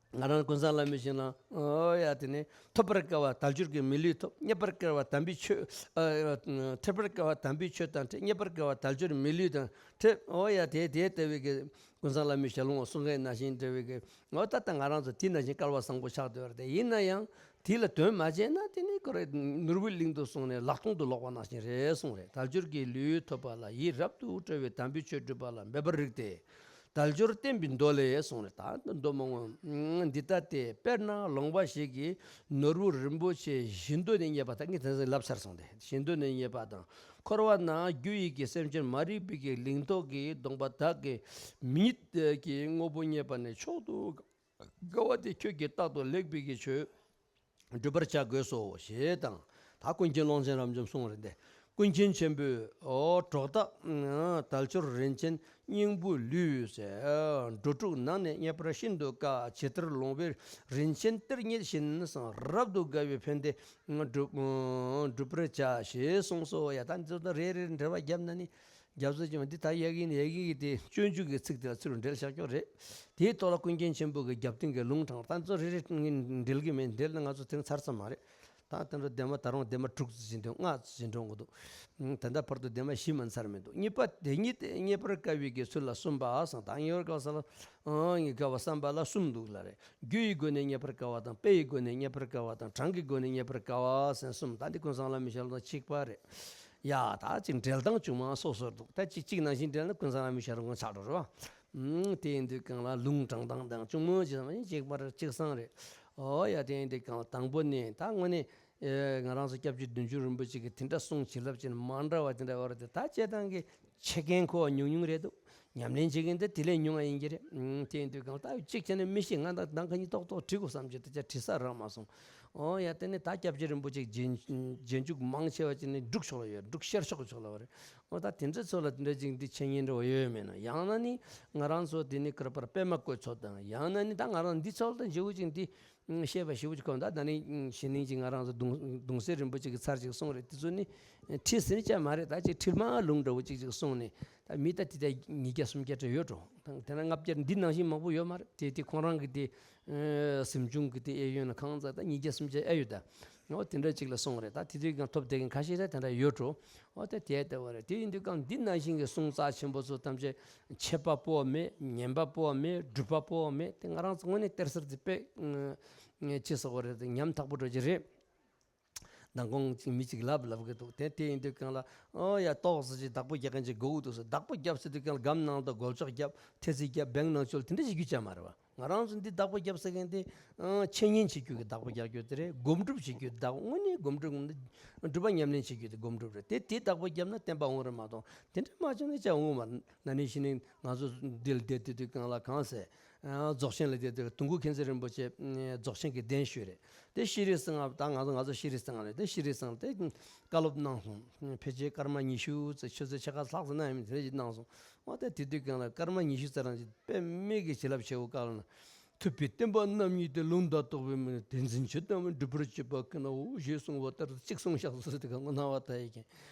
ང་རང་ཀུན་བཟང་བླ་མའི་ཞིང་ལ། ཨོ་ཡ་དེ་ནས་ཐོབ་པར་དཀའ་བ་དལ་འབྱོར་གྱི་མི་ལུས་ཐོབ། རྙེད་པར་དཀའ་བ་དམ་པའི་ཆོས། ཨ་ཐོབ་པར་དཀའ་བ་དམ་པའི་ཆོས་དང་འཕྲད། རྙེད་པར་དཀའ་བ་དལ་འབྱོར་མི་ལུས་དང་འཕྲད། ཨོ་ཡ་དེ་དེ་ལྟ་བུའི་གི་ཀུན་བཟང་བླ་མའི་ཞལ་ལུང་གསུང་མཁན་ནང་བཞིན་འདྲ་བའི་གི། ཨོ་ད་ལྟ་ང་རང་ཚོ་དེ་ནང་བཞིན་སྐལ་བ་བཟང་པོ་ཆགས་བསྡད་པ་རེད། དེ་ཡིན་ན་ཡང་དེ་ལ་དོན་མ་བྱས་ན་དེ་ནི་ཁོ་རེ་ནོར་བུའི་གླིང་དུ་སོང་ནས་ལག་སྟོང་དུ་ལོག་པ་ནང་བཞིན་རེད་གསུངས་རེད། དལ་འབྱོར་གྱི་ལུས་ཐོབ་པ་ལ་ཡིད་རབ་ཏུ་སྤྲོ་བའི་དམ་པའི་ཆོས་སྒྲུབ་པ་ལ་འབད་པར་རིགས་ཏེ། དལ་འབྱོར་བསྟན་པའི་མདོ་ལས་གསུངས་རེད། ད་མདོ་མང་བོ་འདི་ལྟ་སྟེ། དཔེར་ན་ལུང་པ་ཞིག་གི་ནོར་བུ་རིན་པོ་ཆེ་བཞི་མདོ་ནས་རྙེད་པ། ད་ངས་དེ་ཚོ་ལབ་ཚར་སོང་སྟེ། བཞི་མདོ་ནས་རྙེད་པ་དང་། འཁོར་བ་ན་རྒྱུ་ཡི་གི་སེམས་ཅན་མ་རིག་པའི་གི་ལིང་ཏོག་གི་གདོང་པ་དག་གི་མིག་གི་དངོས་པོ་རྙེད་པ་ནི་མཆོག་ཏུ་དགའ་བ་སྟེ། ཁྱོད་ཀྱིས་རྟག་ཏུ་ལེགས་པའི་གི་ཆོས་སྒྲུབ་པར་བྱ་དགོས་སོ་ཞེས་དང་། ད་ཀུན་མཁྱེན་ཀློང་ཆེན་རབ་འབྱམས་གསུངས་རེད་དེ། ཀུན་མཁྱེན་ཆེན་པོས། ཨོ་གྲོགས་དག་དལ་འབྱོར་རིན་ཆེན་སྙིང་པོ་ལུས་ཟེར། འགྲོ་དྲུག་ནང་ནས་རྙེད་པར་ཤིན་ཏུ་དཀའ། ཇི་ལྟར་ལུང་པའི་རིན་ཆེན་གཏེར་རྙེད་བཞིན། རབ་ཏུ་དགའ་བའི་ཕན་བདེ་སྒྲུབ་སྒྲུབ་པར་བྱ་ཞེས་གསུངས་སོ། ཡ། ད་འདི་ཚོ་རེ་རེ་འགྲེལ་པ་བརྒྱབ་ན་ནི། རྒྱབ་སོ་ཅིག་མ་འདི་ད་ཡ་གི་ཡ་གི་གི་དེ་སྤྱོད་འཇུག་གི་ཚིག་དེ་ལ་ཚུར་འགྲེལ་བཞག་ཀྱོག་རེད། དེའི་ཐོག་ལ་ཀུན་མཁྱེན་ཆེན་པོ་གི་རྒྱབ་རྟེན་གྱི་ལུང་དྲངས། ད་ཚོ་རེ་རེ་འགྲེལ་གི་མེད། འགྲེལ་ན་ང་ཚོ་དེ་ཚར་ཙམ་མ་རེད། ད་དེ་འདྲ་ལྡེབ་མ་ད་རུང་ལྡེབ་མ་དྲུག་ཙམ་ཟིན་འདུག་ལྔ་ཙམ་ཟིན་འགྲོ་གི་འདུག་ད་ལྟ་བར་དུ་ལྡེབ་མ་བཞི་མ་ཚར་མི་འདུག་གཉིས་པ་དེ་ཉིད་རྙེད་པར་དཀའ་བའི་གི་ཚུལ་ལ་གསུམ་པ་སང་། ད་རྙེད་པར་དཀའ་བ་ས་ལ་ཨང་ངི་དཀའ་བ་བསམ་པ་ལ་གསུམ་འདུག་ལ་རེད། རྒྱུ་ཡི་སྒོ་ནས་རྙེད་པར་དཀའ་བ་དང་། དཔེ་ཡི་སྒོ་ནས་རྙེད་པར་དཀའ་བ་དང་། གྲངས་ཀྱི་སྒོ་ནས་རྙེད་པར་དཀའ་བ་ཟེར་གསུམ། ད་འདི་ཀུན་བཟང་བླ་མའི་ཞལ་ལུང་དང་གཅིག་པ་རེད། ཡ། ད་ཅིག་འགྲེལ་སྟངས་ཅུང་མ་སོ་སོར་འདུག་ད་ཅིག་ཅིག་ནང་བཞིན་འགྲེལ་ན་ཀུན་བཟང་བླ་མའི་ཞལ་ལུང་ཆགས་འགྲོ་རེད་བ། ཨུམ། དེ་ཡིན་དུས་གང་ལ་ལུང་དྲངས་སྟངས་དང་ཅུང་མོ་ཅིག་ཙམ་གཅིག་པར་གཅིག་སང་རེད། ཨོ་ཡ། དེ་ཡིན་དུས་གང་ལ་དང་པོ་ནས་ད་དངོས་གནས་ཨེ་ང་རང་ཚོ་སྐྱབས་རྗེ་བདུད་འཇོམས་རིན་པོ་ཆེ་གིས་དེ་འདྲ་གསུང་བྱིན་རླབས་ཅན་མ་འདྲ་བ་དེ་འདྲ་ཡོད་རེད་དེ། ད་བྱེད་སྟངས་ཀྱི་འཆད་མཁན་ཁོ་ཉུང་ཉུང་རེད་འདུག་ཉམས་ལེན་བྱེད་མཁན་དེ་དེ་ལས་ཉུང་བ་ཡིན་གྱི་རེད། ཨུམ། དེ་ཡིན་དུས་གང་ལྟར་གཅིག་བྱས་ནས་མི་ཤེས། ང་དང་གང་ག་གཉིས་ཏོག་ཏོག་བྲིས་དགོས་བསམ་གྱི་དེ་ཆ་བྲིས་ས་རག་མ་སོང་། ཨོ་ཡ། དེ་ནས་ད་སྐྱབས་རྗེ་རིན་པོ་ཆེ་རྗེས་རྗེས་འཇུག་མང་ཆེ་བ་ཅིག་ནི་འབྲུག་ཕྱོགས་ལ་ཡོད། འབྲུག་ཤར་ཕྱོགས་ཕྱོགས་ལ་བ་རེད། ཨོ་ད་དེ་འདྲ་ཚོ་ལ་དེ་འདྲ་ཅིག་འདི་འཆད་ཉན་འདྲ་བ་ཡོད་ཡོད་མེད་ན། ཡང་ན་ནི་ང་རང་ཚོ་དེ་ནི་ག་རེ་པར་པད་མ་བཀོད་མཚོ་དང་། ཡང་ན་ནི་ད་ང་རང་འདི་ཚོ་ལ་ད་འཇིའུ་ཅིག་འདི་བཤད་པ་ཞིབ་པོ་ཅིག་གོ། ད་ད་ནི་གཞེས་ནིང་ཅིག་ང་རང་ཚོ་གདུང་གདུང་སྲས་རིན་པོ་ཆེ་གི་ཚར་ཅིག་གསུངས་རེད། དེ་ཚོ་ནི་ཁྲིད་ཟིན་ཅག་མ་རེད། ད་ཅིག་ཁྲིད་མ་ལུང་འདྲ་བོ་ཅིག་ཅིག་གསུངས་ནས། ད་མི་ད་དེ་ད་ཉིས་བརྒྱ་སུམ་བརྒྱ་ད་ཡོད་འགྲོ། ད་དེ་ན་ལྔ་བརྒྱ་འདི་ནང་བཞིན་མང་པོ་ཡོད་མ་རེད། དེ་དེ་ཁོང་རང་གི་དེ་ཨེ་གཟིམ་ཆུང་གི་དེ་ཨེ་ཡོད་ན་གང་ཟག་ད་ཉིས་བརྒྱ་སུམ་བརྒྱ་ཨེ་ཡོད་ད། འོ་དེ་འདྲ་ཅིག་ལ་གསུངས་རེད། ད་དེ་དུས་ཀྱང་ཐོབ་བསྡད་མཁན་ཁ་ཤས་རེད། དེ་འདྲ་ཡོད་འགྲོ། འོ་ད་དེ་ལྟ་བུ་རེད། དེ་ཡིན་དུས་ཀྱང་འདི་ནང་བཞིན་གྱི་གསུང་རྩ་ཆེན་པོ་ཚོ་ཐམས་ཅད་འཆད་པ་པོ་བ་མེད། ཉན་པ་པོ་བ་མེད། སྒྲུབ་པ་པོ་བ་མེད། དེ་ང་རང་ཚོ་དངོས་གནས་གཏེར་གསར་དེ་དཔེ་ཅི་ཟེར་དགོས་རེད། དེ་ཉམ་ཐག་པོ་འགྲོ་གི་རེད། མདང་དགོང་ཅིག་མི་ཅིག་ལབ་ལབ་གི་འདུག་དེ་དེ་ཡིན་དུས་གང་ལ་ཨོ་ཡ་ཏོག་ཙམ་ཅིག་བདག་པོ་རྒྱག་མཁན་ཅིག་དགོས་ཀྱི་འདུག་ཟེར། བདག་པོ་བརྒྱབ་ཟེར་དུས་གང་ལ་སྒམ་ནང་དུ་སྒོལ་ལྕགས་བརྒྱབ། ཐེལ་ཙེ་བརྒྱབ། བེང་ནང་བཅོལ། དེ་འདྲ་བྱེད་རྒྱུ་ཅང་མ་རེད་བ། ང་རང་ཚོ་འདི་བདག་པོ་བརྒྱབ་ཟེར་མཁན་དེ་ཨང་འཆད་ཉན་བྱེད་རྒྱུ་གི་བདག་པོ་རྒྱག་རྒྱུ་དེ་རེད། སྒོམ་སྒྲུབ་བྱེད་རྒྱུ་བདག་དངོས་གནས་སྒོམ་སྒྲུབ་སྒྲུབ་པ་ཉམས་ལེན་བྱེད་རྒྱུ་དེ་སྒོམ་སྒྲུབ་རེད། དེ་དེ་བདག་པོ་བརྒྱབ་ན་བསྟན་པ་འོང་རེད་མ་གཏོགས། དེ་འདྲ་མ་བྱུང་ན་ཅང་འོང་མ་རེད། ན་ནིང་གཞེས་ནིང་ང་ཚོ་འདིར་བསྡད་དུས་དུས་གང་ལ་གང་ཟེར། རྫོགས་ཆེན་ལ་བསྡད་དུས་དུང་སྐུ་མཁྱེན་བརྩེ་རིན་པོ་ཆེ་རྫོགས་ཆེན་གྱི་གདན་ཞུས་རེད། དེ་ཤྲཱི་སིང་ཧ། ད་ང་ཚོ་ང་ཚོ་ཤྲཱི་སིང་ཧ་རེད། དེ་ཤྲཱི་སིང་ཧ་དེ་བཀའ་སློབ་གནང་སོང་། ཕལ་ཆེར་སྐར་མ་ཉི་ཤུ་ཙམ། ཆུ་ཚོད་ཕྱེད་ཀ་ལྷག་ཙམ་གནང་ཡིན་མིན་དེ་འདྲ་ཞིག་གནང་སོང་། འོ་དེ་དེ་དུས་གང་ལ་སྐར་མ་ཉི་ཤུ་ཙམ་རང་ཅིག་དཔེ་མེད་ཀྱི་བྱིན་རླབས་ཆེ་བོ་བཀའ་སློབ་གནང་། ཐུབ་པའི་བསྟན་པ་རྣམ་གཉིས་ཏེ། ལུང་དང་རྟོགས་པའི་མིང་། དེ་འཛིན་ཇི་ལྟ་བུར་སྒྲུབ་པར་བྱེད་པ་ཀུན་ནའོ་ཞེས་གསུངས་པ་ལྟར་གཅིག་གསུངས་བཞག་སོ་ཟེར་དུས་གང་གོ་སྣང་བ་ལྟ་ཡི་གན།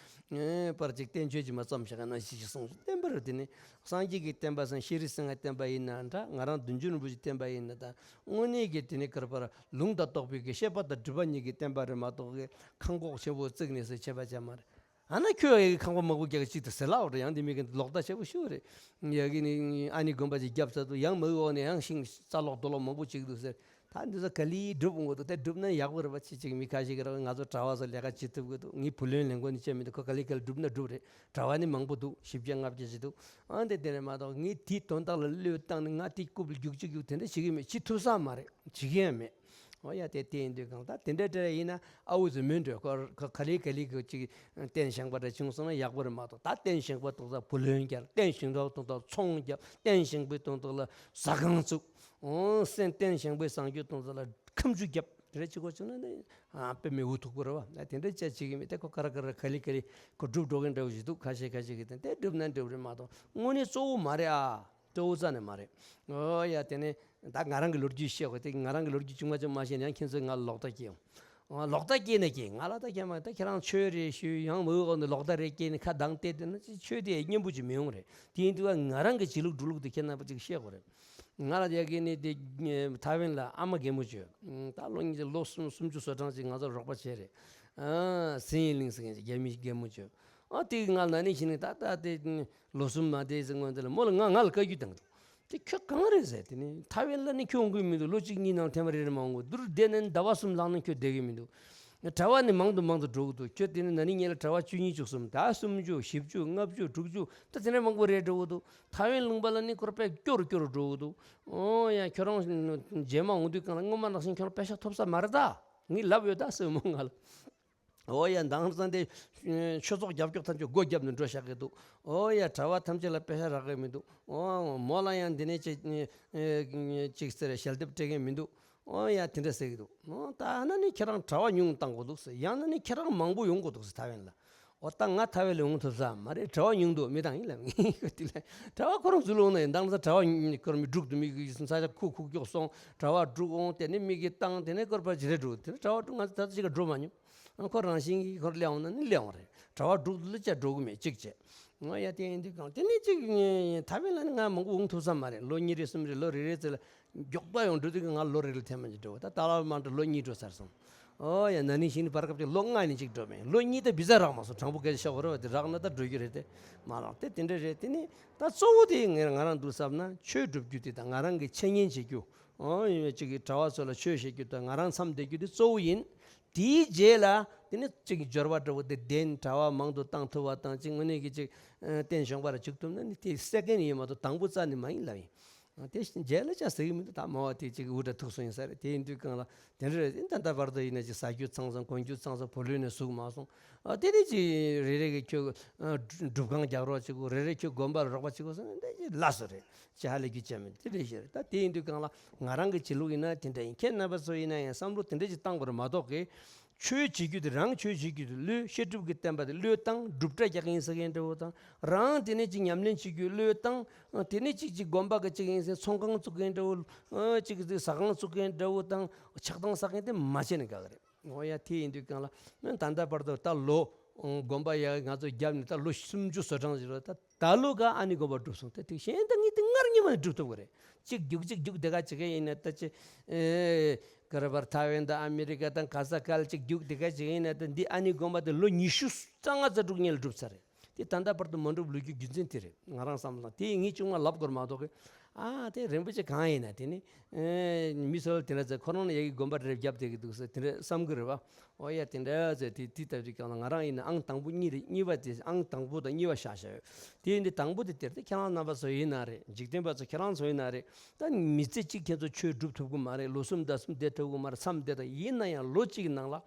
ངས་པར་ཅིག་བསྟན་བཅོས་ཀྱི་མ་བརྩམས་བཞག་ན་ཞིག་གསུངས། བསྟན་པར་དེ་ནི་སངས་རྒྱས་ཀྱི་བསྟན་པ་སང་ཤྲཱི་སིང་ཧའི་བསྟན་པ་ཡིན་ན་འདྲ། ང་རང་བདུད་འཇོམས་རིན་པོ་ཆེའི་བསྟན་པ་ཡིན་ན་འདྲ། དངོས་གནས་ཀྱི་དེ་ནི་གར་པར་ལུང་དང་རྟོགས་པའི་གི་བཤད་པ་དང་སྒྲུབ་པ་གཉིས་ཀྱི་བསྟན་པ་རེད་མ་གཏོགས་གི་ཁང་གོག་ཆེན་པོ་བརྩིགས་ནས་ཟེར་བྱས་པ་ཅང་མ་རེད། ཨ་ན་ཁྱོད་ཡ་གི་ཁང་པ་མང་པོ་རྒྱག་གི་ཅིག་ཏུ་ཟེར་ལབ་རེད། ཡང་འདི་མི་གི་ལོག་ལྟ་ཆེ་པོ་ཞུ་རེད། ཡ་གི་ནི་ཨ་ནི་དགོན་པ་ཅིག་བརྒྱབ་ཚར་འདུག་ཡང་མི་འོག་ནས་ཡང་ཤིང་རྩ་ལོག་རྡོ་ལོག་མང་པོ་ཅིག་འདུག་ཟེར། ད་འདི་ཚོ་ག་ལེར་སྒྲུབ་འོང་གི་འདུག་དེ་སྒྲུབ་ན་ཡག་པོ་རེད་པ། ཅི་ཅིག་མི་ཁ་ཤས་ཀྱི་ར་ང་ཚོ་གྲྭ་བ་ཚོ་ལས་ཀ་བྱེད་ཐུབ་གི་འདུག་ངས་བུ་ལོན་ལེན་དགོས་ནི་བྱས་མི་འདུག་ཁོ་ག་ལེ་ག་ལེ་སྒྲུབ་ན་སྒྲུབ་རེད། གྲྭ་བ་ནི་མང་པོ་འདུག་བཞི་བརྒྱ་ལྔ་བརྒྱ་ཅིག་འདུག་ཨ་འདི་དེ་རེད་མ་གཏོགས་ངས་དེའི་དོན་དག་ལ་བློས་བཏང་ནས་ང་དེའི་རྐུབ་ལ་རྒྱུག་ཅིག་རྒྱུག་དེ་འདྲ་བྱེད་ཀྱི་མེད། བྱེད་ཐུབ་ས་མ་རེད། བྱེད་ཀྱི་ཡང་མེད། འོ་ཡ་དེ་དེ་ཡིན་དུས་གང་ལྟར་དེ་འདྲ་འདྲ་ཡིན་ན་ཨ་འུ་ཚོ་མི་འགྲོ་ཁོ་ཁ་ལེ་ག་ལེ་གི་ཅིག་རྟེན་བཞེངས་པ་འདྲ་བྱུང་སོང་ན་ཡག་པོ་རེད་མ་གཏོགས། ད་རྟེན་བཞེངས་པ་ཐོག་ས་བུ་ལོན་རྒྱབ། རྟེན་བཞེངས་པ་ཐོག་ས་ཚོང་རྒྱབ། རྟེན་བཞེངས་པའི་དོན་དག་ལ་ཟ་ཁང་བཙུགས། འོ་སེམས་རྟེན་བཞེངས་པའི་བཟང་སྤྱོད་གཏོང་ས་ལ་ཁ་མཆུ་རྒྱབ། དེ་འདྲ་བྱེད་དགོས་བྱུང་ན་ནི་ཨ་དཔེ་མི་འུ་ཐུག་པོ་རེད་བ། དེ་འདྲ་བྱས་བྱེད་ཀྱི་མེད། དེ་ཁོ་ག་རེ་ག་རེ་ག་ལེ་ག་ལེ་ཁོ་སྒྲུབ་འགྲོ་མཁན་འདྲ་བོ་ཞིག་འདུག་ཁ་ཤས་ཁ་ཤས་ཀྱིས་དེ་འདྲ་སྒྲུབ་ན་འགྲུབ་རེད་མ་གཏོགས་དངོས་གནས་གཙོ་བོ་མ་རེད་ཨ། གཙོ་བོ་རྩ་ནས་མ་རེད། ཨོ་ཡ་དེ་ནས་ད་ང་རང་གི་ལོ་རྒྱུས་བཤད་དགོས། དེ་ང་རང་གི་ལོ་རྒྱུས་ཆུང་མ་ཆུང་མ་བཤད་ན་ཡང་ཁྱེད་ཚོས་ང་ལ་ལོག་ལྟ་སྐྱེ་ཡོང་། ཨོ་ལོག་ལྟ་སྐྱེས་ན་སྐྱེས། ང་ལ་ད་ཁྱེད་མ་ད་ཁྱེད་རང་ཆོས་རེད་ཞུས་ཡང་མི་འོག་ནས་ལོག་ལྟ་རེད་སྐྱེས་ནས་ཁ་གདངས་བལྟས་བསྡད་ན་ཆོས་དེ་སྙན་པོ་ཅིག་མི་ཡོང་རེད། དེ་ཡིན་དུས་ང་རང་གི་བྱེད་ལུགས་འགྲོ་ལུགས་དེ་ཁྱེད་རྣམ་པ་ཅིག་བཤད་དགོས་རེད། ང་ལ་ཡ་གི་ནི་དེ་ཐའེ་ཝན་ལ་ཨ་མ་རྒན་མོ་བྱོས། ད་ལོ་ཉིས་ལོ་སུམ་སུམ་ཅུ་སོ་གྲངས་ཅིག་ང་ཚོ་རོགས་པ་བྱས་རེད། ཨ་སིན་ཡི་ལིང་ཟེར་མཁན་ཅིག་རྒྱ་མི་རྒན་མོ་བྱོས། ཨ་དེ་གི་ང་ལ་ན་ནིང་ཕྱི་ནས་ད་ལྟ་དེ་ལོ་གསུམ་མ་བསྡད་ཟེར་སྔོན་དེ་ལ་མོ་ལ་ང་ང་ལ་བཀའ་བཀྱོན་བཏང་འདུག་དེ་ཁྱོད་གང་རེད་ཟེར། དེ་ནི་ཐའེ་ཝན་ལ་ནི་ཁྱོད་འོང་གི་མི་འདུག་ལོ་གཅིག་གཉིས་ནང་ཐེངས་མ་རེ་རེ་མ་འོང་གི་འདུག་བསྡད་ནས་ཟླ་བ་གསུམ་ལྷག་ནས་ཁྱོད་བསྡད་གི་མི་འདུག་གྲྭ་བ་ནི་མང་དུ་མང་དུ་འགྲོ་གི་འདུག་ཁྱོད་དེ་ནི་ན་ནིང་ཉིན་ལ་གྲྭ་བ་བཅུ་གཉིས་བཅུ་གསུམ། ད་སུམ་ཅུ། བཞི་བཅུ། ལྔ་བཅུ། དྲུག་ཅུ། ད་དེ་འདྲ་མང་པོ་རེད་འགྲོ་གི་འདུག་ཐའེ་ཝན་ལུང་པ་ལ་ནི་ཁོ་ར་དཔེ་སྐྱོ་རུ་སྐྱོ་རུ་འགྲོ་གི་འདུག་ཨོ་ཡ། ཁྱོད་རང་རྗེས་མ་འོང་དུས་གང་ལ་སྔོན་མ་ནང་བཞིན་ཁྱོད་རང་པེ་ཤག་ཐོབ་ས་མ་རེད་ད། ངས་ལབ་ཡོད་ད་སྲས་མོ་ང་ལ། ཨོ་ཡ། མདང་ཙང་དེ་ཆོས་ཚོགས་རྒྱབ་སྐྱོར་ཐམས་ཅད་སྒོ་བརྒྱབ་ནས་འགྲོ་བཞག་གི་འདུག་ཨོ་ཡ། གྲྭ་བ་ཐམས་ཅད་ལ་པེ་ཤག་རག་གི་མི་འདུག་ཨོ་མོ་ལ་ཡང་འདི་ནས་ཅིག་ཅིག་ཟེར་ཞལ་འདེབས་སྤྲད་མཁན་མི་འདུག་ཨོ་ཡ། དེ་འདྲ་ཟེར་གི་འདུག་ཨོ་ད་ཨ་ན་ནི་ཁྱེད་རང་གྲྭ་བ་ཉུང་བཏང་དགོས་འདུག་ཟེར། ཡང་ན་ནི་ཁྱེད་རང་མང་པོ་ཡོང་དགོས་འདུག་ཟེར། ཐའེ་ཝན་ལ། ཨོ་ད་ང་ཐའེ་ཝན་ལ་ཡོང་ཐུབ་ས་མ་རེད། གྲྭ་བ་ཉུང་འདུག་མི་དང་ཡིན་ལབ། ངས་དེ་ལ་གྲྭ་བ་ཁོ་རང་ཚོ་ལོག་ན་ཡིན། མདང་ས་གྲྭ་བ་ཁོ་རང་མི་དྲུག་འདུག་མི་གི་ས་ཆ་ཁུག་ཁུག་ཀྱོག་སོང་། གྲྭ་བ་དྲུག་འོང་། དེ་ནས་མི་གི་བཏང་། དེ་ནས་སྐོར་པ་ཇི་རེ་འགྲོ། དེ་ནས་གྲྭ་བ་དྲུག་ང་ཚོ་ད་ལྟ་ཅིག་ག་འགྲོ་མ་མྱོང་། ཁོ་རང་བཞིན་གྱིས་ཁོར་སླེབས་འོང་ན་ནི་སླེབས་འོང་རེད། གྲྭ་བ་དྲུག་ལ་ཅག་འགྲོ་གི་མེད་གཅིག་བྱས། ཨོ་ཡ། དེ་ཡིན་དུས་གང་དེ་ནས་ཅིག་ཐའེ་ཝན་ལ་ནི་ང་མང་པོ་འོང་ཐུབ་ས་མ་རེད། ལོ་གཉིས་རེ་གསུམ་རེ་ལོ་རེ་རེ་ཙམ་ལ་མགྱོགས་པ་ཡོང་འགྲོ་དུས་ང་ལོ་རེ་ལ་ཐེངས་མ་གཅིག་འགྲོ་བ། ད་ཏཱ་ལ་མ་འགྲོ་ལོ་གཉིས་འགྲོ་ཚར་སོང་། ཨོ་ཡ། ན་ནིང་གཞེས་ནིང་བར་སྐབས་ཀྱི་ལོ་ལྔ་ནས་གཅིག་འགྲོ་མེད། ལོ་གཉིས་ད་བི་ཛ་རག་མ་སོང་། དྲང་པོ་སྐད་ཆ་བཤད་དགོས་རེད་བ། དེ་རག་ན་ད་འགྲོ་རྒྱུ་རེད་དེ། མ་རག་དེ་དེ་འདྲ་རེད། དེ་ནས་ད་གཙོ་བོ་དེ་ངས་ང་རང་འདུག་བསམ་ན་ཆོས་སྒྲུབ་རྒྱུ་དེ་དང་ང་རང་གི་འཆད་ཉན་བྱེད་རྒྱུ། ཨོ་ཡ། ཅིག་གི་གྲྭ་བ་ཚོ་ལ་ཆོས་བཤད་རྒྱུ་དང་ང་རང་མཚམས་བསྡད་རྒྱུ་དེ་གཙོ་བོ་ཡིན། དེའི་རྗེས་ལ་དེ་ནི་ཅིག་འབྱོར་བ་འདྲ་བོ་དེ་ལྡན། གྲྭ་བ་མང་དུ་བཏང་ཐུབ་པ་དང་། ཅིག་དངོས་གནས་ཀྱི་ཅིག་རྟེན་བཞེངས་པ་ར་བྱེད་ཐུབ་ན་ནི་དེ་སེ་ཀེན་ཡིན་མ་གཏོགས་དང་པོ་རྩ་ནས་མ་ཡིན་ལབ་ཡིན། དེ་རྗེས་ལ་ཅང་ཟེར་གྱི་མི་འདུག་ད་མ་བ་དེ་ཅིག་འུ་འདྲ་ཐུག་སོང་ཡིན་ས་རེད། དེ་ཡིན་དུས་གང་ལ་དེ་འདྲ་རེད། ད་ལྟ་བར་དུ་ཡིན་ན་ཅིག་ཟ་རྒྱུ་ཚང་སོང་། གོན་རྒྱུ་ཚང་སོང་། བུ་ལོན་ནས་ཟུག་མ་སོང་། ཨ་དེ་རེད། ཅིག་རེ་རེ་གི་ཁྱོད་སྒྲུབ་ཁང་རྒྱག་རོགས་བྱེད་དགོས། རེ་རེ་ཁྱོད་དགོན་པ་ལ་རོགས་པ་བྱེད་དགོས་ཟེར་ན་འདི་ཅིག་ལ་སོ་རེད། ཅི་ཧ་ལས་རྒྱུ་ཅན་མིན། དེ་རེད་ཤེས་རེད། ད་དེ་ཡིན་དུས་གང་ལ་ང་རང་གི་བྱེད་ལུགས་ཡིན་ན་དེ་འདྲ་ཡིན། ཁྱེད་རྣམ་པ་ཚོ་ཡིན་ན་ཡང་བསམ་བློ་དེ་འདྲ་ཅིག་བཏང་དགོས་རེད་མ་གཏོགས་གི། ཆོས་བྱེད་རྒྱུ་དེ་རང་ཆོས་བྱེད་རྒྱུ་དེ་བློས། བཤད་སྒྲུབ་ཀྱི་བསྟན་པ་དེ་བློས་བཏང་། སྒྲུབ་གྲྭ་རྒྱག་གི་ཡིན་ཟེར་མཁན་འདྲ་བོ་དང་། རང་དེ་ནས་ཅིག་ཉམས་ལེན་བྱེད་རྒྱུ་བློས་བཏང་། དེ་ནས་ཅིག་ཅིག་དགོན་པ་གི་ཅིག་ཡིན་ཟེར་ཚོང་ཁང་བཙུགས་མཁན་འདྲ་བོ། ཅིག་ཟ་ཁང་བཙུགས་མཁན་འདྲ་བོ་དང་ཆགས་སྡང་བསགས་མཁན་དེ་མ་བྱས་ན་དགའ་གི་རེད། འོ་ཡ། དེ་ཡིན་དུས་གང་ལ་ད་ལྟ་བར་དུ་ད་ལོ་དགོན་པ་ཡ་ང་ཚོ་བརྒྱབ་ནས་ད་ལོ་སུམ་ཅུ་སོ་གྲངས་ཞིག་རེད། ད་ད་ལོ་ག་ཨ་ནི་དགོན་པ་གྲུབ་སོང་། དེ་དེ་གཞན་ད་ངས་དེ་སྔར་ཉིན་མ་ནས་སྒྲུབ་ཐུབ་གི་རེད། གཅིག་རྒྱུག་གཅིག་རྒྱུག་དེ་ག་བྱེད་མཁན་ཡིན་ན་ད་ཅི། ཨེ་ག་རེ་བར་ཐའེ་ཝན་དང་ཨ་མི་རི་ཀ་དང་ག་ས་ག་ལ་གཅིག་རྒྱུག་དེ་ག་བྱེད་མཁན་ཡིན་ན། ད་འདི་ཨ་ནི་དགོན་པ་དེ་ལོ་ཉི་ཤུ་རྩ་ལྔ་རྩ་དྲུག་སྔོན་ལ་གྲུབ་ཚར་རེད། དེ་ད་ལྟ་བར་དུ་མ་འགྲུབ་ལོས་རྒྱུ་རྒྱུ་མཚན་དེ་རེད། ང་རང་བསམ་ན་དེ་ངས་ཅུང་མ་ལབ་དགོས་མ་གཏོགས་གི། ཨ་དེ་རིན་པོ་ཆེ་གང་ཡིན་ན་དེ་ནི། ཨེ་མི་ཚོ་ལ་དེ་འདྲ་ཟེར། ཁོ་རང་ལ་ཡ་གི་དགོན་པ་རེ་བརྒྱབ་བསྡད་ཀྱི་འདུག་ཟེར་དེ་འདྲ་བསམ་གི་རེད་བ། ཨོ་ཡ། དེ་འདྲ་ཟེར་དེ་དེ་ལྟ་བུའི་སྒང་ལ་ང་རང་ཡིན་ན་ཨང་དང་པོ་གཉིས་རེད། གཉིས་པ་དེ་ཨང་དང་པོ་དང་གཉིས་པ་བཞག་བཞག་ཡོད། དེ་ཡིན་དུས་དང་པོ་དེ་དེར་དེ་ཁྱེད་རང་རྣམ་པ་ཚོ་ཡིན་ན་རེད། འཇིག་རྟེན་པ་ཚོ་ཁྱེད་རང་ཚོ་ཡིན་ན་རེད། ད་མི་ཚེ་གཅིག་ཁྱེད་ཚོ་ཆོས་སྒྲུབ་ཐུབ་ཀྱི་མ་རེད། ལོ་གསུམ་ཟླ་གསུམ་བསྡད་ཐུབ་ཀྱི་མ་རེད། མཚམས་བསྡད་ད། ཡིན་ན་ཡང་ལོ་གཅིག་གི་ནང་ལ་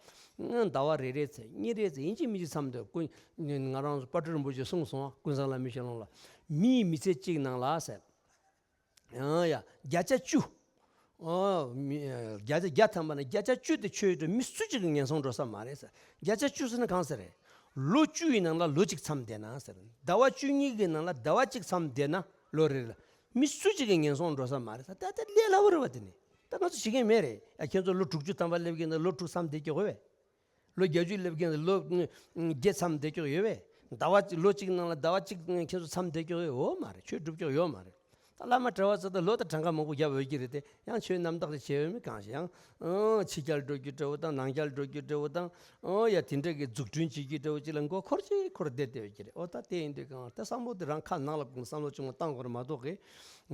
ཟླ་བ་རེ་རེ་ཚེ་གཉིས་རེ་ཚེ་ཡིན་གཅིག་མིན་གཅིག་མཚམས་སྡོད་དགོས། ང་རང་ཚོ་དཔལ་སྤྲུལ་རིན་པོ་ཆེས་གསུངས་སོང་། ཀུན་བཟང་བླ་མའི་ཞལ་ལུང་ལ། མིའི་མི་ཚེ་གཅིག་ནང་ལ་ཟེར། ཡང་ཡ་བརྒྱ་ཆ་བཅུ། ཨོ་མི་བརྒྱ་ཆ་བརྒྱ་ཐམ་པ་ན་བརྒྱ་ཆ་བཅུ་དེ་ཆོས་སྒྲུབ་མི་སུ་གཅིག་གིས་ངན་སོང་འགྲོ་ས་མ་རེད་ཟེར། བརྒྱ་ཆ་བཅུ་ཟེར་ན་གང་ཟེར་རེད། ལོ་བཅུ་ཡི་ནང་ལ་ལོ་གཅིག་མཚམས་བསྡད་ན་ཟེར། ཟླ་བ་བཅུ་གཉིས་ཀྱི་ནང་ལ་ཟླ་བ་གཅིག་མཚམས་བསྡད་ན་ལོ་རེ་ལ་མི་སུ་གཅིག་གིས་ངན་སོང་འགྲོ་ས་མ་རེད་ཟེར། ད་ལྟ་ལས་སླ་པོ་རེད་བ། དེ་ནི་ད་ང་ཚོ་བྱེད་མཁན་མེད་རེད། ཡ་ཁྱེད་ཚོ་ལོ་དྲུག་ཅུ་ཐམ་པ་སླེབས་ཀྱི་ན་ལོ་དྲུག་མཚམས་བསྡད་ཀྱི་ཡོད་པས། ལོ་བརྒྱད་ཅུ་སླེབས་མཁན་ལ་ལོ་བརྒྱད་མཚམས་བསྡད་ཀྱོག་ཡོད་པས། ཟླ་བ་གཅིག་ལོ་གཅིག་ནང་ལ་ཟླ་བ་གཅིག་ཁྱེད་ཚོ་མཚམས་བསྡད་ཀྱོག་ཡོད་མ་རེད། ཆོས་སྒྲུབ་ཀྱོག་ཡོད་མ་རེད། ད་བླ་མ་གྲྭ་བ་ཚོ་ད་ལོ་དང་གྲངས་ཀ་མང་པོ་བརྒྱབ་འོས་ཀྱི་རེད་དེ། ཡང་ཆོས་རྣམ་དག་ཅིག་བྱས་འོས་མི་གང་ཞིག་ཡང་། ཕྱི་རྒྱལ་འགྲོ་རྒྱུ་འདྲ་བོ་དང་ནང་རྒྱལ་འགྲོ་རྒྱུ་འདྲ་བོ་དང་། ཨོ་ཡ་དེ་འདྲ་གི་འཛུགས་སྐྲུན་བྱེད་རྒྱུ་འདྲ་བོ་ཅིག་ལ་མགོ་འཁོར་ཅིག་འཁོར་བསྡད་བསྡད་འོས་ཀྱི་རེད། ཨོ་ད་དེ་ཡིན་དུས་གང་ད་བསམ་བློ་དེ་རང་ཁ་ནང་ལ་བསྐུམ། བསམ་བློ་ཅུང་མ་བཏང་དགོས་རེད་མ་གཏོགས་གི་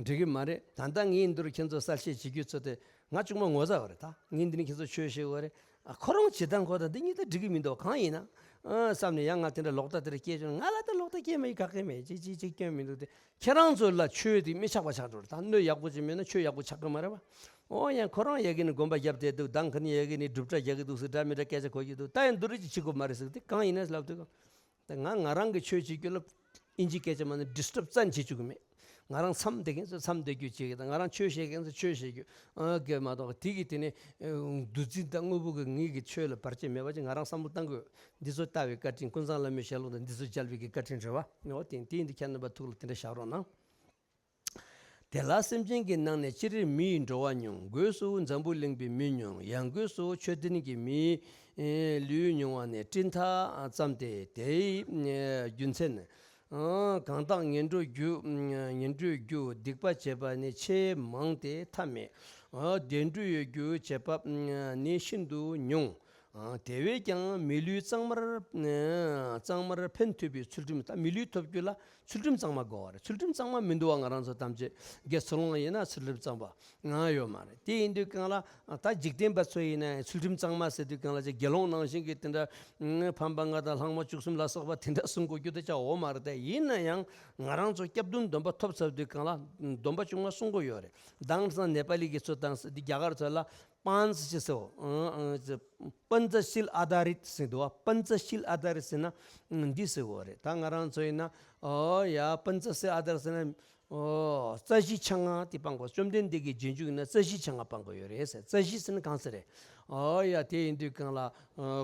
འགྲིག་གི་མ་རེད། ད་ལྟ་ངས་འདི་རུ་ཁྱེད་ཚོ་གསལ་བཤད་བྱེད་རྒྱུ་ཚོ་དེ། ང་ཅུང་མ་ངོ་ཚ་བ་རེད། ད་ངས་འདི་ནས་ཁྱེད་ཚོ་ཆོས་བཤད་དགོས་རེད། ཨ་ཁོ་རང་བྱེད་སྟངས་ཁོ་དང་འདི་གཉིས་ད་འགྲིག་གི་མི་འདུག་གང་ཡིན་ན། ཨ་བསམ་ནས་ཡང་ང་དེ་འདྲ་ལོག་ལྟ་དེ་འདྲ་སྐྱེས་བྱུང་། ང་ལ་ད་ལོག་ལྟ་སྐྱེས་མ་ཡི་ག་གེ་མེད། ཅི་ཅི་ཅི་སྐྱོན་མི་འདུག་སྟེ། ཁྱེད་རང་ཚོ་ལ་ཆོས་དེ་མི་ཆགས་པ་ཆགས་འགྲོ་རེད། ད་སྣོད་ཡག་པོ་ཅིག་མེད་ན་ཆོས་ཡག་པོ་ཆགས་གི་མ་རེད་བ། ཨོ་ཡང་ཁོ་རང་ཡ་གི་ནི་དགོན་པ་རྒྱབ་བསྡད་འདུག་དང་ག་ནི་ཡ་གི་ནི་སྒྲུབ་གྲྭ་རྒྱག་གི་འདུག་ཟེར་འདྲ་མི་འདྲ་སྐད་ཆ་གོ་གི་འདུག་ད་ཡང་འདི་རུ་ཅིག་བྱེད་དགོས་མ་རེད་ཟེར་ཏེ། གང་ཡིན་ན་ལབ་དུས་གང་། ད་ང་ང་རང་གི་ཆོས་བྱེད་རྒྱུ་ལ་ཨིན་ཇི་སྐད་ཆ་མ་ནི་ཌི་སི་ཊརབ་རྩ་ནས་བྱེད་བཅུག་གི་མེད། ང་རང་མཚམས་བསྡད་མཁན་ཚོ་མཚམས་བསྡད་རྒྱུ་བྱེད་གི་དང་། ང་རང་ཆོས་བཤད་མཁན་ཚོ་ཆོས་བཤད་རྒྱུ། ཨ་གི་མ་གཏོགས་དེ་གི་དེ་ནས་འདུ་འཛི་དང་དངོས་པོ་གི་ངེད་ཀྱི་ཆོས་ལ་བར་ཆད་མེད་པ་ཅིག་ང་རང་བསམ་བློ་བཏང་དགོས། འདི་ཚོ་ལྟ་བའི་བཀའ་དྲིན། ཀུན་བཟང་བླ་མའི་ཞལ་ལུང་དང་འདི་ཚོ་མཇལ་བའི་གི་བཀའ་དྲིན་རེད་བ། འོ་དེ་དེ་ཡིན་དུས་ཁྱེད་རྣམ་པ་ཐུགས་ལ་དེ་འདྲ་བཞག་རོགས་གནང་། དེ་ལ་སེམས་ཅན་གྱི་ནང་ནས་སྤྱིར་མི་ཡི་འགྲོ་བ་ཉུང་། སྒོས་སུ་འཛམ་བུ་གླིང་པའི་མི་ཉུང་། ཡང་སྒོས་སུ་མཆོད་རྟེན་གྱི་མིའི་ལུས་ཉུང་བ་ནི་སྤྲིན་མཐའ་ཙམ་སྟེ། དེའི་རྒྱུ་མཚན། གང་དག་ངན་འགྲོའི་རྒྱུ། ངན་འགྲོའི་རྒྱུ་སྡིག་པ་བྱེད་པ་ནི་ཆེས་མང་སྟེ་ཐ་མེད། བདེ་འགྲོའི་རྒྱུ་བྱེད་པ་ནི་ཤིན་ཏུ་ཉུང་། དེ་བས་ཀྱང་མི་ལུས་གཙང་མར་གཙང་མར་ཕན་ཐོགས་པའི་ཚུལ་ཁྲིམས། ད་མི་ལུས་ཐོབ་རྒྱུ་ལ་ཚུལ་ཁྲིམས་གཙང་མ་དགོས་པ་རེད། ཚུལ་ཁྲིམས་གཙང་མ་མི་འདུག་བ། ང་རང་ཚོ་ཐམས་ཅད་དགེ་ཚུལ་སློང་ཡིན་ན་ཚུལ་ཁྲིམས་གཙང་མ་ཡོད་མ་རེད། དེ་ཡིན་དུས་གང་ལ་ད་འཇིག་རྟེན་པ་ཚོ་ཡིན་ན་ཚུལ་ཁྲིམས་གཙང་མ་ཟེར་དུས་གང་ལ་ཅིག་དགེ་སློང་ནང་བཞིན་གྱི་དེ་འདྲ་ཕམ་པ་ལྔ་དང་ལྷག་མ་བཅུ་གསུམ་ལ་སོགས་པ་དེ་འདྲ་སྲུང་དགོས་རྒྱུ་དེ་ཅག་འོ་མ་རེད། དེ་ཡིན་ན་ཡང་ང་རང་ཚོ་སྐྱབས་གདུང་སྡོམ་པ་ཐོབ་ཚར་དུས་གང་ལ་སྡོམ་པ་ཆུང་མ་སྲུང་དགོས་ཡོད་རེད། དེང་སང་ནེ་པ་ལི་གི་ཚོ་དང་འདི་རྒྱ་གར་ཚོ་ལ་པཱན་ཙི་ཅི་ཟེར་བ། པན་ཙ་ཤིལ་ཨ་དྷ་རིད་ཟེར་འདུག་བ། པན་ཙ་ཤིལ་ཨ་དྷ་རིད་ཟེར་ན་འདི་ཟེར་བ་རེད། ད་ང་རང་ཚོ་ཡིན་ན་ཨོ་ཡ་པན་ཙ་ཤིལ་ཨ་དྷ་རིད་ཟེར་ན་ཨོ་རྩ་བཞི་ཆང་ང་དེ་སྤང་དགོས། བཅོམ་ལྡན་འདས་ཀྱི་རྗེས་འཇུག་ཡིན་ན་རྩ་བཞི་ཆང་ང་སྤང་དགོས་ཡོད་རེད་ཟེར། རྩ་བཞི་ཟེར་ན་གང་ཟེར་རེད། ཨོ་ཡ་དེ་ཡིན་དུས་གང་ལ་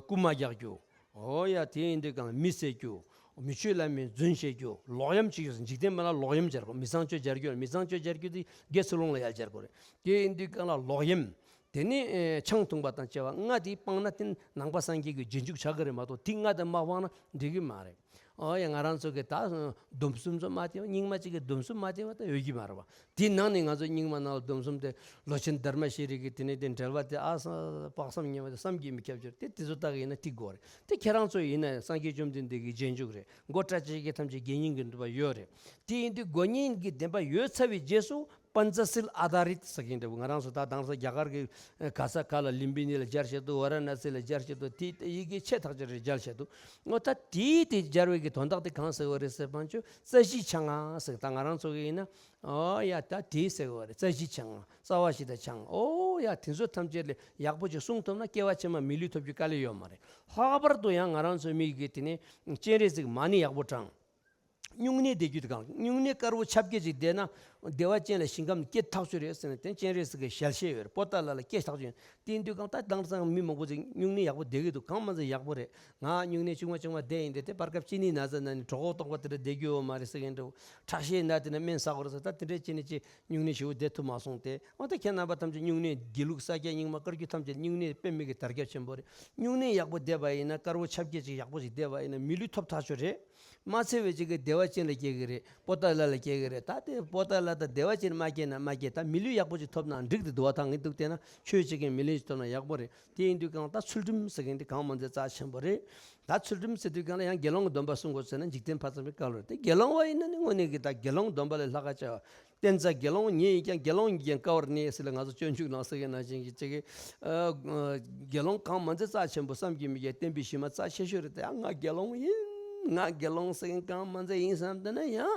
རྐུ་མ་རྒྱག་རྒྱུ། ཨོ་ཡ་དེ་ཡིན་དུས་གང་ལ་མི་བསད་རྒྱུ། མི་ཆོས་བླ་མའི་རྫུན་བཤད་རྒྱུ། ལོག་གཡེམ་བྱེད་རྒྱུ། འཇིག་རྟེན་མི་ལ་ལོག་གཡེམ་སྦྱར་དགོས། མི་ཚངས་སྤྱོད་སྦྱར་རྒྱུ། མི་ཚངས་སྤྱོད་སྦྱར་རྒྱུ་དེ་དགེ་ཚུལ་སློང་ལ་ཡར་སྦྱར་དགོས་རེད། དེ་ཡིན་དུས་གང་ལ་ལོག་གཡེམ། དེ་ནས་ཆང་འཐུང་པ་དང་བཅས་པ་ལྔ་དེ་སྤངས་ན་དེ་ནང་པ་སངས་རྒྱས་ཀྱི་རྗེས་འཇུག་ཆགས་ཀྱི་རེད་མ་གཏོགས་དེ་ལྔ་དེ་མ་སྤངས་ན་འགྲིག་གི་མ་རེད། ཨོ་ཡ་ང་རང་ཚོ་གི་ད་སྡོམ་གསུམ་ཚོ་མ་བསྟེན་པ། རྙིང་མ་གཅིག་གི་སྡོམ་གསུམ་མ་བསྟེན་པ་ད་ཡོད་ཀྱི་མ་རེད་བ། དེའི་ནང་ནས་ང་ཚོ་རྙིང་མ་ནང་ལ་སྡོམ་གསུམ་དེ་ལོ་ཆེན་དྷརྨ་ཤྲཱི་ཀྱི་དེ་ནས་དེ་འགྲེལ་པ་དེ་ཨ་སང་དཔག་བསམ་ཉེ་བ་དེ་བསམ་གྱིས་མི་ཁྱབ་ཅིག་རེད། དེ་དེ་ཚོ་ལྟ་གི་ཡིན་ན་ཐིག་དགོས་རེད། དེ་ཁྱེད་རང་ཚོ་ཡིན་ན་སངས་རྒྱས་བཅོམ་ལྡན་འདས་ཀྱི་རྗེས་འཇུག་རེད། མགོ་སྐྲ་བཅད་མཁན་ཐམས་ཅད་དགེ་བསྙེན་གྱི་འདུན་པ་ཡོད་རེད། དེ་ཡིན་དུས་དགེ་བསྙེན་གྱི་འདུན་པ་ཡོད་ཚར་བའི་རྗེས་སུ་པན་ཙ་སིལ་ཨ་དྷ་རིད་ཟེར་གྱིན་འདུག་ང་རང་ཚོ་ད་དེང་སང་རྒྱ་གར་གྱི་ག་ས་ག་ལ་ལུམ་བི་ནི་ལ་སྦྱར་བཤད་འདུག་ཝ་ར་ཎ་སི་ལ་སྦྱར་བཤད་འདུག་དེ་ཡི་གེ་ཆེ་ཐག་ཆོད་རེད་སྦྱར་བཤད་འདུག་འོ་ད་དེའི་དེ་སྦྱར་བའི་གི་དོན་དག་དེ་གང་ཟེར་བ་རེད་ཟེར་བ་ཅོ་རྩ་བཞི་ཆང་ང་ཟེར། ད་ང་རང་ཚོ་གི་ཡིན་ན་ཨོ་ཡ་ད་དེ་ཟེར་བ་རེད། རྩ་བཞི་ཆང་ང་། རྩ་བ་བཞི་དང་ཆང་། ཨོ་ཡ་དེ་ཚོ་ཐམས་ཅད་ལས་ཡག་པོ་ཅིག་སྲུང་ཐུབ་ན་སྐྱེ་བ་ཕྱི་མ་མི་ལུས་ཐོབ་རྒྱུ་དཀའ་ལས་ཡོད་མ་རེད། ལྷག་པར་དུ་ཡང་ང་རང་ཚོའི་མི་གི་དེ་ནས་སྤྱན་རས་གཟིགས་མ་ཎི་ཡག་པོ་བགྲང་། སྨྱུང་གནས་བསྡད་རྒྱུ་དེ་གང་། སྨྱུང་གནས་དཀར་པོ་ཆ་བརྒྱད་ཅིག་བསྡད་ན་བདེ་བ་ཅན་ལ་ཞིང་ཁམས་སྐྱེ་ཐག་ཆོད་རེད་ཟེར་ནས་དེ་སྤྱན་རས་གཟིགས་ཀྱི་ཞལ་བཞེས་ཡོད་རེད། པོ་ཏ་ལ་ལ་སྐྱེ་ཐག་ཆོད། དེ་ཡིན་དུས་གང་ལྟར་དེང་སང་མི་མང་པོ་ཅིག་སྨྱུང་གནས་ཡག་པོ་བསྡད་ཀྱི་འདུག་གང་མ་ཚད་ཡག་པོ་རེད། ང་སྨྱུང་གནས་ཆུང་མ་ཆུང་མ་བསྡད་ཡིན་ཏེ་དེ་བར་སྐབས་གཅིན་སྙི་ན་ཚ་ན་ནི་གྲོད་ཁོག་ལྟོགས་པ་དེ་འདྲ་བསྡད་རྒྱུ་ཡོད་མ་རེད་ཟེར་མཁན་འདྲ་བོ། ཁྲག་ཤེད་ན་དེ་འདྲ་སྨན་ཟ་དགོས་རེད་ཟེར། ད་དེ་འདྲའི་ཅི་ནས་ཅི་སྨྱུང་གནས་ཞེ་པོ་བསྡད་ཐུབ་མ་སོང་སྟེ། འོ་ད་ཁྱེད་རྣམ་པ་ཐམས་ཅད་སྨྱུང་གནས་དགེ་ལུགས་ས་སྐྱ་རྙིང་མ་བཀའ་བརྒྱུད་ཐམས་ཅད་སྨྱུང་གནས་དཔེ་མི་སྲིད་དར་ཁྱབ་ཆེན་པོ་རེད། སྨྱུང་གནས་ཡག་པོ་བསྡད་པ་ཡིན་ན་དཀར་པོ་ཆ་བརྒྱད་ཅིག་ཡག་པོ་ཞིག་བསྡད་པ་ཡིན་ན་མི་ལུས་ཐོབ་ཐག་ཆོད་རེད། མ་ཚད་པའི་ཅིག་གི་བདེ་བ་ཅན་ལ་སྐྱེ་གི་རེད། པོ་ཏ་ལ་ལ་སྐྱེ་གི་རེད། ད་དེ་པོ་ཏ་ལ་དང་བདེ་བ་ཅན་མ་སྐྱེས་ན་མ་སྐྱེས། ད་མི་ལུས་ཡག་པོ་ཅིག་ཐོབ་ན་འགྲིག་དེ་འདུག་བ། ད་ངས་འདུག་བལྟས་ན་ཆོས་བྱེད་མཁན་མི་ལུས་ཅིག་ཐོབ་ན་ཡག་པོ་རེད། དེ་ཡིན་དུས་གང་ལྟར་ཚུལ་ཁྲིམས་ཟེར་མཁན་དེ་གང་མ་ཚད་རྩ་ཆེན་པོ་རེད། ད་ཚུལ་ཁྲིམས་ཟེར་དུས་གང་ལ་ཡང་དགེ་སློང་གི་སྡོམ་པ་སྲུང་དགོས་ཟེར་ན་འཇིག་རྟེན་ཕ་ཚང་བའི་བཀའ་སློབ་རེད། དེ་དགེ་སློང་བ་ཡིན་ན་ནི་དངོས་གནས་ཀྱི་ད་དགེ་སློང་སྡོམ་པ་ལས་ལྷག་ག་བྱ་བ། བསྟན་རྩ་དགེ་སློང་ཉིད་ཡིན་ཀྱང་དགེ་སློང་ཉིད་ཀྱང་དཀའ་བར་གནས་ཟེར་ལ་ང་ཚོ་སྤྱོད་འཇུག་ནང་ཟེར་མཁན་ནང་བཞིན་གྱི་ཅིག་གི་ཨ་དགེ་སློང་གང་མ་ཚད་རྩ་ཆེན་པོ་བསམ་གྱིས་མི་ཁྱབ་བསྟན་པའི་གཞི་མ་རྩ་ཆེ་ཤོས་རེད། དེ་ཡང་ང་དགེ་སློང་ཡིན། ང་དགེ་སློང་ཟེར་མཁན་གང་མ་ཚད་ཡིན་བསམ་བསྡད་ན་ཡང་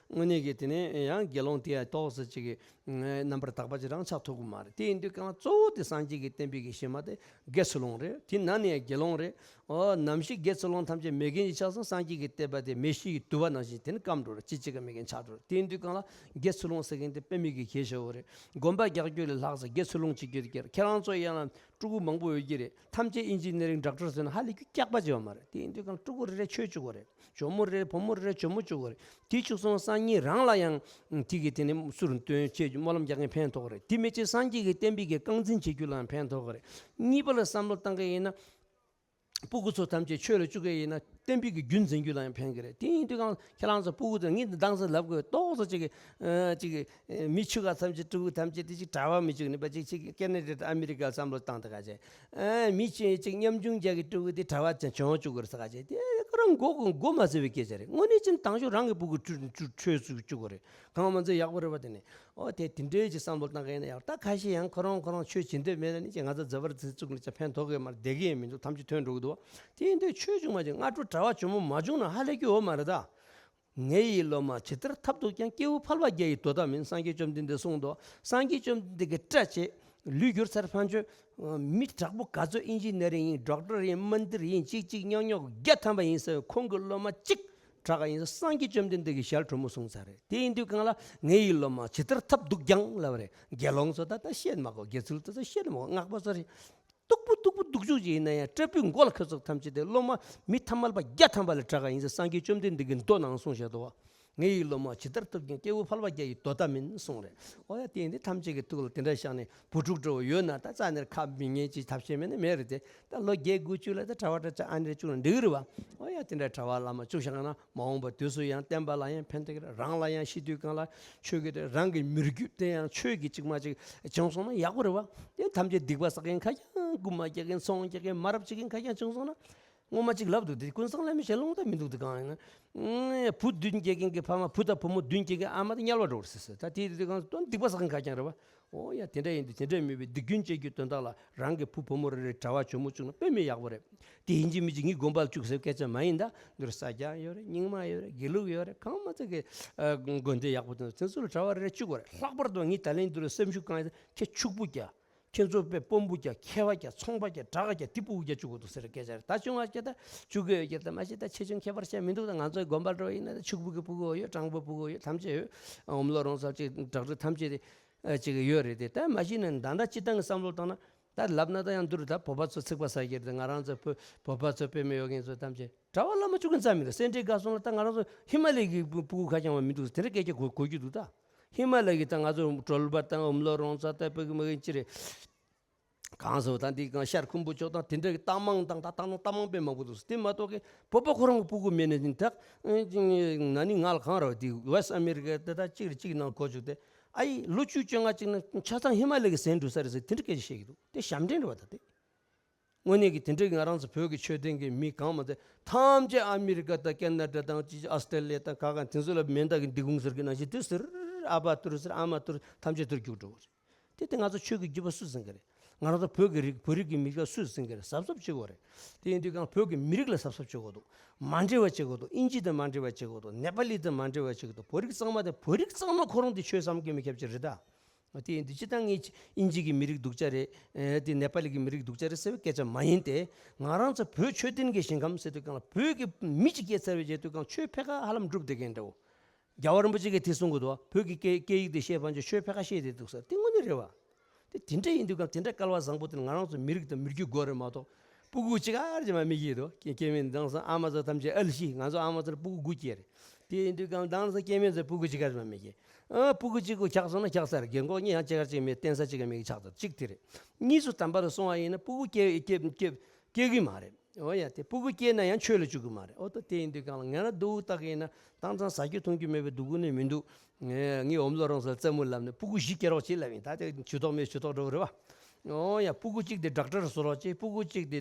དངོས་གནས་ཀྱི་དེ་ནས་ཡང་དགེ་སློང་དེ་ཡང་ཏོག་ཙམ་ཅིག་གི་རྣམ་པར་དག་པ་ཅིག་རང་ཆགས་ཐུབ་ཀྱི་མ་རེད། དེ་ཡིན་དུས་གང་གཙོ་བོ་དེ་སངས་རྒྱས་ཀྱི་བསྟན་པའི་གི་གཞི་མ་དེ་དགེ་ཚུལ་སློང་རེད། དེ་ནང་ནས་ཡང་དགེ་སློང་རེད། ཨོ་ནམ་ཞིག་དགེ་ཚུལ་སློང་ཐམས་ཅད་མེད་མཁན་ཞིག་ཆགས་སོང་། སངས་རྒྱས་ཀྱི་བསྟན་པ་དེ་མེ་ཤིང་གི་དུ་བ་ནང་བཞིན་དེ་ནི་སྐམ་འགྲོ་རེད། ཅི་བྱེད་ཀ་མེད་མཁན་ཆགས་འགྲོ་རེད། དེ་ཡིན་དུས་གང་ལ་དགེ་ཚུལ་སློང་ཟེར་མཁན་དེ་དཔེ་མི་སྲིད་གལ་ཆེ་བོ་རེད། སྒོམ་པ་རྒྱག་རྒྱུ་ལས་ལྷག་ཙམ་དགེ་ཚུལ་སློང་བྱེད་རྒྱུ་དེ་ཁྱེད་རང་ཚོ་ཡང་ན་ཕྲུ་གུ་མང་པོ་ཡོད་ཀྱི་རེད། ཐམས་ཅད་ཨིན་ཇི་ནི་རིང་ཌོག་ཊར་ཟེར་ན་ཧ་ལས་རྒྱུ་སྐྱག་པ་བྱེད་པ་མ་རེད། དེ་ཡིན་དུས་གང་ཕྲུ་གུ་རེ་རེ་ཆོས་བཅུག་དགོས་རེད། ཇོ་མོ་རེ་རེ་བུ་མོ་རེ་རེ་ཇོ་མོ་བཅུག་དགོས་རེད། དེ་བཅུག་སོང་སང་ཉིན་རང་ལ་ཡང་དེ་གི་དེ་ནི་སུར་འདོན་བྱེད་རྒྱུ་སྨོན་ལམ་རྒྱག་མཁན་ཕན་ཐོགས་རེད། དེ་མེད་ཅེས་སངས་རྒྱས་ཀྱི་བསྟན་པའི་གི་རྐང་འཛིན་བྱེད་རྒྱུ་ལའང་ཕན་ཐོགས་རེད། གཉིས་པ་ལ་བསམ་བློ་བཏང་གི་ཡིན་ན། སྤུ་གུ་ཚོ་ཐམས་ཅད་ཆོས་ལ་བཅུག་གི་ཡིན་ན་བསྟན་པའི་གི་རྒྱུན་འཛིན་རྒྱུ་ལ་ཡང་ཕན་གི་རེད། དེ་ཡིན་དུས་གང་ཁྱེད་རང་ཚོ་སྤུ་གུ་ཚོ་ངས་འདི་དང་ས་ལབ་དགོས། ཏོག་ཙམ་ཅིག་གི་ཨ་ཅིག་གི་ཨ་མི་ཆུང་ང་ཐམས་ཅད་ཕྲུ་གུ་ཐམས་ཅད་དེ་ཅིག་གྲྭ་བ་མི་བཅུག་ནི་པ་ཅིག་ཅིག་ཀེ་ན་ཌ་ཨ་མི་རི་ཀ་བསམ་བློ་བཏང་དེ་ག་བྱས། ཨ་མི་ཆེ་ཅིག་ཉམ་ཆུང་རྒྱ་གི་ཕྲུ་གུ་དེ་གྲྭ་བ་ཅན་བྱོན་བཅུག་དགོས་རེད་ཟེར་ག་བྱས། དེ་ཁོ་རང་མགོ་མགོ་མ་ཚོས་པའི་སྐད་ཆ་རེད། དངོས་གནས་ཅན་དང་ཤོས་རང་གི་སྤུ་གུ་ཆོས་ཆོས་ཆོས་བཅུག་དགོས་རེད། གང་མ་ཚོས་ཡག་པོ་རེད་པ། དེ་ནས། ཨོ་དེ་དེ་འདྲའི་ཅིག་བསམ་བློ་བཏང་མཁན་ཡང་ད་ཁ་ཤས་ཡང་ཁོ་རང་ཁོ་རང་ཆོས་བྱེད་འདོད་མེད་ན་ནི་ཅིག་ང་ཚོ་མཛད་པར་བརྩི་བཅུག་ནས་ཅིག་ཕན་ཐོགས་གི་མ་རེད། བསྡད་གི་ཡང་མི་འདུག་ཐམས་ཅད་ཐོན་འགྲོ་གི་འདུག་དེ་ཡིན་དུས་ཆོས་བྱུང་མ་བྱུང་སྔ་དྲོ་གྲྭ་བ་ཇོ་མོ་མ་བྱུང་ན་ཧ་ལས་ཀྱི་ཡོད་མ་རེད་ད། ངེད་ཡི་སློབ་མ་ཇི་ལྟར་ཐབས་རྡུགས་ཀྱང་། སྐྱེས་བུ་ཕལ་པ་བརྒྱ་ཡི་དོ་དམ་ཡིན། སངས་རྒྱས་བཅོམ་ལྡན་འདས་གསུངས་འདུག་སངས་རྒྱས་བཅོམ་ལྡན་འདས་ཀྱི་སྐྲ་བཅད་ལུས་གྱུར་ཚར་ཕན་ཆོད། མི་དྲག་པོ་ག་ཚོད་ཨིན་ཇི་ནི་རིང་ཡིན། ཌོག་ཊར་ཡིན། མན་དིར་ཡིན། ཅིག་ཅིག་ཉོག་ཉོག་བརྒྱ་ཐམ་པ་ཡིན་ཟེར་ཁོང་གི་སློབ་མ་གཅིག་དྲག་ག་ཡིན་ཟེར་སངས་རྒྱས་བཅོམ་ལྡན་འདས་ཀྱི་ཞལ་དྲོན་མོ་གསུངས་ཚར་རེད། དེ་ཡིན་དུས་གང་ལ་ངེད་ཡི་སློབ་མ་ཇི་ལྟར་ཐབས་རྡུགས་ཀྱང་ལབ་རེད། དགེ་སློང་ཚོ་ད་ལྟ་བཤད་མ་དགོས། དགེ་ཚུལ་ཚོ་བཤད་མ་དགོས། སྔགས་པ་ཚོ་རེད། སྡུག་པོ་སྡུག་པོ་སྡུག་ཅུག་ཅིག་ཡིན་ན་ཡང་སྐྲ་སྤུའི་མགོ་ལ་ཁེ་ཚོགས་ཐམས་ཅད་དེ་སློབ་མ་མི་ཐ་མལ་པ་བརྒྱ་ཐམ་པ་ལས་དྲག་ག་ཡིན་ཟེར་སངས་རྒྱས་བཅོམ་ལྡན་འདས་ཀྱི་མདོ་ནང་གསུངས་བཞག་འདུག་བ། ངའི་སློབ་མ་ཇི་ལྟར་ཐུབ་ཀྱང་སྐྱེ་བོ་ཕལ་པ་བརྒྱ་ཡི་དོ་ཟླ་མིན་གསུངས་རེད། འོ་ཡ། དེ་ཡིན་དུས་ཐམས་ཅད་ཀྱི་ཐུགས་ལ་དེ་འདྲ་བཞག་ནས་བུ་ཕྲུག་འདྲ་བོ་ཡོད་ན་ད་རྩ་ནས་ཁ་མི་ཉན་ཅིག་ཐབས་ཤེས་མེད་ན་མེད་རེད་དེ། ད་ལོ་བརྒྱད་དགུ་བཅུ་ལ་ད་གྲྭ་པ་འདྲ་ཅིག་ཨ་ནེ་རེ་བཅུག་ན་འགྲིག་གི་རེད་བ། འོ་ཡ། དེ་འདྲ་གྲྭ་པ་བླ་མ་བཅུག་བཞག་ན་མ་འོངས་པ་དུས་སུ་ཡང་བསྟན་པ་ལ་ཡང་ཕན་ཐོགས་ཀྱི་རེད། རང་ལ་ཡང་ཤི་དུས་གང་ལ་ཆོས་ཀྱི་དེ་རང་གི་མི་རྒྱུད་དེ་ཡང་ཆོས་ཀྱི་གཅིག་མ་གཅིག་བྱུང་སོང་ན་ཡག་པོ་རེད་བ། དེ་ཐམས་ཅད་སྡིག་པ་བསགས་མཁན་ཁ་རྐྱང་རྐུན་མ་རྒྱག་མཁན་ཚོང་རྒྱག་མཁན་མ་རབས་བྱེད་མཁན་ཁ་རྐྱང་བྱུང་སོང་ན། སྔོན་མ་གཅིག་ལབ་འདུག་དེ་ཀུན་བཟང་བླ་མའི་ཞལ་ལུང་ད་མི་འདུག་དེ་གང་ཡིན་ན། བུ་བདུན་སྐྱེ་མཁན་གྱི་ཕ་མ་བུ་དང་བུ་མོ་བདུན་སྐྱེ་མཁན་ཨ་མ་དང་དམྱལ་བ་འགྲོ་བར་ཟེར་ཟེར། ད་དེའི་དུས་གང་དོན་སྡིག་པ་བསགས་མཁན་ཁ་རྐྱང་རེད་བ། འོ་ཡ། དེ་འདྲ་ཡིན་དུས་དེ་འདྲ་མེད་པའི་སྡིག་རྒྱུན་བཅད་རྒྱུའི་དོན་དག་ལ་རང་གི་བུ་བུ་མོ་རེ་རེ་གྲྭ་པ་ཇོ་མོ་བཅུག་ན་དཔེ་མི་ཡག་པོ་རེད། དེ་ཡིན་གཅིག་མིན་གཅིག་ངའི་དགོན་པ་ལ་བཅུག་ཟེར་སྐད་ཆ་མ་ཡིན། ད་འདིར་ས་སྐྱ་ཡོད་རེད། རྙིང་མ་ཡོད་རེད། དགེ་ལུགས་ཡོད་རེད། གང་མ་ཚད་ཀྱི་དགོན་སྡེ་ཡག་པོ་དང་དེ་ཚོ་ལ་གྲྭ་པ་རེ་རེ་བཅུག་དགོས་རེད། ལྷག་པར་དུ་ངས་ད་ལན་འདིར་སེམས་ཤུགས་གང་ཡིན་ཁྱེད་ཕྱུག་པོ་རྒྱ། ཁྱེད་ཚོ་དཔེ་དཔོན་པོ་རྒྱ། མཁས་པ་རྒྱ། ཚོང་པ་རྒྱ། དྲག་རྒྱ། དེ་སྤུ་གུ་རྒྱ་བཅུག་དགོས་འདུག་ཟེར་སྐད་ཆ་རེད། ད་ཆུང་བ་སྐད་ད་བཅུག་གི་ཡོད་ཀྱི། ད་མ་གཞི་ད་ཆེ་ཆུང་ཁྱད་པར་ཆེ་མི་འདུག་ད་ང་ཚོའི་དགོན་པ་འགྲོ་ཡིན་ན་ད་ཕྱུག་པོ་གི་སྤུ་གུ་ཡོད། སྤྲང་པོ་སྤུ་གུ་ཡོད། ཐམས་ཅད་ཡོད། འོམ་ལོ་རོང་ཚ་ཅིག་དྲག་རུ་ཐམས་ཅད་དེ་ཅིག་ཡོད་རེད་དེ། ད་མ་གཞི་ནས་ད་ལྟ་སྤྱི་བཏང་གི་བསམ་བློ་བཏང་ན་ད་ལབ་ན་ད་ཡང་འདུར། ད་བོད་པ་ཚོ་ཚིག་པ་ཟ་གི་རེད། ང་རང་ཚོ་བོད་བོད་པ་ཚོ་དཔེ་མི་ཡོད་མཁན་ཚོ་ཐམས་ཅད་གྲྭ་པ་བླ་མ་བཅུག་གི་རྩ་མི་འདུག་སེ་འབྲས་དགའ་གསུམ་ལ་ད་ང་རང་ཚོ་ཧི་མ་ལ་ཡའི་སྤུ་གུ་ཁ་རྐྱང་བ་མི་འདུག་དེ་འདྲ་སྐད་ཆ་གོ་གོ་རྒྱུ་འདུག་ད་ཧི་མ་ལ་ཡའི་ད་ང་ཚོ་གྲོལ་པ་དང་འོམ་ལོ་རོང་ཚ་ད་སྤུ་གུ་མ་གི་ཅི་རེད། གང་ཟེར་བ་དང་འདི་གང་ཤར་ཁུམ་བུ་ཅོག་དང་དེ་འདྲ་གི་རྟགས་མང་དང་ད་རྟགས་མང་དཔེ་མང་པོ་འདུག་དེ་མ་གཏོགས་ཀྱི་བོད་པ་ཁོ་རང་གི་སྤུ་གུ་མེད་ནས་ནི་དག་ན་ནི་ང་ལ་གང་ར་བ་དེ་ཝེ་སི་ཨ་མེ་རི་ཀ་དེ་ད་གཅིག་རེ་གཅིག་ནང་གོ་བཅུག་སྟེ། ཨ་ཡི་ལོ་བཅུ་བཅོ་ལྔ་གཅིག་ན་ཆ་ཚང་ཧི་མ་ལ་ཡའི་ཟིན་འགྲོ་ས་རེད་ཟེར་དེ་འདྲ་སྐད་ཆ་བཤད་ཀྱི་འདུག་དེ་ཞབས་འདྲེན་རེད་བ། ད་དེ་དངོས་གནས་ཀྱི་དེ་འདྲ་གི་ང་རང་ཚོ་བོད་ཀྱི་ཆོས་ལྡན་གྱི་མི་གང་མ་ཚད་ཐམས་ཅད་ཨ་མེ་རི་ཀ་དང་ཁེ་ན་ཌ་དང་ཨ་སི་ཏྲེ་ལི་ཡ་དང་ག་ག་དེ་ཚོ་ལ་མེ་མདའ་གི་འདི་གུང་ཟེར་གི་ནང་བཞིན་དེ་ཟེར། ཨ་ཕ་ཐུར་ཟེར། ཨ་མ་ཐུར། ཐམས་ཅད་ཐུར་རྒྱུག་འགྲོ་བ་རེད། དེ་དེ་ང་ཚོ་ཆོས་ཀྱི་བརྒྱུད་པ་སུས་ཟིན་གི་རེད། ང་རང་ཚོ་བོད་ཀྱི་རིགས་བོད་རིགས་ཀྱི་མི་རིགས་ལ་སུས་ཟིན་གི་རེད། གཟབ་གཟབ་བྱེད་དགོས་རེད། དེ་ཡིན་དུས་ཀྱང་བོད་ཀྱི་མི་རིགས་ལ་གཟབ་གཟབ་བྱེད་དགོས་འདུག་མ་འདྲེས་པ་བྱེད་དགོས་འདུག་ཨིན་ཇི་དང་མ་འདྲེས་པ་བྱེད་དགོས་འདུག་ནེ་པ་ལི་དང་མ་འདྲེས་པ་བྱེད་དགོས་འདུག་བོད་རིགས་གཙང་མ་དེ་བོད་རིགས་གཙང་མ་ཁོ་རང་དེ་ཆོས་བསམ་གྱིས་མི་ཁྱབ་ཅིག་རེད་ད། དེ་ཡིན་དུས་སྤྱིར་བཏང་ངས་ཨིན་ཇི་གི་མི་རིགས་སྡུག་ཅག་རེད། ཨེ་དེ་ནེ་པ་ལི་གི་མི་རིགས་སྡུག་ཅག་རེད་ཟེར་བའི་སྐད་ཆ་མ་ཡིན་ཏེ། ང་རང་ཚོ་བོད་ཆོས་ལྡན་གྱི་ཞིང་ཁམས་ཟེར་དུས་གང་ལ་བོད་ཀྱི་མི་གཅིག་སྐྱེས་ཚར་བའི་རྗེས་དུས་གང་ཆོས་ཕལ་ཁ་ཧ་ལམ་འགྲུབ་བསྡད་མཁན་འདྲ་བོ། རྒྱལ་བ་རིན་པོ་ཆེ་གིས་དེ་གསུང་གི་འདུག་བོད་ཀྱི་སྐད་སྐད་ཡིག་དེ་ཤེས་པ་ཚོས་ཆོས་ཕལ་ཁ་ཤེས་བསྡད་འདུག་ཟེར། དེ་དངོས་གནས་རེད་བ། དེ་དེ་འདྲ་ཡིན་དུས་གང་དེ་འདྲ་སྐལ་བ་བཟང་པོ་དེ་ང་རང་ཚོ་མི་རིགས་དང་མི་རྒྱུད་དགོས་རེད་མ་གཏོགས། སྤུ་གུ་གཅིག་ག་རེ་ཅིག་མ་མི་སྐྱེས་འདུག་སྐྱེ་སྐྱེ་མེད་དེང་སང་ཨ་མ་ཚོ་ཐམས་ཅད་ཨལ་ཤི། ང་ཚོ་ཨ་མ་ཚོར་སྤུ་གུ་དགུ་སྐྱེས་རེད། དེ་ཡིན་དུས་གང་དེང་སང་སྐྱེ་མེད་ཚོ་སྤུ་གུ་གཅིག་ག་རེ་ཅིག་མ་མི་སྐྱེས། ཨ་སྤུ་གུ་གཅིག་གོ་ཆགས་སོང་ན་ཆགས་ཚར། རྒན་གོག་གཉིས་ཡང་གཅིག་ག་རེ་ཅིག་མེད། བརྟེན་ས་གཅིག་ག་མེད་ཆགས་ཚར། གཅིག་དེ་རེད། གཉིས་སུ་དམ་པ་ལ་སོང་བ་ཡིན་ན་སྤུ་གུ་སྐྱེ་སྐྱེ་སྐྱེ་སྐྱེ་གི་མ་རེད། འོ་ཡ། དེ་སྤུ་གུ་སྐྱེས་ན་ཡང་ཆོས་ལ་བཅུག་གི་མ་རེད། འོ་ད་དེ་ཡིན་དུས་གང་ལ་ང་རང་སྡུག་བཏགས་ཡིན་ན་དེང་སང་ཟ་རྒྱུ་འཐུང་རྒྱུ་མེད་པའི་སྡུག་གུ་ནི་མི་འདུག་ངས་ངའི་འོམ་ལོ་རོང་ཚ་ལ་རྩེད་མོ་ལབ་ནས་སྤུ་གུ་བཞི་སྐྱེ་རོགས་བྱེད་ལབ་ཡིན། ད་དེ་ཇུས་གཏོགས་མེད་ཇུས་གཏོགས་འགྲོ་གི་རེད་བ། འོ་ཡ། སྤུ་གུ་གཅིག་དེ་ཌོག་ཊར་བཟོ་རོགས་བྱེད། སྤུ་གུ་གཅིག་དེ་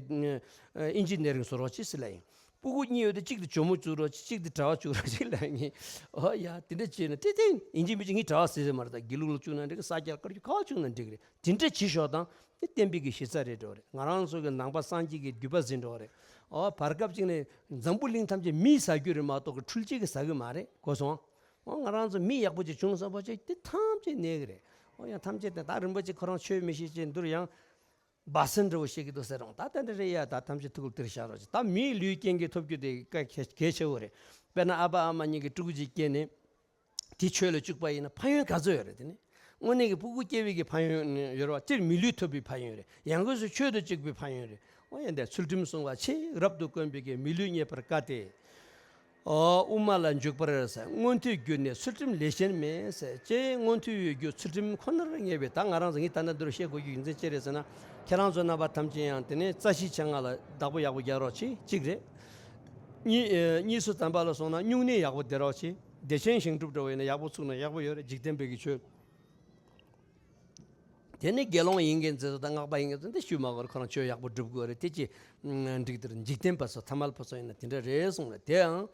ཨིན་ཇི་ནི་ཡ་རིང་བཟོ་རོགས་བྱེད་ཟེར་ལབ་ཡིན། སྤུ་གུ་གཉིས་ཡོད་དེ་གཅིག་དེ་ཇོ་མོ་བཅུག་རོགས་བྱེད། གཅིག་དེ་གྲྭ་པ་བཅུག་རོགས་བྱེད་ལབ་ཡིན། འོ་ཡ། དེ་འདྲ་བྱས་ན་ཏེ་ཏེ་ཡིན་གཅིག་མིན་གཅིག་ངས་གྲྭ་པ་ཟེར་ཟེར་མ་རེད། ད་དགེ་ལུགས་ལ་བཅུག་ན་འགྲིག་གི། ས་སྐྱར་དཀར་རྒྱུ་ག་བ་བཅུག་ན་འགྲིག་གི་རེད། དེ་འདྲ་བྱེད་ཤོག་དང་། དེ་བསྟན་པའི་གི་གཞི་རྩ་རེད་འགྲོ་རེད། ང་རང་ཚོ་གི་ནང་པ་སངས་རྒྱས་ཀྱི་བརྒྱུད་པ་ཟིན་འགྲོ་རེད། ཨོ་བར་སྐབས་ཅིག་ནས་འཛམ་བུ་གླིང་ཐམས་ཅད་མིས་ཟ་རྒྱུ་རེད་མ་གཏོགས་ཀྱི་འཕྲུལ་ཆས་ཀྱིས་ཟ་གི་མ་རེད། གོ་སོང་། ཨོ་ང་རང་ཚོ་མི་ཡག་པོ་ཅིག་བྱུང་སོང་པ་ཅིག་དེ་ཐམས་ཅད་གནས་གི་རེད། ཨོ་ཡང་ཐམས་ཅད་དེ་ད་རིན་པོ་ཆེ་ཁོ་རང་ཆོས་མི་ཤེས་ཅེས་འདུར་ཡང་སྦ་སེན་འདྲ་བོ་བཤད་ཀྱི་འདུག་ཟེར་རུང་། ད་དེ་འདྲ་རེད་ཡ། ད་ཐམས་ཅད་ཐུགས་ལ་དེར་བཞག་རོགས་ཅིག་ད་མིའི་ལུས་རྐྱེན་གྱིས་ཐོབ་རྒྱུ་དེ་གལ་གལ་ཆེ་བོ་རེད། དཔེར་ན་ཨ་ཕ་ཨ་མ་གཉིས་ཀྱིས་ཕྲུ་གུ་ཅིག་སྐྱེས་ནས། དེ་ཆོས་ལ་བཅུག་པ་ཡིན་ན་ཕན་ཡོན་ག་ཚོད་ཡོད་རེད། དེ་ནི་དངོས་གནས་ཀྱི་སྤུ་གུ་སྐྱེ་བའི་གི་ཕན་ཡོན་ཡོད་རེད་བ། སྤྱིར་མི་ལུས་ཐོབ་པའི་ཕན་ཡོན་རེད། ཡང་སྒོས་སུ་ཆོས་དང་གཅིག་པའི་ཕན་ཡོན་རེད། འོ་ཡ། འདི་ཚུལ་ཁྲིམས་སྲུང་བ་ཆེས་རབ་ཏུ་དཀོན་པའི་གི་མི་ལུས་རྙེད་པར་དཀའ་སྟེ། ཨོ་དབུ་མ་ལ་འཇུག་པར་ཟེར། མངོན་མཐོའི་རྒྱུ་ནི་ཚུལ་ཁྲིམས་ལས་གཞན་མེད་ཟེར། ཅེས་མངོན་མཐོའི་རྒྱུ་ཚུལ་ཁྲིམས་ཁོ་ནར་ངེས་པའི། ད་ང་རང་ཚོ་ངས་ད་ལྟ་འདིར་བཤད་དགོས་རྒྱུ་རྒྱུ་མཚན་ཅི་རེད་ཟེར་ན། ཁྱེད་རང་ཚོ་རྣམ་པ་ཐམས་ཅད་ཡང་དེ་ནས་རྩ་ཤེས་བྱ་ང་ལ་བདག་པོ་ཡག་པོ་རྒྱག་རོགས་བྱེད། གཅིག་རེད། གཉིས་ཨེ་གཉིས་སུ་དམ་པ་ལ་སོང་ན་སྨྱུང་གནས་ཡག་པོ་སྡེ་རོགས་བྱེད། བདེ་ཆེན་ཞིང་སྒྲུབ་འདྲ་བོ་ཡིན་ན་ཡག་པོ་ཚུགས་ན་ཡག་པོ་ཡོད་རེད། འཇིག་རྟེན་པའི་གི་ཆོས། དེ་ནི་དགེ་སློང་ཡིན་མཁན་ཚོས་དང་སྔགས་པ་ཡིན་མཁན་ཚོས་འདི་ཞུས་མ་དགོས་རེད། ཁོ་རང་ཆོས་ཡག་པོ་སྒྲུབ་དགོས་རེད། དེ་ཅི་འགྲིག་དེར་འཇིག་རྟེན་པ་ཚོ་ཐ་མལ་པ་ཚོ་ཡིན་ན་དེ་འདྲ་རེད་གསུངས་རེད། དེའང་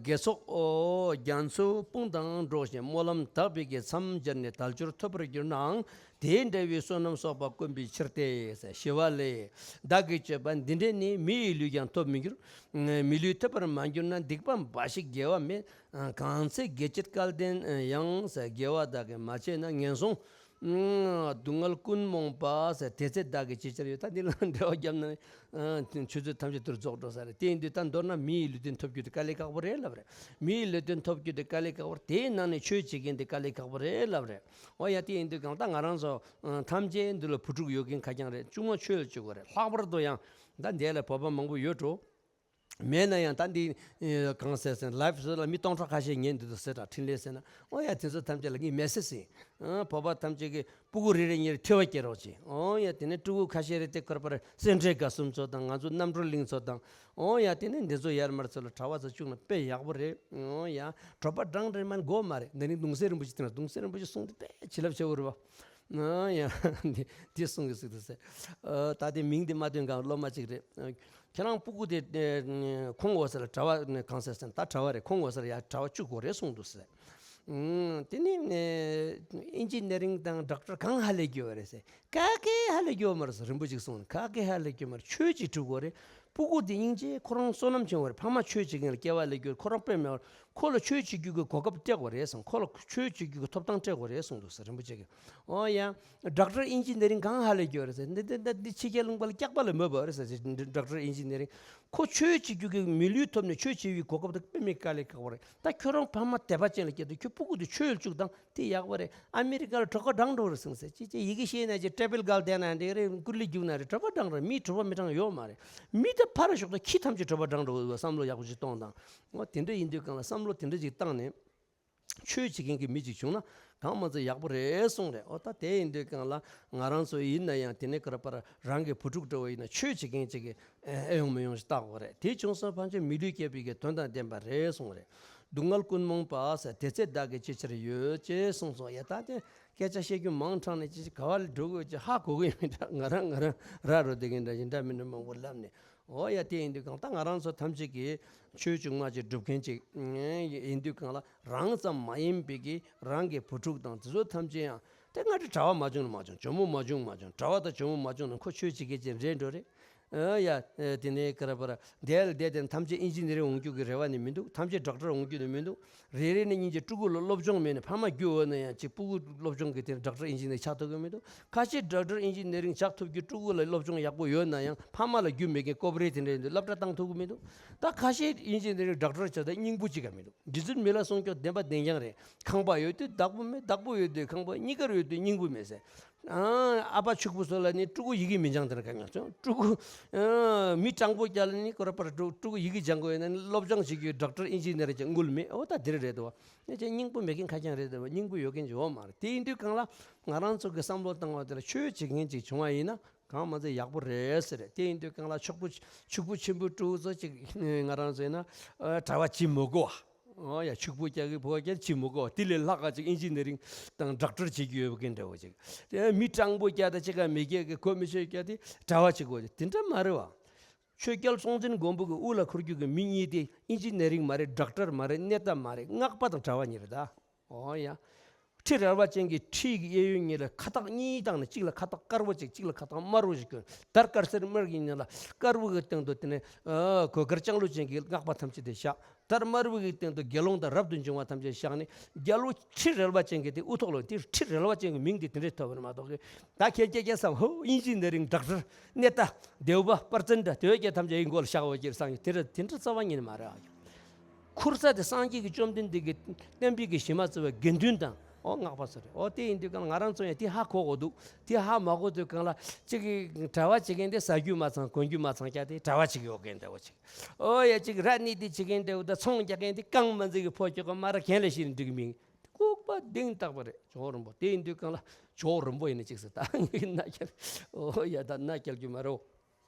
དགེ་ཚོགས་ཨོ་རྒྱ་མཚོའི་དཔུང་དང་འགྲོགས་ཤིང་སྨོན་ལམ་དག་པའི་གི་མཚམས་སྦྱར་ནས་དལ་འབྱོར་ཐོབ་པར་གྱུར་ནའང་དེ་འདྲ་བའི་བསོད་ནམས་གསོག་པ་དཀོན་པའི་ཕྱིར་ཏེ། ཞི་བ་ལྷས། བདག་གི་སྤྱོད་པ་འདི་འདྲས་ནི་མི་ཡི་ལུས་ཀྱང་ཐོབ་མི་འགྱུར། མི་ལུས་ཐོབ་པར་མ་གྱུར་ན་སྡིག་པ་འབའ་ཞིག་དགེ་བ་མེད། གང་ཚེ་དགེ་བྱེད་སྐལ་ལྡན་ཡང་། དགེ་བ་བདག་གིས་མ་བྱས་ན་ངན་སོང་། སྡུག་བསྔལ་ཀུན་རྨོངས་པ། དེ་ཚེ་བདག་གིས་ཅི་བྱར་ཡོད། ད་འདི་ལ་འགྲེལ་བ་བརྒྱབ་ན་ཆུ་ཚོད་ཐམས་ཅད་དུ་རྫོགས་འགྲོ་ས་རེད། དེ་ཡིན་དུས་ད་མདོར་ན་མི་ཡི་ལུས་རྟེན་ཐོབ་རྒྱུ་དེ་དཀའ་ལས་ཁག་པོ་རེད་ལབ་རེད། མི་ཡི་ལུས་རྟེན་ཐོབ་རྒྱུ་དེ་དཀའ་ལས་ཁག་པོ་རེད། དེའི་ནང་ནས་ཆོས་བྱེད་མཁན་དེ་དཀའ་ལས་ཁག་པོ་རེད་ལབ་རེད། འོ་ཡ། དེ་ཡིན་དུས་གང་ལྟར་ང་རང་ཚོ་ཐམས་ཅད་འདི་ལ་བུ་ཕྲུག་ཡོད་མཁན་ཁ་རྐྱང་རེད། ཆུང་མ་ཆོས་ལ་བཅུག་དགོས་རེད། ལྷག་པར་དུ་ཡང་ད་འདས་ལ་བོད་པ་མང་པོ་ཡོད་འགྲོ། མེད་ན་ཡང་ད་འདི་གང་ཟེར་ཟེར་ལའིབ་སོ་ལ་མི་སྟོང་ཕྲག་ཁ་ཤས་ཉན་འདུག་ཟེར་དྲ་འཕྲིན་ལས་ཟེར་ན། ཨོ་ཡ་དེ་ཚོ་ཐམས་ཅད་ལ་ངས་མེ་སེ་ཟིན། བོད་པ་ཐམས་ཅད་ཀྱི་སྤུ་གུ་རེ་རེ་ཉེར་ཐེ་བ་སྐྱེ་རོགས་བྱེད། ཨོ་ཡ་དེ་ནས་ཕྲུ་གུ་ཁ་ཤས་རེ་དེ་ཁར་པར་སེ་འབྲས་དགའ་གསུམ་ཚོ་དང་ང་ཚོ་རྣམ་གྲོལ་གླིང་ཚོ་དང་། ཨོ་ཡ་དེ་ནས་འདི་ཚོ་ཡར་མར་ཚོ་ལ་གྲྭ་པ་ཚོ་བཅུག་ན་དཔེ་ཡག་པོ་རེད། ཨོ་ཡ་གྲྭ་པ་འགྲངས་རེད་མ་དགོས་མ་རེད། འདི་ནི་གདུང་སྲས་རིན་པོ་ཆེ་དེ་ན་གདུང་སྲས་རིན་པོ་ཆེ་གསུང་དེ་དཔེ་བྱིན་རླབས་ཆེ་བོ་རེད་བ། ཨ་ཡ། འདི་འདི་གསུང་གི་ཟིག་ཏུ་ཟེར། ཨ་ད་དེ་མིང་དེ་མ་བཏོན་གང་སློབ་མ་གཅིག་རེད། ཨ་ཁྱེད་རང་སྤུ་གུ་དེ་ཨེ་ཁོང་འོ་ཟེར་ལ་གྲྭ་བ་ནས་གང་ཟེར་ཟེར་ད་གྲྭ་བ་རེད། ཁོང་འོ་ཟེར་ཡ་གྲྭ་བ་བཅུག་དགོས་རེད་གསུང་འདུག་ཟེར། ཨུམ་དེ་ནི་ཨེ་ཨིན་ཇི་ནི་རིང་དང་ཌོག་ཊར་གང་ཧ་ལས་རྒྱུ་བ་རེད་ཟེར། ག་གེ་ཧ་ལས་རྒྱུ་བ་མ་རེད་ཟེར། རིན་པོ་ཆེ་གསུང་ག་གེ་ཧ་ལས་རྒྱུ་མ་རེད། ཆོས་ཅིག་སྒྲུབ་དགོས་རེད། སྤུ་གུ་དེ་སྙིང་རྗེ་ཁོ་རང་བསོད་ནམས་ཆེན་པོ་རེད། ཕ་མ་ཆོས་བྱེད་མཁན་ལ་སྐྱེ་བ་ལེན་རྒྱུ་ཁོ་རང་དཔེ་མེད་པར་ཁོ་ལ་ཆོས་བྱེད་རྒྱུ་གི་གོ་སྐབས་སྤྲད་དགོས་རེད་གསུངས། ཁོ་ལ་ཆོས་བྱེད་རྒྱུ་གི་ཐོབ་ཐང་སྤྲད་དགོས་རེད་གསུངས་འདུག་ཟེར་རིན་པོ་ཆེ་གིས། ཨོ་ཡ། ཌོག་ཊར་ཨིན་ཇི་ནི་རིང་གང་ཧ་ལས་རྒྱུ་རེད་ཟེར། འདི་འདི་འདི་འདི་ཕྱི་རྒྱལ་ལུང་པ་ལ་སྐྱག་པ་ལ་མོས་པ་རེད་ཟེར། ཌོག་ཊར་ཨིན་ཇི་ནི་རིང་ཁོ་ཆོས་བྱེད་རྒྱུ་གི་མི་ལུས་ཐོབ་ནས་ཆོས་བྱེད་པའི་གོ་སྐབས་དེ་དཔེ་མི་དཀའ་ལས་ཁག་པོ་རེད། ད་ཁྱོད་རང་ཕ་མ་དད་པ་ཅན་ལ་སྐྱེས་དུས་ཁྱོད་སྤུ་གུ་དེ་ཆོས་ལ་བཅུག་དང་དེ་ཡག་པོ་རེད། ཨ་མི་རི་ཀ་ལ་གྲོད་ཁོག་འགྲངས་འགྲོ་རེད་ཟེར་ཟེར། ཅི་ཅི་ཡི་གེ་ཤེས་ན་ཅི་ཊེ་བིལ་གལ་དེ་ན་འདི་རེད། ཀུར་ལི་རྒྱུག་ན་རེད། གྲོད་པ་འགྲངས་རེད། མི་གྲོད་པ་མི་འགྲངས་ཡོད་མ་རེད། མི་དེ་ཕར་ཞོག་ད་ཁྱི་ཐམས་ཅད་གྲོད་པ་འགྲངས་འགྲོ་བསམ་བློ་ཡག་པོ་ཅིག་གཏོང་དང་། འོ་དེ་འདྲ་ཡིན་དུས་གང་ལ་བསམ་བློ་དེ་འདྲ་ཅིག་བཏང་ནས། ཆོས་བྱེད་མཁན་གྱི་མི་ཅིག་བྱུང་ན་གང་མ་ཚད་ཡག་པོ་རེད་གསུངས་རེད། ཨོ་ད་དེ་ཡིན་དུས་གང་ལ་ང་རང་ཚོ་ཡིན་ན་ཡང་དེ་ནས་ཀ་ར་པ་ར་རང་གི་བུ་ཕྲུག་འདྲ་བོ་ཡིན་ན་ཆོས་བྱེད་མཁན་ཅིག་གི་ཨེ་ཡོང་མི་ཡོང་ཞིག་བལྟ་དགོས་རེད། དེ་བྱུང་སོང་ཕན་ཆད་མི་ལུས་སྐྱོབ་པའི་གི་དོན་དང་ལྡན་པ་རེད་གསུངས་རེད། སྡུག་བསྔལ་ཀུན་རྨོངས་པ་ཟེར་དེ་ཚེ་བདག་གིས་ཅི་ཕྱིར་ཡོད་ཅེས་གསུངས་སོང་། ཡ་ད་དེ་སྐད་ཆ་བཤད་རྒྱུ་མང་དྲགས་ནས་ཅི་ག་བ་ལ་འགྲོ་དགོས་ཅི་ཧ་གོ་གི་མི་འདྲ། ང་རང་ང་རང་ར་རོ་བསྡད་མཁན་འདྲ་ཞིག་འདྲ་མི་འདྲ་མང་པོ་ལབ་ནས། འོ་ཡ་དེ་ཡིན་དུས་གང་ལྟར་ང་རང་ཚོ་ཐམས་ཅད་ཀྱིས་ཆོས་བྱུང་མ་ཅིག་སྒྲུབ་མཁན་ཅིག་ཡིན་དུས་གང་ལ་རང་ཙམ་མ་ཡིན་པའི་གི་རང་གི་བུ་ཕྲུག་དང་དེ་ཚོ་ཐམས་ཅད་ཡང་དེ་སྔ་དྲི་གྲྭ་བ་མ་བྱུང་ན་མ་བྱུང་། ཇོ་མོ་མ་བྱུང་མ་བྱུང་། གྲྭ་བ་དང་ཇོ་མོ་མ་བྱུང་ན་ཁོ་ཆོས་བྱེད་མཁན་ཅིག་རེད་འགྲོ་རེད། ཨ་ཡ་དེ་ནས་ཀ་ར་པ་ར་དེ་ལ་བསྡད་དེ་ཐམས་ཅད་ཨིན་ཇི་ནི་རིང་འོང་རྒྱུ་གི་རེ་བ་ནི་མི་འདུག་ཐམས་ཅད་ཌོག་ཊར་འོང་རྒྱུ་ནི་མི་འདུག་རེ་རེ་ནས་སྙིང་རྗེ་ཕྲུ་གུ་ལ་སློབ་སྦྱོང་མེད་ནས་ཕ་མ་རྒྱུ་འོ་ན་ཡང་ཅིག་སྤུ་གུ་སློབ་སྦྱོང་གི་དེ་ཌོག་ཊར་ཨིན་ཇི་ནི་ཆགས་ཐུབ་ཀྱི་མི་འདུག་ཁ་ཤས་ཌོག་ཊར་ཨིན་ཇི་ནི་རིང་ཆགས་ཐུབ་རྒྱུ་ཕྲུ་གུ་ལ་སློབ་སྦྱོང་ཡག་པོ་ཡོད་ན་ཡང་ཕ་མ་ལ་རྒྱུ་མེད་མཁན་ཀོ་པ་རེ་དེ་འདྲ་ཡིན་དུས་སློབ་གྲྭ་བཏང་ཐུབ་ཀྱི་མི་འདུག་ད་ཁ་ཤས་ཨིན་ཇི་ནི་རིང་ཌོག་ཊར་ཆགས་ད་སྙིང་པོ་གཅིག་ཀྱང་མི་འདུག་རྗེ་བཙུན་མི་ལ་གསུང་སྐྱོ་བདེན་པ་བདེན་རྐྱང་རེད། ཁང་པ་ཡོད་དུས་བདག་པོ་མེད། བདག་པོ་ཡོད་དུས་ཁང་པ་གཉིས་ཀར་ཡོད་དུས་སྙིང་པོ་མེད་ཟེར། ཨ་ཨ་ཕ་ཕྱུག་པོ་ཚོ་ལ་ནི་ཕྲུ་གུ་ཡི་གེ་མི་སྦྱང་དེ་འདྲ་ག་ཉག་ཆོག་ཕྲུ་གུ་ཨ་མི་སྤྲང་པོ་རྒྱ་ལ་ནི་ཀོ་ར་པར་ཕྲུ་ཕྲུ་གུ་ཡི་གེ་སྦྱང་དགོས་ཡོད་ན་ནི་སློབ་སྦྱོང་བྱེད་རྒྱུའི་ཌོག་ཊར་ཨིན་ཇི་ནི་ཡར་ཅིག་དངུལ་མེད། འོ་ད་དེ་རེད་དོ། ནི་ཅན་སྙིང་པོ་མེད་མཁན་ཁ་རྐྱང་རེད་དོ། སྙིང་པོ་ཡོད་མཁན་ཅིག་ཡོད་མ་རེད། དེ་ཡིན་དུས་གང་ལ་ང་རང་ཚོ་གི་བསམ་བློ་བཏང་བ་དེ་ལ་ཆོས་བྱེད་མཁན་ཅིག་བྱུང་བ་ཡིན་ན་གང་མ་ཚད་ཡག་པོ་རེད་ཟེར་རེད། དེ་ཡིན་དུས་གང་ལ་ཕྱུག་པོ་ཕྱུག་པོ་ཆེན་པོའི་ཕྲུ་གུ་ཚོ་ཅིག་ང་རང་ཚོ་ཡིན་ན་ཨ་གྲྭ་བ་བྱེད་མི་དགོས་པ། ཨོ་ཡ་ཕྱུག་པོ་རྒྱག་གི་བུ་བ་རྒྱག་བྱེད་མི་དགོས་པ། དེ་ལས་ལྷག་ག་ཅིག་ཨིན་ཇི་ནི་རིང་དང་ཌོག་ཊར་བྱེད་རྒྱུ་ཡོད་མཁན་འདྲ་བོ་ཅིག་དེ་མི་སྤྲང་པོ་རྒྱག་དང་ཅི་ག་མི་རྒྱག་གི་གོ་མི་ཆོད་རྒྱག་དེ་གྲྭ་བ་བྱེད་དགོས་དེ་འདྲ་མ་རེད་བ། ཆོས་རྒྱལ་སྲོང་བཙན་སྒམ་པོ་གི་དབུ་ལ་འཁོར་རྒྱུ་གི་མི་གཉིས་དེ་ཨིན་ཇི་ནི་རིང་མ་རེད། ཌོག་ཊར་མ་རེད། གནས་བདག་མ་རེད། སྔགས་པ་དང་གྲྭ་བ་གཉིས་རེད་ད། ཨོ་ཡ། ཁྲི་རལ་པ་ཅན་གྱི་ཁྲི་ཡི་གཡས་གཡོན་གཉིས་ལ་ཁ་བཏགས་གཉིས་བཏགས་ནས་གཅིག་ལ་ཁ་བཏགས་དཀར་པོ་ཅིག་གཅིག་ལ་ཁ་བཏགས་དམར་པོ་ཅིག་གྱོན། དར་དཀར་སེར་དམར་གྱི་ཉིན་ལ་དཀར་པོ་གི་སྟེང་དུ་དེ་ནས་གོས་དཀར་ལྕང་ལོ་ཅན་གྱི་སྔགས་པ་ཐམས་ཅད་དེ་བཞག་དར་དམར་པོ་གི་སྟེང་དུ་དགེ་སློང་དང་རབ་ཏུ་བྱུང་བ་ཐམས་ཅད་བཞག་ནས་རྒྱལ་པོ་ཁྲི་རལ་པ་ཅན་གྱི་དེ་དབུ་ཐོག་ལ་དེ་ཁྲི་རལ་པ་ཅན་གྱི་མིང་དེ་དེ་འདྲས་ཐོབ་པ་རེད་མ་གཏོགས་གི་ད་ཁྱེད་ཀྱིས་ཀྱང་བསམ་ཧོ་ཨིན་ཇི་ནི་རིང་ཌོག་ཊར་གནས་བདག་དེ་བ་པར་ཙན་དྲ་དེ་བས་ཀྱང་ཐམས་ཅད་ཨིན་གོ་ལ་བཞག་འོ་ཀྱིར་སང་ཡོད་དེ་འདྲ་དེ་འདྲ་རྩ་བ་ཉིད་ནས་མ་རེད་ཨ། ཁུར་ས་དེ་སངས་རྒྱས་ཀྱི་བཅོམ་ལྡན་འདས་ཀྱི་བསྟན་པའི་གི་གཞི་མ་བརྩི་བའི་དགེ་འདུན་དང་ཨོ་སྔགས་པ་ཚོ་རེད། ཨོ་དེ་ཡིན་དུས་གང་ལ་ང་རང་ཚོ་ཡང་དེ་ཧ་གོ་དགོས་འདུག་དེ་ཧ་མ་གོ་དུས་གང་ལ་གཅིག་གི་གྲྭ་བ་བྱེད་མཁན་དེ་ཟ་རྒྱུ་མ་ཚང་གོན་རྒྱུ་མ་ཚང་རྒྱ་དེ་གྲྭ་བ་ཅིག་ཡོད་མཁན་འདྲ་བོ་ཅིག་ཨོ་ཡ་གཅིག་ར་ནི་དེ་བྱེད་མཁན་འདྲ་བོ་ད་ཚོང་རྒྱག་མཁན་དེ་རྐང་མ་འཛིན་གི་ཕོ་ཁྱོ་ག་མ་ར་གན་ལ་ཤི་ནི་འགྲིག་མིན་ལྐུགས་པ་གདེང་དག་པ་རེད། ཇོ་བོ་རིན་པོ་དེ་ཡིན་དུས་གང་ལ་ཇོ་བོ་རིན་པོ་ཡིན་ནི་ཅིག་ཟེར་ད་ངས་ན་རྒྱལ་ཨོ་ཡ་ད་ན་རྒྱལ་རྒྱུ་མ་རེད།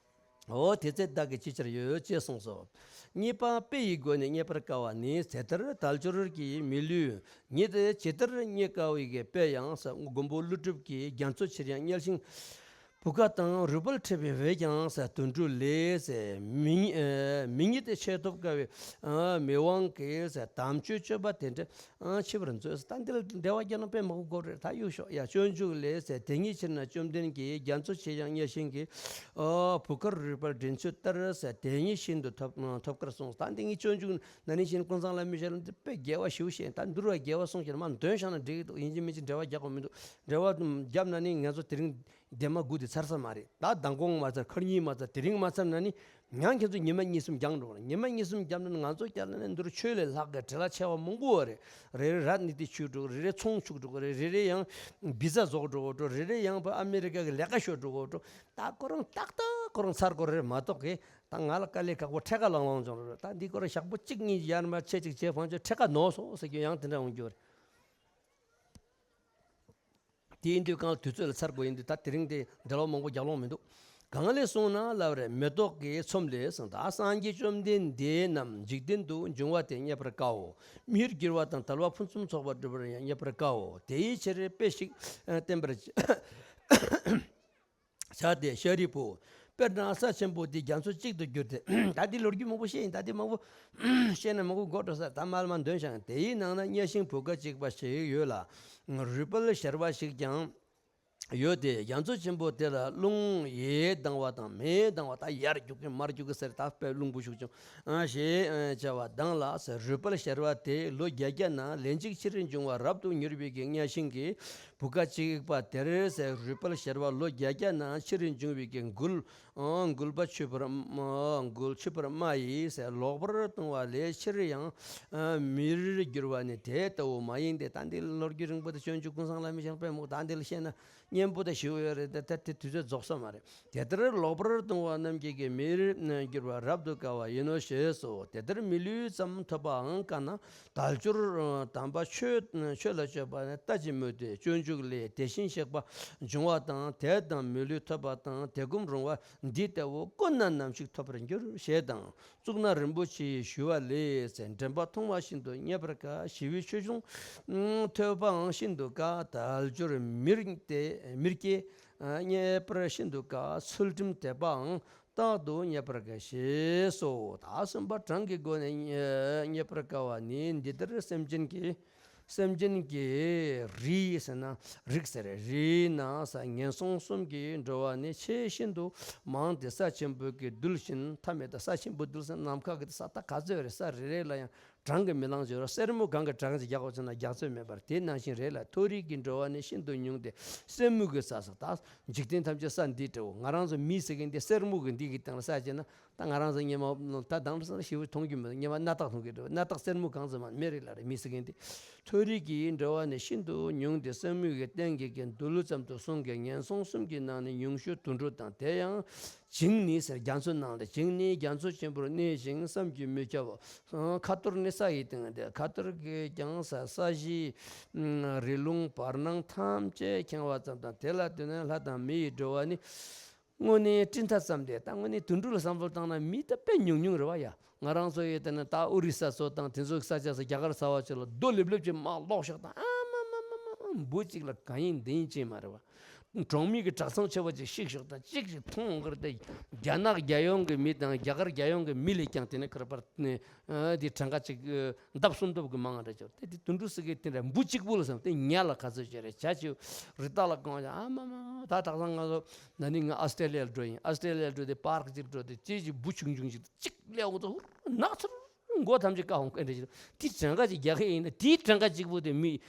འོ་དེ་ཚེ་བདག་གིས་ཅི་ཕྱིར་ཡོད་ཅེས་གསུངས་སོ། རྙེད་པ་དཔེ་ཡི་སྒོ་ནས་རྙེད་པར་དཀའ་བ་ནི་ཇི་ལྟར་དལ་འབྱོར་གྱི་མི་ལུས་ཉིད་ཇི་ལྟར་རྙེད་དཀའ་བའི་དཔེ་ཡང་ས་མགོན་པོ་ཀླུ་སྒྲུབ་ཀྱིས་རྒྱ་མཚོ་ཆེར་ཡང་གཉའ་ཤིང་བུ་ག་དང་རུས་སྦལ་འཕྲད་པའི་བས་ཀྱང་ས་དུད་འགྲོ་ལས་ས་མི་མི་ཉིད་ཆེས་ཐོབ་དཀའ་བའི་མི་དབང་གི་ས་དམ་ཆོས་སྤྱོད་པ་དེ་འདྲ། ཨང་། འཆི་བར་མཛོད། ད་འདི་ལ་འགྲེལ་བ་རྒྱག་ན་དཔེ་མང་པོ་དགོས་རེད། ད་གཡུག་ཞོག་ཡ། སྤྱོད་འཇུག་ལས་ཟེར་དེ་ཉིད་ཕྱིར་ན་བཅོམ་ལྡན་གྱིས་རྒྱ་མཚོ་ཆེ་ཡང་གཉའ་ཤིང་གི་ཨོ་བུ་གར་རུས་སྦལ་འདྲེན་ཚུལ་ལྟར་ཟེར་དེ་ཉིད་ཤིན་ཏུ་ཐོབ་ཐོབ་དཀར་གསུངས། ད་འདི་ངས་སྤྱོད་འཇུག་ན་ནི་ཤིན་ཀུན་བཟང་བླ་མའི་ཞལ་ལ་འདི་དཔེ་རྒྱས་པ་ཞིག་བཤད། ད་འདུལ་བ་རྒྱས་པ་གསུངས་ཤེར་མ་འདོན་བཞག་ན་འགྲིག་གི་འདུག་ཡིན་གཅིག་མིན་གཅིག་འགྲེལ་བ་རྒྱག་དགོས་མི་འདུག་འགྲེལ་བ་བརྒྱབ་ན་ནི་ང་ཚོ་དེ་རིང་འདས་མ་དགུ་དེ་ཚར་ས་མ་རེད། ད་མདང་དགོང་མ་ཚར་ཁ་ཉིན་མ་ཚར་དེ་རིང་མ་ཚར་ན་ནི། ཡང་ཁྱེད་ཚོ་ཉི་མ་གཉིས་གསུམ་རྒྱང་འགྲོ་རེད། ཉི་མ་གཉིས་གསུམ་རྒྱབ་ན་ང་ཚོ་རྒྱབ་ན་ནི་འདིར་ཆོས་ལས་ལྷག་གི་བྲེལ་བ་ཆེ་བ་མང་པོ་ཡོད་རེད། རེ་རེ་ར་ནི་དེ་ཆུ་འགྲོ་རེ་རེ་ཚོང་ཆུག་འགྲོ་རེད། རེ་རེ་ཡང་བི་ཛ་རྫོགས་འགྲོ་འགྲོ་རེ་རེ་ཡང་ཕ་ཨ་མེ་རི་ཀ་གི་ལས་ཀ་ཤོར་འགྲོ་འགྲོ། ད་ཁོ་རང་ཏག་ཏག་ཁོ་རང་ཚར་དགོས་རེད་མ་གཏོགས་གི་ ད་ང་ལ་དཀའ་ལས་ཁག་པོ་འཕྲད་ཁ་ལང་ལང་བྱུང་རེད། ད་འདི་སྐོར་ཞག་པོ་གཅིག་གཉིས་ཡར་མར་ཆེ་གཅིག་བྱས་ཕང་ཆོད་འཕྲད་ཁ་ནོར་སོང་ཟེར་རྒྱུ་ཡང་དེ་འདྲ་འོང་རྒྱུ་རེད། དེ་ཡིན་དུས་གང་ལ་དུས་ཚོད་ལ་ཚར་དགོས་ཡིན་དུས། ད་དེ་རིང་དེ་འབྲེལ་བ་མང་པོ་རྒྱག་ལོང་མི་འདུག། གང་ལས་གསུངས་ན་ལབ་རེད། མེ་ཏོག་གི་ཚོམས་ལས་གསུངས། ད་སངས་རྒྱས་བཅོམ་ལྡན་འདས་རྣམས་འཇིག་རྟེན་དུ་འབྱུང་བ་དེ་རྙེད་པར་དཀའོ། མིར་གྱུར་པ་དང་དལ་བ་ཕུན་སུམ་ཚོགས་པར་འགྲུབ་པར་ཡང་རྙེད་པར་དཀའོ། དེའི་ཕྱིར་དཔེ་ཞིག་བསྟན་པར་བྱ་སྟེ། ཤཱ་རིའི་བུ། དཔེར་ན་ས་ཆེན་པོ་འདི་རྒྱ་མཚོ་གཅིག་ཏུ་གྱུར་ཏེ། ད་འདི་ལོ་རྒྱུས་མང་པོ་བཤད་ཡིན། ད་འདི་མང་པོ་བཤད་ན་མང་པོ་མགོ་འགྲོ་ས། ད་མར་མར་འདོན་བྱ་ཡིན། དེའི་ནང་ན་གཉའ་ཤིང་བུ་ག་གཅིག་པ་ཞིག་ཡོད་ལ། རུས་སྦལ་ཞལ་བ་ཞིག་ཀྱང་ཡོད་དེ། རྒྱ་མཚོ་ཆེན་པོ་དེ་ལ་རླུང་ཡས་ལྡང་བ་དང་མེས་ལྡང་བ། ད་ཡར་རྒྱུག་གིན་མར་རྒྱུག་གིན་ཟེར། ད་དཔེ་རླུང་བུ་ཤུགས་ཆུང་ཞེས་བྱ་བ་ལྡང་ལ་ཟེར། རུས་སྦལ་ཞལ་བ་དེ་ལོ་བརྒྱད་བརྒྱ་ན་ལན་གཅིག་ཕྱིར་འབྱུང་བ་རབ་ཏུ་མྱུར་བའི་གི་གཉའ་ཤིང་གི་བུ་ག་གཅིག་པ་དེར་ཟེར། རུས་སྦལ་ཞལ་བ་ལོ་བརྒྱད་བརྒྱ་ན་ཕྱིར་འབྱུང་བའི་གི་མགུལ། ཨང་། མགུལ་པ་ཆུ་བུར། ཨང་། མགུལ་ཆུ་བུར་རྨ་ཡིས་ཟེར། ལོག་པར་ལྟུང་བ་ལས་ཕྱིར་ཡང་མིར་གྱུར་པ་ནི་དེ་ལྟ་བུ་མ་ཡིན་ཏེ། ད་འདི་ལོ་རྒྱུས་རིང་པོ་དེ་སྤྱོད་འཇུག་ཀུན་བཟང་བླ་མའི་ཞལ་དཔེ་མོ། ད་འདི་ལ་བཤད་ན་སྙན་པོ་དང་ཞིབ་པོ་ཡོད་རེད། ད་ད་དེ་དུས་ཚོད་རྫོགས་ས་མ་རེད། དེ་ལྟར་ལོག་པར་ལྟུང་བ་རྣམས་ཀྱིས་ཀྱང་མིར་གྱུར་པ་རབ་ཏུ་དཀའ་བ་ཡིན་ནོ་ཞེས་སོ། དེ་ལྟར་མི་ལུས་ཙམ་ཐོབ་པའང་དཀའ་ན། དལ་འབྱོར་དམ་པ་ཆོས་ཆོས་ལ་སྤྱོད་པ་ནི་ལྟ་ཅི་སྨོས་ཏེ། སྤྱོད་འཇུག་ལས་དེ་བཞིན་གཤེགས་པ་འབྱུང་བ་དང་། དད་དང་མི་ལུས་ཐོབ་པ་དང་། དེ་གུམ་རུང་བ་འདི་ལྟ་བུ་ཀུན་ན་ནམ་ཞིག་ཐོབ་པར་འགྱུར་ཞེས་དང་། གཙུག་ན་རིན་པོ་ཆེ་ཞུ་བ་ལས་ཟེར། འདྲེན་པ་མཐོང་བ་ཤིན་ཏུ་རྙེད་པར་དཀའ། ཞི་བའི་ཆོས་འབྱུང་ཐོས་པའང་ཤིན་ཏུ་དཀའ། དལ་འབྱོར་མིར་ཏེ་མིར་སྐྱེ་རྙེད་པར་ཤིན་ཏུ་དཀའ། ཚུལ་ཁྲིམས་དད་པའང་རྟག་ཏུ་རྙེད་པར་དཀའ་ཞེས་སོ། ད་གསུམ་པ་གྲངས་ཀྱི་སྒོ་ནས་རྙེད་པར་དཀའ་བ་ནི། འདི་ལྟར་སེམས་ཅན་གྱི་སེམས་ཅན་གྱི་རིགས་ཟེར་ན་རིགས་ཟེར། རིགས་ན་ས་ངན་སོང་གསུམ་གྱི་འགྲོ་བ་ནི་ཆེས་ཤིན་ཏུ་མང་སྟེ། ས་ཆེན་པོ་གི་རྡུལ་བཞིན་མཐའ་མེད་དོ། ས་ཆེན་པོ་རྡུལ་ཟེར་ནམ་མཁའ་གི་ས་ད་ག་ཚོད་རེད། ས་རེ་རེ་ལ་ཡང་གྲངས་ཀྱིས་མི་ལང་ཞིང་། སེར་མོ་གང་གི་གྲངས་ཀྱིས་རྒྱག་པ་ཚོད་ན་རྒྱག་ཚོད་མེད་པར་དེ་ནང་བཞིན་རེད་ལ། མཐོ་རིས་ཀྱི་འགྲོ་བ་ནི་ཤིན་ཏུ་ཉུང་སྟེ། སེར་མོ་གི་ས་ཟེར། ད་འཇིག་རྟེན་ཐམས་ཅད་ས་འདི་འདྲ་བོ། ང་རང་ཚོ་མི་ཟེར་མཁན་འདི་སེར་མོ་གི་འདི་གི་སྟེང་ལ་ས་བྱས་ན། ད་ང་རང་ཚོ་སྔོན་མ་ད་དེང་སང་ཞེ་པོ་མཐོང་རྒྱུ་མེད། སྔོན་མ་སྣ་ཐག་མཐོང་གི་འདུག། སྣ་ཐག་སེར་མོ་གང་ཟེར་མ་མེད་རེད་ལ་རེད། མི་ཟེར་མཁན་འདི། མཐོ་རིས་ཀྱི་འགྲོ་བ་ནི་ཤིན་ཏུ་ཉུང་སྟེ། སེར་མོ་གི་སྟེང་གི་གི་རྡུལ་ཙམ་དུ་གསུངས་ཀྱི། ངན་སོང་གསུམ་གྱི་ནང་ནས་ཉུང་ཤོས་དུད་འགྲོ་དང་། དེ་ཡང་། བྱིངས་ནི་ཟེར། རྒྱ་མཚོ་ནང་ལ་བྱིངས་ནི་རྒྱ་མཚོ་ཆེན་པོར་གནས་ཤིང་བསམ་གྱིས་མི་ཁྱབ་པ། ཁ་ཐོར་ནི་ས་ཡི་སྟེང་དེ། ཁ་ཐོར་གྱིས་ཀྱང་ས་ས་གཞི་རི་ལུང་བར་སྣང་ཐམས་ཅད་ཁེངས་པ་ཙམ་དང་། དེ་ལ་ལྟོས་ན་ལྷ་དང་མི་ཡི་འགྲོ་བ་ནི་དངོས་གནས་སྤྲིན་ཐག་ཙམ་སྟེ། ད་དངོས་གནས་དུད་འགྲོ་ལ་བསམ་བློ་བཏང་ན་མི་ད་དཔེ་ཉུང་ཉུང་རེད་བ་ཡ། ང་རང་ཚོ་ཡི་དེ་ནི་ད་ཨོ་རི་ས་ཚོ་དང་དེ་ཚོའི་ས་ཆ་ཚོ་རྒྱ་གར་ས་བ་ཆེ་ལ་རྡོ་ལེབ་ལེབ་ཅིག་མར་སློག་ཤོག་དང་། ཨ་མ་མ་མ་མ་མ། འབུ་གཅིག་ལ་གང་ཡིན་འདི་ཡིན་ཅིག་མ་རེད་བ། གྲོང་མི་གི་གྲྭ་ཚང་ཆེ་བ་ཅིག་བཤིག་ཤོག་དང་། གཅིག་ཅིག་མཐོང་གི་རེད་དེ། རྒྱ་ནག་རྒྱལ་ཡོངས་ཀྱི་མི་དང་རྒྱ་གར་རྒྱལ་ཡོངས་ཀྱི་མི་ལས་ཀྱང་དེ་ནས་ཁར་པར་ནས་ཨ་དེ་གྲངས་ཀ་ཅིག་ཨ་ལྡབ་གསུམ་ལྡབ་ཀྱི་མང་རེད་ཅོ། དེ་དེ་དུད་འགྲོ་ཟེར་གི་དེ་འདྲ་འབུ་གཅིག་པུ་ལ་བསམ་དེ་ཉ་ལ་ག་ཚོད་ཅིག་རེད། བྱ་བྱིའུ་རི་དྭགས་ལ་གང་ཅིག། ཨ་མ་མ་མ། ད་དག་ས་ང་ཚོ་ན་ནིང་ང་ཨ་སི་ཏྲེ་ལི་ཡར་འགྲོ་ཡིན། ཨ་སི་ཏྲེ་ལི་ཡར་འགྲོ་དེ་པར་ཅིག་འགྲོ་དེ་ཅི་ཅིག་འབུ་ཆུང་ཆུང་ཅིག་གཅིག་སླེབས་འོང་ཚོ་ཧུར་ནག་ཚུར། མགོ་ཐམས་ཅད་བཀག་འོང་སྐད་འདྲ་ཞིག། དེ་གྲངས་ཀ་ཅིག་རྒྱག་མཁན་ཡིན་ན་དེའི་གྲངས་ཀ་གཅིག་པུ་དེ་མི་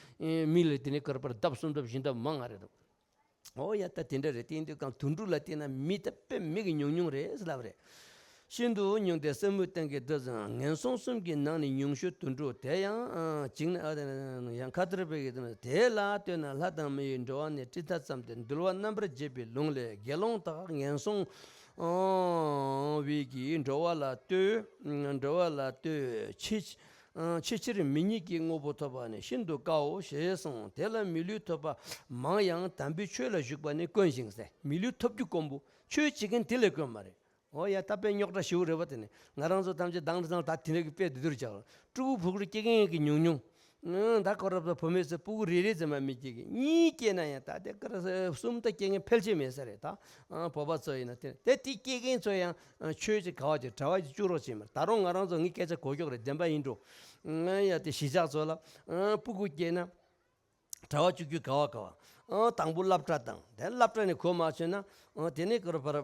མི་ལ་དེ་ནས་ཀར་པར་ལྡབ་གསུམ་ལྡབ་བཞི་ལྡབ་མང་ང་རེད་འདུག། ཨོ་ཡ། ད་དེ་འདྲ་རེད། དེ་ཡིན་དུས་གང་དུད་འགྲོ་ལ་བལྟས་ན་མི་ད་དཔེ་མི་གི་ཉུང་ཉུང་རེད་ཟེར་ལབ་རེད། ཤིན་ཏུ་ཉུང་སྟེ་སེར་མོའི་སྟེང་གི་རྡུལ་ཙམ། ངན་སོང་གསུམ་གྱི་ནང་ནས་ཉུང་ཤོས་དུད་འགྲོ། དེ་ཡང་ཨ་བྱིངས་ནི་ཨ་ཡང་ཁ་ཐོར་པའི་གི་དེ་ལ་ལྟོས་ན་ལྷ་དང་མི་ཡི་འགྲོ་བ་ནི་སྤྲིན་ཐག་ཙམ་སྟེ། འདུལ་བ་རྣམ་པར་འབྱེད་པའི་ལུང་ལས། དགེ་སློང་དག་ངན་སོང་ཨང་བའི་གི་འགྲོ་བ་ལ་ལྟོས། འགྲོ་བ་ལ་ལྟོས། ཆེས་ཆེས་ཆེར་མི་རྙེད་ཀྱི་དངོས་པོ་ཐོབ་པ་ནི་ཤིན་ཏུ་དཀའོ་ཞེས་གསུངས། དེ་ལ་མི་ལུས་ཐོབ་པ་མང་ཡང་དམ་པའི་ཆོས་ལ་ཞུགས་པ་ནི་དཀོན་ཞིང་ཟེར། མི་ལུས་ཐོབ་རྒྱུ་དཀོན་པོ། ཆོས་བྱེད་མཁན་དེ་ལས་དཀོན་མ་རེད། ཨོ་ཡ། ད་དཔེ་རྙོག་དྲ་ཞེ་པོ་རེད་པ། དེ་ནི་ང་རང་ཚོ་ཐམས་ཅད་དྭངས་ཁྲིག་ཚང་ད་དེ་འདྲ་གི་དཔེ་དེ་ཚོར་བྱ། ཕྲུ་གུ་ཕྲུ་གུར་སྐྱེ་མཁན་གྱི་ཉུང་ཉུང་། ཨང་། ད་ཁོ་ར་བུ་མོ་ཚོ་ཕྲུ་གུ་རེ་རེ་ཙམ་མ་མི་སྐྱེ་གི། གཉིས་སྐྱེས་ན་ཡང་ད་དེ་ཀ་ར་གསུམ་ད་སྐྱེ་མཁན་ཕལ་ཆེར་མེད་ས་རེད། ད་ཨང་བོད་པ་ཚོ་ཡིན་ན་དེ་དེ་དེ་སྐྱེ་མཁན་ཚོ་ཡང་ཨང་ཆོས་ཀྱི་ག་བ་ཅིག་གྲྭ་བ་ཅིག་བཅུག་རོགས་བྱེད་མར། ད་རུང་ང་རང་ཚོ་ངའི་སྐད་ཆ་གོ་ཀྱོག་རེད། བདེན་པ་ཡིན་འགྲོ། ཨང་། ཡ་དེ་གཞིས་ཆགས་ཚོ་ལ་ཨང་ཕྲུ་གུ་སྐྱེས་ན་གྲྭ་བ་བཅུག་རྒྱུ་ག་བ་ག་བ། ཨང་། དང་པོ་སློབ་གྲྭ་དང་། དེ་སློབ་གྲྭ་ནས་གོ་མ་ཆོད་ན། ཨང་། དེ་ནས་ཀ་ར་བ་ར་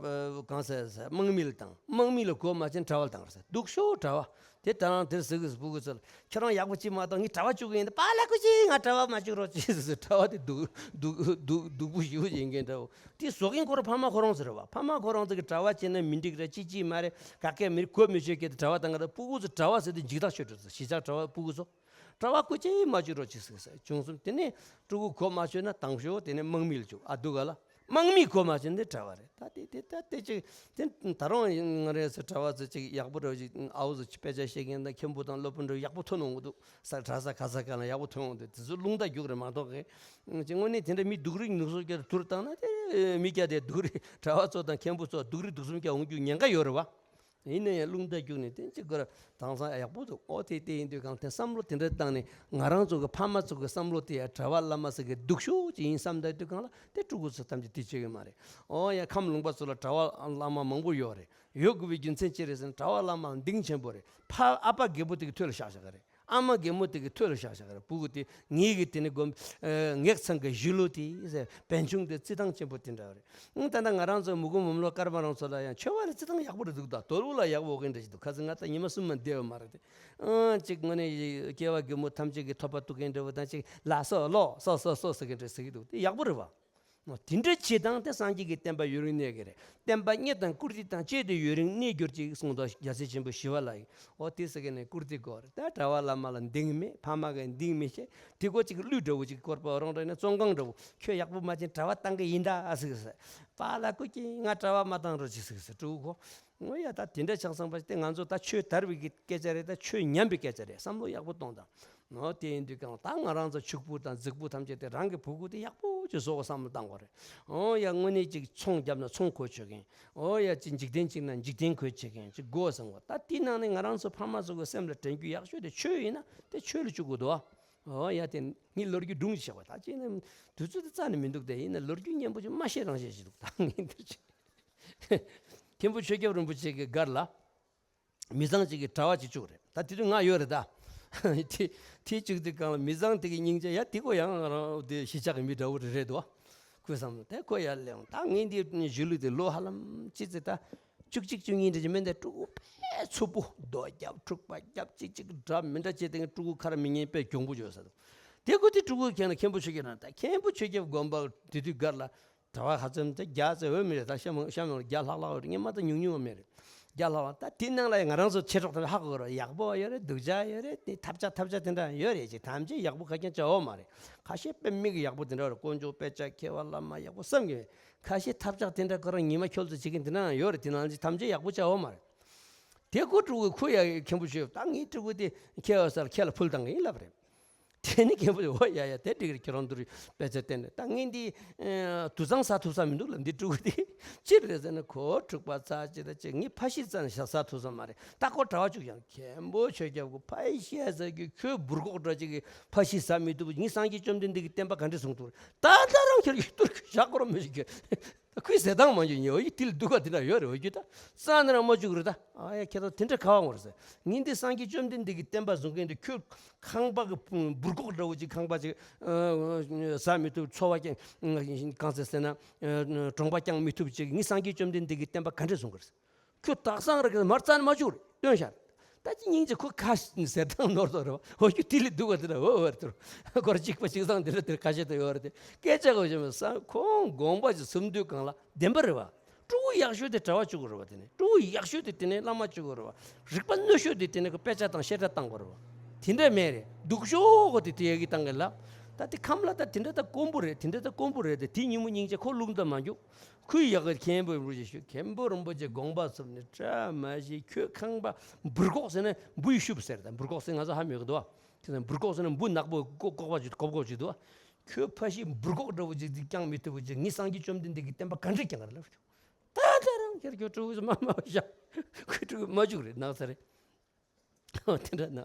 གང་ཟེར་ཟེར་དམག་མི་ལ་བཏང་། དམག་མི་ལ་གོ་མ་ཆོད་ན་གྲྭ་བ་ལ་བཏང་ར་ཟེར། སྡུག་ཤོས་གྲྭ་བ། དེ་ད་རང་དེར་ཟེར་གི་ཕྲུ་གུ་ཚོ་ལ། ཁྱེད་རང་ཡག་པོ་ཅིག་མ་གཏོགས་ངས་གྲྭ་བ་བཅུག་གི་ཡིན། ད་པཱ་ལགས་སྐུ་མཁྱེན་ང་གྲྭ་བ་མ་བཅུག་རོགས་གྱིས་ཟེར་ཟེར། གྲྭ་བ་དེ་སྡུག་སྡུག་སྡུག་སྡུག་པོ་ཞེ་པོ་ཡིན་མཁན་འདྲ་བོ། དེ་བཟོ་མཁན་ཁོ་རང་ཕ་མ་ཁོ་རང་ཚོ་རེད་བ། ཕ་མ་ཁོ་རང་ཚོ་གི་གྲྭ་བ་བྱས་ན་མི་འགྲིག་རེད། ཅི་ཅི་མ་རེད། ག་གེ་མི་རེད། གོ་མི་ཆོད་སྐད་དེ་གྲྭ་བ་བཏང་གི། ད་ཕྲུ་གུ་ཚོ་གྲྭ་བ་ཟེར་དུས་འཇིགས་ཐག་ཆོད་འགྲོ་ཟེར། གཞིས་ཆགས་གྲྭ་བ་ཕྲུ་གུ་ཚོ། གྲྭ་བ་སྐུ་མཁྱེན་མ་བཅུག་རོགས་གྱིས་ཟེར་ཟེར། བྱུང་སོང་། དེ་ནས་ཕྲུ་གུ་གོ་མ་ཆོད་ན་དང་ཤོས་དེ་ནས་དམག་མི་ལ་བཅུག། ཨ་སྡུག་ག་ལ། དམག་མིས་གོ་མ་ཆོད་འདི་གྲྭ་བ་རེད། ད་དེ་དེ་ད་དེ་ཅིག་དེ་ད་རུང་ང་རེ་ཚོ་གྲྭ་བ་ཚོ་ཅིག་ཡག་པོ་འདྲ་བོ་ཅིག་ཨའུ་ཚོ་དཔེ་ཆ་ཤེས་མཁན་དང་མཁན་པོ་དང་སློབ་དཔོན་འདྲ་བོ་ཡག་པོ་ཐོན་འོང་གི་འདུག་ས་གྲྭ་ས་ག་ས་ག་ལ་ཡག་པོ་ཐོན་འོང་དུས་དེ་ཚོ་རླུང་རྟ་རྒྱུག་རེད་མ་གཏོགས་གི་ཅིག་དངོས་གནས་དེ་འདྲ་མི་སྡུག་རུས་ནུས་གསོག་རྒྱག་དུར་བཏང་ན་དེ་མི་སྐྱ་དེ་སྡུག་རུས་གྲྭ་བ་ཚོ་དང་མཁན་པོ་ཚོ་སྡུག་རུས་སྡུག་གསུམ་རྒྱག་འོང་རྒྱུ་ཉེན་ཁ་ཡོད་རེད་བ། ཡིན་ན་ཡང་རླུང་རྟ་རྒྱུག་ནས་དེ་ཅིག་གོ་ར་དེང་སང་ཡག་པོ་འདུག་ཨོ་དེ་དེ་ཡིན་དུས་གང་དེ་བསམ་བློ་དེ་འདྲ་བཏང་ནས་ང་རང་ཚོ་གི་ཕ་མ་ཚོ་གི་བསམ་བློ་དེ་ཡང་གྲྭ་བ་བླ་མ་ཚོ་གི་སྡུག་ཤོས་ཅིག་ཡིན་བསམ་བསྡད་དུས་གང་ལ་དེ་ཕྲུ་གུ་ཚོ་ཐམས་ཅད་དེ་བྱེད་ཀྱི་མ་རེད། ཨོ་ཡ་ཁམས་ལུང་པ་ཚོ་ལ་གྲྭ་བ་བླ་མ་མང་པོ་ཡོད་རེད། ཡོད་དགོས་པའི་རྒྱུ་མཚན་ཅི་རེད་ཟེར་ན་གྲྭ་བ་བླ་མ་ལ་གདེང་ཆེན་པོ་རེད། ཕ་ཨ་ཕ་རྒན་པོ་དེ་གི་ཐོད་ལ་བཞག་བཞག་གི་རེད། ཨ་མ་རྒན་མོ་དེ་གི་ཐོད་ལ་བཞག་བཞག་གི་རེད། ཕྲུ་གུ་དེ་ངེད་ཀྱི་དེ་ནི་དགོན་ངེད་ཚང་གི་གཞིས་ལུས་དེ་ཟེར་བན་ཆུང་དེ་བརྩི་སྟངས་ཆེན་པོ་དེ་འདྲ་རེད། ཨང་ད་ལྟ་ང་རང་ཚོ་མུ་གུ་མུམ་ལོ་ཀརྨ་རང་ཚོ་ལ་ཡང་ཆོས་བ་ལ་བརྩི་སྟངས་ཡག་པོ་རེད་འདུག་ད་དོལ་པོ་ལ་ཡག་པོ་འོ་གན་འདྲ་ཞིག་འདུག་ཁ་སང་ང་ད་ཉི་མ་གསུམ་མ་བསྡད་ཡོད་མ་རེད་དེ། ཨང་ཅིག་དངོས་གནས་སྐྱེ་བ་རྒན་མོ་ཐམས་ཅད་ཀྱི་ཐོབ་པ་ཐུག་མཁན་འདྲ་བོ་དང་ཅིག་ལ་སོ་ལོ་སོ་སོ་སོ་ཟེར་མཁན་འདྲ་ཟེར་གི་འདུག་དེ་ཡག་པོ་རེད་བ། དེ་འདྲ་བྱེད་སྟངས་དེ་སངས་རྒྱས་ཀྱི་བསྟན་པ་ཡུན་རིང་གནས་ཀྱི་རེད། བསྟན་པ་རྙེད་དང་བཀུར་སྟི་དང་བཅས་ཏེ་ཡུན་རིང་གནས་གྱུར་ཅིག་གསུངས་དོ། རྒྱལ་སྲས་ཆེན་པོ་ཞི་བ་ལྷ་ཡིས། འོ་དེ་ཟེར་མཁན་ནི་བཀུར་སྟི་དགོས་རེད། ད་གྲྭ་བ་བླ་མ་ལ་གདེང་མེད་ཕ་མ་གི་གདེང་མེད་བྱས་དེ་ཀོ་ཅིག་གླུ་འདྲ་བོ་ཅིག་སྐོར་པ་རང་རེ་ནས་བཙོན་ཁང་འདྲ་བོ་ཁྱོད་ཡག་པོ་མ་བྱས་གྲྭ་བ་བཏང་གི་ཡིན་ད་ཨ་ཟིག་ཟེར། པཱ་ལགས་སྐུ་མཁྱེན་ང་གྲྭ་བ་མ་བཏང་རོགས་ཅིག་ཟིག་ཟེར་ཕྲུ་གུ་ཁོ། ངོ་ཡ་ད་དེ་འདྲ་ཆགས་སོང་བ་ཞིག་དེ་ང་ཚོ་ད་ཆོས་དར་བའི་གི་སྐད་ཆ་རེད། ད་ཆོས་ཉམས་པའི་སྐད་ཆ་རེད། བསམ་བློ་ཡག་པོ་གཏོང་དང་། འོ་དེ་ཡིན་དུས་ཀྱང་ད་ང་རང་ཚོ་ཕྱུག་པོ་དང་རྫིག་པོ་ཐམས་ཅད་དེ་རང་གི་ཕྲུ་གུ་དེ་ཡག་པོ་ཅིག་བཟོ་དགོས་བསམ་བློ་བཏང་དགོས་རེད། འོ་ཡ་དངོས་གནས་ཅིག་ཚོང་བརྒྱབ་ན་ཚོང་བཀོལ་བྱེད་མཁན། འོ་ཡ་ཅིག་འཇིག་རྟེན་ཅིག་ན་འཇིག་རྟེན་བཀོལ་བྱེད་མཁན་ཅིག་དགོས་བསམ་གོ། ད་དེའི་ནང་ནས་ང་རང་ཚོ་ཕ་མ་ཚོ་གི་སེམས་ལ་དྲན་རྒྱུ་ཡག་ཤོས་དེ་ཆོས་ཡིན་ན་དེ་ཆོས་ལ་བཅུག་དགོས་འདུག་འོ་ཡ་དེ་ངའི་ལོ་རྒྱུས་སྒྲུང་ཞིག་བཤད་པ་ད་ཅི་ན་དུས་ཚོད་དེ་རྩ་ནས་མི་འདུག་དེ་ཡིན་ན་ལོ་རྒྱུས་སྙན་པོ་ཅིག་མ་བཤད་རང་བཤད་ཞིག་འདུག་ད་ངས་འདིར་ཅིག་མཁན་པོ་ཆོས་སྐྱབས་རིན་པོ་ཆེ་གི་སྒར་ལ། མི་ཚང་གཅིག་གི་གྲྭ་བ་གཅིག་བཅུག་རེད། ད་དེ་དུས་ང་ཡོད་རེད་ད། དེ་དེ་བཅུག་དུས་གང་ལ་མི་ཚང་དེ་གི་སྙིང་རྗེ་ཡ་དེ་ཀོ་ཡང་རང་དེ་གཞིས་ཆགས་ཀྱི་མི་འདྲ་བོ་རེད་རེད་དོ། ཁོས་བསམ་བློ་དེ་ཁོ་ཡར་སླེབས་འོང་། ད་ངས་འདི་གཞིས་ལུས་དེ་ལོ་ཧ་ལམ་ཅི་ཙི་ད་བཅུ་གཅིག་བཅུ་གཉིས་འདྲ་ཅིག་མིན་ད་ཕྲུ་གུ་དཔེ་འཚུབ་པོ་རྡོ་རྒྱབ་འཁྲུག་པ་རྒྱབ་གཅིག་གཅིག་འདྲ་མི་འདྲ་བྱས་དེ་ཕྲུ་གུ་ཁ་ར་མི་ཉན་དཔེ་གྱོང་པོ་བྱོས་ས་དང་། དེ་ཁོ་དེ་ཕྲུ་གུ་ཁྱེད་ན་མཁན་པོ་ཆོས་སྐྱབས་ན་ད་མཁན་པོ་ཆོས་སྐྱབས་དགོན་པ་དེ་དུས་སྒར་ལ། གྲྭ་བ་ཧ་ཙམ་དེ་བརྒྱ་ཙམ་ཡོད་མེད་རེད། ད་ཤ་མོ་ཤ་མོ་བརྒྱ་ལྷག་ལྷག་ཡོད་རེད། ངས་མ་ད་ཉུང་ཉུང་བ་མེད་རེད། བརྒྱ་ལྷག་ལྷག་ད་དེ་ནང་ལ་ང་རང་ཚོ་ཆེ་གྲོགས་དེ་ཧ་གོ་རོགས། ཡག་པོ་ཡོད་རེད། སྡུག་ཅག་ཡོད་རེད། དེ་ཐབས་ཆག་ཐབས་ཆག་དེ་འདྲ་ཡོད་རེད། ཅིག་ཐམས་ཅད་ཡག་པོ་ག་རྐྱང་བྱ་འོ་མ་རེད། ཁ་ཤས་དཔེ་མི་གི་ཡག་པོ་དེ་འདྲ་རེད། དཀོན་མཆོག་དཔེ་ཆ་མཁས་པ་བླ་མ་ཡག་པོ་བསམ་གི་ཡོད། ཁ་ཤས་ཐབས་ཆག་དེ་འདྲ་ཁོ་རང་ཉི་མ་འཁྱོལ་ཚོད་བྱེད་མཁན་དེ་འདྲ་ཡང་ཡོད་རེད། དེ་ནང་ལ་ཅིག་ཐམས་ཅད་ཡག་པོ་བྱ་འོ་མ་རེད། དེ་ཁོ་ཕྲུ་གུ་ཁོ་ཡ་མཁན་པོ་ཆོས་ད་ངའི་ཕྲུ་གུ་དེ་མཁས་པ་སར་ཁས་ལ་ཕུལ་བཏང་གི་ཡིན་ལབ་རེད། དེ་ནི་མཁན་པོ་ཡོ་ཡ་ཡ་དེ་འགྲིག་རེད། ཁྱེད་རང་དུ་རེད་དཔེ་ཆ་བསྟན་ནས་ད་ངས་འདི་དུད་ཚང་ཟ་ཐུབ་ས་མི་འདུག་ལབ། འདི་ཕྲུ་གུ་དེ་ཅི་རེད་ཟེར་ན་ཁོ་འཁྲུག་པ་ཚ་ཅི་ད་ཅི་ངས་ཕ་ཤི་རྩ་ནས་ཟ་ཐུབ་ས་མ་རེད། ད་ཁོ་གྲྭ་བ་བཅུག་ཡང་མཁན་པོ་ཆོས་སྐྱབས་ཁོ་ཕ་ཤི་ཟ་གི་ཁྱོད་འབུར་གོག་འདྲ་ཅིག་གི་ཕ་ཤི་ཟ་མི་ཐུབ། ངས་སངས་རྒྱས་བཅོམ་ལྡན་འདས་ཀྱི་བསྟན་པ་ག་འདྲས་བཟུང་ཐུབ་རེད། ད་ལྟ་རང་ཁྱེད་ཀྱི་ཏུར་གི་ཞག་སྐོར་མི་ཤིག་གི་ཁོའི་ཟེར་སྟངས་མ་འཇུ་ཉེ་འོ་ཡི་དིལ་སྡུག་ག་དེ་འདྲ་ཡོད་རེད། འོ་རྒྱུ་ད་རྩ་ནས་རང་མ་བཅུག་རེད་ད། ཨ་ཡ་ཁྱེད་ད་དེ་འདྲ་ག་བ་ངོ་རེད་ཟེར། ངས་འདི་སངས་རྒྱས་བཅོམ་ལྡན་འདས་ཀྱི་བསྟན་པ་བཟུང་མཁན་དེ་ཁྱོད་ཁང་པ་གི་འབུར་གོག་འདྲ་བོ་ཅིག་ཁང་པ་ཅིག་ཟ་མི་ཐུབ། འཚོ་བ་ཀྱང་གང་ཟེར་ཟེར་ན་གྲོང་པ་རྐྱང་མི་ཐུབ་ཅིག་ངས་སངས་རྒྱས་བཅོམ་ལྡན་འདས་ཀྱི་བསྟན་པ་ག་འདྲས་བཟུང་གི་རེད་ཟེར། ཁྱོད་དག་སང་ར་གི་མར་རྩ་ནས་མ་བཅུག་རེད། སྟོན་ཤར། ད་ཅི་སྙིང་རྗེ་ཁོ་ཁ་ཟེར་སྟངས་ནོར་དོ་རེད་བ། འོ་རྒྱུ་དིལ་སྡུག་ག་དེ་འདྲ་འོ་འོ་རེད་དོ། སྐོར་གཅིག་པ་གཅིག་སང་དེ་འདྲ་དེར་ཁ་ཤས་དུ་ཡོད་རེད་དེ། སྐད་ཆ་གོ་ཞེ་མ་ས་ཁོང་དགོངས་པ་ཅིག་སུམ་དུས་གང་ལ་བདེན་པ་རེད་བ། ཕྲུ་གུ་ཡག་ཤོས་དེ་གྲྭ་བ་བཅུག་དགོས་རེད་བ། དེ་ནས་ཕྲུ་གུ་ཡག་ཤོས་དེ་དེ་ནས་བླ་མ་བཅུག་དགོས་རེད་བ། རིག་པ་རྣོ་ཤོས་དེ་དེ་ནས་ཁོ་དཔེ་ཆ་དང་བཤད་གྲྭ་བཏང་དགོས་རེད་བ། དེ་འདྲ་མེད་རེད། སྡུག་ཤོས་གོ་དེ་དེ་ཡ་གི་བཏང་གི་ལ། ད་དེ་ཁམས་ལ་ད་དེ་འདྲ་ད་དཀོན་པོ་རེད། དེ་འདྲ་ད་དཀོན་པོ་རེད་དེ། དེ་ཉིན་མོ་སྙིང་རྗེ་ཁོ་རླུང་རྟ་མ་འཇུག་ཁོས་ཡག་གི་མཁན་པོ་རིན་པོ་ཆེ་ཞུ། མཁན་པོ་རིན་པོ་ཆེ་དགོངས་པ་ཚུམ་ནས་བཀྲ་མ་ཤིས། ཁྱོད་ཁང་པ་འབུར་གོག་ཟེར་ན་འབུ་ཡི་ཤུབས་ཟེར། ད་འབུར་གོག་ཟེར་ང་ཚོ་ཧ་མི་གོ་འདུག་བ། ཁྱེད་ཚོ་འབུར་གོག་ཟེར་ན་འབུ་ནག་པོ་ལྐོག་ལྐོག་པ་ཅིག་གོབ་གོབ་ཅིག་འདུག་བ། ཁྱོད་ཕ་ཤི་འབུར་གོག་འདྲ་བོ་ཅིག་ཅིག་རྐྱང་མི་ཐུབ་པོ་ཅིག་ངས་སངས་རྒྱས་བཅོམ་ལྡན་འདས་ཀྱི་བསྟན་པ་ག་འདྲས་ཀྱང་ག་རེ་ལབ། ད་ད་རང་ཁྱེད་ཁྱོད་ཕྲུ་གུ་ཚོ་མ་མ་བཞག་ཁོས་ཕྲུ་གུ་མ་བཅུག་རེད་ནག་ཚ་རེད། དེ་འདྲ་ན།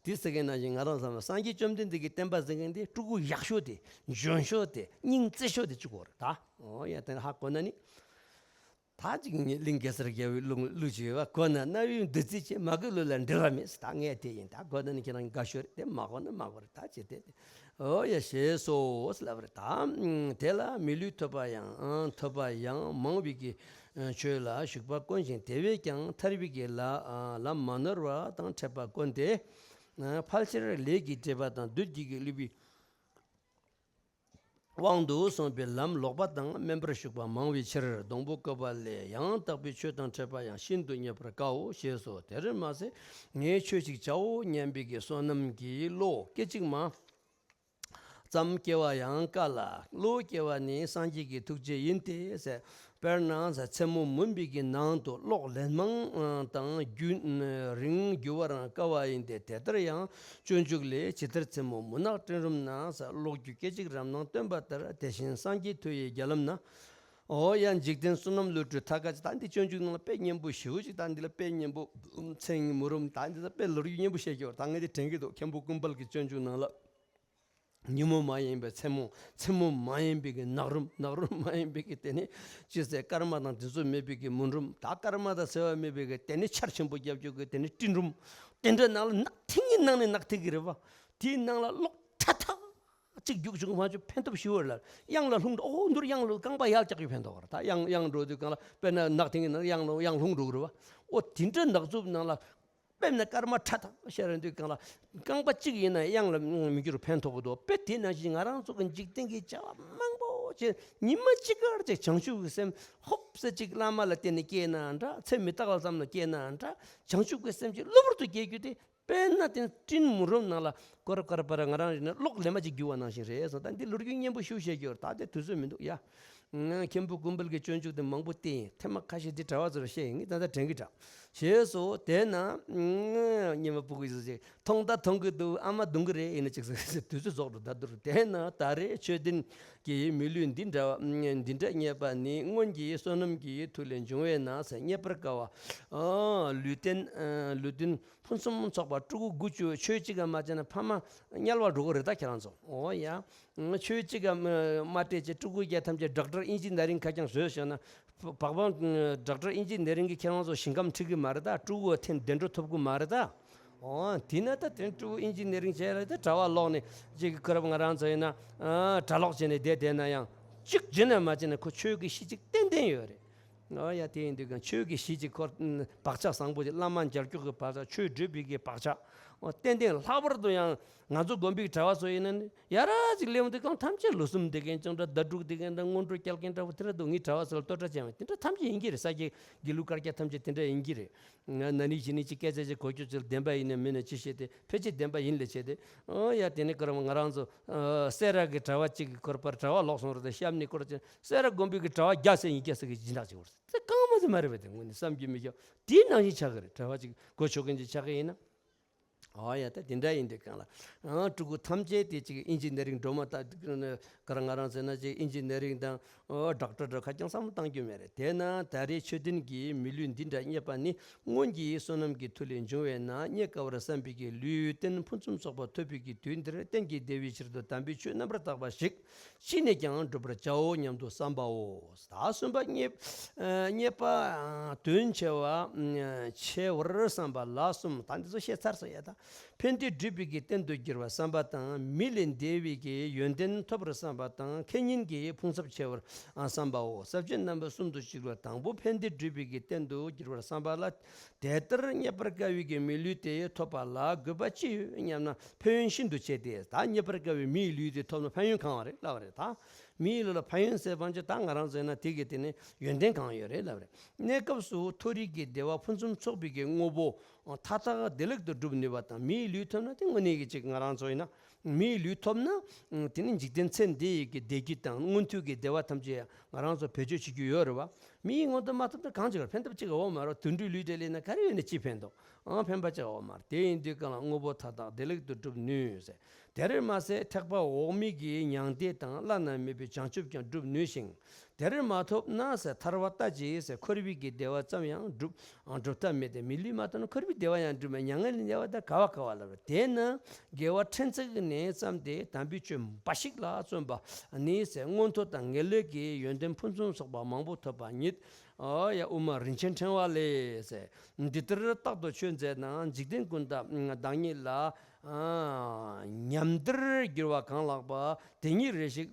དེ་ཟེར་མཁན་ནང་བཞིན་ང་རང་བསམ་ན་སངས་རྒྱས་བཅོམ་ལྡན་འདས་ཀྱི་བསྟན་པ་ཟེར་མཁན་དེ་ཕྲུ་གུ་ཡག་ཤོས་དེ་འཇོན་ཤོས་དེ་སྙིང་བརྩེ་ཤོས་དེ་བཅུག་དགོས་རེད་ད། འོ་ཡ་དེ་ཧ་གོ་ན་ནི། ད་ཅིག་ངས་གླིང་གེ་སར་རྒྱལ་པོའི་གླུ་གླུ་ཅིག་ཡོད་པ་གོ་ན། རྣ་བའི་བདུད་རྩི་ཆེ་མ་གི་གླུ་ལ་འགྲེལ་བ་མེད་ཟེར། ད་ངས་དེ་ཡིན། ད་གོ་ན་ནི་ཁྱེད་རང་དགའ་ཤོས་རེད། དེ་མ་གོ་ན་མ་གོ་རེད། ད་ཅི་དེ་དེ། འོ་ཡ་ཞེས་སོ་ལབ་རེད་ད། དེ་ལ་མི་ལུས་ཐོབ་པ་ཡང་ཐོབ་པ་ཡང་མང་བའི་གི་ཆོས་ལ་ཞུགས་པ་དཀོན་ཞིང་དེ་བས་ཀྱང་ཐར་པའི་གི་ལ་ལམ་མ་ནོར་བ་དང་འཕྲད་པ་དཀོན་ཏེ། ཕལ་ཆེར་ལས་ཀྱི་སྒྲིབ་པ་དང་བདུད་ཀྱི་གི་བསླུ་བའི་དབང་དུ་སོང་བའི་ལམ་ལོག་པ་དང་དམན་པར་ཞུགས་པ་མང་བའི་ཕྱིར། སྡོང་པོ་བཀོད་པ་ལས་ཡང་དག་པའི་ཆོས་དང་འཕྲད་པ་ཡང་ཤིན་ཏུ་རྙེད་པར་དཀའོ་ཞེས་སོ། དེར་མ་ཟད་ངས་ཆོས་ཤིག་བྱའོ་སྙམ་པའི་གི་བསོད་ནམས་ཀྱི་བློ་སྐད་ཅིག་མ། ཙམ་སྐྱེ་བ་ཡང་དཀའ་ལ། བློ་སྐྱེ་བ་ནི་སངས་རྒྱས་ཀྱི་ཐུགས་རྗེ་ཡིན་ཏེ་ཟེར། དཔེར་ན་མཚན་མོ་མུན་པའི་གི་ནང་དུ་གློག་ལན་མང་དང་རྒྱུན་རིང་རྒྱུ་བར་དཀའ་བ་ཡིན་ཏེ། དེ་ལྟར་ཡང་སྤྱོད་འཇུག་ལས། ཇི་ལྟར་མཚན་མོ་མུན་ནག་སྤྲིན་རུམ་ན་ཟེར། གློག་འགྱུ་སྐད་ཅིག་རབ་སྣང་སྟོན་པ་ལྟར། དེ་བཞིན་སངས་རྒྱས་མཐུ་ཡི་རྒྱ་ལམ་ན། འོ་ཡ། འཇིག་རྟེན་བསོད་ནམས་བློ་གྲོས་མཐའ་དག་ཅིག་ད་འདི་སྤྱོད་འཇུག་ནང་ལ་དཔེ་སྙན་པོ་ཞེ་པོ་ཅིག་ད་འདི་ལ་དཔེ་སྙན་པོ། མཚན་མོ་རུམ། ད་འདི་ལ་དཔེ་ལོ་རྒྱུས་སྙན་པོ་བཤད་ཀྱི་ཡོད། ད་ངས་འདི་དྲན་གྱི་འདུག་མཁན་པོ་ཀུན་དཔལ་གྱི་སྤྱོད་འཇུག་ནང་ལ། ཉིན་མོ་མ་ཡིན་པའི་མཚན་མོ། མཚན་མོ་མ་ཡིན་པའི་གི་ནག་རུམ། ནག་རུམ་མ་ཡིན་པའི་གི་དེ་ནི་ཅི་ཟེར། སྐར་མ་དང་དེ་ཚོ་མེད་པའི་གི་མུན་རུམ། ད་སྐར་མ་དང་ཟེར་བ་མེད་པའི་གི་དེ་ནི་ཆར་ཆེན་པོ་བརྒྱབ་རྒྱུ་གི་དེ་ནི་སྤྲིན་རུམ། དེ་འདྲ་ནང་ལ་ནག་ཐིང་ངེ་ནང་ནས་ནག་ཐིང་གི་རེད་བ། དེའི་ནང་ལ་གློག་ཁྲ་ཐག་གཅིག་རྒྱུག་བྱུང་མ་བྱུང་ཕན་ཐོགས་ཞེ་པོ་ལ། གཡང་ལ་ལྷུང་འགྲོ། ཨོ་འདུར། གཡང་ལ་རྐང་པ་ཡར་བཀྱག་ཡོད་ཕན་ཐོགས་གར། ད་གཡང་གཡང་འགྲོ་དུས་སྒང་ལ་དཔེར་ན་ནག་ཐིང་གི་ནང་གཡང་ལ་གཡང་ལྷུང་འགྲོ་གི་རེད་བ། ཨོ་དེ་འདྲ་ནག་རྩུབ་ནང་ལ། དཔེར་ན་སྐར་མ་ཁྲ་ཐག་ཤར་འདུག་སྒང་ལ། རྐང་པ་གཅིག་ཡིན་ན་གཡང་ལ་མི་འགྱུར་ཕན་ཐོགས་ཀྱི་འདུག་དཔེ་དེ་ནང་བཞིན་ང་རང་ཚོ་གི་འཇིག་རྟེན་གྱི་བྱ་བ་མང་པོ་བྱས། ཉི་མ་གཅིག་གར་ཅིག་བྱང་ཆུབ་ཀྱི་སེམས་ཧོབ་ས་གཅིག་བླ་མ་ལ་བརྟེན་ནས་སྐྱེས་ན་འདྲ། ཚེ་མི་རྟག་པ་ཙམ་ལ་སྐྱེས་ན་འདྲ། བྱང་ཆུབ་ཀྱི་སེམས་ཀྱི་གློ་བུར་དུ་སྐྱེ་རྒྱུ་དེ། དཔེར་ན་དེ་སྤྲིན་མུན་རུམ་ནང་ལ་སྐོར་སྐོར་པར་ང་རང་རེ་ན་གློག་ལན་མ་གཅིག་རྒྱུ་བ་ནང་བཞིན་རེད་ཟེར། ད་འདི་ལོ་རྒྱུས་སྙན་པོ་ཞིག་བཤད་རྒྱུ་ཡོད། ད་དེ་དུས་ཚོད་མི་འདུག་ཡ། མཁན་པོ་ཀུན་དཔལ་གྱི་སྤྱོད་འཇུག་དེ་མང་པོ་བསྟན་ཡིན། ཐེངས་མ་ཁ་ཤས་དེ་གྲྭ་བ་ཚོར་བཤད་ཡིན། ངས་ད་ལྟ་དྲན་གྱི་འདྲ། ཞེས་སོ། དེས་ན་ཉི་མ་སྤུ་གུ་ཡིས་ཅིག་མཐོང་ད་མཐོང་གི་འདུག་ཨ་མ་རྡུང་གི་རེད། ཡིན་ན་ཅིག་ཟེར། དུས་ཚོད་རྫོགས་འགྲོ། ད་དུར། དེས་ན་ད་རེས་ཆོས་ལྡན་གྱི་མི་ལུས་འདི་འདྲ་བ་འདི་འདྲ་རྙེད་པ་ནི། སྔོན་གྱི་བསོད་ནམས་ཀྱི་མཐུ་ལས་འབྱུང་བས་ན་ཟེར། རྙེད་པར་དཀའ་བ། ལུས་རྟེན། ལུས་རྟེན་ཕུན་སུམ་ཚོགས་པ་ཕྲུ་གུ་དགུ་བཅུ། ཆོས་གཅིག་ག་མ་བྱས་ན་ཕ་མ་དམྱལ་བར་འགྲོ་གི་རེད། ད་ཁྱེད་རང་ཚོ། འོ་ཡ། ཆོས་གཅིག་ག་མ་སྤྲད་ཅེས་ཕྲུ་གུ་བརྒྱ་ཐམས་ཅད་ཌོག་ཊར་ཨིན་ཇི་ནི་ཡ་རིང་ཁ་རྐྱང་བཟོས་བཞག་ན། བག་བག་ཌོག་ཊར་ཨིན་ཇི་ནི་ཡ་རིང་གིས་ཁྱེད་རང་ཚོ་ཞིང་ཁམས་ཁྲིད་གི་མ་རེད། ད་ཕྲུ་གུ་འཐེན་བདེ་འགྲོ་ཐོབ་གི་མ་རེད་ད། འོ་དེས་ན་ད་དེ་ཕྲུ་གུ་ཨིན་ཇི་ནི་ཡ་རིང་བྱས་ལ་ད་གྲྭ་པ་ལོག་ནས་ཅིག་གི་ཁོ་རབ་ང་རང་ཚོ་ཡིན་ན་གྲྭ་ལོག་བྱས་ནས་བསྡད་བསྡད་ན་ཡང་གཅིག་བྱས་ན་མ་བྱས་ན་ཁོ་ཆོས་ཀྱི་གཞི་གཅིག་ཏན་ཏན་ཡོད་རེད། ཨོ་ཡ། དེ་ཡིན་དུས་ཀྱང་ཆོས་ཀྱི་གཞི་གཅིག་ཁོ་བག་ཆགས་བཟང་པོ་ཅིག་བླ་མ་མཇལ་སྐྱོགས་ཀྱི་བག་ཆགས། ཆོས་སྒྲུབ་པའི་གི་བག་ཆགས། ཨོ་ཏན་ཏན། ལྷག་པར་དུ་ཡང་ང་ཚོ་དགོན་པའི་གྲྭ་བ་ཚོ་ཡིན་ན་ནི་ཡ་ར་ཅིག་སླེབས་དུས་ཀྱང་ཐམས་ཅད་ལོ་གསུམ་བསྡད་མཁན་ཅང་འདྲ། ཟླ་དྲུག་བསྡད་མཁན་འདྲ། སྔོན་འགྲོ་སྐྱེལ་མཁན་འདྲ་བོ་དེ་འདྲ་འདུག་ངའི་གྲྭ་བ་ཚོ་ལ་བསྟོད་སྒྲ་བྱས་པ་དེ་འདྲ་ཐམས་ཅད་ཡིན་གྱི་རེད། ས་སྐྱའི་དགེ་ལུགས་བཀའ་རྒྱ་ཐམས་ཅད་དེ་འདྲ་ཡིན་གྱི་རེད། ང་ན་ནིང་གཞེས་ནིང་ཅིག་སྐད་ཆ་ཅིག་གོ་རྒྱུ་ཅིག་བདེན་པ་ཡིན་ན་མིན་ན་ཅི་བཤད་དེ། ཕལ་ཆེར་བདེན་པ་ཡིན་ལས་བྱས་ཏེ། ཨོ་ཡ། དེ་ནས་ཁོ་རང་ང་རང་ཚོ་སེ་ར་གི་གྲྭ་བ་གཅིག་གི་སྐོར་པར་གྲྭ་བ་ལོག་སོང་རེད་དེ། གཤམ་ནས་སྐོར་ཅན་སེ་ར་དགོན་པའི་གི་གྲྭ་བ་བརྒྱ་ཟེར་ཡིན་རྒྱ་ཟེར་གི་སྦྱིན་བདག་ཅིག་བར་དེ་གང་མ་ཟེར་མ་རེད་པས། དེ་དངོས་གནས་བསམ་རྒྱུ་མི་ཤོག་དེའི་ནང་བཞིན་ཆགས་ཀྱི་རེད། གྲྭ་བ་གཅིག་གོ་ཆོད་མཁན་ཅིག་ཆགས་ཀྱི་ཡིན་ན། ཨོ་ཡ། ད་དེ་འདྲ་ཡིན་དུས་གང་ལ། ཨང་། ཕྲུ་གུ་ཐམས་ཅད་དེ་ཅིག་ཨིན་ཇི་ནི་ཡ་རིང་འགྲོ་མ་ཐག་ག་ར་ང་རང་ཟེར་ན་ཅིག་ཨིན་ཇི་ནི་ཡ་རིང་དང་ཨོ་ཌོག་ཊར་འདྲ་ཁ་རྐྱང་བསམ་བློ་བཏང་རྒྱུ་མེད་རེད། དེས་ན་ད་རེས་ཆོས་ལྡན་གྱི་མི་ལུས་འདི་འདྲ་རྙེད་པ་ནི། སྔོན་གྱི་བསོད་ནམས་ཀྱི་མཐུ་ལས་འབྱུང་བས་ན། རྙེད་དཀའ་བར་བསམ་པའི་གི་ལུས་རྟེན་ཕུན་སུམ་ཚོགས་པ་ཐོབ་པའི་གི་དུས་འདིར། གཏན་གྱི་བདེ་བའི་ཕྱིར་དུ་དམ་པའི་ཆོས་རྣམ་པར་དག་པ་ཞིག་ཅི་ནས་ཀྱང་བསྒྲུབ་པར་བྱའོ་སྙམ་དུ་བསམ་པའོ། ད་གསུམ་པ་རྙེད། ཨ་རྙེད་པ་དོན་ཆེ་བ། ཨ་ཆེ་བར་བསམ་པ་ལ་གསུམ། ད་འདི་ཚོ་བཤད་ཚར་སོང་ཡ། ད་ཕན་བདེ་སྒྲུབ་པའི་གི་རྟེན་དུ་འགྱུར་བར་བསམ་པ་དང་། མི་ལས་འདས་པའི་གི་ཡོན་ཏན་ཐོབ་པར་བསམ་པ་དང་། ཁེ་ཉེན་གྱི་ཕུང་གསབ་ཆེ་བར་བསམ་པའོ། ས་བཅད་རྣམ་པ་གསུམ་དུ་གཅིག་ལ། དང་པོ་ཕན་བདེ་སྒྲུབ་པའི་གི་རྟེན་དུ་འགྱུར་བར་བསམ་པ་ལ། དེ་ལྟར་རྙེད་པར་དཀའ་བའི་གི་མི་ལུས་དེ་ཐོབ་པ་ལ་དགོས་པ་ཅི་ཡོད་སྙམ་ན། ཕན་ཡོན་ཤིན་ཏུ་ཆེ་སྟེ། ད་རྙེད་པར་དཀའ་བའི་མིའི་ལུས་དེ་ཐོབ་ན་ཕན་ཡོན་གང་བ་རེད་ལབ་པ་རེད། ད་མིའི་ལུས་ལ་ཕན་ཡོན་ཟེར་བ་ཅིག་ད་ང་རང་ཚོ་ཡིན་ན་དེ་གི་དེ་ནི་ཡོན་ཏན་གང་ཡོད་རེད་ལབ་པ་རེད། གནས་སྐབས་སུ་མཐོ་རིས་ཀྱི་བདེ་བ་ཕུན་སུམ་ཚོགས་པའི་གི་དངོས་པོ་མཐའ་དག་བདེ་ལེགས་སུ་སྒྲུབ་ནུས་པ་དང་། མིའི་ལུས་ཐོབ་ན་དེ་དངོས་གནས་ཀྱི་ཅིག་ང་རང་ཚོ་ཡིན་ན་མིའི་ལུས་ཐོབ་ན། ཨ་དེ་ནི་འཇིག་རྟེན་ཚེ་འདི་ཡི་གི་བདེ་སྐྱིད་དང་མངོན་མཐོའི་གི་བདེ་བ་ཐམས་ཅད་ང་རང་ཚོ་བེད་སྤྱོད་བྱེད་རྒྱུ་ཡོད་རེད་བ། མིའི་ངོ་ཏོ་མ་ཐོབ་ན་གང་ཅིག་ཕན་ཐོགས་ཅིག་ཡོད་མ་རེད། དུད་འགྲོའི་ལུས་དེ་ལེན་ན་ག་རེ་ཡོད་ནས་ཅི་ཕན་ཐོགས། ཨང་། ཕན་པ་ཅིག་ཡོད་མ་རེད། དེ་ཡིན་དུས་གང་ལ་དངོས་པོ་མཐའ་དག་བདེ་ལེགས་སུ་སྒྲུབ་ནུས་ཟེར། དེར་མ་ཟད་ཐེག་པ་འོག་མིན་གྱི་མྱང་འདས་དང་བླ་ན་མེད་པའི་བྱང་ཆུབ་ཀྱང་སྒྲུབ་ནུས་ཤིང་། དེར་མ་ཐོབ་ན་ཟེར། ཐར་པ་ལྟ་ཅི་ཟེར། འཁོར་བའི་གི་བདེ་བ་ཙམ་ཡང་སྒྲུབ་སྒྲུབ་ཐབས་མེད་དེ། མི་ལུས་མ་ཐོབ་ན་འཁོར་བའི་བདེ་བ་ཡང་སྒྲུབ་མེད། མྱ་ངན་ལས་འདས་པ་དེ་ག་བ་ག་བ་ལ་རེད། དེས་ན་དགེ་བ་ཕྲན་ཚེགས་ནས་བརྩམས་ཏེ་དམ་པའི་ཆོས་འབའ་ཞིག་ལ་བརྩོན་པ་ནི་ཟེར། མངོན་མཐོ་དང་ངེས་ལེགས་ཀྱི་ཡོན་ཏན་ཕུན་སུམ་ཚོགས་པ་མང་པོ་ཐོབ་པ་ཉིད། ཨ་ཡ། དབུ་མ་རིན་ཆེན་ཕྲེང་བ་ལས་ཟེར། འདི་ལྟར་རྟག་ཏུ་ཆོས་མཛད་ན། འཇིག་རྟེན་ཀུན་བདག་བདག་ཉིད་ལ། ཨ་ཉམས་འདིར་གྱུར་པ་གང་ལགས་པ། དེ་ཉིད་རེ་ཞིག་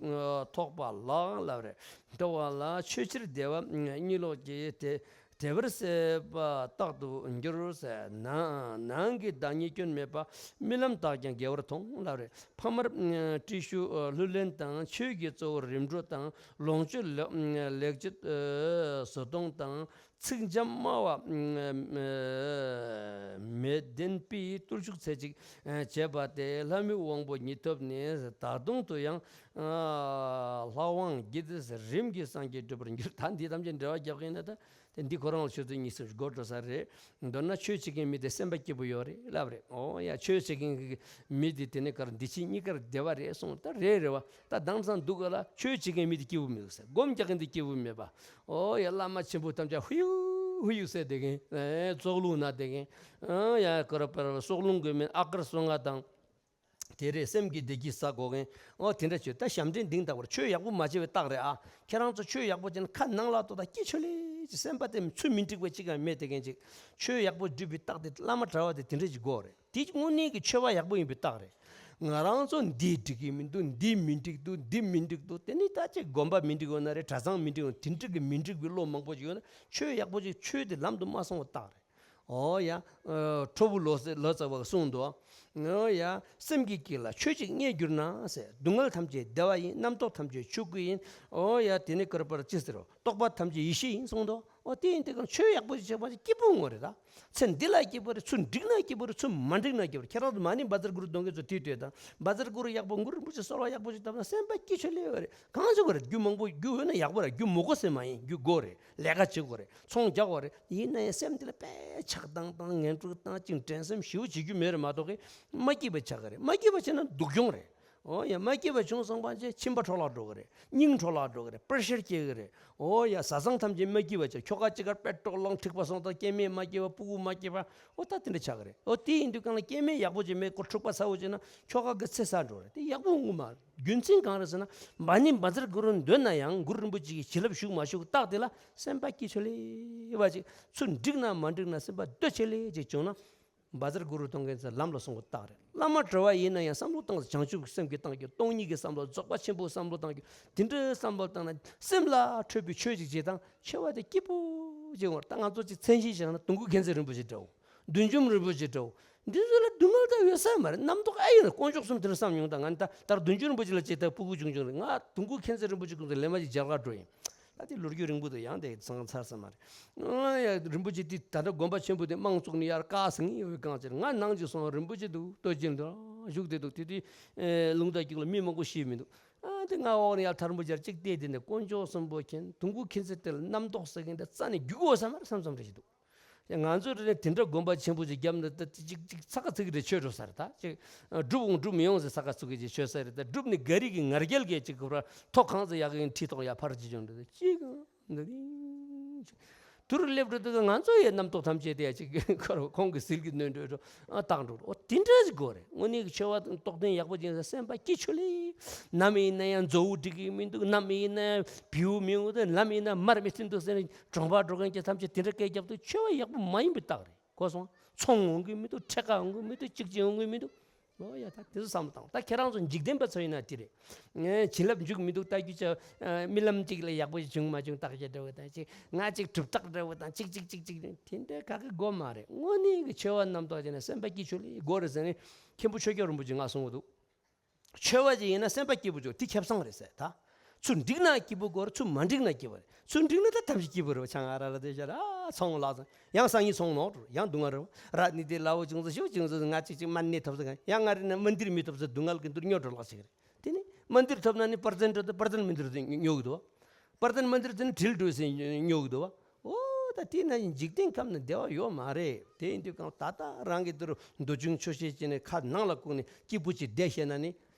ཐོགས་པ་ལགས་ལབ་རེད། ཐོགས་པ་ལ་ཆོས་ཕྱིར་བདེ་བ་གཉིད་ལོག་གི་དེ་ བདེ་བར་གསལ་བ་རྟག་ཏུ་འགྱུར་ཟེར། ནང་ནང་གི་བདག་ཉིད་སྐྱོན་མེད་པ། རྨི་ལམ་དག་ཀྱང་དགེ་བར་མཐོང་ལབ་རེད། ཕ་མར་ཨ་བཀྲིས་ཞུ་ལྷུར་ལེན་དང་ཆོས་ཀྱི་གཙོ་བོར་རིམ་གྲོ་དང་ལོངས་སྤྱོད་ལེགས་ལེགས་སྤྱོད་ཨ་བཟོ་གཏོང་དང་། ཚིག་འཇམ་སྨྲ་བ་མེད་ལྡན་པའི་བརྟུལ་ཞུགས་ཚེ་གཅིག་བྱེད་པ་སྟེ་ལྷ་མིའི་དབང་པོ་ཉིད་ཐོབ་ནས་ད་དུང་དུ་ཡང་ལྷ་དབང་བགྱིས་ཏེ་རིམ་གྱིས་སངས་རྒྱས་འགྲུབ་པར་འགྱུར། ད་འདི་ཐམས་ཅད་འགྲེལ་བ་རྒྱག་གི་ཡིན་ན། ད་དེ་འདི་ཁོ་རང་ལ་ཆུ་ཚོད་གཉིས་གསུམ་འགོར་འགྲོ་ས་རེད། མདོར་ན་ཆོས་བྱེད་མཁན་མི་དེ་སེམས་པ་སྐྱིད་པོ་ཡོད་རེད་ལབ་རེད། ཨོ་ཡ། ཆོས་བྱེད་མཁན་གྱི་མི་དེ་དེ་ནས་གར་འདི་ཕྱི་གཉིས་ཀར་བདེ་བ་རེད་གསུངས། ད་རེད་རེད་བ། ད་དེང་སང་སྡུག་ག་ལ་ཆོས་བྱེད་མཁན་མི་དེ་སྐྱིད་པོ་མི་འདུག་ཟེར། སྒོམ་རྒྱག་མཁན་དེ་སྐྱིད་པོ་མེད་པ། ཨོ་ཡ། བླ་མ་ཆེན་པོ་ཐམས་ཅད་ཧུ་ཡུ་ཧུ་ཡུ་ཟེར་བསྡད་མཁན། ཨེ་ཙོག་རླུང་ན་བསྡད་མཁན། ཨ་ཡ། ཀ་ར་པ་ར་སྲོག་རླུང་གི་མིན་ཨ་ཀར་སོ་ལྔ་དང་། དེ་རེད། སེམས་ཀྱི་བདེ་སྐྱིད་ཟ་དགོས་མཁན། ཨོ་དེ་འདྲ་བྱོས། ད་ཞབས་འདྲེན་འདིང་ད་བར་ཆོས་ཡག་པོ་མ་བྱས་པའི་རྟགས་རེད་ཨ། ཁྱེད་རང་ཚོ་ཆོས་ཡག་པོ་བྱས་ན་ཁ་ནང་ལ་ལྟོས། ད་སྐྱིད་ཆོ་ལེ་ཅི། སེམས་པ་དེ་ཚུར་མི་འགྲིག་པ་གཅིག་ཀྱང་མེད་དེ་མཁན་ཅིག། ཆོས་ཡག་པོ་སྒྲུབ་པའི་རྟགས་དེ་བླ་མ་གྲྭ་བ་དེ་དེ་འདྲ་ཅིག་དགོས་རེད། དེ་དངོས་གནས་ཀྱི་ཆོས་པ་ཡག་པོ་ཡིན་པའི་རྟགས་རེད། ང་རང་ཚོ་འདི་འགྲིག་གི་མི་འདུག་འདི་མི་འགྲིག་འདུག་འདི་མི་འགྲིག་འདུག་དེ་ནི་ད་ཅིག་དགོན་པ་མི་འགྲིག་ཡོད་ན་རེད། གྲྭ་ཚང་མི་འགྲིག་ཡོད་ན། དེ་འགྲིག་གི་མི་འགྲིག་པའི་བློ་མང་པོ་ཅིག་ཡོད་ན་ཆོས་ཡག་པོ་ཅིག་ཆོས་དེ་ལམ་དུ་མ་སོང་བའི་རྟགས་རེད། ཨོ་ཡ། ཨ་ཁྲོ་བོ་ལོ་ཙཱ་ལོ་ཙཱ་བ་གསུངས་འདུག་ཨོ་ཡ། སེམས་ཀྱི་དཀྱིལ་ལ་ཆོས་གཅིག་རྙེད་གྱུར་ན་ཟེར། སྡུག་བསྔལ་ཐམས་ཅད་བདེ་བ་ཡིན། རྣམ་རྟོག་ཐམས་ཅད་ཆོས་སྐུ་ཡིན། ཨོ་ཡ། དེ་ནི་ཀ་ར་པ་ར་ཅི་ཟེར་རོ། རྟོག་པ་ཐམས་ཅད་ཡེ་ཤེས་ཡིན་གསུངས་འདུག་ཨོ་དེ་ཡིན་དུས་ཀྱང་ཆོས་ཡག་པོ་ཞིག་བྱེད་པ་ཅིག་སྐྱིད་པོ་ངོ་རེད་ད། ཚེ་འདི་ལ་སྐྱིད་པོ་རེད། ཚུར་འགྲིག་ན་སྐྱིད་པོ་རེད། ཚུར་མ་འགྲིག་ན་སྐྱིད་པོ་རེད། ཁྱེད་རང་ཚོ་མ་ཎི་བཛྲ་གུ་རུ་གཏོང་མཁན་ཚོ་དེ་ལྟོས་དང་། བཛྲ་གུ་རུ་ཡག་པོ། གུ་རུ་རིན་པོ་ཆེ་གསོལ་བ་ཡག་པོ་ཞིག་བཏབ་ན་སེམས་པ་སྐྱིད་ཆོ་ལེ་བ་རེད། གང་ཅི་དགོས་རེད། རྒྱུ་མང་པོ། རྒྱུ་ཡོད་ན་ཡག་པོ་རེད། རྒྱུ་མང་པོ་ཟེར་མ་ཡིན། རྒྱུ་དགོས་རེད། ལས་ཀ་བྱེད་དགོས་རེད། ཚོང་རྒྱག་དགོས་རེད། ཡིན་ན་ཡང་སེམས་འདི་ལ་དཔེ་ཆགས་སྡང་དང་ངན་འགྲོ་དང་ཅིག་འགྲན་སེམས་ཞེ་པོ་བྱེད་རྒྱུ་མེད་རེད་མ་གཏོགས་གི། མ་སྐྱིད་པ་ཆགས་གི་རེད། མ་སྐྱིད་པ་བྱས་ན་སྡུག་གྱོང་རེད། ཨོ་ཡ། མ་སྐྱིད་པ་བྱུང་སོང་པ་བྱས་ཁྱིམ་པ་འཕྲོ་བརླག་འགྲོ་གི་རེད། སྙིང་འཕྲོ་བརླག་འགྲོ་གི་རེད། པེ་རེ་ཤར་སྐྱེ་གི་རེད། ཨོ་ཡ། བཟའ་ཚང་ཐམས་ཅད་མ་སྐྱིད་པ་བྱས། ཁྱོ་ག་གཅིག་གར་དཔེ་སྤྲོ་ལོང་འཁྲིག་པ་སོང་དང་། སྐྱེ་དམན་མ་སྐྱིད་པ། སྤུ་གུ་མ་སྐྱིད་པ། ཨོ་ད་དེ་འདྲ་ཆགས་གི་རེད། ཨོ་དེ་ཡིན་དུས་གང་ལ་སྐྱེ་དམན་ཡག་པོ་ཅིག་མེད་ཀོ་འཁྲུག་པ་ཚ་བོ་བྱས་ན་ཁྱོ་ག་གི་ཚེ་ཟད་འགྲོ་རེད། དེ་ཡག་པོ་ངོ་མ། རྒྱུ་མཚན་གང་རེད་ཟེར་ན། མ་ཎི་བཛྲ་གུ་རུ་འདོན་ན་ཡང་གུ་རུ་རིན་པོ་ཆེ་གི་བྱིན་རླབས་ཞུགས་མ་ཞུགས་རྟགས་དེ་ལ་སེམས་པ་སྐྱིད་ཆོ་ལེ་བ་ཅིག། ཚུར་འགྲིག་ན་མ་འགྲིག་ན་སེམས་པ་སྡུག་ཆོ་ལེ་ཅིག་བྱུང་ན། བཛྲ་གུ་རུ་གཏོང་མཁན་ཚོ་ལམ་ལ་སོང་བའི་རྟགས་རེད། བླ་མ་གྲྭ་བ་ཡིན་ན་ཡང་བསམ་བློ་བཏང་། བྱང་ཆུབ་ཀྱི་སེམས་ཀྱིས་བཏང་རྒྱུ། སྟོང་ཉིད་ཀྱི་བསམ་བློ། རྫོགས་པ་ཆེན་པོའི་བསམ་བློ་བཏང་རྒྱུ། དེ་འདྲའི་བསམ་བློ་བཏང་ན་སེམས་ལ་འཕྲོད་པའི་ཆོས་ཅིག་བྱེད་དང་། ཆེ་བ་དེ་སྐྱིད་པོ་ཅིག་ངོ་། ད་ང་ཚོ་ཅིག་མཚན་གཞི་བཞག་ན་དུང་སྐུ་མཁྱེན་བརྩེ་རིན་པོ་ཆེ་འདྲ་བོ། བདུད་འཇོམས་རིན་པོ་ཆེ་འདྲ་བོ། འདི་ཚོ་ལ་སྡུག་བསྔལ་ད་ཡོད་ས་མ་རེད། རྣམ་རྟོག་ཨེ་ཡོད་ན། དཀོན་མཆོག་གསུམ་དེ་འདྲ་བསམ་མྱོང་། ད་ང་ད་ལྟར་བདུད་འཇོམས་རིན་པོ་ཆེ་ལ་ཅིག་ད་སྤུ་གུ་ཆུང་ཆུང་རེད། ང་དུང་སྐུ་མཁྱེན་བརྩེ་རིན་པོ་ཆེ་ཁོང་ཚོ་ལས་མ་ཅིག་མཇལ་ག་འགྲོ་ཡིན། ད་དེ་ལོ་རྒྱུས་རིང་པོ་འདུག་ཡང་དེ་ཚང་ཚར་ས་མ་རེད། ཨ་ཡ། རིན་པོ་ཆེ་དེ་ད་ལྟ་དགོན་པ་ཆེན་པོ་དེ་དམངས་བཙུགས་ནས་ཡར་བཀག་ཟིན་ཡོད་པའི་སྒང་ཅིག་རེད། ང་ནང་ཅིག་སོང་། རིན་པོ་ཆེ་འདུག་ལྟོ་ཅན་འདུག་བཞུགས་བསྡད་འདུག་དེ་དུས་ཨེ་རླུང་རྟ་རྒྱུག་ལ་མི་མང་པོ་ཤི་མི་འདུག་ཨ་དེ་ང་འོག་ནས་ཡར་ཐལ་མོ་སྦྱར་ཅིག་བལྟས། དེ་ནས་དཀོན་མཆོག་གསུམ་པོ་མཁྱེན། དུང་སྐུ་མཁྱེན་བརྩེ་དེ་ལ་རྣམ་རྟོག་ཟེར་མཁན་དེ་རྩ་ནས་རྒྱུག་འོང་ས་མ་རེད་བསམ་བསམ་རེ་ཞིག་འདུག་ང་ཚོ་རེ་རེ་དེ་འདྲ་དགོན་པ་ཆེན་པོ་ཅིག་བརྒྱབ་ན་ད་ཅིག་ཅིག་ཚ་ག་ཚིག་རེ་ཆོད་འགྲོ་ས་རེད། ད་ཅིག་སྒྲུབ་འོང་སྒྲུབ་མི་ཡོང་ཟེར་ཚ་ག་ཚིག་གི་ཅིག་ཆོད་ས་རེད། ད་སྒྲུབ་ནི་ག་རི་གི་ང་རྒྱལ་གྱི་ཅིག་གོ་ར་ཐོག་གང་ཚོ་ཡག་གི་ཁྲི་ཐོག་ཡར་ཕར་ཅིག་བྱུང་འགྲོ། ཅིག་འདི་རིང་དུ་རུ་སླེབས་འགྲོ་དུས་ང་ཚོ་ཡི་རྣམ་རྟོག་ཐམས་ཅད་དེ་ཅིག་ཁོ་ར་ཁོང་གི་ཟིལ་གྱིས་གནོན་འགྲོ་འགྲོ་བཏང་འགྲོ། འོ་དེ་འདྲ་ཞིག་དགོས་རེད། དངོས་གནས་ཀྱི་ཆོས་པ་རྟོགས་ལྡན་ཡག་པོ་ཅིག་ཡིན་ན་སེམས་པ་སྐྱིད་ཆོ་ལེ། ནམ་ཡིན་ན་ཡང་མཛོ་བོ་འགྲིག་གི་མི་འདུག་ནམ་ཡིན་ན་ཡང་བེའུ་མི་འོང་དུས། ནམ་ཡིན་ན་མར་མི་ཐོན་འདུག་ཟེར་ནས་གྲོང་པ་འགྲོ་མཁན་གྱི་ཐམས་ཅད་དེ་འདྲ་སྐད་རྒྱབ་དུས་ཆོས་པ་ཡག་པོ་མ་ཡིན་པའི་རྟགས་རེད། གོ་སོང་། ཚོང་འོང་གི་མི་འདུག་ཁྲལ་ཁ་འོང་གི་མི་འདུག་ཅིག་ཅིག་འོང་གི་མི་འདུག་ཨོ་ཡ། ད་དེ་ཚོ་བསམ་བློ་བཏང་། ད་ཁྱེད་རང་ཚོ་འཇིག་རྟེན་པ་ཚོ་ཡིན་ན་དེ་རེད། ངས་བྱིན་རླབས་འཇུག་མི་འདུག་ལྟ་རྒྱུ་ཅིག་རྨི་ལམ་ཅིག་ལ་ཡག་པོ་ཞིག་བྱུང་མ་བྱུང་བརྟག་དཔྱད་འདྲ་བོ་དང་ཅིག་ང་ཅིག་གྲུབ་རྟགས་འདྲ་བོ་དང་ཅིག་ཅིག་ཅིག་ཅིག་དེ་འདྲ་ག་གི་དགོས་མ་རེད། དངོས་གནས་ཀྱི་ཆོས་པ་རྣམ་རྟོག་ཅིག་ཡིན་ན་སེམས་པ་སྐྱིད་ཆོ་ལེ་དགོས་རེད་ཟེར་ནས་མཁན་པོ་ཆོས་སྐྱོང་རིན་པོ་ཆེས་ང་གསུང་གི་འདུག་ཆོས་པ་ཅིག་ཡིན་ན་སེམས་པ་སྐྱིད་པོ་བྱོས། དེ་ཁེ་བཟང་རེད་ཟེར། ད་ཚུར་འགྲིག་ན་སྐྱིད་པོ་དགོས་རེད། ཚུར་མ་འགྲིག་ན་སྐྱིད་པོ་རེད། ཚུར་འགྲིག་ན་ད་ཐབས་ཤེས་སྐྱིད་པོ་རེད་བ། ཆང་ཨ་ར་ར་དེ་བཞག་ར་ཚོང་ལག་ཚང་ཡང་སང་ཉིན་ཚོང་ནོར་འགྲོ། ཡང་སྡུག་བསྔལ་རེད་བ། ར་ནི་དེ་ལ་བོ་ཅུང་ཙམ་ཞིག་ཅུང་ཙམ་ང་ཅིག་ཅིག་མ་ཎི་ཐོབ་ཟེར་ག་ཡང་ང་རེ་ན་མ་འདིར་མི་ཐོབ་ཟེར། སྡུག་བསྔལ་གྱི་འདུར་སྨྱོ་འགྲོ་ལག་ཅིག་རེད། དེ་ནི་མ་འདིར་ཐོབ་ན་ནི་པར་ཙེན་འགྲོ་དུས་པར་ཙེན་མ་འདིར་དུ་སྨྱོ་གི་འདུག་བ། པར་ཙེན་མ་འདིར་དུ་ནི་དྲིལ་འགྲོ་ཟེར་སྨྱོ་གི་འདུག་བ། ཨོ་ད་དེ་ན་འཇིག་རྟེན་ཁམས་ན་བདེ་བ་ཡོད་མ་རེད། དེ་ཡིན་དུས་གང་ད་ལྟ་རང་གི་འདིར་འདོད་ཆུང་ཆོག་ཤེས་བྱས་ནས་ཁ་ནང་ལ་བཀུག་ནས་སྐྱིད་པོ་ཅིག་བསྡད་ཤེས་ན་ནི་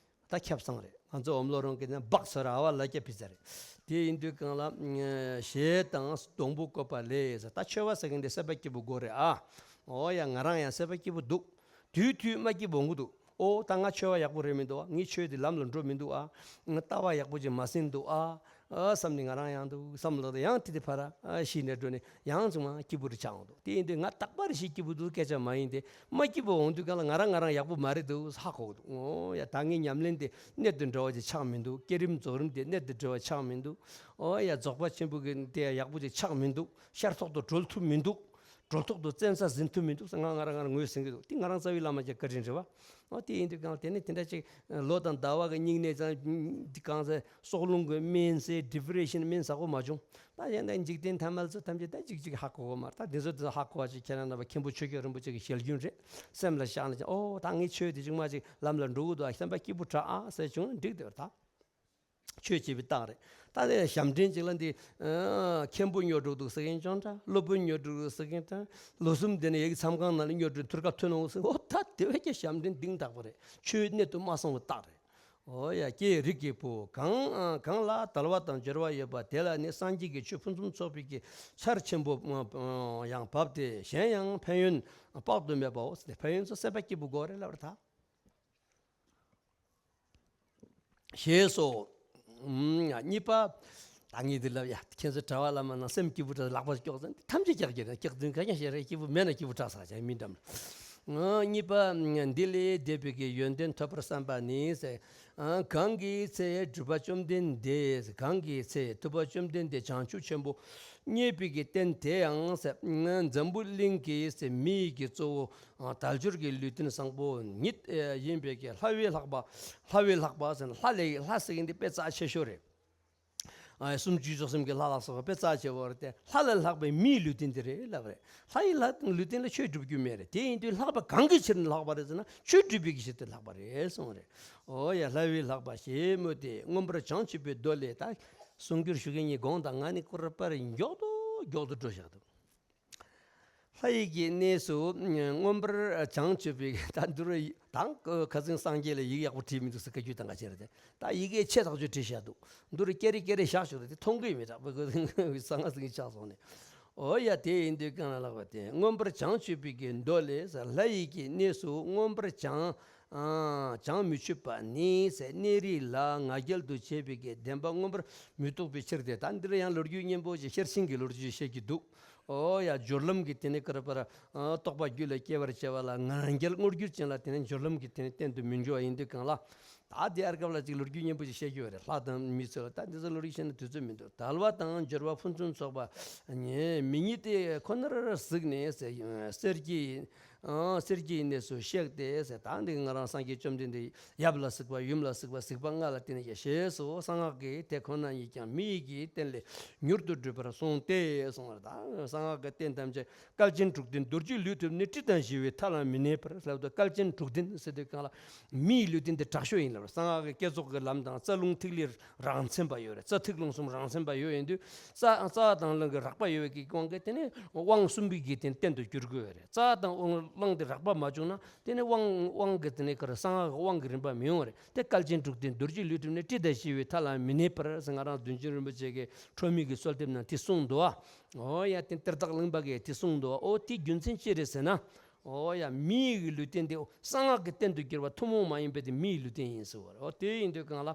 ད་ཁེ་བཟང་རེད། ང་ཚོ་འོམ་ལོ་རོང་གི་ནི་སྦག་སོ་ར་ཨ་བ་ལ་རྒྱ་ཕི་ཙ་རེད། དེ་ཡིན་དུས་གང་ལ་ཞེས་དང་སྡོང་པོ་བཀོད་པ་ལས་ཟེར། ད་ཆོས་པ་ཟེར་མཁན་དེ་སེམས་པ་སྐྱིད་པོ་དགོས་རེད་ཨ། ཨོ་ཡ། ང་རང་ཡང་སེམས་པ་སྐྱིད་པོ་འདུག་དུས་དུས་མ་སྐྱིད་པོ་འོང་གི་འདུག་ཨོ་ད་ང་ཆོས་པ་ཡག་པོ་རེད་མི་འདུག་ཨ། ངའི་ཆོས་དེ་ལམ་ལ་འགྲོ་མི་འདུག་ཨ། ལྟ་བ་ཡག་པོ་ཅིག་མ་ཟིན་འདུག་ཨ། ཨ་བསམ་ནས་ང་རང་ཡང་འདུག་བསམ་ལ་ཡང་དེ་དེ་ཕར་ཨ་ཤི་ནས་འགྲོ་ནས་ཡང་ཅུང་མ་སྐྱིད་པོ་རེ་ཆགས་འོང་འདུག་དེ་ཡིན་དུས་ང་རྟག་པར་ཞིག་སྐྱིད་པོ་འདུག་སྐད་ཆ་མ་ཡིན་ཏེ་མ་སྐྱིད་པོ་འོང་དུས་གང་ལ་ང་རང་ང་རང་ཡག་པོ་མ་རེད་འདུག་ཧ་གོ་འདུག་ཨོ་ཡ་ད་ངའི་ཉམས་ལེན་དེ་གནད་དུ་འགྲོ་བ་ཅིག་ཆགས་མི་འདུག་བསྐྱེད་རིམ་རྫོགས་རིམ་དེ་གནད་དུ་འགྲོ་བ་ཆགས་མི་འདུག་ཨོ་ཡ་རྫོགས་པ་ཆེན་པོ་གི་དེ་ཡག་པོ་ཅིག་ཆགས་མི་འདུག་ཤར་ཐོག་ཏུ་གྲོལ་ཐུབ་མི་འདུག་གྲོལ་ཐོག་ཏུ་བཙན་ས་ཟིན་ཐུབ་མི་འདུག་ཟེར་ང་ང་རང་ང་རང་ངོས་ཟིན་གྱི་འདུག་དེ་ང་རང་རྩ་བའི་བླ་མ་ཅིག་བཀའ་དྲིན་རེད་བ། ཨོ་དེ་ཡིན་དུས་གང་དེ་ནི་དེ་འདྲ་ཅིག་ལོ་དང་ཟླ་བ་གི་སྙིང་ནད་ཙང་དེ་གང་ཟེར་སྲོག་རླུང་གི་སྨན་ཟེར་ཌི་པི་རེ་ཤན་སྨན་ཟ་དགོས་མ་བྱུང་། ད་གཞན་དག་འཇིག་རྟེན་ཐ་མལ་ཚོ་ཐམས་ཅད་ད་ཅིག་ཅིག་ཧ་གོ་གོ་མ་རེད། ད་དེ་ཚོ་དེ་ཚོ་ཧ་གོ་བ་ཅིག་ཁྱེད་རང་རྣམ་པ་མཁན་པོ་ཆོས་རྒྱལ་རིན་པོ་ཆེ་གི་ཞལ་རྒྱུན་རེད། སེམས་ལ་བཞག་ནས་ཅིག་ཨོ་ད་ངའི་ཆོས་དེ་ཅིག་མ་ཅིག་ལམ་ལ་འགྲོ་གི་འདུག་ཨ་བསམ་པ་སྐྱིད་པོ་དྲག་ཨ་ཟེར་བྱུང་འགྲིག་དེ་བར་ད། ཆོས་བྱེད་པའི་རྟགས་རེད། ད་ནི་ཞབས་འདྲེན་ཅིག་ལ་འདི་ཨ་མཁན་པོ་ཉོ་འགྲོ་འདུག་ཟེར་མཁན་ཅང་འདྲ། སློབ་དཔོན་ཉོ་འགྲོ་འདུག་ཟེར་མཁན་དང་། ལོ་གསུམ་དེ་ནས་ཡ་གི་མཚམས་ཁང་ནང་ལ་ཉོ་འགྲོ་ཐུར་ཁ་ཐོན་འོང་ཟེར། ཨོ་ད་དེ་བས་ཀྱང་ཞབས་འདྲེན་གཏིང་དག་པོ་རེད། ཆོས་གནད་དུ་མ་སོང་བའི་རྟགས་རེད། ཨོ་ཡ་ཀྱེ་རིགས་ཀྱི་བུ། གང་གང་ལ་དལ་བ་དང་འབྱོར་བ་ཡོད་པ་དེ་ལ་ནི་སངས་རྒྱས་ཀྱི་ཆོས་ཕུན་སུམ་ཚོགས་པའི་གི་ཆར་ཆེན་པོ་ཡང་བབས་ཏེ་གཞན་ཡང་ཕན་ཡོན་དཔག་ཏུ་མེད་པའོ། ཕན་ཡོན་སོགས་སེམས་པ་སྐྱིད་པོ་དགོས་རེད་ལབ་རེད་ད། ཞེས་སོ། གཉིས་པ། ད་ངས་འདི་ལབ་ཡ། ཁྱེད་ཚོ་གྲྭ་པ་བླ་མ་ནང་སེམས་སྐྱིད་པོ་དྲག་ལག་པ་སྐྱོག་ཟེར་ཐམས་ཅད་སྐྱག་གི་རེད། སྐྱག་རྫུན་ག་ཀྱང་བཤད་རེད། སྐྱིད་པོ་མེད་ན་སྐྱིད་པོ་དྲག་ས་ཅང་མི་འདྲ་མ། གཉིས་པ། འདི་ལས་འདས་པའི་གི་ཡོན་ཏན་ཐོབ་པར་བསམ་པ་ནི་ཟེར། གང་གི་ཚེ་སྒྲུབ་པ་བཅོམ་ལྡན་འདས། གང་གི་ཚེ་ཐུབ་པ་བཅོམ་ལྡན་འདས་བྱང་ཆུབ་ཆེན་པོ་བརྙེས་པའི་གི་རྟེན་དེ་ཡང་ཟེར། འཛམ་བུ་གླིང་གི་ཟེར་མི་ཡི་གི་གཙོ་བོ། དལ་འབྱོར་གྱི་ལུས་རྟེན་བཟང་པོ་ཉིད་ཡིན་པའི་གི་ལྷ་བས་ལྷག་པ། ལྷ་བས་ལྷག་པ་ཟེར་ན་ལྷ་ལས་ལྷ་ཟེར་མཁན་དེ་དཔེ་རྩ་ཆེ་ཤོས་རེད། ཨ་སུམ་ཅུ་རྩ་གསུམ་གྱི་ལྷ་ལ་སོགས་པ་དཔེ་རྩ་ཆེ་བོ་རེད་དེ། ལྷ་ལས་ལྷག་པའི་མིའི་ལུས་རྟེན་དེ་རེད་ལབ་རེད། ལྷ་ཡི་ལྷ་ལུས་རྟེན་ལ་ཆོས་སྒྲུབ་རྒྱུ་མེད་རེད། དེ་ཡིན་དུས་ལྷག་པ་གང་གི་ཕྱིར་ན་ལྷག་པ་རེད་ཟེར་ན་ཆོས་སྒྲུབ་པའི་གི་ཕྱིར་དུ་ལྷག་པ་རེད་གསུངས་རེད། ཨོ་ཡ་ལྷ་བས་ལྷག་པ་ཞེས་སྨོས་ཏེ་མངོན་པར་བྱང་ཆུབ་པའི་མདོ་ལས། ད་གསུང་སྒྱུར་ཞུ་མཁན་གཉིས་དགོངས་དག་ང་ནི་ཀུ་རེ་པར་མགྱོགས་དུ་མགྱོགས་དུ་འགྲོ་བཞག་འདུག་ལྷ་ཡི་གི་གནས་སུ་མངོན་པར་བྱང་ཆུབ་པའི་ད་འདི་རུ་དང་ཁ་སང་སངས་རྒྱས་ལ་ཡིག་ཡག་པོ་བྲིས་མི་འདུག་ཟེར་བཀའ་བཀྱོན་བཏང་ག་བྱས་རེད་དེ། ད་ཡི་གེ་ཆེ་ཐག་ཆོད་བྲིས་བཞག་འདུག་འདི་རུ་ཀེ་རེ་ཀེ་རེ་བཞག་ཞོར་དེ་མཐོང་གི་མི་འདུག་གསང་སྔགས་ཟིན་ཆགས་སོང་ནས། ཨོ་ཡ་དེ་ཡིན་དུས་གང་ལ་ལགས་པ་དེ་མངོན་པར་བྱང་ཆུབ་པའི་གི་མདོ་ལས་ལྷ་ཡི་གི་གནས་སུ་མངོན་པར་བྱང་ཨ་བྱང་མི་ཆུབ་པ་ནི་ཟེར། གནས་རིས་ལ་ང་རྒྱལ་དུ་བྱས་པའི་གི་བདེན་པ་མངོན་པར་མི་རྟོགས་པའི་ཕྱིར་ཏེ། ད་འདིར་ཡང་ལོ་རྒྱུས་སྙན་པོ་ཞིག་ཤེར་ཕྱིན་གྱི་ལོ་རྒྱུས་བཤད་ཀྱི་འདུག་ཨོ་ཡ་སྦྱོར་ལམ་གྱི་དེ་ནས་ཀ་ར་པ་ར་ཨ་རྟོག་པ་རྒྱུད་ལ་སྐྱེ་བར་བྱ་བ་ལ་ང་རྒྱལ་བསྔོ་རྒྱུར་ཅན་ལ་དེ་ནས་སྦྱོར་ལམ་གྱི་དེ་ནས་བསྟན་དུ་མི་འགྱུར་བ་ཡིན་དུས་གང་ལ། ད་དེ་ཨར་སྐབས་ལ་ཅིག་ལོ་རྒྱུས་སྙན་པོ་ཞིག་བཤད་རྒྱུ་ཡོད་རེད། ལྷ་དང་མི་ཚོ་ལ་ད་འདི་ཚོ་ལོ་རྒྱུས་བཤད་ན་དུས་ཚོད་མི་འདུག་དལ་བ་དང་འབྱོར་བ་ཕུན་སུམ་ཚོགས་པ་ཉིད་མི་ཉིད་དེ་ཁོ་ནར་གཟིགས་ནས་ཟེར། གསེར་གྱི་ཨ་གསེར་གྱི་གནས་སུ་གཤེགས་ཏེ་ཟེར། ད་འདི་ང་རང་སངས་རྒྱས་བཅོམ་ལྡན་འདས་ཡབ་ལ་གཟིགས་པ་ཡུམ་ལ་གཟིགས་པ་གཟིགས་པ་ལྔ་ལ་བརྟེན་ནས་ཞེས་སོ། གསང་སྔགས་ཀྱི་དེ་ཁོ་ན་ཉིད་ཀྱང་མི་ཡི་གི་རྟེན་ལས་མྱུར་དུ་འགྲུབ་པར་གསུངས་ཏེ་གསུངས་པ་རེད། ད་གསང་སྔགས་ཀྱི་རྟེན་ཐམས་ཅད་བསྐལ་ཆེན་དྲུག་ལྡན་རྡོ་རྗེའི་ལུས་ཐུབ་ནས་སྲིད་དང་ཞི་བའི་མཐའ་ལ་མི་གནས་པར་ལབ་དུས་བསྐལ་ཆེན་དྲུག་ལྡན་ཟེར་དུས་གང་ལ་མིའི་ལུས་རྟེན་དེ་དྲག་ཤོས་ཡིན་ལབ། གསང་སྔགས་ཀྱི་བསྐྱེད་རྫོགས་ཀྱི་ལམ་དང་རྩ་རླུང་ཐིག་ལེ་རང་མཚན་པ་ཡོད་རེད། རྩ་ཐིག་རླུང་གསུམ་རང་མཚན་པ་ཡོད་ཡིན་དུས་རྩ་རྩ་དང་རླུང་གི་རགས་པ་ཡོད་པའི་གི་དབང་གིས་དེ་ནས་དབང་གསུམ་པའི་གི་རྟེན་རྟེན་དུ་འགྱུར་དགོས་རེད། རྩ་དང་དབང་རླུང་དེ་རགས་པ་མ་བྱུང་ན་དེ་ནས་དབང་དབང་གི་དེ་ནས་ག་རེ་གསང་སྔགས་ཀྱི་དབང་གི་རིམ་པ་མི་ཡོང་བ་རེད། དེ་བསྐལ་ཆེན་དྲུག་ལྡན་རྡོ་རྗེའི་ལུས་ཐུབ་ནས་སྲིད་དང་ཞི་བའི་མཐའ་ལ་མི་གནས་པར་ཟེར་ང་རང་བདུན་ཅན་རིན་པོ་ཆེ་གི་ཁྲོ་མི་གི་གསོལ་འདེབས་ནང་དེ་གསུངས་འདུག་ཨ། ཨོ་ཡ་དེ་གཏེར་བདག་གླིང་པ་གིས་དེ་གསུངས་འདུག་ཨ། ཨོ་དེ་རྒྱུ་མཚན་ཅི་རེད་ཟེར་ན། ཨོ་ཡ་མི་ཡི་ལུས་རྟེན་དེ་གསང་སྔགས་ཀྱི་རྟེན་དུ་གྱུར་པ་ཐུན་མོང་མ་ཡིན་པའི་དེ་མི་ཡི་ལུས་རྟེན་ཡིན་ཟེར་བ་རེད། ཨོ་དེ་ཡིན་དུས་གང་ལ།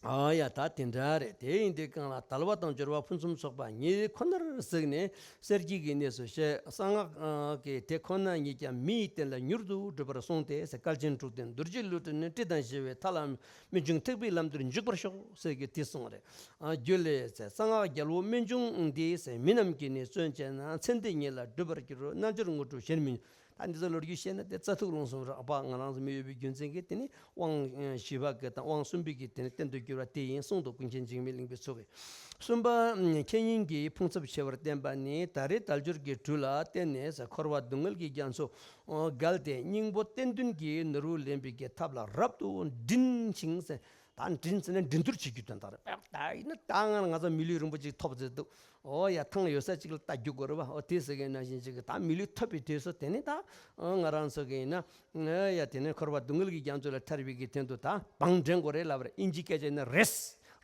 ཨོ་ཡ་ད་དེ་འདྲ་རེད། དེ་ཡིན་དུས་གང་ལ་དལ་བ་དང་འབྱོར་བ་ཕུན་སུམ་ཚོགས་པ་ཉིད་ཁོ་ནར་གཟིགས་ནས་གསེར་གྱི་གི་གནས་སུ་གཤེགས། གསང་སྔགས་ཀྱི་དེ་ཁོ་ན་ཉིད་ཀྱང་མི་ཡི་རྟེན་ལ་མྱུར་དུ་འགྲུབ་པར་གསུངས་ཏེ་ཟེར། བསྐལ་ཆེན་དྲུག་ལྡན་རྡོ་རྗེའི་ལུས་ཐུབ་ནས་སྲིད་དང་ཞི་བའི་མཐའ་ལ་རྨད་བྱུང་ཐེག་པའི་ལམ་དུ་འཇུག་པར་ཤོག་ཟེར་གྱི་དེ་གསུངས་རེད། ཨ་རྒྱུད་ལས་ཟེར། གསང་སྔགས་རྒྱལ་པོ་རྨད་བྱུང་འདི་ཟེར། མི་རྣམས་ཀྱིས་ནི་བརྩོན་བཅས་ན། མཚན་དེ་ཉིད་ལ་འགྲུབ་པར་འགྱུར་རོ། རྣལ་འབྱོར་དངོས་གྲུབ་གཞན་མིན། ད་འདི་ཚོ་ལོ་རྒྱུས་བཤད་ན་དེ་རྩ་ཐིག་རླུང་གསུམ་རགས་པ་ང་རང་ཚོ་མི་ཡོད་པའི་རྒྱུ་མཚན་གྱིས་དེ་ནི་དབང་བཞི་པ་གི་དང་དབང་གསུམ་པའི་གི་དེ་ནི་རྟེན་དུ་གྱུར་པ་དེ་ཡིན་གསུངས་འདུག་ཀུན་མཁྱེན་འཇིགས་མེད་གླིང་པའི་ཚོགས་ཀྱིས། གསུམ་པ། ཁྱེད་ཉིད་ཀྱིས་ཕུང་ཚབས་ཆེ་བར་བསྟན་པ་ནི་ད་རེས་དལ་འབྱོར་གྱི་གྲུ་ལ་བརྟེན་ནས་འཁོར་བ་སྡུག་བསྔལ་གྱི་རྒྱ་མཚོ་བརྒལ་ཏེ་སྙིང་པོ་གཏན་དོན་གྱི་ནོར་བུ་ལེན་པའི་གི་ཐབས་ལ་རབ་ཏུ་འགྲན་ཞིང་ཟེར། ད་འགྲན་ཟེར་ན་འགྲན་བསྡུར་བྱེད་རྒྱུ་དོན་དག་རེད། ད་ཡིན་ན་ད་ང་ང་ཚོ་མི་ལུས་རིན་པོ་ཆེ་ཐོབ་ཟེར་འདུག་ཨོ་ཡ་ཐང་ཡོད་ས་གཅིག་ལ་ལྟ་རྒྱུ་དགོས་རེད་བ། ཨོ་དེ་ཟེར་མཁན་ནང་བཞིན་ཅིག་གི་ད་མི་ལུས་ཐོབ་པའི་དུས་སུ་དེ་ནི་ད་ང་རང་ཚོ་གི་ཡིན་ན་ཡ་དེ་ནི་འཁོར་བ་སྡུག་བསྔལ་གྱི་རྒྱ་མཚོ་ལས་ཐར་བའི་གི་དོན་དུ་ད་བང་འགྲན་དགོས་རེད་ལབ་རེད། ཨིན་ཇི་སྐད་ཆ་ཡིན་ན་རེས།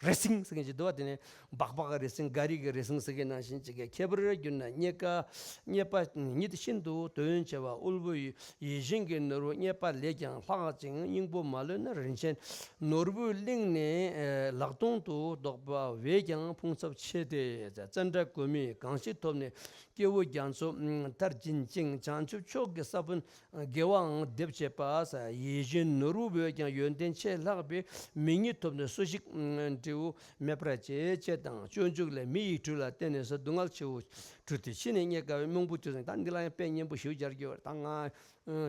རེ་ཟུང་ཟེར་མཁན་ཅིག་འདུག་བ། དེ་ནས་སྦག་སྦག་རེ་ཟུང་ག་རི་གི་རེ་ཟུང་ཟེར་མཁན་ནང་བཞིན་ཅིག་གི་ཁྱད་པར་གྱུར་ན་རྙེད་དཀའ། རྙེད་པ་ཉིད་ཤིན་ཏུ་དོན་ཆེ་བ། དབུལ་པོ་ཡིད་བཞིན་གྱི་ནོར་བུ་རྙེད་པ་ལས་ཀྱང་ལྷག་ཅིང་། སྙིང་པོ་མ་ལོན་ན་རིན་ཆེན་ནོར་བུའི་གླིང་ནས་ལག་སྟོང་དུ་བཟློག་པ་བས་ཀྱང་ཕུང་ཚབས་ཆེ་སྟེ། ཙནྡྲ་གོ་མི་གང་ཞིག་ཐོབ་ནས་སྐྱེ་བོ་རྒྱ་མཚོ་མཐར་འབྱིན་ཅིང་། བྱང་ཆུབ་མཆོག་གི་ས་བོན་དགེ་བའང་འདེབས་བྱེད་པ། ཡིད་བཞིན་ནོར་བུ་བས་ཀྱང་ཡོན་ཏན་ཆེས་ལྷག་པའི་མི་ཉིད་ཐོབ་ནས་སུ་ཞིག་སྤྲེའུ་མེད་པར་བྱེད། ཅེས་དང་། སྤྱོད་འཇུག་ལས། མི་ཡི་དྲོད་ལ་བརྟེན་ནས་སུ་སྡུག་བསྔལ་ཆེ་བོ་བྲུལ་ཏེ་ཕྱི་ནས་རྙེད་དཀའ་བའི་རྨོངས་པོ་དུས་སུ། ད་འདི་ལ་ཡང་དཔེ་སྙན་པོ་ཞིག་སྦྱར་རྒྱུ་ཡོད་རེད། ད་ང་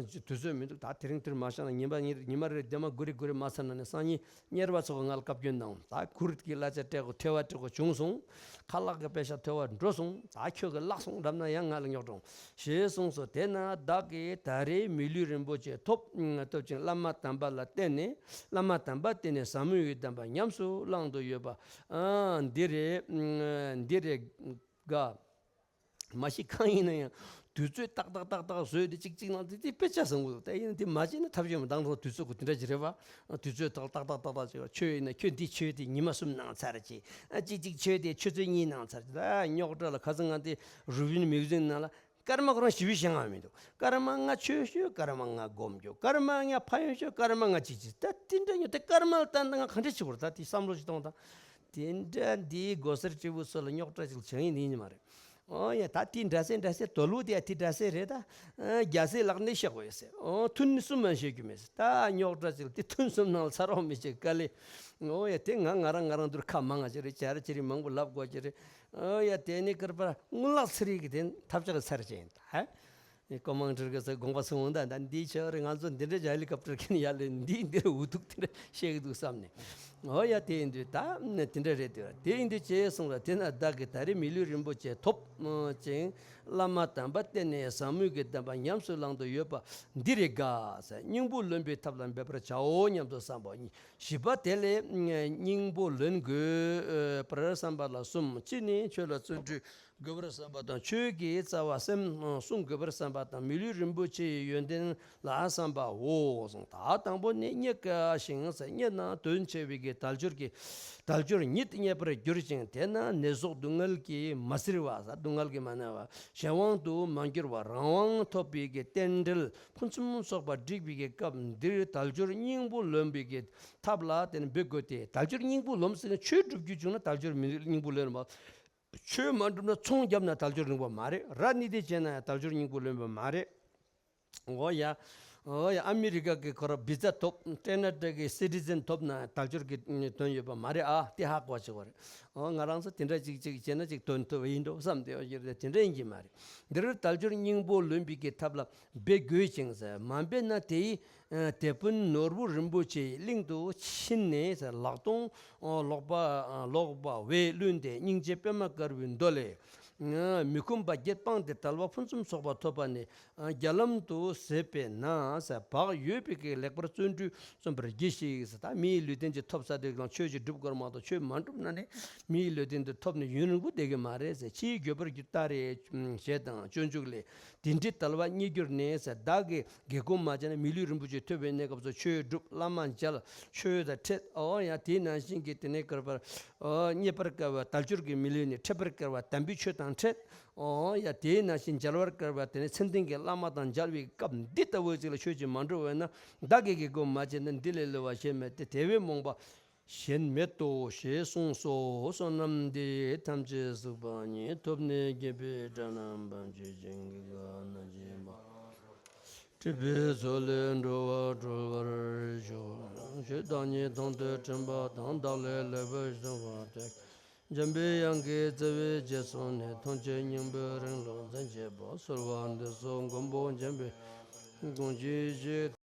དུས་ཚོད་མི་འདུག་ད་དེ་རིང་དུས་མ་ཤར་ན་ཉི་མ་ཉི་མ་རེ་རེ་ལྡེ་མ་དགུ་རེ་དགུ་རེ་མ་ཚར་ན་ནི་སང་ཉིན་གཉེར་པ་ཚོ་གིས་ང་ལ་བཀའ་བཀྱོན་གནང་། ད་གུར་གྱི་གླ་ཆ་སྤྲད་དགོས། ཐལ་བ་སྤྲད་དགོས་བྱུང་སོང་། ཁ་ལག་གི་པེ་ཤ་ཐལ་བ་འགྲོ་སོང་། ད་ཁྱོད་ཀྱིས་བརླག་སོང་། འགྲམ་ན་ཡང་ང་ལ་རྙོག་དྲ་ཞེས་གསུངས་སོ། དེས་ན་བདག་གིས་ད་རེས་མི་ལུས་རིན་པོ་ཆེ་ཐོབ་ཐོབ་ཅིང་། བླ་མ་དམ་པ་ལ་བརྟེན་ནས། བླ་མ་དམ་པ་བསྟེན་ནས་ཟབ་མོ་ཡི་བསྟན་པ་ཉམས་སུ་བླང་དུ་ཡོད་པ། ཨ། འདི་རེད། འདི་རེད་དགའ། མ་གཞི་གང་ཡིན་ན་ཡང་དུས་ཚོད་ཏག་ཏག་ཏག་ཏག་བཟོས་ཏེ་གཅིག་གཅིག་ནང་དེ་དེ་དཔེ་ཆ་བཟང་པོ་འདུག་ད་ཡིན་ན་དེ་མ་བྱས་ན་ཐབས་ཡོད་མ། དང་ཐོག་དུས་ཚོད་ཀྱི་དེ་འདྲ་ཅིག་རེད་པ། དུས་ཚོད་ཏག་ཏག་ཏག་ཏག་ཏག་བྱས་པ། ཆོས་ཡིན་ན་ཁྱོད་འདི་ཆོས་དེ་ཉི་མ་གསུམ་གནང་ཚར་ཅིག་ཨ། གཅིག་གཅིག་ཆོས་དེ་ཆུ་ཚོད་གཉིས་གནང་ཚར་ཅིག་ད་རྙོག་དྲ་ལ་ཁ་སང་ང་དེ་རུ་བིན་མེ་ག་ཛིན་ནང་ལ་སྐར་མ་ཁོ་རང་ཞེ་པོ་ཞིག་ཡང་མི་འདུག་སྐར་མ་ལྔ་ཆོས་ཞུ། སྐར་མ་ལྔ་སྒོམ་རྒྱུ། སྐར་མ་ལྔ་ཕན་ཡོན་ཞུ། སྐར་མ་ལྔ་ཅིག་ཅིག་ད་དེ་འདྲ་ཉོ་དེ་སྐར་མ་ལ་བལྟས་ན་ང་ག་འདྲ་བྱེད་དགོས་རེད། ད་དེ་བསམ་བློ་ཞིག་གཏོང་དང་། དེ་འདྲ་འདིའི་སྒོ་སར་སྤྲེའུ་ཚོ་ལ་རྙོག་དྲ་ཞིག་བྱུང་ཡིན་ནི་ཡིན་མ་རེད། ཨོ་ཡ། ད་དེ་འདྲ་སེ་འདྲ་སེ་དོ་ལུ་དེ་ཡ་དེ་འདྲ་སེ་རེད། ད་རྒྱ་སེ་ལག་ནས་བཤད་དགོས་ཡ་སེ། ཨོ། ཐུན་གསུམ་མ་བཤད་རྒྱུ་མེད་སེ། ད་རྙོག་དྲ་ཞིག་ལ་དེ་ཐུན་གསུམ་ནང་ལ་ཚར་རོགས་མི་བྱེད་དཀའ་ལས། ཨོ་ཡ། དེ་ང་ང་རང་ང་རང་དུར་ཁ་མང་ང་ཅི་རེད། བྱ་ར་ཅི་རེད། མང་པོ་ལབ་དགོས་ཅི་རེད། ཨོ་ཡ། དེ་ནི་ཀར་པར་དངུལ་ལག་ཚེ་རིང་གི་དེ་ཐབས་ཆག་ཚར་ཅན་ད། ཧ། ཀོ་མང་ཁྲིར་གི་ས་དགོངས་པ་ཚོ་འོང་ད། ད་འདིའི་ཆེ་བ་རེད། ང་ཚོ་འདི་འདྲ་ཧེ་ལི་ཀོབ་ཊར་ཁྱེར་ནས་ཡར་ལེན། འདི་འདིར་འུ་ཐུག་དེ་འདྲ་བཤད་གི་འདུག་བསམ་ནས། ཨོ་ཡ། དེ་ཡིན་དུས་ད་དེ་འདྲ་རེད་དེ། དེ་ཡིན་དུས་ཅེས་གསུངས་ལ། དེས་ན་བདག་གིས་ད་རེས་མི་ལུས་རིན་པོ་ཆེ་ཐོབ་ཅིང་། བླ་མ་དམ་པ་བསྟེན་ནས་ཟབ་མོའི་གི་བསྟན་པ་ཉམས་སུ་བླང་དུ་ཡོད་པ་འདི་རེད་དགའ་ཟེར། སྙིང་པོ་ལོན་པའི་ཐབས་ལ་འབད་པར་བྱའོ་སྙམ་དུ་བསམ་པ། བཞི་པ་དེ་ལས་སྙིང་པོ་ལོན་དགོས་པར་བསམ་པ་ལ་གསུམ། གཅིག་ནི་ཆོས་ལ་བརྩོན་འགྲུས་དགོས་པར་བསམ་པ་དང་། ཆོས་ཀྱི་རྩ་བ་སེམས་སྲུང་དགོས་པར་བསམ་པ་དང་། མི་ལུས་རིན་པོ་ཆེའི་ཡོན་ཏན་ལ་བསམ་པའོ། ད་དང་པོ་ནི་རྙེད་དཀའ་ཞིང་རྙེད་ན་དོན་ཆེ་བའི་གི་དལ་འབྱོར་གྱི། དལ་འབྱོར་ཉིད་རྙེད་པར་གྱུར་ཅིང་། དེས་ན་ནད་སོགས་སྡུག་བསྔལ་གྱིས་མ་གཟིར་བ། སྡུག་བསྔལ་གྱིས་མ་མནར་བ། གཞན་དབང་དུ་མ་གྱུར་བ། རང་དབང་ཐོབ་པའི་གི་རྟེན་འབྲེལ་ཕུན་སུམ་ཚོགས་པ་བསྒྲིགས་པའི་གི་སྐབས་འདིར་དལ་འབྱོར་སྙིང་པོ་ལོན་པའི་གི་ཐབས་ལ་དེ་ནི་འབད་དགོས་ཏེ། དལ་འབྱོར་སྙིང་པོ་ལོན་ཟེར་ན་ཆོས་སྒྲུབ་རྒྱུ་བྱུང་ན་དལ་འབྱོར་མི་སྙིང་པོ་ལོན་པ། ཆོས་མ་སྒྲུབ་ན་ཚོང་བརྒྱབ་ན་དལ་འབྱོར་སྙིང་པོ་མ་རེད། ར་ནི་དེ་བྱས་ན་ཡང་དལ་འབྱོར་སྙིང་པོ་ལོན་པ་མ་རེད། འོ་ཡ། འོ་ཡ། ཨ་མི་རི་ཀ་གི་ཁོ་ར་བི་ཛ་ཐོབ། ཀེ་ན་ཌ་གི་སི་ཊི་ཛན་ཐོབ་ན་དལ་འབྱོར་གྱི་དོན་ཡོད་པ་མ་རེད་ཨ། དེ་ཧ་གོ་བྱེད་དགོས་རེད། འོ་ང་རང་ཚོ་དེ་འདྲ་ཅིག་ཅིག་བྱས་ན་ཅིག་དོན་ཐོབ་ཡིན་འགྲོ་བསམ་སྟེ། འོ་ཡ། དེ་འདྲ་ཡིན་གྱི་མ་རེད། འདིར་དལ་འབྱོར་སྙིང་པོ་ལོན་པའི་གི་ཐབས་ལ་འབད་དགོས་ཅིང་ཟེར། མ་འབད་ན་དེའི་དེད་དཔོན་ནོར་བུ་རིན་པོ་ཆེའི་གླིང་དུ་ཕྱིན་ནས་ལག་སྟོང་ལོག་པ་ལོག་པ་བས་བླུས་ཏེ། སྙིང་རྗེ་པད་མ་དཀར་པོའི་མདོ་ལས། མི་ཁོམ་པ་བརྒྱད་སྤངས་ཏེ་དལ་བ་ཕུན་སུམ་ཚོགས་པ་ཐོབ་པ་ནི་རྒྱ་ལམ་དུ་ཟད་པས་ན་ཟེར། བག་ཡོད་པའི་གི་ལེགས་པར་བརྩོན་འགྲུས་རྩོམ་པར་གྱིས་ཤིག་ཟེར། ད་མིའི་ལུས་རྟེན་ཅིག་ཐོབ་ཚར་དུས་ཀྱང་ཆོས་ཅིག་སྒྲུབ་དགོས་མ་གཏོགས་ཆོས་མ་སྒྲུབ་ན་ནི་མིའི་ལུས་རྟེན་དུ་ཐོབ་ནས་ཡུན་རིང་པོ་བསྡད་ཀྱི་མ་རེད་ཟེར། ཕྱིའི་འགྱོད་པར་གྱུར་ལྟར་རེ་ཞེས་དང་། སྤྱོད་འཇུག་ལས། དེ་འདྲའི་དལ་བ་རྙེད་གྱུར་ནས་ཟེར། བདག་གིས་དགེ་སྒོ་མ་བྱས་ན་མི་ལུས་རིན་པོ་ཆེ་ཐོབ་པའི་གནས་སྐབས་སུ་ཆོས་སྒྲུབ། བླ་མ་མཇལ། ཆོས་དང་འཕྲད། འོ་ཡ། དེ་ནང་བཞིན་གྱི་དེ་ནས་ཀར་བར་རྙེད་པར་དཀའ་བ་དལ་འབྱོར་གྱི་མི་ལུས་ནི་འཕྲད་པར་དཀའ་བ་དམ་པའི་ཆོས་དང་འཕྲད། འོ་ཡ། དེ་ནང་བཞིན་མཇལ་བར་དཀའ་བ་དེ་ནི་མཚན་ལྡན་གྱི་བླ་མ་དང་མཇལ་བའི་སྐབས་འདི་ལྟ་བུ་ཅིག་ལ་ཆོས་ཅིག་མ་འགྲུབ་པས་ན་བདག་གིས་དགེ་སྒོ་མ་བྱས་ན་འདི་ལས་བསླུ་བ་གཞན་མེད་དེ། དེ་བས་རྨོངས་པ་གཞན་མེད་དོ་ཞེས་གསུངས་སོ། བསོད་ནམས་འདི་ཐམས་ཅད་གཟིགས་པ་ཉིད། ཐོབ་ནས་རྒྱལ་པོའི་དགྲ་རྣམས་ཕམ་བྱས་ཤིང་། གང་གིས་བཀའ་གནང་བཞིན་པ། སྲིད་པའི་མཚོ་ལས་འགྲོ་བ་སྒྲོལ་བར་ཤོག། ཆོས་བདག་ཉིད་མཐོང་ཐོས་དྲན་པ་དང་། བདག་ལས་ལེགས་པར་གསུངས་པ་དེ། འཇམ་པའི་དབྱངས་ཀྱི་རྩ་བའི་རྗེས་སུ་ནི། ཐམས་ཅད་སྙིང་པོའི་རིང་ལུགས་འཛིན་བྱེད་པ། གསོལ་བ་འདེབས་སོ་མགོན་པོ་འཇམ་དཔལ་དཀོན་མཆོག་གིས།